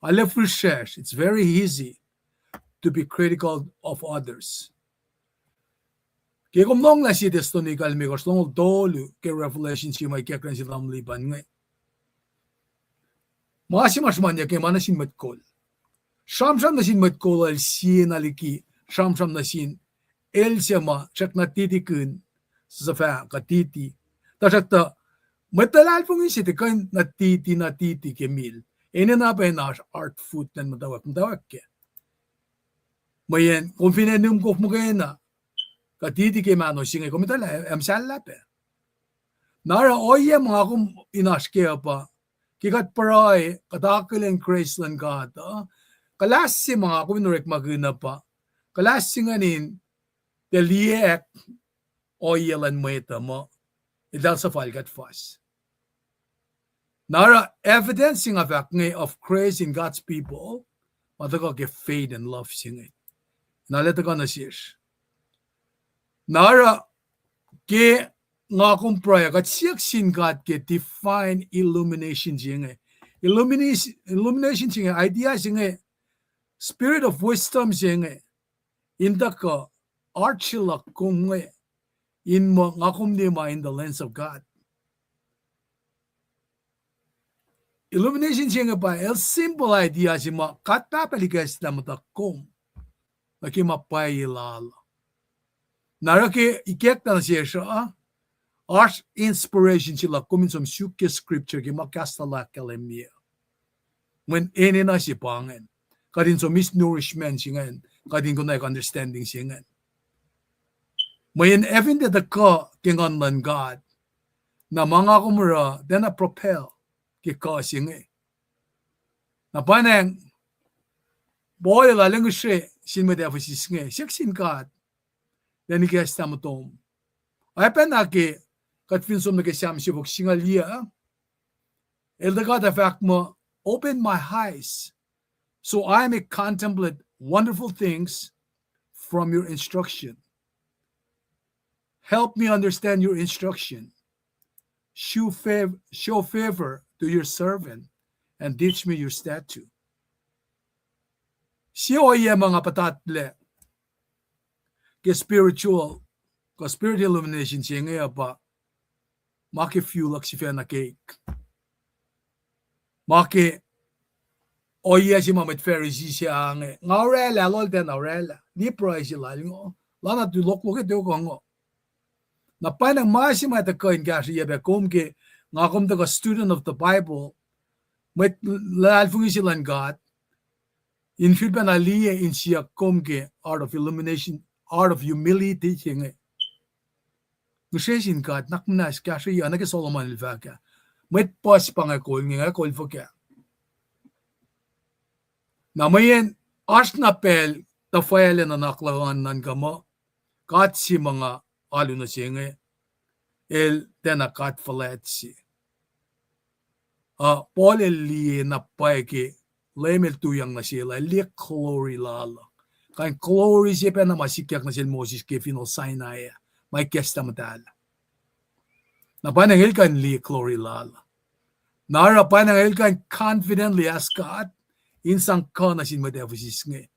Arlac fihsracsr, it's very easy to be critical of others. Ke kom lohng lah sie Thessalonica limekohsr, longoul tolu ke Revelation se ma ikacklah nuh sin tamuhlwel Lipan inge, ma se ma sruhmuhnyuck ke ma nuh sin mwet kol. Sramsram nuh sin mwet kol el siena liki sramsram nuh sin el se ma srackna titikihn, suhfah kuh titi. Tuhsruhktuh mwet luhlahlfongi se tiac kuh in na titi, na titi ke mil. Enenuh pac in oasr hard foot luhn muhtwacwacack, muhtwacwacack kac. Mweyen kom fin nihm kof muhkwena, kuh titi ke mahno se inge, kom etuh lah ac muhsahllah pac. Na oruh ohiyac ma nga kom in oasr kac uh pa, ke kuht pruhe, kuht akihlen grace luhn God uh, kuhlahs se ma nga kom in orekmakihn uh pa, kuhlahs se ingacn in tiac liyacack ohiyac luhn mwet uh muh eltahl suhfal kuht fuhs. Na oruh evidence se nga fahk inge of grace in God's people, ma tuhkuh ke faith and love se inge. Na arlac tuhkuh nuh sesr. Na oruh ke nga kom pruhe, kuht siyuck sin God ke divine illumination se inge. Illumination, illumination se inge, idea se inge, spirit of wisdom se inge, in tuhkuh heart se luhk kom inge, in muh nga kom liye ma in the lens of God. Illumination se inge pa el simple idea se ma God Pahpah El ikacslah muhta kom nuh ke ma pwacye lal. Na oruh ke ikacklah nuh sesr uh, oasr inspiration se luhk kom in som suk ke scripture ke ma kahs lal ahkkahlwemye. Mweyen enenuh se pa ingacn. Kuht in som eis nourishment se ingacn, kuht in konwacack understanding se ingacn. Mweyen ac fin tiac tuhkuh ke Nguhn luhn God, na ma nga kom oruh tiacna propel ke kuh se inge. Na pwacnwacng Paul el arlac ngihsre sin mwet Ephesus inge, siyuck sin God elan ikacslah muhtom. Oacpacna ke kuht fin som nuh ke Sam siofok singucul yac, el tuh God ac fahk muh, open my eyes so I may contemplate wonderful things from your instruction. Help me understand your instruction. Show fav-, show favor to your servant and teach me your statute. Sie ohiyac ma nga puhtatlac ke spiritual, kuh spirit illumination se inge uh pa, ma ke fuel luhk sifacna keik. Ma ke ohiyac se ma mwet Pharisee se inge, nga oraclah, lal tiacna oraclah, liye pruhe se lal ngo, lana tu loklok e tok ngo. Na pwacnwacng ma se ma tuhkuh in kahsrweyuc pac kom ke nga kom tuhkuh student of the Bible, mwet luhlahlfongi se luhn God, in fihl pacna liye in siyuck kom ke art of illumination, heart of humility se inge. Ngihsre sin God, nuhnak muhnahs kahsrweyuc, nuh ke Solomon el fahk ah. Mwet puhs pa inge kol inge, inge kol fuhkah. Na mweyen oasr na pacl tuhfahlah nuhnak luhk an nuhnkuh muh, God se ma nga alu nuh se inge, el tiacna God fuhlwact se. Ah, Paul el liye na pwacye ke Leum el tuyak nuh sel ah, el liye glory lal uh. Kain glory se pacna ma sikyak nuh sel Moses ke finohl Sinai ah, ma ikacslah muhtahl. Na pwacnwacng el kuh in liye glory lal uh. Na oruh pwacnwacng el kuh in confidently ask God in sang kuh nuh sin mwet Ephesus inge.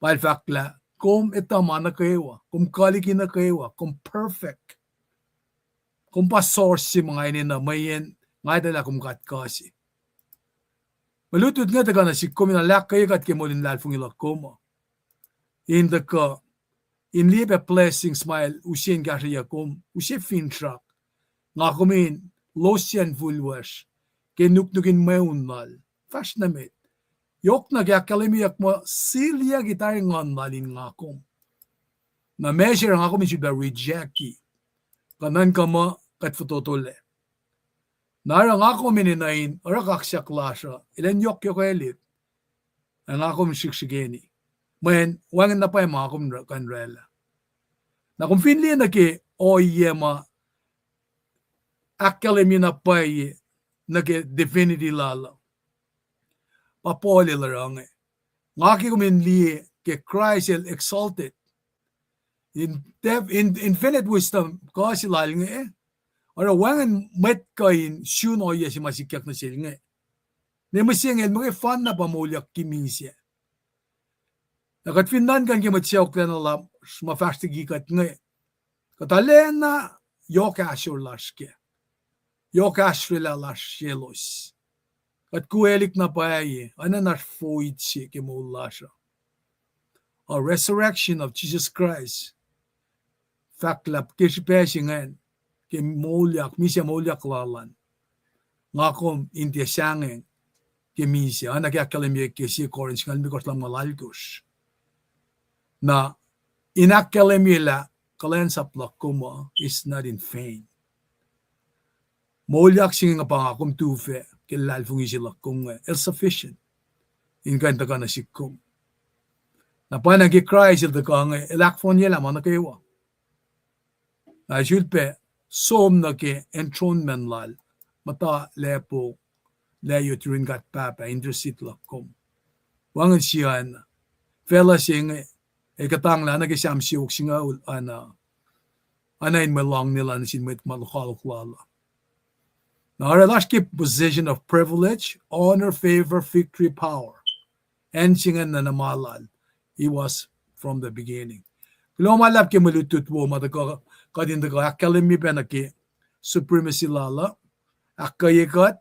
Pa el fahk lah, kom etuh ma nuh kwewa, kom kuh liki nuh kwewa, kom perfect. Kom pa source se ma nga enenuh, mweyen nga etuh lah kom God kuh se. Mwe lutlut inge tuhkuh nuh sihk kom in ahkkweye kuht ke moul in luhlahlfongi luhk kom uh. In tuhkuh, in liye pac blessings ma el use in kahsrweyuc kom, use finsrak. Nga kom in losyacn fuhlwacsr ke nuknuk in mweun lal. Fahsr nuh met. Yohk nuh ke ahkkahlwemyeyuck muh siliyucki tari nguhn lal in nga kom. Na measure nga kom in sulpac rejecti. Kuh nuhnkuh muh kuht fototolac. Na oruh nga kom enenuh in oruh kaksak lasr uh, elan yohkyohkwelihk. Ac nga kom srihksrihkeni. Mweyen wacngihn na pwacye ma nga kom kuh in oraclah. Na kom fin liye nuh ke ohiyac ma ahkkahlwemye na pwacye nuh ke divinity lal uh. Pa Paul el oruh inge. Nga ke kom in liye ke Christ el exalted. In, in, infinite wisdom kuh se lal inge. Oruh wacngihn mwet kuh in sun ohiyac se ma sikyak nuh sel inge. Ne mihsenge el muhkwena pa moulyak ke misac. Na kuht fin nuhnkuh ke mwet sacohklacna lasr ma fahsr liki kuht inge, kuht arulacna yohk ahsor lasr kac. Yohk ahsrwelah lasr selos. Kuht kuwelihk na pwacye, oacna oasr void se ke moul lasr uh. A resurrection of Jesus Christ. Fahk lah ke srihpac se ingacn, ke moulyak, misac moulyak lal an. Nga kom in tiac sahngweng ke misac, oacna ke ahkkahlwemye ke sie Corinth singucul limekohsr lumngaul alkosr. Na in ahkkahlwemye lah kuhlwacnsap luhk kom uh is not in vain. Moulyak se inge pa nga kom tufah ke luhlahlfongi se luhk kom inge, el sufficient in kuh in tuhkuh nuh sihk kom. Na pwacnwacng ke Kraist el tuhkuh inge, el ahkfohnyelah ma nuh kwewa. Na sulpac som nuh ke enthronement lal, muhta lapo, layot yurin God Pahpah, intercede luhk kom. Wacngihn siyacn facluh se inge, ac kuhtanglah nuh ke Sam siofok singucul an, oacna in mwe loangnel an nuh sin mwet ma lokoalok lal uh. Na oruh lasr ke position of privilege, honor, favor, victory, power. Acn se ingacn na ma lal. He was from the beginning. Kuloh ma luhlahp ke mwe lutlut wo ma tuhkuh, kuht in tuhkuh ahkkahlwemye pac nuh ke supremacy lal uh. Ahkkweye kuht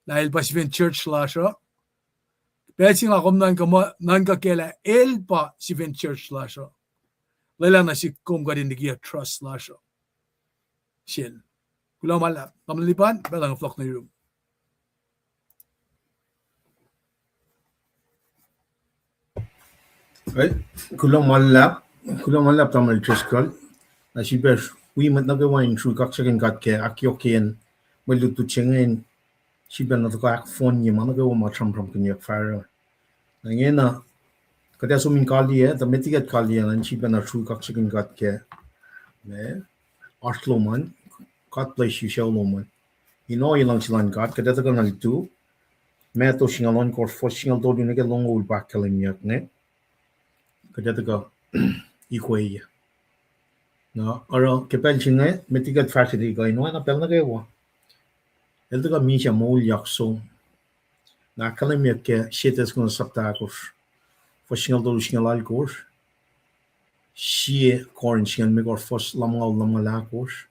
lah el pa sifen church lasr uh. Pacl se nga kom nuhnkuh, nuhnkuh kac lah el pa sifen church lasr uh. Lwelah nuh sihk kom kuht in likiyac trust lasr uh. Sel. Kuloh ma luhlahp. Tamuhlwel Lipan, pacl inge fohlohk nuh yurum. Kuloh ma luhlahp, kuloh ma luhlahp Tamuhlwel Driscoll. Na sifilpac wi mwet nuh kwewa in srui kaksakihn God ke ahkyohkyeyacn mwe lutlut se inge, sifilpac na tuhkuh ahkfohnye ma nuh kwewa ma sramsramkihnyuck fahsruh. Na ingena, kuht ac som in kaliyac, tuh met liki kuht kaliyac an, sifilpac na srui kaksakihn God ke, ma, oasr lom an, God bless you, sucu lom an. In ohiyac luhngse luhn God, kuht ac tuhkuh nuh lutu, Matthew singucul ohnkohsr, fuhs singucul tolu nuh ke longoul pa ahkkahlwemyeyuck inge. Kuht ac tuhkuh ikweye. Na oruh ke pacl se inge, met liki kuht fahsrwelihk uh in oacna pacl nuh kwewa, el tuhkuh misac moulyak som. Na ahkkahlwemyeyuck ke Sie Tessalonians sapta ahkosr, fuhs singucul tolu singucul alkosr, Sie Corinth singucul limekohsr, fuhs lumngaul, lumngaul ahkosr,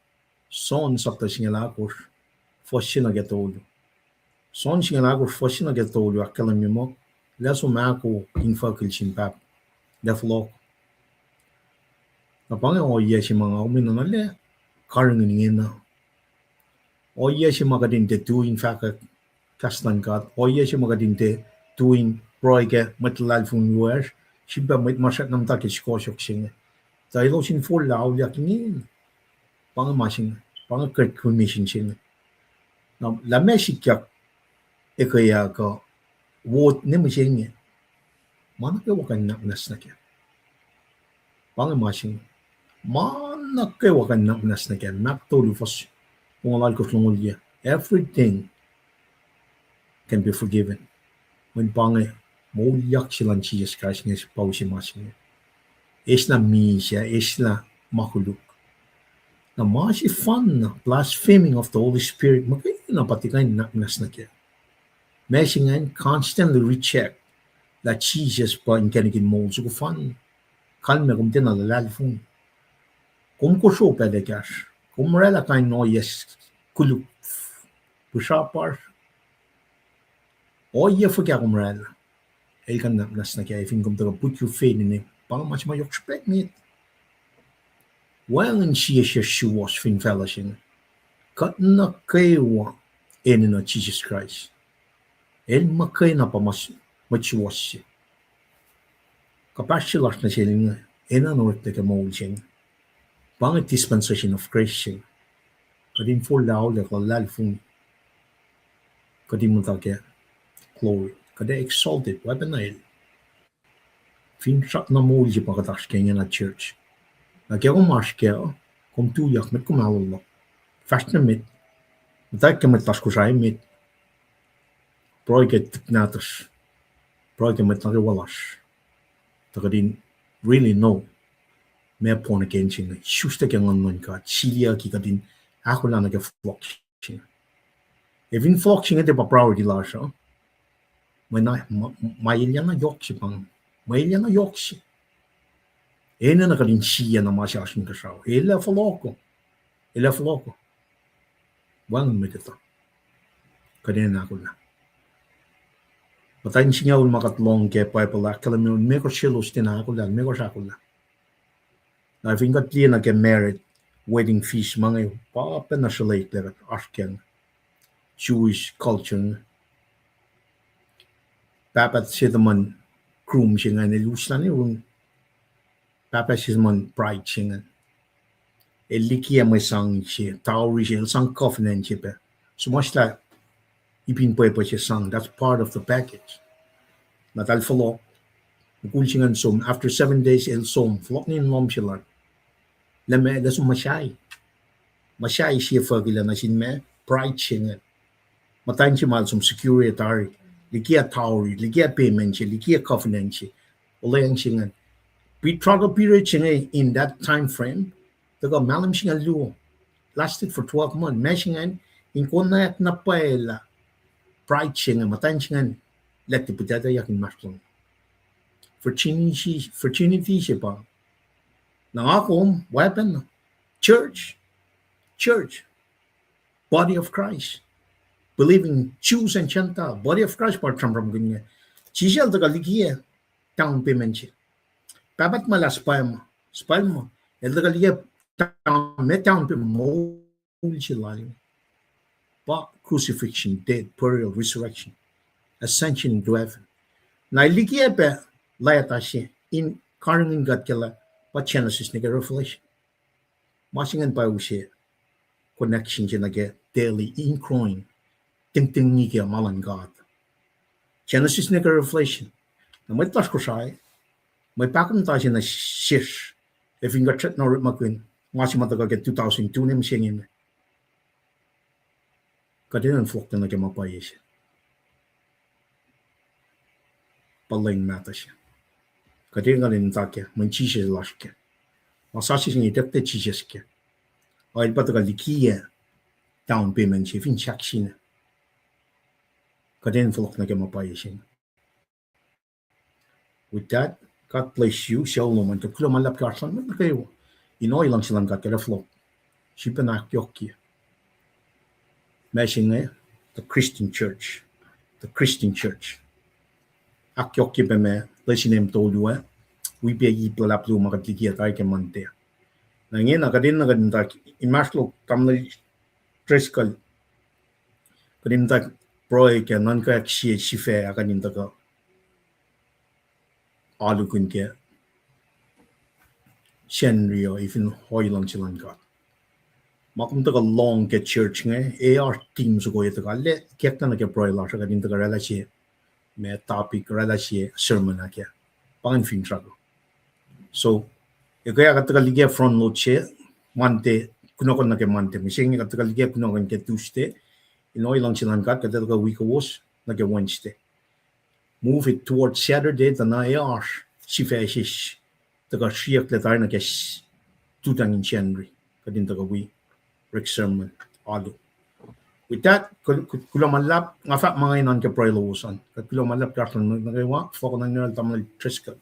John sapta singucul ahkosr, fuhs se nuh ke tolu. John singucul ahkosr, fuhs se nuh ke tolu ahkkahlwemye muh, lah som ahko infuckihl sin Pahpah, lah fohlohk. Na pa inge ohiyac se ma nga kom enenuh lah karihngihn ingena. Ohiyac se ma kuht in tiac tui in fahkwack kahs luhn God. Ohiyac se ma kuht in tiac tui in pruhe ke mwet luhlahlfongi wiyacsr, sifilpac mwet ma srackna muhta ke sukohsohk se inge. Tuh elos in forlah auliyak ingena. Pa inge ma se inge, pa inge Great Commission se inge. Na lah meac sikyak ekuh ah kuh vote ne mihsenge, ma nuh kwewa kuh in nwacsnwacs nuh kac. Pa inge ma se inge. Ma nuh kwewa kuh in nwacsnwacs nuh kac. Mark tolu fuhs longoul alkosr, longoul yac. Everything can be forgiven. Mweyen pa inge, moulyak se luhn Jisus Kraist inge pa use ma se inge. Eislah misac, eislah ma koluk. Na ma sefanna, blaspheming of the Holy Spirit, muhkwena pa tiac kuh in nwacsnwacs nuh kac. Ma se ingacn constantly reject lah Jisus pa inkacnek in moul soko fanna. Kalmac kom tiacna luhlahlfongi. Kom kosro pacl ekahsr. Kom oraclah kain ohiyac koluk, pihsrapasr. Ohiyac fuhkah kom oraclah, el kuh in nwacsnwacs nuh kac, fin kom tuhkuh put your faith in him. Pa inge ma se ma yohk srihpac met. Wacngihn sie sesr suwohs fin facluh se inge. Kuht nuh kwewa enenuh Jisus Kraist. El muhkwena pa mwet suwohs se. Kuhpahsr se lasr nuh sel inge, enenuh in oreklac ke moul se inge. Pa inge dispensation of grace se inge. Kuht in forlah auliyak, luhlahlfongi. Kuht in muhta ke glory. Kuht ac exalted, oacpacna el. Finsrak na moul se pa kuht oasr ke ingena church. Na ke kom oasr kac, kom tuyak, met kom alu luhk. Fahsr nuh met. Muhtwacwacack ke mwet lasr Kosrae met. Pruhe ke tuhlihk nahtuhsr. Pruhe ke mwet nuh kwewa lasr. Tuh kuht in really know ma born again se inge, isuslac ke Nguhn luhn God, siliyucki kuht in ahkolah nuh ke fohlohk se inge. Ac fin fohlohk se inge tiac pa priority lasr uh, mwe na, ma, ma elyah na yohk se pa inge. Ma elyah na yohk se. Enenuh kuht in sie na ma se oasr inkuhsrao. El ac fohlohk uh. El ac fohlohk uh. Wacngihn mwet etuh. Kuht enenuh ahkolah. Muhtwacn singucul ma kuht lohng ke Bible ahkkahlwemye, mekohsr selos tiacna ahkolah, mekohsr ahkolah. Na fin kuht liye nuh ke married wedding feast ma inge, pa pacna srweleklah kuht oasr ke Jewish culture inge. Pahpah se tuhmuhn groom se ingacn el uslah nuh yurin pahpah se tuhmuhn bride se ingacn. El likiyac mwe sang se, dowry se, el sang covenant se pac. Suhmuhslah ipin pwepuh se sang, that's part of the package. Na tahl fohlohk, mukul se ingacn som, after seven days el som, fohlohk nuh in lohm se lal. Lah ma, lah som muhsahi. Muhsahi sie fuhkah lah nuh sin ma, bride se ingacn. Muhtwacn se ma el som secure tari. Likiyac dowry, likiyac payment se, likiyac covenant se. Olweacng se ingacn. Betrothal period se inge in that time frame, tuhkuh mahlwem singucul luo, lasted for twelve months. Ma se ingacn in konwacack na pwacye lah bride se inge, muhtwacn se ingacn, lah tiac puhtactacyak inmahsrlon. Virginity, virginity se pa. Na nga kom, weapon, church, church, body of Christ, believing Jews and Gentile, body of Christ pa sramsramkihn inge. Jisus el tuhkuh likiyac down payment se. Pahpah tuhmwacl ah srihpac ma, srihpac ma, el tuhkuh likiyac down, ma down payment moul se lal inge. Pa crucifixion, death, burial, resurrection, ascension into heaven. Na el likiyac pac leta se in karihngihn God ke lah pa Genesis nuh ke Revelation. Ma se ingacn pa use connection se nuh ke daily in growing, tingtingi ke ma luhn God. Genesis nuh ke Revelation. Na mwet lasr Kosrae, mwe pahkomuhta se nuh sesr, ac fin kuht srackna orekmakihn ma se ma tuhkuh ke two thousand two ne mihsenge me, kuht enenuh in fohlohk nuh ke ma pwacye se. Pa lwen mahtuh se. Kuht enenuh in muhta kac mweyen Jisus lasr kac. Ma sasuc se inge itucklac Jisus kac. El pa tuhkuh likiyac down payment se fin sahk se inge. Kuht enenuh in fohlohk nuh ke ma pwacye se inge. With that, God bless you. Sucu lom an, kuht kuloh ma luhlahp ke oasr luhn mwet nuh kwewa in ohiyac luhngse luhn God ke fohlohk. Sifilpac ahkyohkye ma se inge, the Christian church. The Christian church. Ahkyohkye pac ma lesin em tolu ah, wi pac ip luhlahp luo ma kuht likiyac tari ke Monday. Na ingena kuht enenuh kuht in muhta inmahsrlok, tamuhlwel Driscoll, kuht in muhta pruhe ke nuhnkweyuck sie sifac, ac kuht in tuhkuh alu kuh in ke Sacnri uh, fin ohiyac luhngse luhn God. Ma kom tuhkuh lohng ke church inge, ac oasr theme soko ac tuhkuh lah, kena nuh ke pruhe lasr uh, kuht in tuhkuh oraclah sie, ma topic, oraclah sie sermon ah kac. Pa ingacn finsrak uh. So, eke kuht tuhkuh liye front load se, Monday, kunohkohn nuh ke Monday. Mihsenge kuht tuhkuh liye kunohkohn ke Tuesday. In ohiyac luhngse luhn God, kuht tuhkuh wi kowos nuh ke Wednesday. Move it towards Saturday, tuh na ac oasr sifac sesr tuhkuh sriyucklac tari nuh ke s-, tutang in Sacnri. Kuht in tuhkuh wi orek sermon alu. With that, kuloh ma luhlahp, nga fahk ma inge an ke pruhe lowos an. Kuht kuloh ma luhlahp ke oasr lom nuh kwewa, fohlohk nuh yohrohl Tamuhlwel Driscoll.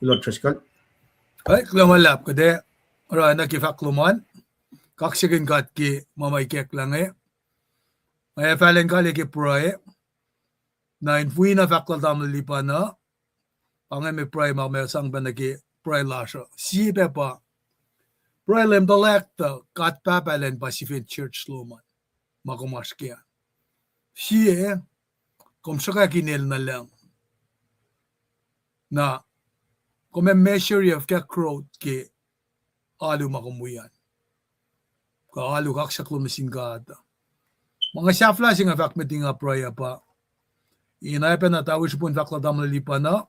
Kuloh Driscoll. Kuloh ma luhlahp, kuht ac oruh na ke fahk lom an. Kaksakihn God ke ma ma ikacklah inge. Ac fahlen kaliyac ke pruhe. Na in fwina fahk lal Tamuhlwel Lipan uh, pa inge mwe pruhe ma, ma sang pac nuh ke pruhe lasr uh. Sie pac pa, pruhe Leum tuhlac tuh God Pahpah lwen pa sifen church lom an, ma kom oasr ke an. Sie, kom sruhkwack inel nuh lucng. Na, kom ac measure-ye fuhkah growth ke alu ma kom wi an. Kuh alu kaksak lom nuh sin God. Ma nga sahflah se nga fahk met nga pruhe uh pa, in oacpacna tuh wi srihpen fahk lal Tamuhlwel Lipan uh,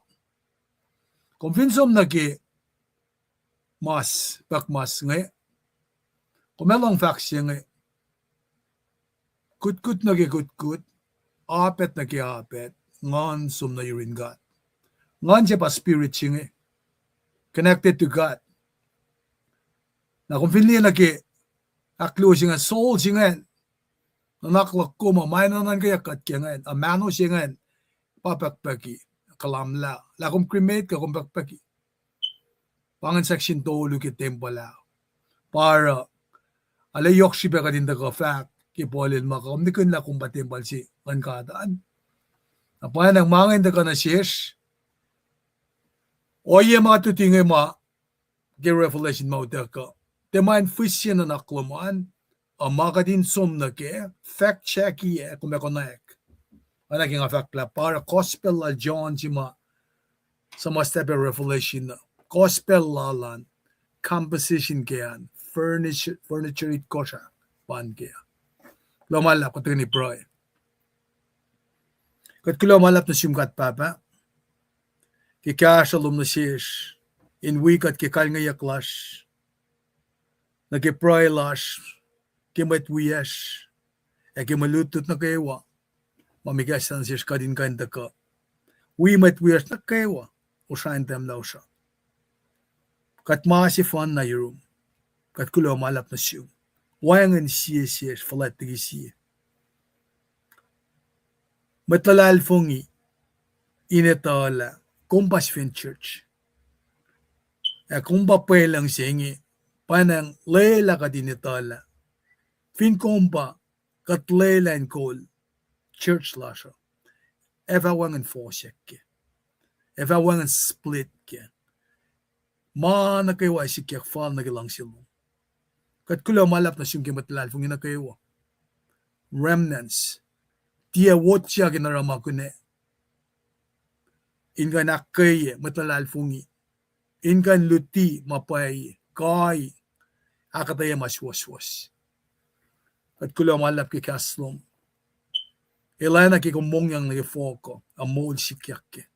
kom fin som nuh ke mas, puk mas inge, kom ac lohng fahk se inge, kutkut nuh ke kutkut, apact nuh ke apact, nguhn som nuh yurin God. Nguhn se pa spirit se inge, connected to God. Na kom fin liye nuh ke ahkluo se ingacn, soul se ingacn, nuhnak luhk kom uh, ma nuhnuhnkweyuck kuht ke ingacn, a mahno se ingacn, pa pukpuki, kahlwem lah, lah kom cremate kuh kom pukpuki. Pa ingacn section tolu ke tempuhl ah. Pa oruh, arlac yohk srihpac kuht in tuhkuh fahk ke Paul el ma kom nihkihn lah kom pa tempuhl se luhn God an. Na pwacnwacng ma inge tuhkuh nuh sesr, ohiyac ma tuti inge ma ke Revelation ma utuckuh, tiac ma in fihsye nuhnak lom an, a ma kuht in som nuh kac, fact check-i ac kom ac konwacack. Oacna ke nga fahk lah pa oruh gospel lal John se ma suhmuhslah pac Revelation uh. Gospel lal an, composition ke an, furniture, furniture itkohsr ah pa an ke. Kuloh ma luhlahp, kuht tuhkweni pruhe. Kuht kuloh ma luhlahp nuh sum God Pahpah, ke kahsruh lom nuh sesr, in wi kuht ke kalngeyuck lasr, nuh ke pruhe lasr, ke mwet wiyacsr, ac ke mwe lutlut nuh kwewa ma kom ikacslah nuh sesr kuht in kuh in tuhkuh wi mwet wiyacsr nuh kwewa, Kosrae in tahmtahel Lalsra. Kuht ma sefanna yurum, kuht kuloh ma luhlahp nuh sum. Wacngihn sie sesr fuhlwact liki sie. Mwet luhlahlfongi in etuhlah kom pa sifen church, ac kom pa pwelucng se inge, pwacnwacng lwelah kuht in etuhlah, fin kom pa, kuht lwelah in kol church lasr uh, ac fah wacngihn fohsack kac, ac fah wacngihn split kac. Ma nuh kwewa sikyak fal nuh ke luhngse lom. Kuht kuloh ma luhlahp nuh sum ke mwet luhlahlfongi nuh kwewa, remnants, tiac wotyak in oruh ma kunac, in kuh in ahkkweye mwet luhlahlfongi, in kuh in luti ma pwacye, kai, ahkuhtweyac ma suwohswohs. Kuht kuloh ma luhlahp ke kahs lom, elacna ke kom mongyang nuh ke fohk uh, a moul sikyak kac.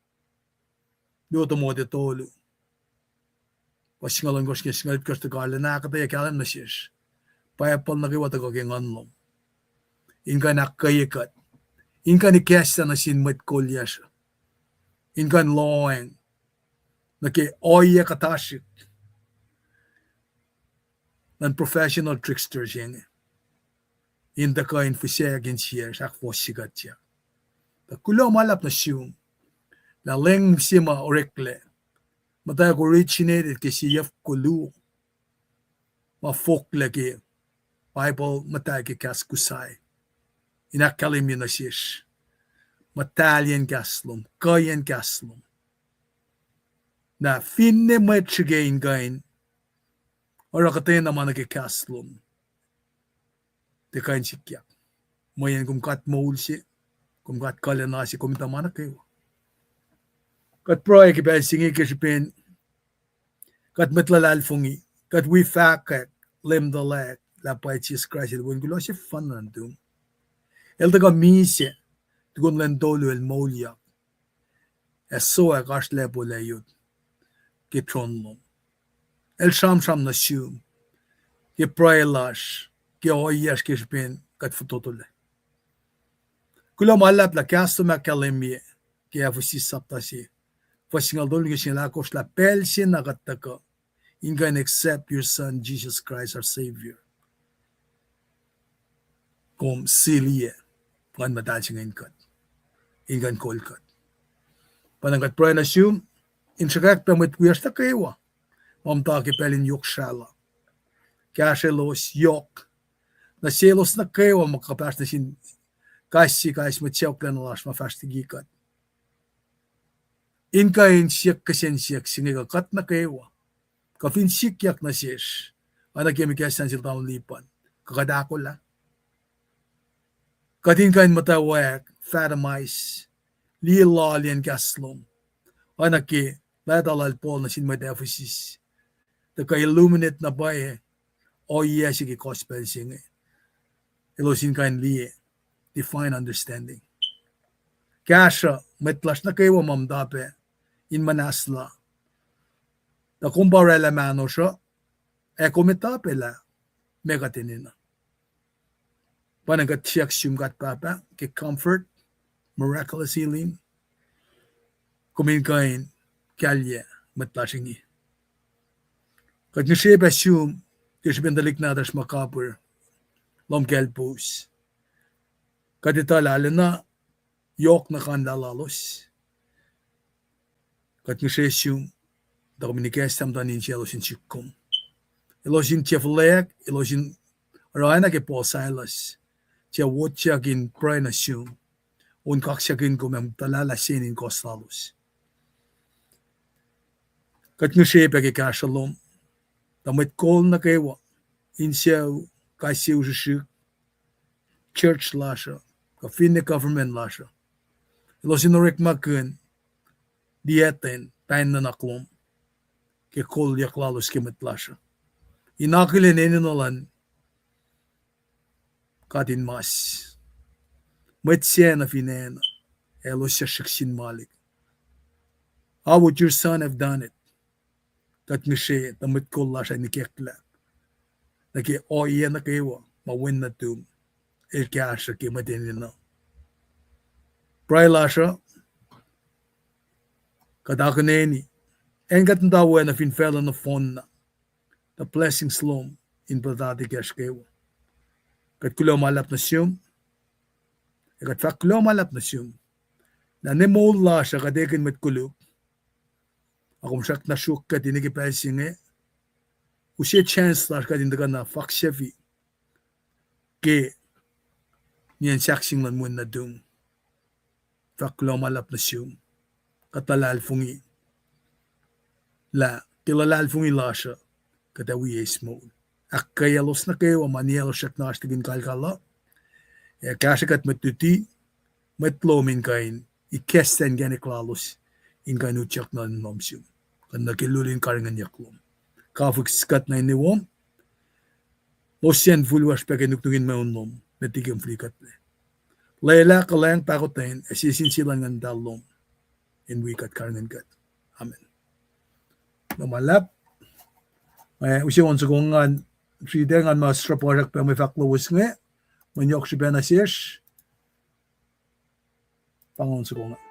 Luo Timote tolu, fuhs singucul ohnkohsr ke singucul itkohsr, tuh arulacna ahkuhtweyac kahlwem nuh sesr, Bible nuh kwewa tuhkuh ke nguhn lom, in kuh in ahkkweye kuht, in kuh in ikacslah nuh sin mwet kolyucsr, in kuh in lohacng nuh ke ohiyac kuhtasrihk luhn professional trickster se inge, in tuhkuh in fihsacyak insiyacsr, ahkfohsye kuhtyak. Tuh kuloh ma luhlahp nuh sum lah lwen se ma oreklac, muhtwacwacack originated ke sie yacfko luo ma foklac ke Bible muhtahl ke kahs Kosrae, in ahkkahlwemye nuh sesr muhtahliyacn kahs lom, kuhiyacn kahs lom. Na finne mwet srihke in kuh in oruh kuhtwena ma nuh ke kahs lom, tiac kuh in sikyak. Mweyen kom God moul se, kom God kuhlwacna se, kom etuh ma nuh kwewa. Kuht pruhe ke pacl se inge ke srihpen Kuht mwet luhlahlfongi, kuht wi fahkwack, Leum tuhlac, lah pwacye Jisus Kraist el wen kuloh sefanna nuhtum. El tuhkuh misac, tukun lwen tolu el moulyak, ac sowack oasr lacpo lac yot ke tron lom. El sramsram nuh sum ke pruhe lasr, ke ohiyacsr, ke srihpen kuht fototolac. Kuloh ma luhlahp lah kahs lom ahkkahlwemye ke Ephesus sapta se, fuhs singucul tolu ke singucul ahkosr, lah pacl se na kuht tuhkuh in kuh in accept your Son, Jesus Christ, our Savior, kom siliyac Nguhn Muhtahl se inge in kuht, in kuh in kol kuht. Pa na kuht pruhe nuh sum in sruhkwack pac mwet wiyacsr nuh kwewa ma muhta ke pacl in yohk srahluh, kahsrwelos yohk nuh selos nuh kwewa ma kuhpahsr nuh sin kais sie kais mwet sacohklacna lasr ma fahsr liki kuht, in kuh in siyuck kihsen siyuck se inge kuh kuht nuh kwewa, kuh fin sikyak nuh sesr, oacna ke ikacslah sel tamuhlwel Lipan, kuh kuht ahkolah, kuht in kuh in muhtwacwacack, fathom-i, liye loaliyacn kahs lom, oacna ke leta lal Paul nuh sin mwet Ephesus, tuh kuh illuminate na pwacye ohiyac se ke gospel se inge, elos in kuh in liye, divine understanding. Kahsruh mwet lasr nuh kwewa ma muhta pac in muhnahslah tuh kom pa oraclah mahnosr uh, ac kom etuh pac lah meac kuht enenuh. Pa na kuht siyuck sum God Pahpah ke comfort, miraculous healing, kom in kuh in kahlyac mwet lasr inge. Kuht ngihsre pac sum ke srihpen tuhlihk nahtuhsr ma kapihr, lohm kaclpous. Kuht etuh lah arulacna yohk nuh kanlah lalos. Kuht ngihsre sum tuh kom in ikacslah muhtuhn insiyaclos in sihk kom, elos in tiac fuhlweack, elos in oruh oacna ke Paul, Silas, tiac wotyak in pruhe nuh sum, on kaksakihn kom ac tuhlalah sen in kohs lalos. Kuht ngihsre pac ke kahsruh lom tuh mwet kol nuh kwewa, insucu, kais sie usrihsrihk, church lasr uh, kuh finne government lasr uh, elos in orekmakihn liyacten pain nuhnak lom ke kolyuck lalos ke mwet lasr uh, in akihlen enenuh luhn God in mas, mwet sacna fin acn uh, elos srihsrihk sin malik. How would your son have done it? Kuht ngihsre tuh mwet kol lasr uh in ikacklah nuh ke ohiyac nuh kwewa ma Wen nuhtum el kahsruh ke mwet enenuh. Pruhe lasr uh, kuht akihlen acn kuht muhta we nuh fin facluh nohfohn na, tuh blessings lom in puhtati kacsr kwewa. Kuht kuloh ma luhlahp nuh sum, ac kuht fahk kuloh ma luhlahp nuh sum lah ne moul lasr uh kuht ekihn mwet koluk, a kom srackna sruok kuht inge ke pacl se inge, use chance lasr kuht in tuhkuh na faksafi ke nien sahkseng luhn Wen nuhtum. Fahk kuloh ma luhlahp nuh sum. Kuht luhlahlfongi lah ke luhlahlfongi lasr uh kuht ac wi eis moul. Ahkkweyaclos nuh kwewa ma niaclos srackna oasr liki in kalkal uh, ac kahsrwe kuht mwet luti, mwet lom in kuh in ikacslah inkacnek lalos in kuh in utyak nuh lohm sum, kuh nuh ke lulin karihngihnyuck lom. Kafik kuht nuh in niwom, losyacn fuhlwacsr pac ke nuknuk in mweun lom, met liki kom fihli kuhtlac. Lwelah kuhlwacng pahkotwen ac sie sin sie luhn Nguhn Muhtahl lom in wi kuht, karihngihn kuht. Amen. Kuloh ma luhlahp. Nga use on soko ngan sritacl ngan ma sruhpuhsrak pac mwe fahk lowos inge, mwe yohk srihpac nuh sesr. Pa nga on soko ngan.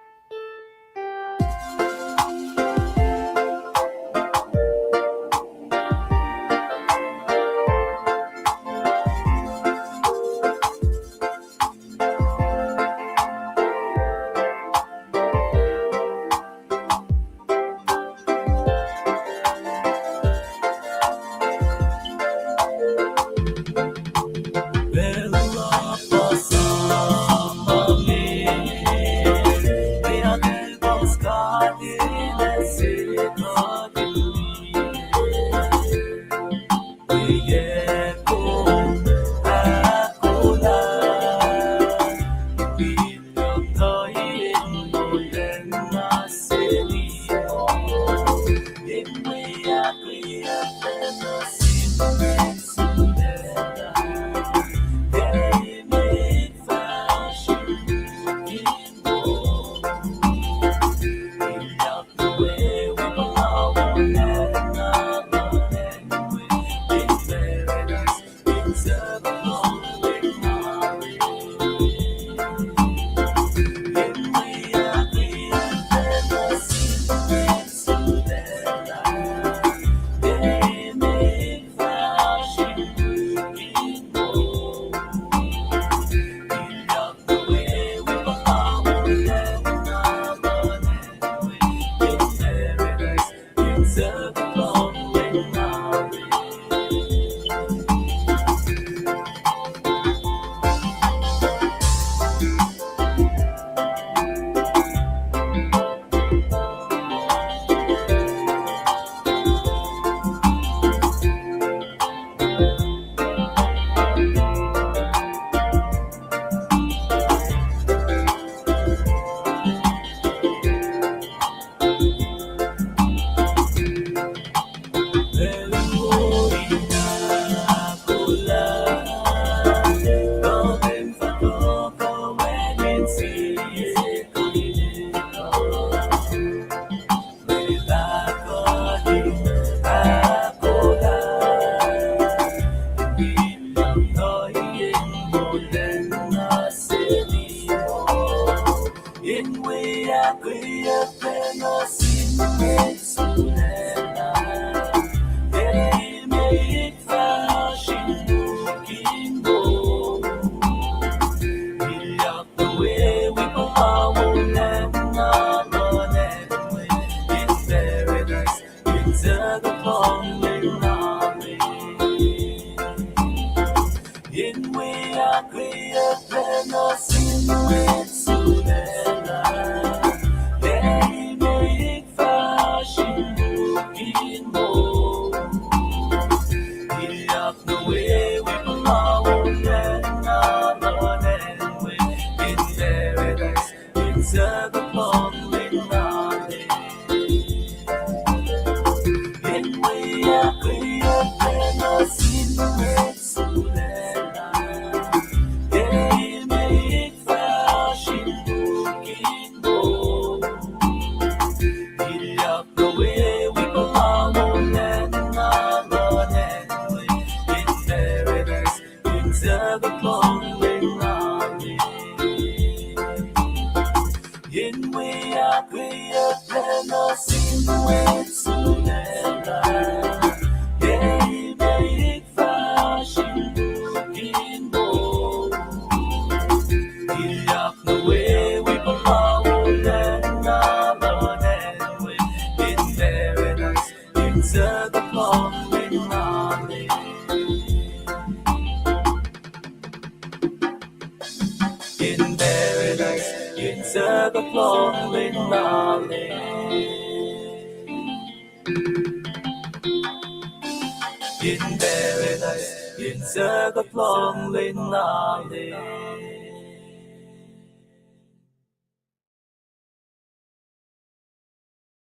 In paradise, in sekuht lohng lin Nahtuhl. In paradise, in sekuht lohng lin Nahtuhl.